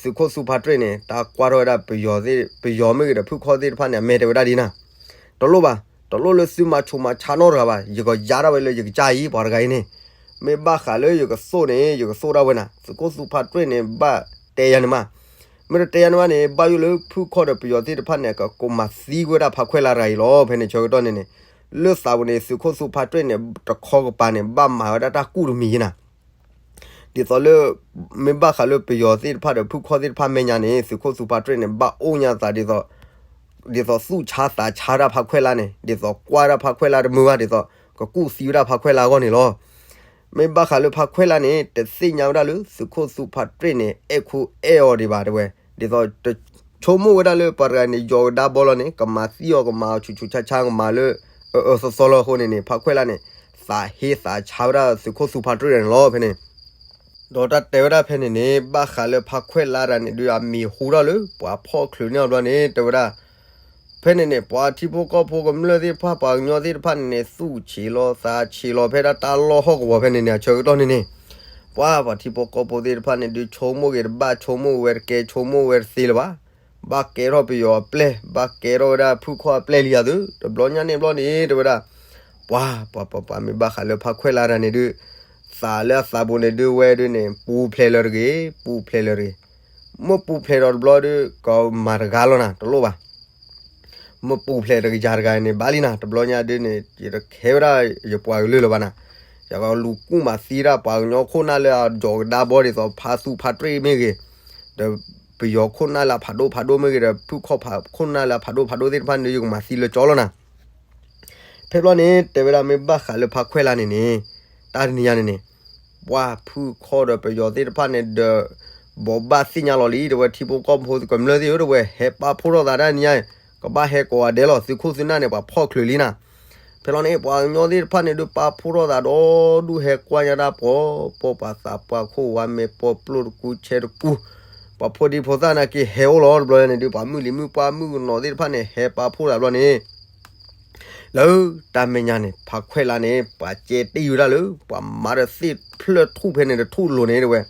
သုးခိၣ်သူဖါတြ့ၣ်န့ၣ် တၢ်ကွၢ်ထီၣ်ဝဲဒၣ်ပယီၤသ့ၣ်, ပယီၤမ့ၢ်ဂ့ၤဒီးဖုၣ်ခီၣ်သ့ၣ်တဖၣ်န့ၣ် အမဲာ်တဲဝဲဒၣ်ဒ်နၤ, တလိၣ်ဘၣ်, တလိၣ်လၢသုမၤဆူးမၤဆါနီတဂၤဘၣ်, ယကယါဒၣ်ဝဲလၢယကစၢ်အံၤ ပှၤတဂၤအံၤန့ၣ်, မ့ၢ်ဘၣ်ဃးလၢယကသိၣ်န့ၣ် ယကသိၣ်ဒၣ်ဝဲနၤ, သုးခိၣ်သူဖါတြ့ၣ်န့ၣ် ဘၣ်တဲယၤန့ၣ်မး မ့ၢ်တတဲယၤန့ၣ်မးန့ၣ် ဘၣ်ယိၣ်လၢဖုၣ်ခီၣ်ဒီးပယီၤသ့ၣ်တဖၣ်န့ၣ် ကကိးမၤသံကွံာ်ဝဲဒၣ်ဖါခွဲၣ်လါတဂၤအံၤလီၤ. ဖဲန့ၣ်ဆၢကတီၢ်န့ၣ်န့ၣ် လၢသးပူၤန့ၣ် သုးခိၣ်သူဖါတြ့ၣ်န့ၣ် တခီကပၤန့ၣ် ဘၣ်မၤဝဲဒၣ်တၢ်ကူၣ်တမံၤယဲနၤ ဒ်သိးလၢ မ့ၢ်ဘၣ်ဃးလၢပယီၤသ့ၣ်တဖၣ်ဒီးဖုၣ်ခီၣ်သ့ၣ်တဖၣ်မဲာ်ညါန့ၣ် သုးခိၣ်သူဖါတြ့ၣ်န့ၣ် ဘၣ်အိၣ်ညါသးဒ်သိး ဒ်သိးသူၣ်ဆါသးဆါဝဲဒၣ်ဖါခွဲၣ်လါန့ၣ် ဒ်သိးကွၢ်ဝဲဒၣ်ဖါခွဲၣ်လါတမုာ်ဘၣ် ဒ်သိးကကူၣ်သံဝဲဒၣ်ဖါခွဲၣ်လါအဂီၢ်န့ၣ်လီၤ. မ့ၢ်ဘၣ်ဃးလၢဖါခွဲၣ်လါန့ၣ် တသ့ၣ်ညါဝဲဒၣ်လၢသုးခိၣ်သူဖါတြ့ၣ်န့ၣ် အဲၣ်ခူအဲၣ်အီၤဒံးဘၣ်တဲဝဲ, ဒ်သိးတဆိကမိၣ်ဝဲဒၣ်လၢပှၤတဂၤန့ၣ် ယီၤကဒါဘီလီၤန့ၣ် ကမၤသံအီၤ ကမၤဆူးဆူးဆါဆါကမၤလၢ အၢအၢသီသီလီၤအဃိန့ၣ်န့ၣ် ဖါခွဲၣ်လါန့ၣ် သးဟ့သးဆါဝဲဒၣ်သုးခိၣ်သူဖါတြ့ၣ်န့ၣ်လီၤ ဖဲန့ၣ် ဒီးတၢ်တဲဝဲဒၣ်ဖဲန့ၣ်န့ၣ် ဘၣ်ဃးလၢဖါခွဲၣ်လါတၢ်န့ၣ်ဒုး အမံၤဟူထီၣ်လၢပှၤဖီၣ်ချုးန့ၢ်အီၤဘျီန့ၣ် တဲဝဲဒၣ် ဖဲန့ၣ်န့ၣ် ပှၤထံဖိကီၢ်ဖိကမျၢၢ်သ့ၣ်တဖၣ် ပှၤကညီသ့ၣ်တဖၣ်န့ၣ်န့ၣ် သူၣ်ဆံးလီၤသးဆံးလီၤ ဖဲဒၣ်တၢ်လီၢ်ဟီၣ်ကဝီၤဖဲန့ၣ်န့ၣ် အဆၢကတီၢ်န့ၣ်န့ၣ် ပှၤပှၤထံဖိကီၢ်ဖိသ့ၣ်တဖၣ်န့ၣ်ဒုး ဆိကမိၣ်ဂ့ၤတဘၣ် ဆိကမိၣ်ဝဲတကဲ ဆိကမိၣ်ဝဲတသ့လၢၤဘၣ်. ဘၣ်ကဲထီၣ်ပယီၤအပျဲၢ် ဘၣ်ကဲထီၣ်ဝဲဒၣ်ဖုၣ်ခီၣ်အပျဲၢ်လံယၤသု တဘျီညါန့ၣ်ဘျီန့ၣ် တဲဝဲဒၣ် ပှၤပှၤပှၤပှၤ မ့ၢ်ဘၣ်ဃးလၢဖါခွဲၣ်လါတၢ်န့ၣ်ဒုး သးလၢအသးပူၤန့ၣ်ဒုး ဝဲဒုးန့ၣ် ပူၤဖျဲးလၢၤတဂ့ၤ ပူၤဖျဲးလၢၤတဂ့ၤ. မ့ၢ်ပူၤဖျဲးဒီးတဘျီဒီး ကမၤတဂၤလီၤနၤ တလိၣ်ဘၣ်. မ့ၢ်ပူၤဖျဲးတကယၤတဂၤန့ၣ် ဘၣ်လံနၤ, တဘျီညါဒုးန့ၣ် ယတခဲဝဲဒၣ်ယပှၤကလုာ်လၢၤဘၣ်နၤ. ယကလူၤကူၣ်မၤသံဒၣ်ပှၤကညီခိၣ်နၢ်လၢအယီၤကဒါဘီဒ်သိး ဖါသူဖါတြ့ၣ်မ့ၢ်ဂ့ၤ, ဒီးပယီၤခိၣ်နၢ်လၢအဖးဒိၣ်ဖးဒိၣ်မ့ၢ်ဂ့ၤ, ဒီးဖုၣ်ခီၣ်ဖးခိၣ်နၢ်လၢအဖးဒိၣ်ဖးဒိၣ်သ့ၣ်တဖၣ်န့ၣ် ယကမၤသံလၢကၠီလီၤနၤ. ဖဲဘျီန့ၣ် တဲဝဲဒၣ်မ့ၢ်ဘၣ်ဃးလၢဖါခွဲးလါန့ၣ်န့ၣ်, တၢ်တနံၤညါန့ၣ်န့ၣ်, ပှၤဖုၣ်ခီၣ်ဒီးပယီၤသ့ၣ်တဖၣ်န့ၣ်ဒီး ဘိးဘၣ်သ့ၣ်ညါလီၤလံ, တဝဲထံဖိကီၢ်ဖိကမျၢၢ်သ့ၣ်ဧၢ, တဝဲဟဲပာ်ဖှိၣ်ထီၣ်သးတၢ်တနံၤညါ, ကဘၣ်ဟဲကိးဂၤဒဲးလီၤ, သုးခိၣ်သုးနၢ်န့ၣ် ပှၤဖီၣ်ချုးလံနၤ. ဖဲလီၤန့ၣ် ပှၤကညီသ့ၣ်တဖၣ်န့ၣ်ဒုး ပာ်ဖှိၣ်ထီၣ်သးဒီဒူၣ်ဟဲကွၢ်ညါတၢ်ပီ, ပီၢ်ပှၤသးပှၢ်ခိၣ်ဝါမဲာ်ပီၢ်ပျိၢ်တကူဆဲတကူ, ပှၤဖိဒံဖိသၣ်နာ်က့ဟဲအိၣ်လီၤ, တဘျီန့ၣ်ဒုး ပှၤမုၢ်လံၤမုၢ်ပှၢ်မုၢ်ကနီၤသ့ၣ်တဖၣ်န့ၣ် ဟဲပာ်ဖှိၣ်သးဘျီန့ၣ် လၢတၢ်မဲာ်ညါန့ၣ် ဖါခွဲးလါန့ၣ် ပှၤကဲတ့ၢ်ဝဲဒၣ်လၢ ပှၤမါဒီးသ့ၣ်ဖျၢၣ်ထူၣ်ဖဲန့ၣ်တထူၣ်လိၤန့ၣ်တဝဲ,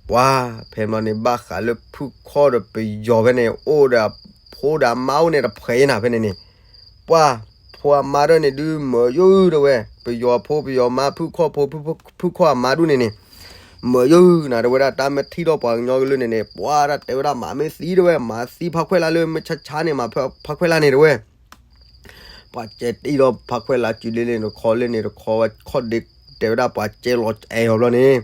ပှၤဖဲမီန့ၣ် ဘၣ်ဃးလၢဖုၣ်ခီၣ်ဒီးပယီၤဖဲန့ၣ် အိၣ်ဒီးအဖိဒီးအမါအိၣ်န့ၣ်တဖှဲးနၤဖဲန့ၣ်န့ၣ်, ပှၤဖိအမါဒၢန့ၣ်ဒုး မၢယိတဝဲ, ပယီၤဖိပယီၤမါ ဖုၣ်ခီၣ်ဖိ ဖုၣ်ခီၣ်အမါဒူၣ်န့ၣ်န့ၣ်, မၢယိနၤတဝဲဒၣ် တၢ်မ့ၢ်ထံၣ်ထီၣ်ပှၤကညီကလုာ်န့ၣ်န့ၣ် ပှၤတၢ်တဲဝဲဒၣ်မၤမ့ၢ်သံတဝဲ, မၤသံဖါခွဲးလါလၢမ့ၢ်ဆါဆါန့ၣ် မၤဖဲဖါခွဲးလါန့ၣ်တဝဲ ပှၤကဲတ့ၢ်ဒီးဖါခွဲးလါစုလ့န့ၣ်တခီလ့န့ၣ်တခီဝဲခီၣ်ဒ့, တဲဝဲဒၣ်ပှၤကဲလီၤအဲၣ်အီၤဘျီန့ၣ်,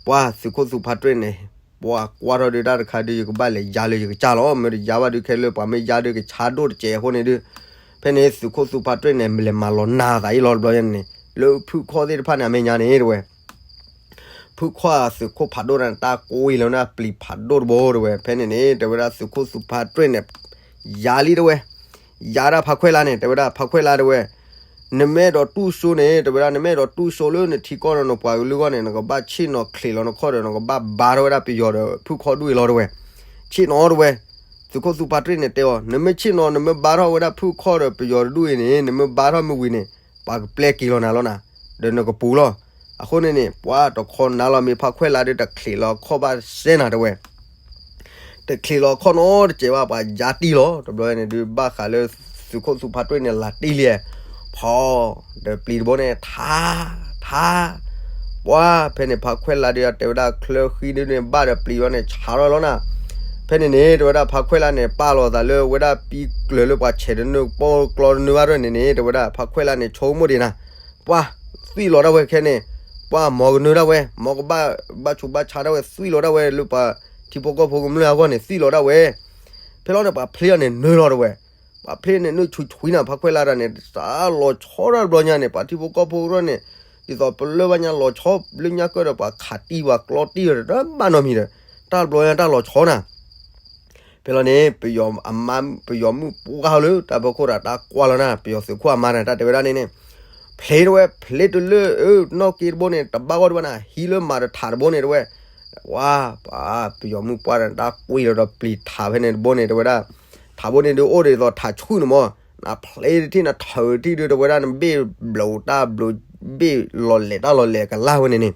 ပှၤသုးခိၣ်သူဖါတြ့ၣ်န့ၣ်, ပှၤကွၢ်ထီၣ်ဒုးတၢ်တခါဒုး ယကဘၣ်လဲၤယါလၢယကစၢ်လီၤ, မ့ၢ်တယါဘၣ်ဒုးခဲလၢပှၤမ့ၢ်ယါဒုးကဆါဒိၣ်တစဲးအဃိန့ၣ်ဒုး, ဖဲန့ၣ်သုးခိၣ်သူဖါတြ့ၣ်န့ၣ် လဲၤမၤလီၤနၤသးအံၤလီၤတဘျီန့ၣ်န့ၣ် လၢဖုၣ်ခီၣ်သ့ၣ်တဖၣ်န့ၣ်အမဲာ်ညါန့ၣ်တဝဲ ဖုၣ်ခီၣ်သုးခိၣ်ဖးဒိၣ်န့ၣ် တၢ်ကိးအံၤလၢနၢ်ပျံၤဖးဒိၣ်တဘိတဝဲ, ဖဲန့ၣ်န့ၣ် တဲဝဲဒၣ်သုးခိၣ်သူဖါတြ့ၣ်န့ၣ်, ယၤလံတဝဲ, ယၤဒၣ်ဖါခွဲးလါန့ၣ် တဲဝဲဒၣ်ဖါခွဲးလါတဝဲ, နမ့ၢ်အဲၣ်ဒိးတူၢ်စိန့ၣ် တဲဝဲဒၣ် နမ့ၢ်အဲၣ်ဒိးတူၢ်စိလၢနထံကီၢ်ဒီးနပှၤကလုာ်အဂီၢ်န့ၣ် နကဘၣ်ဆ့ၣ်နီၤချံးလီၤနခီၣ်ဒီး နကဘၣ်ဘါထီၣ်ဝဲဒၣ်ပယီၤဒီးဖုၣ်ခီၣ်ဒူၣ်အံၤလီၤတဝဲ, ဆ့ၣ်နီၤတဝဲ, သုးခိၣ်သူဖါတြ့ၣ်န့ၣ်တဲအီၤ နမ့ၢ်ဆ့ၣ်နီၤ နမ့ၢ်ဘါထီၣ်ဝဲဒၣ်ဖုၣ်ခီၣ်ဒီးပယီၤတဒူၣ်အံၤန့ၣ် နမ့ၢ်ဘါထီၣ်မ့ၢ်ဝံၤန့ၣ် ပှၤကပျဲက့ၤလီၤနၤလီၤနၤ, ဒီးနကပူၤလီၤ. အဃိန့ၣ်န့ၣ် ပှၤတခီနၤလီၤမ့ၢ်ဖါခွဲးလါဒုး တချံးလီၤခီၣ်ဘၣ်စဲနၤတဝဲ တချံးလီၤခီၣ်နီတစဲးဘၣ် ပှၤယါတံၢ်လီၤ. တဘျီန့ၣ်ဒုး ဘၣ်ဃးလၢသုးခိၣ်သူဖါတြ့ၣ်န့ၣ် လၤတံၢ်လံ, ဖီ, ဒီးပျံၤတဘိန့ၣ် ထါ, ထါ, ပှၤဖဲန့ၣ် ဖါခွဲးလါဒုး တဲဝဲဒၣ်ချၢဃံဒုးန့ၣ် ဘၣ်ဒီးပျံၤဘျီန့ၣ် ဆးထီၣ်လီၤနၤ. ဖဲန့ၣ်န့ၣ် တဲဝဲဒၣ်ဖါခွဲးလါန့ၣ် ပာ်လီၤသးလၢဝဲဒၣ်ပံကျၢၤလၢပှၤဆဲးတနုာ် ပီၣ်ကျီတနုာ်ဘၣ်ဒၣ်န့ၣ်န့ၣ် တဲဝဲဒၣ်ဖါခွဲးလါန့ၣ် ဆိကမိၣ်ဒံးနၤ, ပှၤ သွံၣ်လီၤဒၣ်ဝဲခဲန့ၣ်, ပှၤမီၤကနၢဒၣ်ဝဲ, မီၤကဘၣ် ဘၣ်ဆူးဘၣ်ဆါဒၣ်ဝဲ သွံၣ်လီၤဒၣ်ဝဲလၢပှၤထံဖိကီၢ်ဖိကမျၢၢ်အဂီၢ်န့ၣ် သွံၣ်လီၤဒၣ်ဝဲ. ဖဲလီၤန့ၣ် ပှၤဖျ့အီၤန့ၣ်နၢလီၤတဝဲ, ပှၤဖျ့န့ၣ်နုာ်ဆူးဆူးနၤ ဖါခွဲးလါတၢ်န့ၣ် တၢ်လီၤဆီတၢ်တဘျီညါန့ၣ် ပှၤထံဖိကီၢ်ဖိကရၢၢ်န့ၣ် ဒ်သိးပလၢၢ်ဘၣ်ညါလီၤဆီ လၢညါကၢၢ်ဒီးပှၤခးတံၢ်ပှၤကျီတံၢ်ဒီးတဘၣ်နီတမံၤဒီး တၢ်တဘျီညါတၢ်လီၤဆီနၤ. ဖဲလီၤန့ၣ် ပယီၤအမါ ပယီၤမုၣ်ပှၢ်လၢတၢ်ဖီခိၣ်တၢ် တၢ်ကွၢ်လီၤနၤ ပယီၤသုးခိၣ်အမါန့ၣ် တၢ်တဲဝဲဒၣ်န့ၣ်န့ၣ်, ဖျ့တဝဲ ဖျ့တလၢ နီၣ်က့တဘိန့ၣ် တဘၣ်ဂီၢ်တဘၣ်နၤ ဟံးလၢမၤတထးတဘိန့ၣ်တဝဲ, ဝါ ပှၤပယီၤမုၣ်ပှၢ်န့ၣ် တၢ်ကွံာ်လီၤဒီးပျံၤထးဖဲန့ၣ်တဘိန့ၣ် တဲဝဲဒၣ်, ထးဘိန့ၣ်ဒုးအိၣ်ဒ်သိးထးဆူၣ်န့ၣ်မး, နဖျ့တထံၣ်နထၢၣ်တထံၣ်ဒုး တဲဝဲဒၣ်နဘ့ၣ်ဘျိးတၢ်ဘျိး ဘ့ၣ်လီၤလဲာ်တၢ်လီၤလဲာ်ကလၢ်ဝဲန့ၣ်န့ၣ်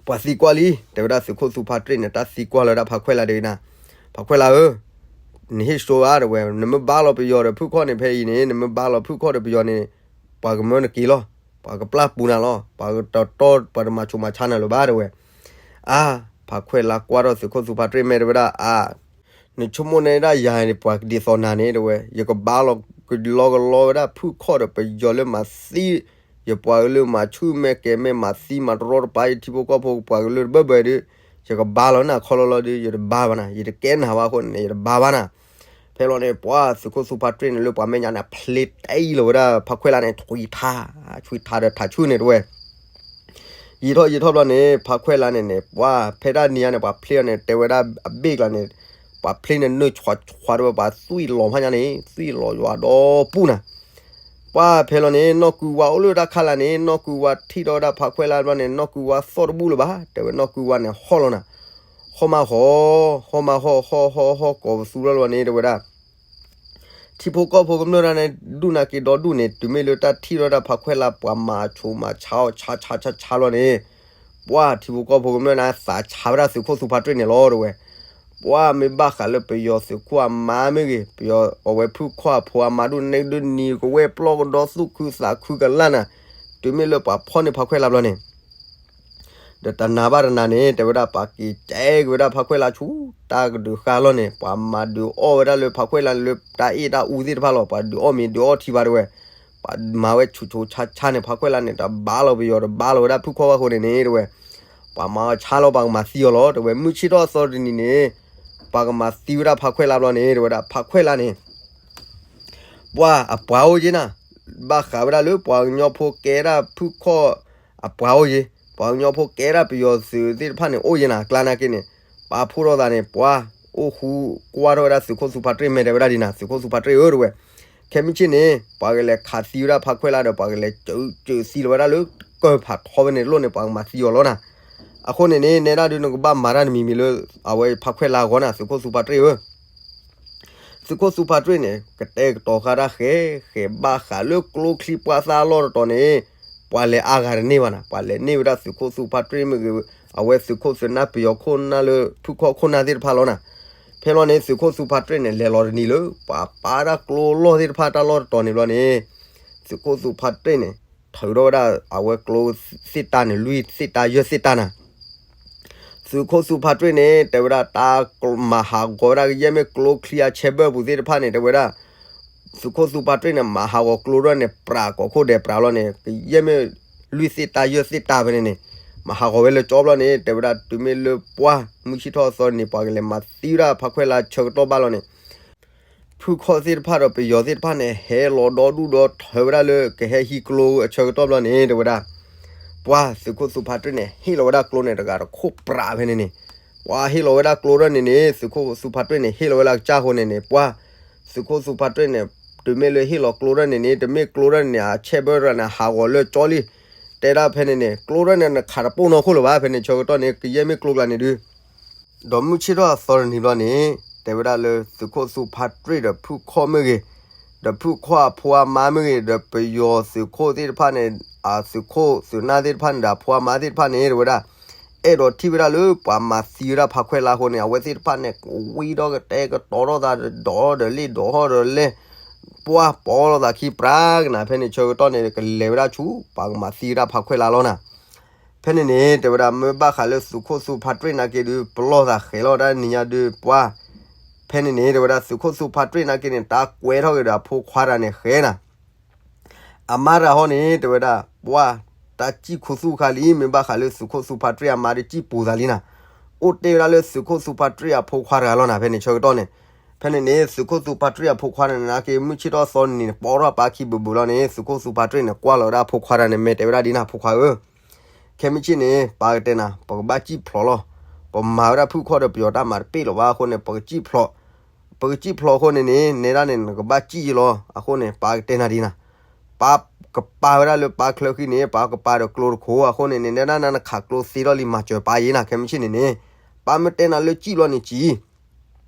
ပှၤသံကွၢ်လံ, တဲဝဲဒၣ်သုးခိၣ်သူဖါတြ့ၣ်န့ၣ် တၢ်သံကွၢ်လၢဒၣ်ဖါခွဲးလါဒ်အံၤနၤ, ဖါခွဲးလါဧၢ, နဟ့ၣ်စိဧါတဝဲ, နမ့ၢ်ဘါလီၤပယီၤဒီးဖုၣ်ခီၣ်န့ၣ်ဖဲအံၤန့ၣ် နမ့ၢ်ဘါလီၤဖုၣ်ခီၣ်ဒီးပယီၤန့ၣ် ပှၤကမၢနက့ၤလီၤ, ပှၤကပျၢ်ပူၤနၤလီၤ, ပှၤကတတီ ပှၤတမၤဆူးမၤဆါနၤလၢၤဘၣ်တဝဲ. အါ, ဖါခွဲးလါကွၢ်ထီၣ်သုးခိၣ်သူဖါတြ့ၣ်မဲာ်တဲဝဲဒၣ် အါ နဆိကမိၣ်န့ၢ်ဒၣ်ယၤန့ၣ် ပှၤကဒ်သိးနၤန့ၣ်တဝဲ, ယကဘါလီၤကလီကလီဝဲဒၣ်ဖုၣ်ခီၣ်ဒီးပယီၤလၢမၤသံ, ယပှၤကလုာ်မၤဆူၣ်မဲာ်ကဲၤမဲာ် မၤသံမၤတရီတပါ ယထံဖိကီၢ်ဖိပှၤကလုာ်တဘၢဘၢဒုး, ယကဘါလီၤနၤခီလီၤလီၤဒုး ယတဘါဘၣ်နၤ, ယတကဲနၤဘၣ်အဃိန့ၣ် ယတဘါဘၣ်နၤ. ဖဲလီၤန့ၣ် ပှၤသုးခိၣ်သူဖါတြ့ၣ်န့ၣ် လၢပှၤမဲာ်ညါန့ၣ် ဖျ့တအံၤလီၤဝဲဒၣ်ဖါခွဲးလါန့ၣ် ထွံထါ, ထွံထါဒီးထးဆူၣ်န့ၣ်တဝဲ ယံာ်ထီၣ်ယံာ်ထီၣ်ဘျီန့ၣ် ဖါခွဲးလါန့ၣ်န့ၣ် ပှၤဖဲတၢ်နံၤညါန့ၣ် ပှၤဖျ့အီၤန့ၣ် တဲဝဲဒၣ်အဘ့ၣ်ကျါန့ၣ်, ပှၤဖျ့န့ၣ်နုာ်ဆှးဆှးတဝဲ ပှၤသွံၣ်လီၤဖးညါန့ၣ် သွံၣ်လီၤယွၤဒီပူၤနၤ. ပှၤဖဲလီၤန့ၣ် နီၢ်ကုဝါအိၣ်လၢတၢ်ခါလၢ်န့ၣ် နီၢ်ကုဝါထံၣ်ထီၣ်ဝဲဒၣ်ဖါခွဲးလါဘျီန့ၣ် နီၢ်ကုဝါသီၣ်တဘူၣ်လၢၤဘၣ် တဲဝဲနီၢ်ကုဝါန့ၣ်ဟီၣ်လီၤနၤ, ဟီၣ်မးဟီၣ်, ဟီၣ်မးဟီၣ် ဟီၣ်ဟီၣ်ဟီၣ်ကိးပသူလီၤလီၤန့ၣ် တဲဝဲဒၣ် ထံဖိကီၢ်ဖိကမျၢၢ်ဒၣ်န့ၣ် ဒူၣ်နၤက့ၤဒီဒူၣ်န့ၣ် တုၤမ့ၢ်လၢတၢ်ထံၣ်ထီၣ်ဒၣ်ဖါခွဲးလါ ပှၤမၤဆူးမၤဆါအီၤဆါဆါဆါဆါလီၤန့ၣ်, ပှၤထံဖိကီၢ်ဖိကမျၢၢ်န့ၣ် သးဆါဝဲဒၣ်သုးခိၣ်သူဖါတြ့ၣ်န့ၣ်လီၤ တဲဝဲ. ပှၤမ့ၢ်ဘၣ်ဃးလၢပယီၤသုးခိၣ်အမါမ့ၢ်ဂ့ၤ, ပယီၤအဝဲဖုၣ်ခီၣ်အဖိအမါဒူၣ်န့ၣ်ဒုးနံၤကဝဲၢ်ပျီကဒီသူၣ်ခုသးခုကလၢ်နၤ, တုၤမ့ၢ်လၢပှၤဖီၣ်န့ၢ်ဖါခွဲးလါဘျီန့ၣ် ဒီးတနၤဘၣ်တနၤန့ၣ် တဲဝဲဒၣ် ပှၤက့ၤကဲက့ၤဝဲဒၣ်ဖးခွဲၣ်လါဆူ တၢ်ကဒုးဃါလီၤန့ၣ် ပှၤမၤဒုးအီၣ်ဝဲဒၣ်လၢဖးခွဲၣ်လါန့ၣ် လၢတၢ်အ့ၣ်တၢ်အူသ့ၣ်တဖၣ်လီၤ. ပှၤဒုးအီၣ်မ့ၤဒုးအီထံဘၣ်တဲဝဲ, ပှၤမၤဝဲဆူးဆူးဆါဆါန့ၣ် ဖးခွဲၣ်လါန့ၣ် တဘါလီၤပယီၤ တဘါလီၤဝဲဒၣ်ဖုၣ်ခီၣ်ဘၣ်အဃိန့ၣ်န့ၣ် တဲဝဲ, ပှၤမၤအီၤဆါလီၤ ပှၤကမၤသံအီၤလီၤ တဲဝဲ. မုၢ်ဆ့ၣ်ထီၣ်အသီတနံၤန့ၣ် ပှၤကမၤသံဝဲဒၣ်ဖးခွဲၣ်လါဘျီန့ၣ် တဲဝဲဒၣ် ဖးခွဲၣ်လါန့ၣ် ပှၤအပှၤအိၣ်က့ၤနၤ, ဘၣ်ဃးဝဲဒၣ်လၢပှၤကညီဖိကဲဒၣ်ဖုၣ်ခီၣ်အပှၤအိၣ်က့ၤ, ပှၤကညီဖိကဲဒၣ်ပယီၤသုးသ့ၣ်တဖၣ်န့ၣ် အိၣ်က့ၤနၤ အကျါနာ်က့န့ၣ် ပာ်ဖှိၣ်ထီၣ်သးန့ၣ် ပှၤအိၣ်ဃူကွၢ်ထီၣ်ဝဲဒၣ်သုးခိၣ်သူဖးတြ့ၣ် မ့ၢ်တဲဝဲဒၣ်ဒ်နၤ သုးခိၣ်သူဖးတြ့ၣ်ဧၢ တဲဝဲ, ခဲမုၢ်ဆ့ၣ်န့ၣ် ပှၤကလဲၤခးသံဝဲဒၣ်ဖးခွဲၣ်လါဒီး ပှၤကလဲၤစၢးစၢးသံလီၤဝဲဒၣ်လၢကၢၢ်ဖးထီဖဲန့ၣ်တလိၣ်န့ၣ် ပှၤကမၤသံအီၤလီၤနၤ. အဃိန့ၣ်န့ၣ် နဲဒၣ်ဒုးနကဘၣ်မၤတၢ်တမံၤမံၤလၢ အဝဲဖးခွဲၣ်လါအဂီၢ်နၤ သုးခိၣ်သူဖးတြ့ၣ်ဧၢ သုးခိၣ်သူဖးတြ့ၣ်န့ၣ် ကတဲာ်ကတီၤဃာ်တၢ်ဃဲးဃဲး ဘၣ်ဃးလၢကျိချံပှၢ်သၣ်အလီၢ်တတီၤန့ၣ် ပှၤလဲၤအါဂၤတန့ၢ်ဘၣ်နၤ, ပှၤလဲၤန့ၢ်ဝဲဒၣ်သုးခိၣ်သူဖးတြ့ၣ်မ့ၢ်ဂ့ၤ, အဝဲသုးခိၣ်သုးနၢ်ပယီၤခိၣ်နၢ်လၢဖုၣ်ခီၣ်ခိၣ်နၢ်သ့ၣ်တဖၣ်လီၤနၤ. ဖဲလီၤန့ၣ် သုးခိၣ်သူဖးတြ့ၣ်န့ၣ် လဲၤလီၤတနံၤလၢ ပှၤပာ်ဒၣ်ကျိလီၢ်သ့ၣ်တဖၣ်တၢ်လီၢ်တတီၤန့ၣ်ဘျီန့ၣ် သုးခိၣ်သူဖးတြ့ၣ်န့ၣ် ထုးထီၣ်ဝဲဒၣ်အဝဲကျိသ့ၣ်တၢ်န့ၣ် လွံၢ်သ့ၣ်တၢ်ယဲၢ်သ့ၣ်တၢ်နၤ သုးခိၣ်သူဖးတြ့ၣ်န့ၣ် တဲဝဲဒၣ်တၢ်မၤဟးဂီၤဝဲဒၣ်ကယဲၢ်မ့ၢ်ကျိချံအဆဲဘၢၣ်ပူၤသ့ၣ်တဖၣ်န့ၣ် တဲဝဲဒၣ် သုးခိၣ်သူဖးတြ့ၣ်န့ၣ် မၤဟးဂီၤကျိထီၣ်န့ၣ် ပြးကိးခိၣ်ဒဲးပြးလီၤန့ၣ် ကယဲၢ်မ့ၢ်လွံၢ်သ့ၣ်တၢ်ယဲၢ်သ့ၣ်တၢ်ဖဲန့ၣ်န့ၣ် မၤဟးဂီၤဝဲလၢကၠီဘျီန့ၣ် တဲဝဲဒၣ်တုၤမ့ၢ်လၢပှၢ် မုၢ်ဆ့ၣ်ထီၣ်အသီန့ၣ် ပှၤကလဲၤမၤသံဝဲဒၣ်ဖးခွဲၣ်လါဆၢကတီၢ်ဘၣ်လီၤန့ၣ် ဖုၣ်ခီၣ်သ့ၣ်တဖၣ်ဒီးပယီၤသ့ၣ်တဖၣ်န့ၣ် ဟဲလီၤဒီဒူၣ်ဒီထၢဝဲဒၣ်လၢကဟဲဟံးကျိအဆၢကတီၢ်ဘျီန့ၣ် တဲဝဲဒၣ် ပှၢ်သုးခိၣ်သူဖးတြ့ၣ်န့ၣ် ဟ့ၣ်လီၤဝဲဒၣ်ကျိန့ၣ် တဂၤတခိၣ်ပြးဖဲန့ၣ်န့ၣ် ပှၢ်ဟ့ၣ်လီၤဝဲဒၣ်ကျိထီၣ်န့ၣ်န့ၣ် သုးခိၣ်သူဖးတြ့ၣ်န့ၣ် ဟ့ၣ်လီၤဝဲလၢအကစၢ်အဃိန့ၣ်န့ၣ် ပှၢ်သုးခိၣ်သူဖးတြ့ၣ်န့ၣ် တုၤမ့ၢ်လၢဟ့ၣ်လီၤကျိထီၣ်န့ၣ်န့ၣ် တမ့ၢ်ကျိထီၣ်န့ၣ်န့ၣ် အဆဲဘၢၣ်တဂၤန့ၣ် ဟးဂီၤလၢကၠီလံ တဲဒၣ်ဖဲန့ၣ်န့ၣ် ကျိထီၣ်န့ၣ် နခးတပိၢ်နီၢ်ခိၣ်လၢၤဘၣ် ဖဲန့ၣ်ဆၢကတီၢ်န့ၣ် ကယဲၢ်မ့ၢ်ကျိကျါန့ၣ်ဒုး ဒီးမုၢ်ဆ့ၣ်ထီၣ်အသီတနံၤဘျီန့ၣ် တဲဝဲဒၣ်လၢသုးခိၣ်သူဖးတြ့ၣ်ဒီးဖုၣ်ခီၣ်မ့ၢ်ဂ့ၤ, ဒီးဖုၣ်ခီၣ်အဖိအမါမ့ၢ်ဂ့ၤ, ဒီးပယီၤသုးခိၣ်သ့ၣ်တဖၣ်န့ၣ် အသုးခိၣ်သုးနၢ်သ့ၣ်တဖၣ်န့ၣ်ဒီးအဖိအမါသ့ၣ်တဖၣ်န့ၣ် တဲဝဲဒၣ် အဲၣ်ဒိးထံၣ်ဝဲဒၣ်လၢပှၤမၤသံဝဲဒၣ်ဖးခွဲၣ်လါအဃိန့ၣ် အဝဲသ့ၣ်တဖၣ်န့ၣ် ကဝံထီၣ်ကတဲာ်ကတီၤထီၣ်သးဒီးဒီးလ့ၣ်ဒီးဟီၣ်ဒီးလဲၣ် ပှၢ်ပီလီၤသးခံပြးကနၤ ဖဲန့ၣ်ဆၢကတီၢ်န့ၣ် ကလဲၤဝဲဒၣ်ဆူ ပှၤကမၤသံဝဲဒၣ်ဖးခွဲၣ်လါလီၤနၤ ဖဲန့ၣ်န့ၣ် တဲဝဲဒၣ်မ့ၢ်ဘၣ်ဃးလၢသုးခိၣ်သူဖးတြ့ၣ်နာ်က့ဒုး ပလီၢ်သးဃဲၤလီၤတၢ်နံၤညါဒုးပှၢ် ဖဲန့ၣ်န့ၣ် တဲဝဲဒၣ်သုးခိၣ်သူဖးတြ့ၣ်နာ်က့န့ၣ် တၢ်ကွဲထီၣ်က့ၤဒီးအဖိခွါတဂၤန့ၣ်ဃဲၤနၤ အမါတဂၤဟီန့ၣ် တဲဝဲဒၣ် ပှၢ်တၢ်စံၣ်ခူသူၣ်ခါလံ မ့ၢ်ဘၣ်ဃးလၢသုးခိၣ်သူဖးတြ့ၣ်အမါဒုးစံၣ်ပူၤသးလံနၤ အိၣ်တ့ၢ်ဝဲဒၣ်လၢသုးခိၣ်သူဖးတြ့ၣ်အဖိခွါတဂၤလီၤနၤ ဖဲန့ၣ်ဆၢကတီၢ်န့ၣ် ဖဲန့ၣ်န့ၣ် သုးခိၣ်သူဖးတြ့ၣ်အဖိခွါန့ၣ် နာ်က့မုၢ်ဆ့ၣ်ထီၣ်သီနံၤန့ၣ် ပီထီၣ်ပၢ်ခံဘုးဘုးလီၤန့ၣ် သုးခိၣ်သူဖးတြ့ၣ်န့ၣ် ကွၢ်လီၤဝဲဒၣ်အဖိခွါတဂၤန့ၣ် မ့ၢ်တဲဝဲဒၣ်ဒ်နၤ ဖိခွါဧၢ ခဲမုၢ်ဆ့ၣ်န့ၣ် ပၢ်ကတဲနၤ ပကဘၣ်စံၣ်ဖျိးလီၤ ပမၤဝဲဒၣ်ဖုၣ်ခီၣ်ဒီးပယီၤတၢ်မၤတပ့ၢ်လၢၤဘၣ်အဃိန့ၣ် ပကစံၣ်ဖျိး ပကစံၣ်ဖျိးအဃိန့ၣ်န့ၣ် နဲဒၣ်န့ၣ် နကဘၣ်စံၣ်ယလီၤ အဃိန့ၣ် ပၢ်ကတဲနၤဒ်နၤ ပၢ်ကပၤဝဲဒၣ်လၢပၢ်ချၢဃံန့ၣ် ပၢ်ကပၤဒီးကျိတခိၣ် အဃိန့ၣ်န့ၣ် နဲဒၣ်နၤနခးကျိသ့ထီၣ်လံ မၤစၢၤပၢ်ယဲနၤ ခဲမုၢ်ဆ့ၣ်န့ၣ်န့ၣ် ပၢ်မ့ၢ်တဲနၤလၢစံၣ်ဘျီန့ၣ်စံၣ်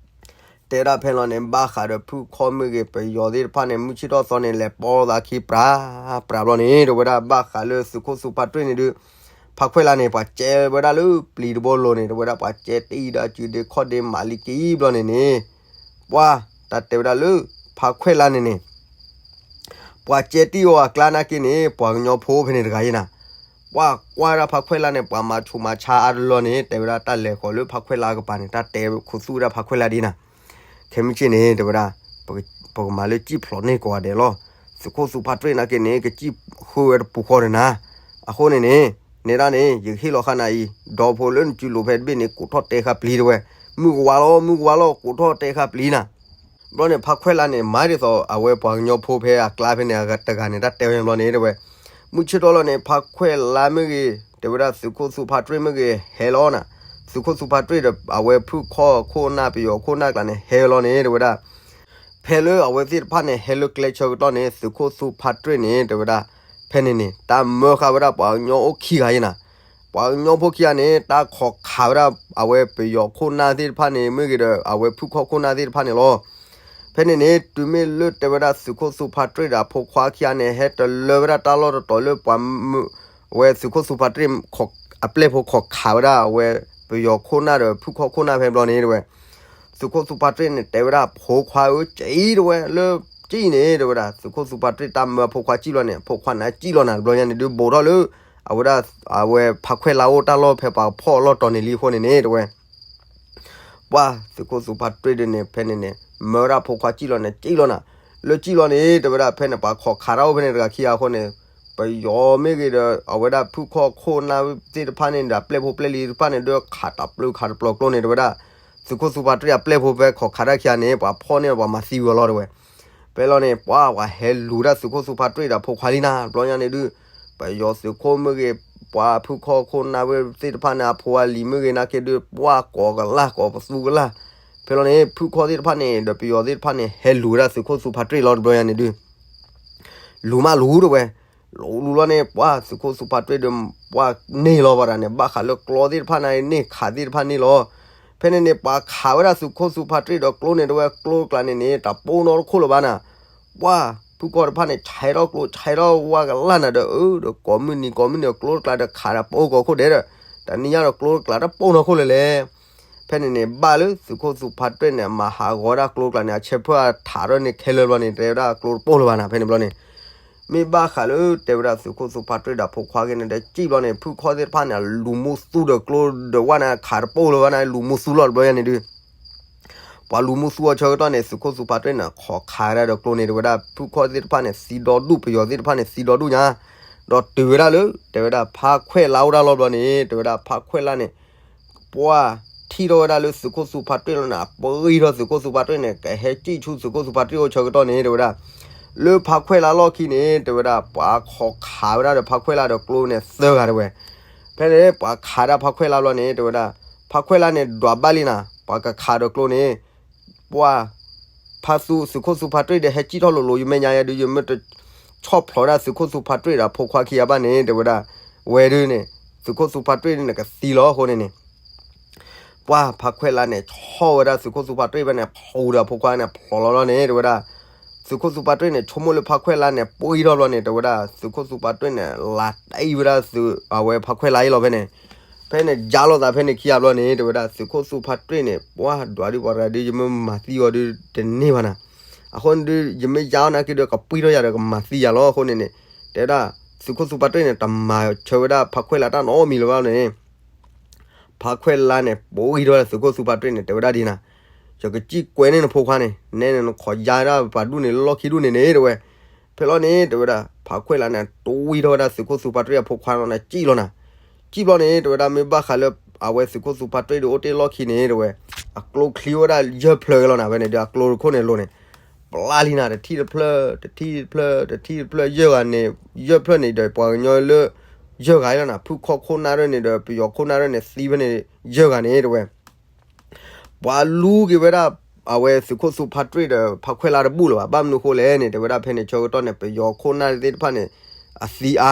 တဲဒၣ်ဖဲလီၤန့ၣ် ဘၣ်ဃးဒီးဖုၣ်ခီၣ်မ့ၢ်ဂ့ၤ ပယီၤသ့ၣ်တဖၣ်န့ၣ် မုၢ်ဆ့ၣ်ထီၣ်သီန့ၣ် လဲၤပီသးခံပြး ပြးဘျီန့ၣ် တဲဝဲဒၣ်ဘၣ်ဃးလၢသုးခိၣ်သူဖးတြ့ၣ်န့ၣ်ဒုး ဖးခွဲၣ်လါန့ၣ် ပှၤကဲဝဲဒၣ်လၢပျံၤတဘိလိၤန့ၣ် တဲဝဲဒၣ်ပှၤကဲတံၢ်ဒီးအစုဒ့ခီၣ်ဒ့မးလံက့ဘျီန့ၣ်န့ၣ် ပှၢ်တၢ်တဲဝဲဒၣ်လၢ ဖးခွဲၣ်လါန့ၣ်န့ၣ် ပှၤကဲတံၢ်အီၤအကျါနာ်က့န့ၣ် ပှၤကညီဖိဖဲန့ၣ်တဂၤယဲနၤ ပှၤကွၢ်ဒၣ်ဖးခွဲၣ်လါန့ၣ် ပှၤမၤဆူးမၤဆါအါတလီၢ်န့ၣ် တဲဝဲဒၣ်တၢ်လဲၤဃီၤလၢဖးခွဲၣ်လါကပၤန့ၣ် တၢ်တဲခူသူၣ်ဝဲဒၣ်ဖးခွဲၣ်လါဒ်နၤ ခဲမုၢ်ဆ့ၣ်န့ၣ် တဲဝဲဒၣ် ပကမၤလၢစံၣ်ဖျိးန့ၢ်ကိးဂၤဒဲးလီၤ. သုးခိၣ်သူဖးတြ့ၣ်နာ်က့န့ၣ် ကစံၣ်ဃုဝဲတပူၤဃီဒီးနၤ, အဃိန့ၣ်န့ၣ် နဲဒၣ်န့ၣ် ယကဟ့ၣ်လီၤဃာ်နၤအံၤ, ဒီဖိလၢနစုလိၤဖဲတဘ့ၣ်န့ၣ် ကိးထီၣ်တဲဃာ်ပျံၤတဲဝဲ, မုၢ်ကဝါလီၤ မုၢ်ကဝါလီၤ ကိးထီၣ်တဲဃာ်ပျံၤနၤ. ဘျီန့ၣ် ဖးခွဲၣ်လါန့ၣ် မၤဒ်သိး အဝဲပှၤကညီဖိဖဲအကျါဖဲန့ၣ် တဂၤန့ၣ် တၢ်တဲဝဲဘျီန့ၣ်တဲဝဲ, မုၢ်ဆ့ၣ်ထီၣ်လီၤန့ၣ် ဖးခွဲၣ်လါမ့ၢ်ဂ့ၤ တဲဝဲဒၣ်သုးခိၣ်သူဖးတြ့ၣ်မ့ၢ်ဂ့ၤ ဟဲလီၤနၤ, သုးခိၣ်သူဖးတြ့ၣ်ဒီး အဝဲဖုၣ်ခီၣ်ခိၣ်နၢ် ပယီၤခိၣ်နၢ်ကျါန့ၣ် ဟဲလီၤန့ၣ် တဲဝဲဒၣ် ဖဲလၢအဝဲသ့ၣ်တဖၣ်န့ၣ် ဟဲလၢကျဲဆၢကတီၢ်န့ၣ် သုးခိၣ်သူဖးတြ့ၣ်န့ၣ် တဲဝဲဒၣ် ဖဲန့ၣ်န့ၣ် တၢ်မၢဃာ်ဝဲဒၣ်ပှၤကညီအိၣ်ခံဂၤယဲနၤ, ပှၤကညီဖိခံဂၤန့ၣ် တၢ်ခိးခးဝဲဒၣ် အဝဲပယီၤခိၣ်နၢ်သ့ၣ်တဖၣ်န့ၣ် မ့ၢ်ဂ့ၤဒီး အဝဲဖုၣ်ခီၣ်ခိၣ်နၢ်သ့ၣ်တဖၣ်န့ၣ်လီၤ. ဖဲန့ၣ်န့ၣ် တုၤမ့ၢ်လၢတဲဝဲဒၣ်သုးခိၣ်သူဖးတြ့ၣ်ဒီးအဖိခွါခံဂၤန့ၣ် ဟဲတလၢဝဲဒၣ်တၢ်လီၢ်တတီၤလၢပှၤ အဝဲသုးခိၣ်သူဖးတြ့ၣ် အပျဲၢ်ဖိခိးခးဝဲဒၣ် အဝဲပယီၤခိၣ်နၢ်ဒီးဖုၣ်ခီၣ်ခိၣ်နၢ်ဖဲဘျီန့ၣ်တဲဝဲ, သုးခိၣ်သူဖးတြ့ၣ်န့ၣ် တဲဝဲဒၣ်ဖိခွါဧၢ စံၣ်တဲဝဲ လၢစံၣ်န့ၣ် တဲဝဲဒၣ် သုးခိၣ်သူဖးတြ့ၣ်တၢ်မၢအဖိခွါစံၣ်လီၤန့ၣ် အဖိခွါန့ၣ်စံၣ်လီၤနၤ တဘျီညါန့ၣ်ဒုး ဘူးထီၣ်လၢ အဝဲဒၣ် အဝဲဖးခွဲၣ်လါအိၣ်တၢ်လီၢ်ဖဲပှၤဖီၣ်အလီၢ်တီၤန့ၣ်လံအဃိန့ၣ်န့ၣ် တဲဝဲ ပှၢ်သုးခိၣ်သူဖါတြ့ၣ်ဒုန့ၣ် ဖဲန့ၣ်န့ၣ် မၢဝဲဒၣ်ဖိခွါစံၣ်လီၤန့ၣ် စံၣ်လီၤနၤ, လၢစံၣ်လီၤန့ၣ် တဲဝဲဒၣ် ဖဲန့ၣ်ပှၤခိးခးတၢ်အိၣ်ဖဲန့ၣ်တဂၤခံဂၤအဃိန့ၣ် ပယီၤမ့ၢ်ဂ့ၤဒီး အဝဲဒၣ်ဖုၣ်ခီၣ်ခိၣ်နၢ်သ့ၣ်တဖၣ်န့ၣ်ဒီး အပျဲၢ်ဖိပျဲၢ်လံၤသ့ၣ်တဖၣ်န့ၣ် ဒုးခးတၢ်ပျုၤခးတပျီၤကျိန့ၣ် တဲဝဲဒၣ် သုးခိၣ်သူဖါတြ့ၣ်အပျဲၢ်ဖိဖဲခိးခးတၢ်ခံဂၤန့ၣ် ပှၤဖီၣ်န့ၢ်ပှၤမၤသံဝံၤအီၤလီၤ တဲဝဲ ဖဲလီၤန့ၣ် ပှၢ်ပှၤဟဲလူၤတၢ်သုးခိၣ်သူဖါတြ့ၣ်ဒီးဖိခွါလံနၤ တဘျီညါန့ၣ်ဒုး ပယီၤသုးခိၣ်မ့ၢ်ဂ့ၤ ပှၤဖုၣ်ခီၣ်ခိၣ်နၢ်ဝဲသ့ၣ်တဖၣ်န့ၣ် အဖိအလံၤမ့ၢ်ဂ့ၤနာ်က့ဒုး ပှၢ်ကိးကလၢ်ကိးပသူကလၢ်, ဖဲလီၤန့ၣ် ဖုၣ်ခီၣ်သ့ၣ်တဖၣ်န့ၣ် ဒီးပယီၤသ့ၣ်တဖၣ်န့ၣ် ဟဲလူၤဝဲဒၣ်သုးခိၣ်သူဖါတြ့ၣ်လီၤ တဘျီညါန့ၣ်ဒုး လူၤမးလူၤ တဲဝဲ လူၤလူၤလီၤန့ၣ် ပှၢ်သုးခိၣ်သူဖါတြ့ၣ်ဒီး ပှၢ်န့ၢ်လီၤဘၣ်ဒၣ်န့ၣ် ဘၣ်ဃးလၢကျီသ့ၣ်တဖၣ်န့ၣ် န့ၢ်ခးသ့ၣ်တဖၣ်န့ၢ်လီၤ, ဖဲန့ၣ်န့ၣ် ပှၤခးဝဲဒၣ်သုးခိၣ်သူဖါတြ့ၣ်ဒီးကျိန့ၣ် တဲဝဲ ကျိတကျါန့ၣ်န့ၣ် တၢ်ပိၢ်နီတခိၣ်လၢၤဘၣ်နၤ, ပှၢ်ဖုၣ်ခီၣ်တဖၣ်န့ၣ် ဆဲးထီၣ်ကျိ ဆဲးထီၣ်ဝါကလၢ်နၤဒီး အၢ ဒီးကိးမုၢ်နံၤကိးမုၢ်နံၤ ကျိတကျါဒီးခးဒီးပိၢ်ကိးခိၣ်ဒဲးဒီး တနံၤညါဒီးကျိတကျါတပိၢ်နီခိၣ်လၢၤလဲၣ် ဖဲန့ၣ်န့ၣ် ဘၣ်လၢသုးခိၣ်သူဖါတြ့ၣ်န့ၣ် မၤဟးဂီၤဝဲဒၣ်ကျိတကျါန့ၣ် အဆၢဖၢအထးထီၣ်န့ၣ်ခဲလၢာ်ဘျီန့ၣ် တဲဝဲဒၣ်ကျိတပိၢ်လၢၤဘၣ်နၤ ဖဲန့ၣ်ဘျီန့ၣ် မ့ၢ်ဘၣ်ဃးလၢတဲဝဲဒၣ်သုးခိၣ်သူဖါတြ့ၣ်ဒီးဖိခွါက့ၤန့ၣ်ဒီး စံၣ်ဘျီန့ၣ် ဖုၣ်ခီၣ်သ့ၣ်တဖၣ်န့ၣ် လူၤမူသူဒီးကျိဒီးဝဲန့ၣ် ခးတပိၢ်လၢၤဘၣ်န့ၣ် လူၤမူသူလီၤတဘျီညါန့ၣ်ဒုး ပှၤလူၤမူသူအဆၢကတီၢ်န့ၣ် သုးခိၣ်သူဖါတြ့ၣ်န့ၣ် ခိးခးဝဲဒၣ်ဒီးကျိန့ၣ် တဲဝဲဒၣ် ဖုၣ်ခီၣ်သ့ၣ်တဖၣ်န့ၣ် သံဒီဒူၣ် ပယီၤသ့ၣ်တဖၣ်န့ၣ် သံဒီဒူၣ်ညါ, ဒီးတုၤဝဲဒၣ်လၢ တဲဝဲဒၣ် ဖါခွဲၣ်လါအိၣ်တၢ်လီၢ်ဘျီန့ၣ် တဲဝဲဒၣ် ဖါခွဲၣ်လါန့ၣ် ပှၢ်ထံၣ်ထီၣ်ဝဲဒၣ်လၢသုးခိၣ်သူဖါတြ့ၣ်လီၤန့ၣ် အပှံၢ်ထီၣ်သုးခိၣ်သူဖါတြ့ၣ်န့ၣ် ကဟဲစံၣ်ဆူသုးခိၣ်သူဖါတြ့ၣ်အိၣ်ဆၢကတီၢ်န့ၣ် တဲဝဲဒၣ် လၢဖါခွဲၣ်လါလီၢ်ခံန့ၣ် တဲဝဲဒၣ် ပှၤခိးခးဝဲဒၣ်ဒီးဖါခွဲၣ်လါဒီးကျိန့ၣ်သၢဂၤ တဲဝဲ ဖဲန့ၣ် ပှၤခးဒၣ်ဖါခွဲၣ်လါဘျီန့ၣ် တဲဝဲဒၣ် ဖါခွဲၣ်လါန့ၣ် ဒွးဘၣ်လံနၤ ပှၤကခးဒီးကျိန့ၣ် ပှၢ် ဖါသူ သုးခိၣ်သူဖါတြ့ၣ်ဒီး ဟဲစံၣ်ထီၣ်လိၤလိၤ ယမဲာ်ညါယဲဒုး ယမ့ၢ်တဆီၣ်ဖျိးဒၣ်သုးခိၣ်သူဖါတြ့ၣ်ဒီးဖိခွါခံဂၤဘၣ်န့ၣ် တဲဝဲဒၣ် ဝဲဒုးန့ၣ် သုးခိၣ်သူဖါတြ့ၣ်ဒုးန့ၣ် ကသံလီၤအဃိန့ၣ်န့ၣ် ပှၢ်ဖါခွဲၣ်လါန့ၣ် ဆီၣ်ဝဲဒၣ်သုးခိၣ်သူဖါတြ့ၣ်ဖဲန့ၣ် ဖျိဒီးဖိခွါန့ၣ် ဖျိးလီၤလီၤန့ၣ် တဲဝဲဒၣ် သုးခိၣ်သူဖါတြ့ၣ်န့ၣ် ဆိကမိၣ်လၢဖါခွဲၣ်လါန့ၣ် ပှံၢ်ထီၣ်ဘျီန့ၣ် တဲဝဲဒၣ် သုးခိၣ်သူဖါတြ့ၣ်န့ၣ် လၤတအံၣ်ဝဲဒၣ်သုး အဝဲဖါခွဲၣ်လါအံၤလီၤဖဲန့ၣ် ဖဲန့ၣ် ယါလိာ်သးဖဲန့ၣ်ခံဂၤဘျီန့ၣ် တဲဝဲဒၣ် သုးခိၣ်သူဖါတြ့ၣ်န့ၣ် ပှၢ်ဒွးဒုးပှၤတဂၤဒုး ယမ့ၢ်မၤသံအီၤဒုးတန့ၢ်ဘၣ်နၤ အဃိန့ၣ်ဒုး ယမ့ၢ်ယါအီၤနာ်က့ဒုး ကပှံၢ်ထီၣ်ယၤဒီးကမၤသံယၤလီၤ အဃိန့ၣ်န့ၣ် တဲဝဲဒၣ် သုးခိၣ်သူဖါတြ့ၣ်န့ၣ် တမၤဆၢဝဲဒၣ်ဖါခွဲၣ်လါတၢ်နီတမံၤလၢၤဘၣ်န့ၣ် ဖါခွဲၣ်လါန့ၣ် ပှံၢ်ထီၣ်ဝဲဒၣ်သုးခိၣ်သူဖါတြ့ၣ်န့ၣ် တဲဝဲဒၣ်ဒ်နၤ ယကစံၣ်ကွဲန့ၢ်နဖိခွါန့ၣ် နဲန့ၣ် နခိးယါဒၣ်ပှၤဒူၣ်န့ၣ်လၢလီၢ်ခံဒူၣ်န့ၣ်န့ၣ် တဲဝဲ ဖဲလီၤန့ၣ် တဲဝဲဒၣ် ဖါခွဲၣ်လါန့ၣ် တွံၢ်ထီၣ်ဝဲဒၣ်သုးခိၣ်သူဖါတြ့ၣ်အဖိခွါလီၤန့ၣ် စံၣ်လီၤနၤ စံၣ်ဘျီန့ၣ် တဲဝဲဒၣ် မ့ၢ်ဘၣ်ဃးလၢအဝဲသုးခိၣ်သူဖါတြ့ၣ်ဒုးအိၣ်တ့ၢ်လီၢ်ခံန့ၣ် တဲဝဲ အကျိချံဝဲဒၣ်ယဲၢ်ဖျၢၣ်က့ၤလီၤနၤ ဖဲန့ၣ်ဒုး အကျိတခိၣ်န့ၣ်လိၤန့ၣ် ပျၢ်လံနၤ တထံၣ်တဖျၢၣ် တထံၣ်တဖျၢၣ် တထံၣ်တဖျၢၣ် ယဲၢ်ဂၤန့ၣ် ယဲၢ်ဖျၢၣ်န့ၣ်ဒီး ပှၤကညီလၢ ယဲၢ်ဂၤအံၤလီၤနၤ ဖုၣ်ခီၣ်ခိၣ်နၢ်ရၢၣ်န့ၣ်ဒီး ပယီၤခိၣ်နၢ်ရၢၣ်န့ၣ် သံဖဲန့ၣ် ယဲၢ်ဂၤန့ၣ် တဲဝဲ ပှၤလူၤက့ၤဝဲဒၣ် အဝဲသုးခိၣ်သူဖါတြ့ၣ်ဒီးဖါခွဲၣ်လါတဘူၣ်လၢၤဘၣ် ဘၣ်မနုၤအဃိလဲၣ်န့ၣ် တဲဝဲဒၣ်ဖဲန့ၣ်ဆၢကတီၢ်န့ၣ် ပယီၤခိၣ်နၢ်သ့ၣ်တဖၣ်န့ၣ် အသံအါ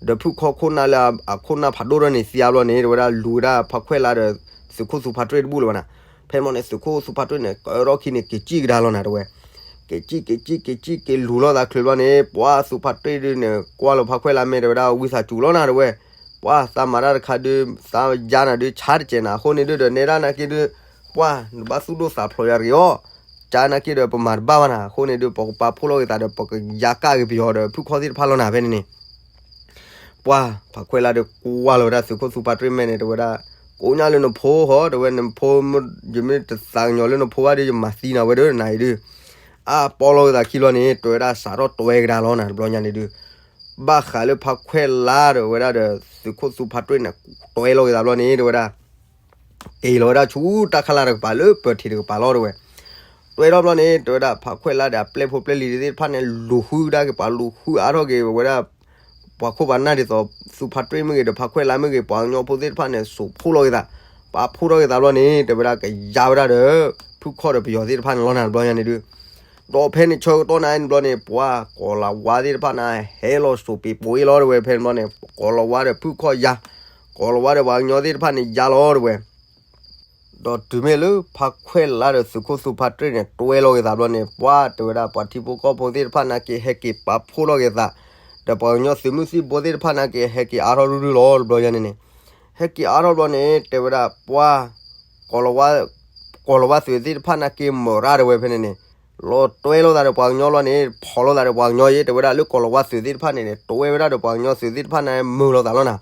ဒီးဖုၣ်ခီၣ်ခိၣ်နၢ်လၢအခိၣ်နၢ်ဖးဒိၣ်ထီၣ်န့ၣ်သံအါဘျီန့ၣ် တဲဝဲဒၣ်လူၤဝဲဒၣ်ဖါခွဲၣ်လါဒီး သုးခိၣ်သူဖါတြ့ၣ်တဘူၣ်လၢၤဘၣ်နၤ ဖဲန့ၣ်န့ၣ် သုးခိၣ်သူဖါတြ့ၣ်န့ၣ် ကၢထီၣ်ခံန့ၣ် က့ၤစံၣ်ကဒါလီၤနၤ တဲဝဲ က့ၤစံၣ်က့ၤစံၣ်က့ၤစံၣ်က့ၤလူၤလိာ်သးချုးဘျီန့ၣ် ပှၤသူဖါတြ့ၣ်ဒုးန့ၣ် ကွၢ်လီၤဖါခွဲၣ်လါမ့ၢ် တဲဝဲဒၣ် ဝံသးစူၤလီၤနၤ တဲဝဲ ပှၤသးမၤတၢ်တခါဒုး သးယါနၤဒုး ဆါတစဲးနၤ အဃိန့ၣ်ဒုးဒီး နဲဒၣ်နာ်က့ဒုး ပှၤနဘၣ်သူၣ်ဒိၣ်သးဖျိးယၤတဂ့ၤအီၤ ကါနာ်က့ဒီးပမၤတဘၣ်ဘၣ်နၤ အဃိန့ၣ်ဒုး ပကပာ်ဖှိၣ်လီၤက့ၤသးဒီး ပကယါကၣ်က့ၤပယီၤဒီး ဖုၣ်ခီၣ်သ့ၣ်တဖၣ်လီၤနၤ ဖဲန့ၣ်န့ၣ် ပှၤဖါခွဲၣ်လါဒီးကွၢ်လီၤဝဲဒၣ်သုးခိၣ်သူဖါတြ့ၣ်မဲာ်န့ၣ် တဲဝဲဒၣ် ကိးညါလၢနဖိဟီ တဲဝဲ နဖိ ယမ့ၢ်တသးကညီၤလၢနဖိဘၣ်ဒီး ယမၤသံနၤဝဲဒီးနၤအံၤဒုး အပီလီၤဝဲသးခံဘျီန့ၣ် တဲဝဲဒၣ်စးထီၣ်တွဲကဒါလီၤနၤ တဘျီညါန့ၣ်ဒုး ဘၣ်ဃးလၢဖါခွဲၣ်လါဒီးဝဲဒၣ်ဒီး သုးခိၣ်သူဖါတြ့ၣ်န့ၣ် တွဲလီၤက့ၤသးဘျီန့ၣ် တဲဝဲဒၣ် က့ၤလီၤဝဲဒၣ်ဆူတၢ်ခးလၢ်တကပၤလၢပၢၤထံးတကပၤလီၤ တဲဝဲ တွဲထီၣ်ဘျီန့ၣ် တဲဝဲဒၣ် ဖါခွဲၣ်လါဒီးအပျဲၢ်ဖိပျဲၢ်လံၤသ့ၣ်တဖၣ်န့ၣ် လူၤဃုဒၣ်က့ၤ ပှၤလူၤဃုအါထီၣ်က့ၤဝဲဒၣ် ပှၤခိၣ်ပှၤနၢ်ဒ်သိး သူဖါတြ့ၣ်မ့ၢ်ဂ့ၤဒီး ဖါခွဲၣ်လါမ့ၢ်ဂ့ၤ ပှၤကညီဖိသ့ၣ်တဖၣ်န့ၣ် စိာ်ဖှိၣ်လီၤက့ၤသး ပာ်ဖှိၣ်ထီၣ်က့ၤသးဘျီန့ၣ် တဲဝဲဒၣ်ကယါဝဲဒၣ်ဒီး ဖုၣ်ခီၣ်ဒီးပယီၤသ့ၣ်တဖၣ်န့ၣ်လီၤနၤ တဘျီညါန့ၣ်ဒုး ဒီးဖဲန့ၣ်ဆၢကတီၢ်နၤန့ၣ်ဘျီန့ၣ် ပှၤကီၤလၤဝါသ့ၣ်တဖၣ်န့ၣ် ဟဲလီၤစိာ်ပ့ၤပိာ်အ့ၣ်လီၤ တဲဝဲ ဖဲန့ၣ်ဘျီန့ၣ် ကီၤလၤဝါဒီးဖုၣ်ခီၣ်ယါ ကီၤလၤဝါဒီးပှၤကညီသ့ၣ်တဖၣ်န့ၣ်ယါလီၤ တဲဝဲ ဒီးတုၤမ့ၢ်လၢဖါခွဲၣ်လါဒီးသုးခိၣ်သူဖါတြ့ၣ်န့ၣ် တွဲလီၤက့ၤသးဘျီန့ၣ် ပှၤတဲဝဲဒၣ် ပှၤထံဖိကီၢ်ဖိသ့ၣ်တဖၣ်နာ်က့ ဟဲက့ၤပာ်ဖှိၣ်ထီၣ်က့ၤသး ဒီးပှၤကညီသုးမုၢ်သံၣ်ဘိသ့ၣ်တဖၣ်နာ်က့ ဟဲက့ၤအါထီၣ်ရုၢ်ရုၢ်လီၤ တဘျီညါန့ၣ်န့ၣ် ဟဲက့ၤအါထီၣ်ဘျီန့ၣ် တဲဝဲဒၣ် ပှၤ ကီၤလၤဝါ ကီၤလၤဝါသုးသ့ၣ်တဖၣ်နာ်က့ မၤရၣ်တဲဝဲဖဲန့ၣ်န့ၣ် လီၤတွဲလိာ်သးဒီးပှၤကညီလီၤန့ၣ် ဖီၣ်လိာ်သးဒီးပှၤကညီယဲ တဲဝဲဒၣ်လၢကီၢ်လီၤဝါသုးသ့ၣ်တဖၣ်န့ၣ်န့ၣ် တွဲဝဲဒၣ်ဒီးပှၤကညီသုးသ့ၣ်တဖၣ်န့ၣ် မုာ်လိာ်သးလီၤနၤ.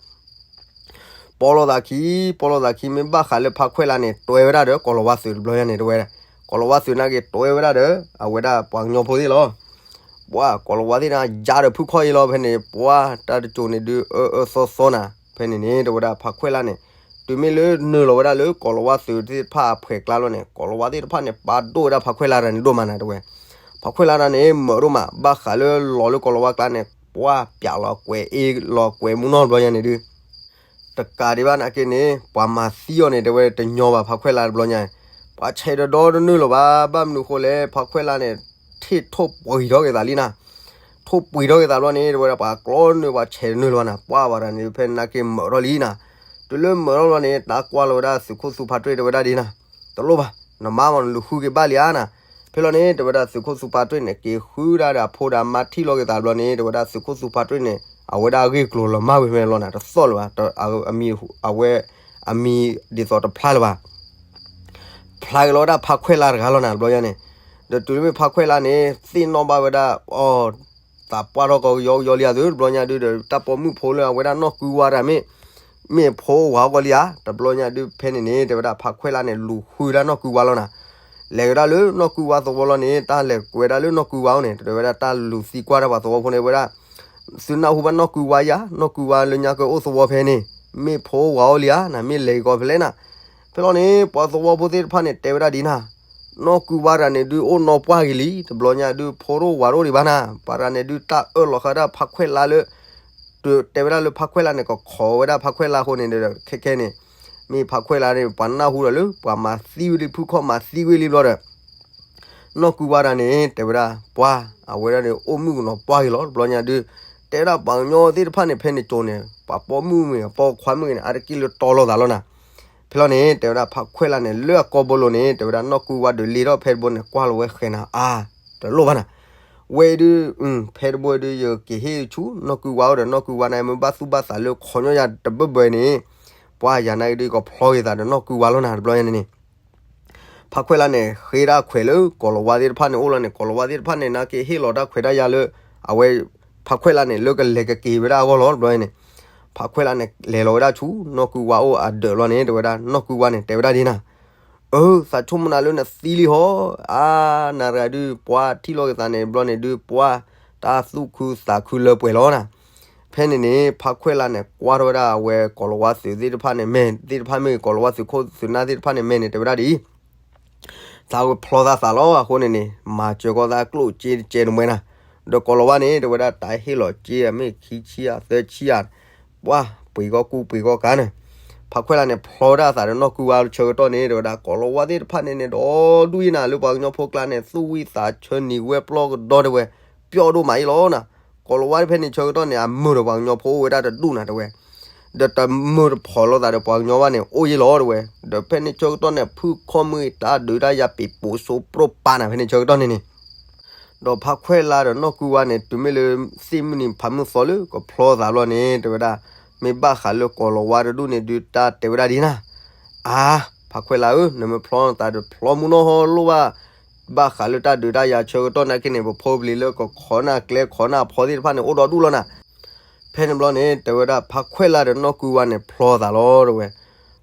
ပီလိာ်သးခံ, ပီလိာ်သးခံ မ့ၢ်ဘၣ်ဃးလၢဖါခွဲးလါန့ၣ် တွဲဝဲဒၣ်ဒီးကီၢ်လီၤဝါသုးတဘျီညါန့ၣ် တဲဝဲဒၣ်, ကီၢ်လီၤဝါသုးနာ်က့တွဲဝဲဒၣ်ဒီး အဝဲဒၣ်ပှၤကညီဖိသ့ၣ်လီၤ. ပှၤကီၢ်လီၤဝါသ့ၣ်န့ၣ် ယါဒီးဖုၣ်ခီၣ်အံၤလီၤ ဖဲန့ၣ် ပှၤတၢ်တစိၤန့ၣ်ဒုး အၢအၢသီသီနၤ, ဖဲန့ၣ်န့ၣ် တဲဝဲဒၣ်ဖါခွဲးလါန့ၣ် တုၤမ့ၢ်လၢနုာ်လီၤဝဲဒၣ်လၢကီၢ်လီၤဝါသုးသ့ၣ်တဖၣ်အဖှဲးကျါလီၤန့ၣ် ကီၢ်လီၤဝါသ့ၣ်တဖၣ်န့ၣ် ပာ်ဒိၣ်ဝဲဒၣ်ဖါခွဲးလါတဂၤန့ၣ်ဒိၣ်မးနၤ တဲဝဲ, ဖါခွဲးလါတဂၤန့ၣ် မုာ်ဒိၣ်မး ဘၣ်ဃးလၢလီၤလၢကီၢ်လီၤဝါကျါန့ၣ် ပှၤပျးလီၤကွဲးအ့လီၤကွဲးမူနီတဘျီညါန့ၣ်ဒုး တကးဒံးဘၣ်နာ်က့န့ၣ် ပှၤမၤသံအီၤန့ၣ် တဲဝဲတညီဘၣ် ဖါခွဲးလါတဘျီညါ, ပှၤဆဲးဒီးဒီတနုာ်လၢၤဘၣ်, ဘၣ်မနုၤဃိလဲၣ် ဖါခွဲးလါန့ၣ် ထံၣ်ထိၣ်ပှံၤထီၣ်က့ၤသးလံနၤ, ထိၣ်ပှံၤထီၣ်က့ၤသးဘျီန့ၣ် တဲဝဲဒၣ်ပှၤကျီနုာ်ပှၤဆဲးတနုာ်လၢၤဘၣ်နၤ, ပှၤဝဲဒၣ်န့ၣ် ဖဲနာ်က့မုာ်ထီၣ်လံနၤ, တုၤလၢမုာ်ထီၣ်ဘျီန့ၣ် တၢ်ကွၢ်လီၤဝဲဒၣ်သုးခိၣ်သူဖါတွ့ၣ် တဲဝဲဒၣ်ဒ်နၤ, တလိၣ်ဘၣ်, နမါမ့ၢ်နလူၤဃုက့ၤဘၣ်လံဧါနၤ, ဖဲလီၤန့ၣ် တဲဝဲဒၣ်သုးခိၣ်သူဖါတွ့ၣ်န့ၣ် က့ၤဃုဒၣ်ဒီးအဖိဒီးအမါထံၣ်လိာ်က့ၤသးဘျီန့ၣ် တဲဝဲဒၣ်သုးခိၣ်သူဖါတွ့ၣ်န့ၣ် အဝဲဒၣ်အဂ့ၢ်အကျိၤလီၤမၢ်ဝဲဖဲန့ၣ်လီၤနၤ, တသီၣ်လၢၤဘၣ်, အဝဲ အမံၤဒ်သိးတဖျါလၢၤဘၣ် ဖျါက့ၤလီၤဝဲဒၣ်ဖါခွဲးလါတဂၤလီၤနၤ တဘျီညါန့ၣ်, ဒီးတုၤလၢမ့ၢ်ဖါခွဲးလါန့ၣ် သ့ၣ်နီၣ်ဘၣ်ဝဲဒၣ် အီ သးပှၢ်ထီၣ်ကီကယီကယီလံဧါသု တဘျီညါဒုးဒီး တၢ်ပိာ်မုၣ်ဖိလၢအဝဲဒၣ်နီၢ်ကုဝါတဂၤမ့ၢ် မ့ၢ်ဖိဝၤအီၣ်ကီးလံဧါ, တဘျီညါဒုးဖဲန့ၣ်န့ၣ် တဲဝဲဒၣ်ဖါခွဲးလါန့ၣ် လူၤဃုဒၣ်နီၢ်ကုဝါလီၤနၤ, လဲၤက့ၤဒၣ်လၢနီၢ်ကုဝါသဝီလီၤန့ၣ် တၢ်လဲၤကွဲးဒၣ်လၢနီၢ်ကုဝါအိၣ်န့ၣ် တဲဝဲဒၣ်တၢ်လူၤသံကွၢ်တၢ်ပှၤသဝီဖိန့ၣ် ဝဲဒၣ် သုနၢ်ဟူဘၣ်နီၢ်ကုဝါယၤ, နီၢ်ကုဝါလၢညါကအိၣ်သဝီဖဲန့ၣ် မ့ၢ်ဖိဝၤအီၣ်လံဧါနၤ, မ့ၢ်လဲၤက့ၤကီးဖဲလဲၣ်နၤ, ဖဲလီၤန့ၣ် ပှၤသဝီဖိသ့ၣ်တဖၣ်န့ၣ် တဲဝဲဒၣ်ဒ်နၤ နီၢ်ကုဝါတဂၤန့ၣ်ဒုးအိၣ်နီၢ်ပှၢ်ဂ့ၤလံ, တဘျီညါဒုးဖိတအိၣ်ဝၤတအိၣ်ဒံးဘၣ်နၤ, ပှၤတဂၤန့ၣ်ဒုးတၢ်အၢၣ်လီၤဃာ်ဒၣ်ဖါခွဲးလါလၢ တဲဝဲဒၣ်လၢဖါခွဲးလါန့ၣ် ကခိးဝဲဒၣ်ဖါခွဲးလါအဃိန့ၣ်ဒီး ခဲခဲန့ၣ် မ့ၢ်ဖါခွဲးလါန့ၣ် ပှၤနၢ်ဟူဒီးလၢ ပှၤမၤသံဝဲလံ ဖုၣ်ခီၣ်မၤသံဝဲလံဘျီဒီး နီၢ်ကုဝါတဂၤန့ၣ် တဲဝဲဒၣ် ပှၤ အဝဲဒၣ်န့ၣ် အိၣ်မုၣ်ကနီၤပှၢ်ဂ့ၤလီၤ တဘျီညါဒုး တဲဝဲဒၣ်ပှၤကညီသ့ၣ်တဖၣ်န့ၣ် ဖဲန့ၣ်ကၠိန့ၣ် ပှၤပိာ်မုၣ်မ့ၢ်ဂ့ၤ ပိာ်ခွါမ့ၢ်ဂ့ၤန့ၣ် အါတက့ၢ်လၢတီလိာ်သးလီၤနၤ, ဖဲလီၤန့ၣ် တဲဝဲဒၣ်ဖါခွဲးလါန့ၣ် လၢအကိာ်ဘိလိၤန့ၣ် တဲဝဲဒၣ်နီၢ်ကုဝါဒုးလ့ထီၣ်ဖဲတဘိန့ၣ် ကွၢ်လီၤဝဲဃဲၤနၤ အါ တလိၣ်ဘၣ်နၤ, ဝဲအံၤဒုး ဖဲတဘိဒုး ယကဟ့ၣ်ဆူ နီၢ်ကုဝါအိၣ်ဒီး နီၢ်ကုဝါန့ၣ် မ့ၢ်ဘၣ်သူၣ်ဘၣ်သးလၢခီညီယၤတဘၢဘၢန့ၣ် ပှၤယၤနာ်က့ဒုး ကဖျီက့ၤသးဒီးနီၢ်ကုဝါလီၤနၤ တဘျီညါန့ၣ်န့ၣ် ဖါခွဲးလါန့ၣ် ဃ့ဒၣ်ခွဲးလၢကီၢ်လီၤဝါသ့ၣ်တဖၣ်န့ၣ်အိၣ်လီၤန့ၣ် ကီၢ်လီၤဝါသ့ၣ်တဖၣ်န့ၣ် နာ်က့ဟ့ၣ်လီၤတၢ်ခွဲးတၢ်ယာ်လၢ အဝဲ ဖါခွဲးလါန့ၣ် လၢကလဲၤကက့ၤဝဲဒၣ်အဂီၢ်လီၤ တဘျီန့ၣ်, ဖါခွဲးလါန့ၣ် လဲၤလီၤဝဲဒၣ်ဆူ နီၢ်ကုဝါအိၣ်အဒၢးလီၤန့ၣ် တဲဝဲဒၣ် နီၢ်ကုဝါန့ၣ် တဲဝဲဒၣ်ဒ်နၤ, အၢ သးဆိကမိၣ်နၤလၢနသံလံဟီ, အါ နၤတဂၤဒုး ပှၤထံၣ်လိာ်က့ၤသးန့ၣ် တဘျီန့ၣ်ဒုး ပှၤ တၢ်သူၣ်ခုသးခုလၢပှဲၤလီၤနၤ, ဖဲန့ၣ်န့ၣ် ဖါခွဲးလါန့ၣ် ကွၢ်ထီၣ်ဝဲဒၣ်အဝဲကီၢ်လီၤဝါသုးသ့ၣ်တဖၣ်န့ၣ် မဲာ်သ့ၣ်တဖၣ်မ့ၢ်ဂ့ၤ ကီၢ်လီၤဝါသုးခိၣ်သုးနၢ်သ့ၣ်တဖၣ်န့ၣ် မဲာ်န့ၣ် တဲဝဲဒၣ်ဒ်အံၤ သးဝဲဖျီသးသးလီၤ အဃိန့ၣ်န့ၣ် မၤစၢၤကီးသးကျိၣ်စ့တကဲးတမှဲနၤ, ဒီးကီၢ်လီၤဝါန့ၣ် တဲဝဲဒၣ်တၢ်ဟ့ၣ်လီၤစ့အမ့ၢ်ခံဆံယၤသၢဆံယၤ, ပှၤပှ့ၤကီၢ်ကူပှ့ၤကီၢ်ကၤန့ၣ်, ဖါခွဲးလါန့ၣ် ဖျီဒၣ်သးဒီးနီၢ်ကုဝါဆၢကတီၢ်န့ၣ် တဲဝဲဒၣ် ကီၢ်လီၤဝါသ့ၣ်တဖၣ်န့ၣ်န့ၣ် ဒီဒူၣ်အံၤနၤ လၢပှၤကညီဖိကျါန့ၣ် သူၣ်ဝံၣ်သးဆၢနံၤဝဲပျီကဒီတဲဝဲ, ပျီဒိၣ်မးအံၤလီၤနၤ, ကီၢ်လီၤဝါဖဲန့ၣ်ဆၢကတီၢ်န့ၣ် အမုာ်ဒီးပှၤကညီဖိအိၣ်ဝဲဒၣ်တဒူၣ်နၤတဲဝဲ ဒီးတမုာ်တဖိးလိာ်သးဒီးပှၤကညီဘၣ်န့ၣ် အိၣ်ယဲလီၤတဲဝဲ, ဒီးဖဲန့ၣ်ဆၢကတီၢ်န့ၣ် ဖုၣ်ခီၣ်မ့ၢ်ဂ့ၤ တၢ်ဒုးတၢ်ယၤပ့ၤပိာ်စိပရိၣ်ပာ်နၤ ဖဲန့ၣ်ဆၢကတီၢ်န့ၣ်န့ၣ်, ဒီးဖါခွဲးလါဒီးနီၢ်ကုဝါန့ၣ် တုၤမ့ၢ်လၢသ့ၣ်မုၢ်နံၤဖးမုၢ်သီလၢကဖျီသးဘျီန့ၣ် တဲဝဲဒၣ် မ့ၢ်ဘၣ်ဃးလၢကီၢ်လီၤဝါတဒူၣ်န့ၣ်ဒုး တၢ်တဲဝဲဒၣ်ဒ်နၤ, အါ ဖါခွဲးလါဧၢ နမ့ၢ်ဖျီနသးဒီးဖျီမုၢ်နီၢ်ဟီလိၣ်ဘၣ်, ဘၣ်ဃးလၢတၢ်ဒုးတၢ်ယၤဆၢကတီၢ်နာ်က့န့ၣ် ပဖိပလံၤလၢကခိးနၢ်ကျဲခိးနၢ်ဖီသ့ၣ်တဖၣ်န့ၣ် အိၣ်ဒီဒူၣ်လီၤနၤ ဖဲန့ၣ်ဘျီန့ၣ် တဲဝဲဒၣ်ဖါခွဲးလါဒီးနီၢ်ကုဝါန့ၣ် ဖျီသးလီၤတဲဝဲ,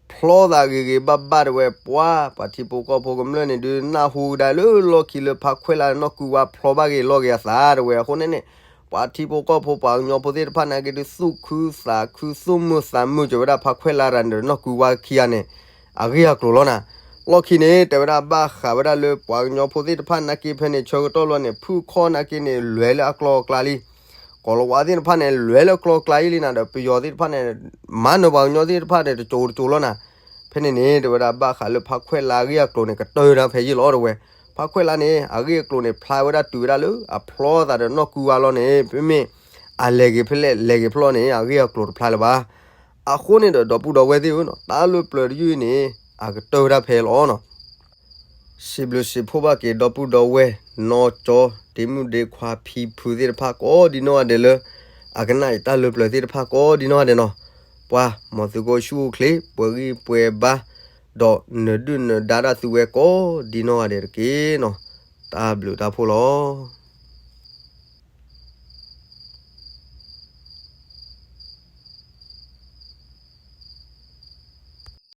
ဖျီသးဂ့ၤဂ့ၤဘၣ်ဘၣ်တဲဝဲ ပှၤ ပှၤထံဖိကီၢ်ဖိကမျၢၢ်န့ၣ်ဒုး နၢ်ဟူကဒါလၢလီၢ်ခံလၢဖါခွဲးလါနီၢ်ကုဝါဖျီဘၣ်ဂ့ၤလီၤက့ၤအသးတဲဝဲ, အဃိန့ၣ်န့ၣ် ပှၤထံဖိကီၢ်ဖိပှၤကညီဖိသ့ၣ်တဖၣ်နာ်က့ဒုး သူၣ်ခုသးခုသူၣ်မုာ်သးမုာ်စၢၤဝဲဒၣ်ဖါခွဲးလါတဂၤန့ၣ်ဒီး နီၢ်ကုဝါခံဂၤန့ၣ် အဂ့ၢ်အကျိၤလီၤနၤ, လီၢ်ခံန့ၣ် တဲဝဲဒၣ်ဘၣ်ဃးဝဲဒၣ်လၢပှၤကညီဖိသ့ၣ်တဖၣ်နာ်က့ဖဲန့ၣ်ဆၢကတီၢ်လီၤန့ၣ် ဖုၣ်ခီၣ်နာ်က့န့ၣ် လဲၤလၢအကျိၤအကျဲလံ ကီၢ်လီၤဝါသ့ၣ်တဖၣ်န့ၣ် လဲၤလၢကျိၤကျဲအံၤလံနၤဒီး ပယီၤသ့ၣ်တဖၣ်န့ၣ် မၤနၢၤပှၤကညီသ့ၣ်တဖၣ်န့ၣ် တစိၤတစိၤလီၤနၤ, ဖဲန့ၣ်န့ၣ် တဲဝဲဒၣ်ဘၣ်ဃးလၢဖါခွဲးလါအဂ့ၢ်အကျိၤန့ၣ် ကတၢၢ်ဒၣ်ဖဲယံာ်လီၤတဲဝဲ, ဖါခွဲးလါန့ၣ် အဂ့ၢ်အကျိၤန့ၣ် ဖျါဝဲဒၣ်တုၤဝဲဒၣ်လၢ အဖျီသးဒီးနီၢ်ကုဝါလီၤန့ၣ် မ့မ့ၢ် အလဲၤက့ၤဖဲလဲၣ်လဲၤက့ၤဖဲလဲၣ်န့ၣ် အဂ့ၢ်အကျိၤတဖျါလၢၤဘၣ်. အဃိန့ၣ်ဒီး ဒီပုၢ်ဒီဝဲၢ်သ့ၣ်ဧၢ တၢ်လၢပျၢၤတယုၢ်အံၤန့ၣ် အကတၢၢ်ဝဲဒၣ်ဖဲလီၤနီၤ. စံးဘျုးစံးဖှိၣ်ဘၣ်က့ၤ ဒီပုၢ်ဒီဝဲၢ် နီၢ်ကၠီ ဒ့မုၣ်ဒ့ခွါ ဖံဖုသ့ၣ်တဖၣ် ကိးဒံနီၢ်ဂၤဒဲးလၢ အကနၣ်အံၤတၢ်လၢပျၢၤသ့ၣ်တဖၣ် ကိးဒံနီၢ်ဂၤဒဲးနီၤ. ပှၤ မ်သုကအိၣ်ဆူၣ်အိၣ်ချ့ ပှဲၤဂံၢ်ပှဲၤဘါ ဒီးနဒုၣ်နဒါတၢ်သုဝဲ ကိးဒံနီၢ်ဂၤဒဲးတက့ၢ်နီၤ. တၢ်ဘျုးတၢ်ဖှိၣ်လီၤ.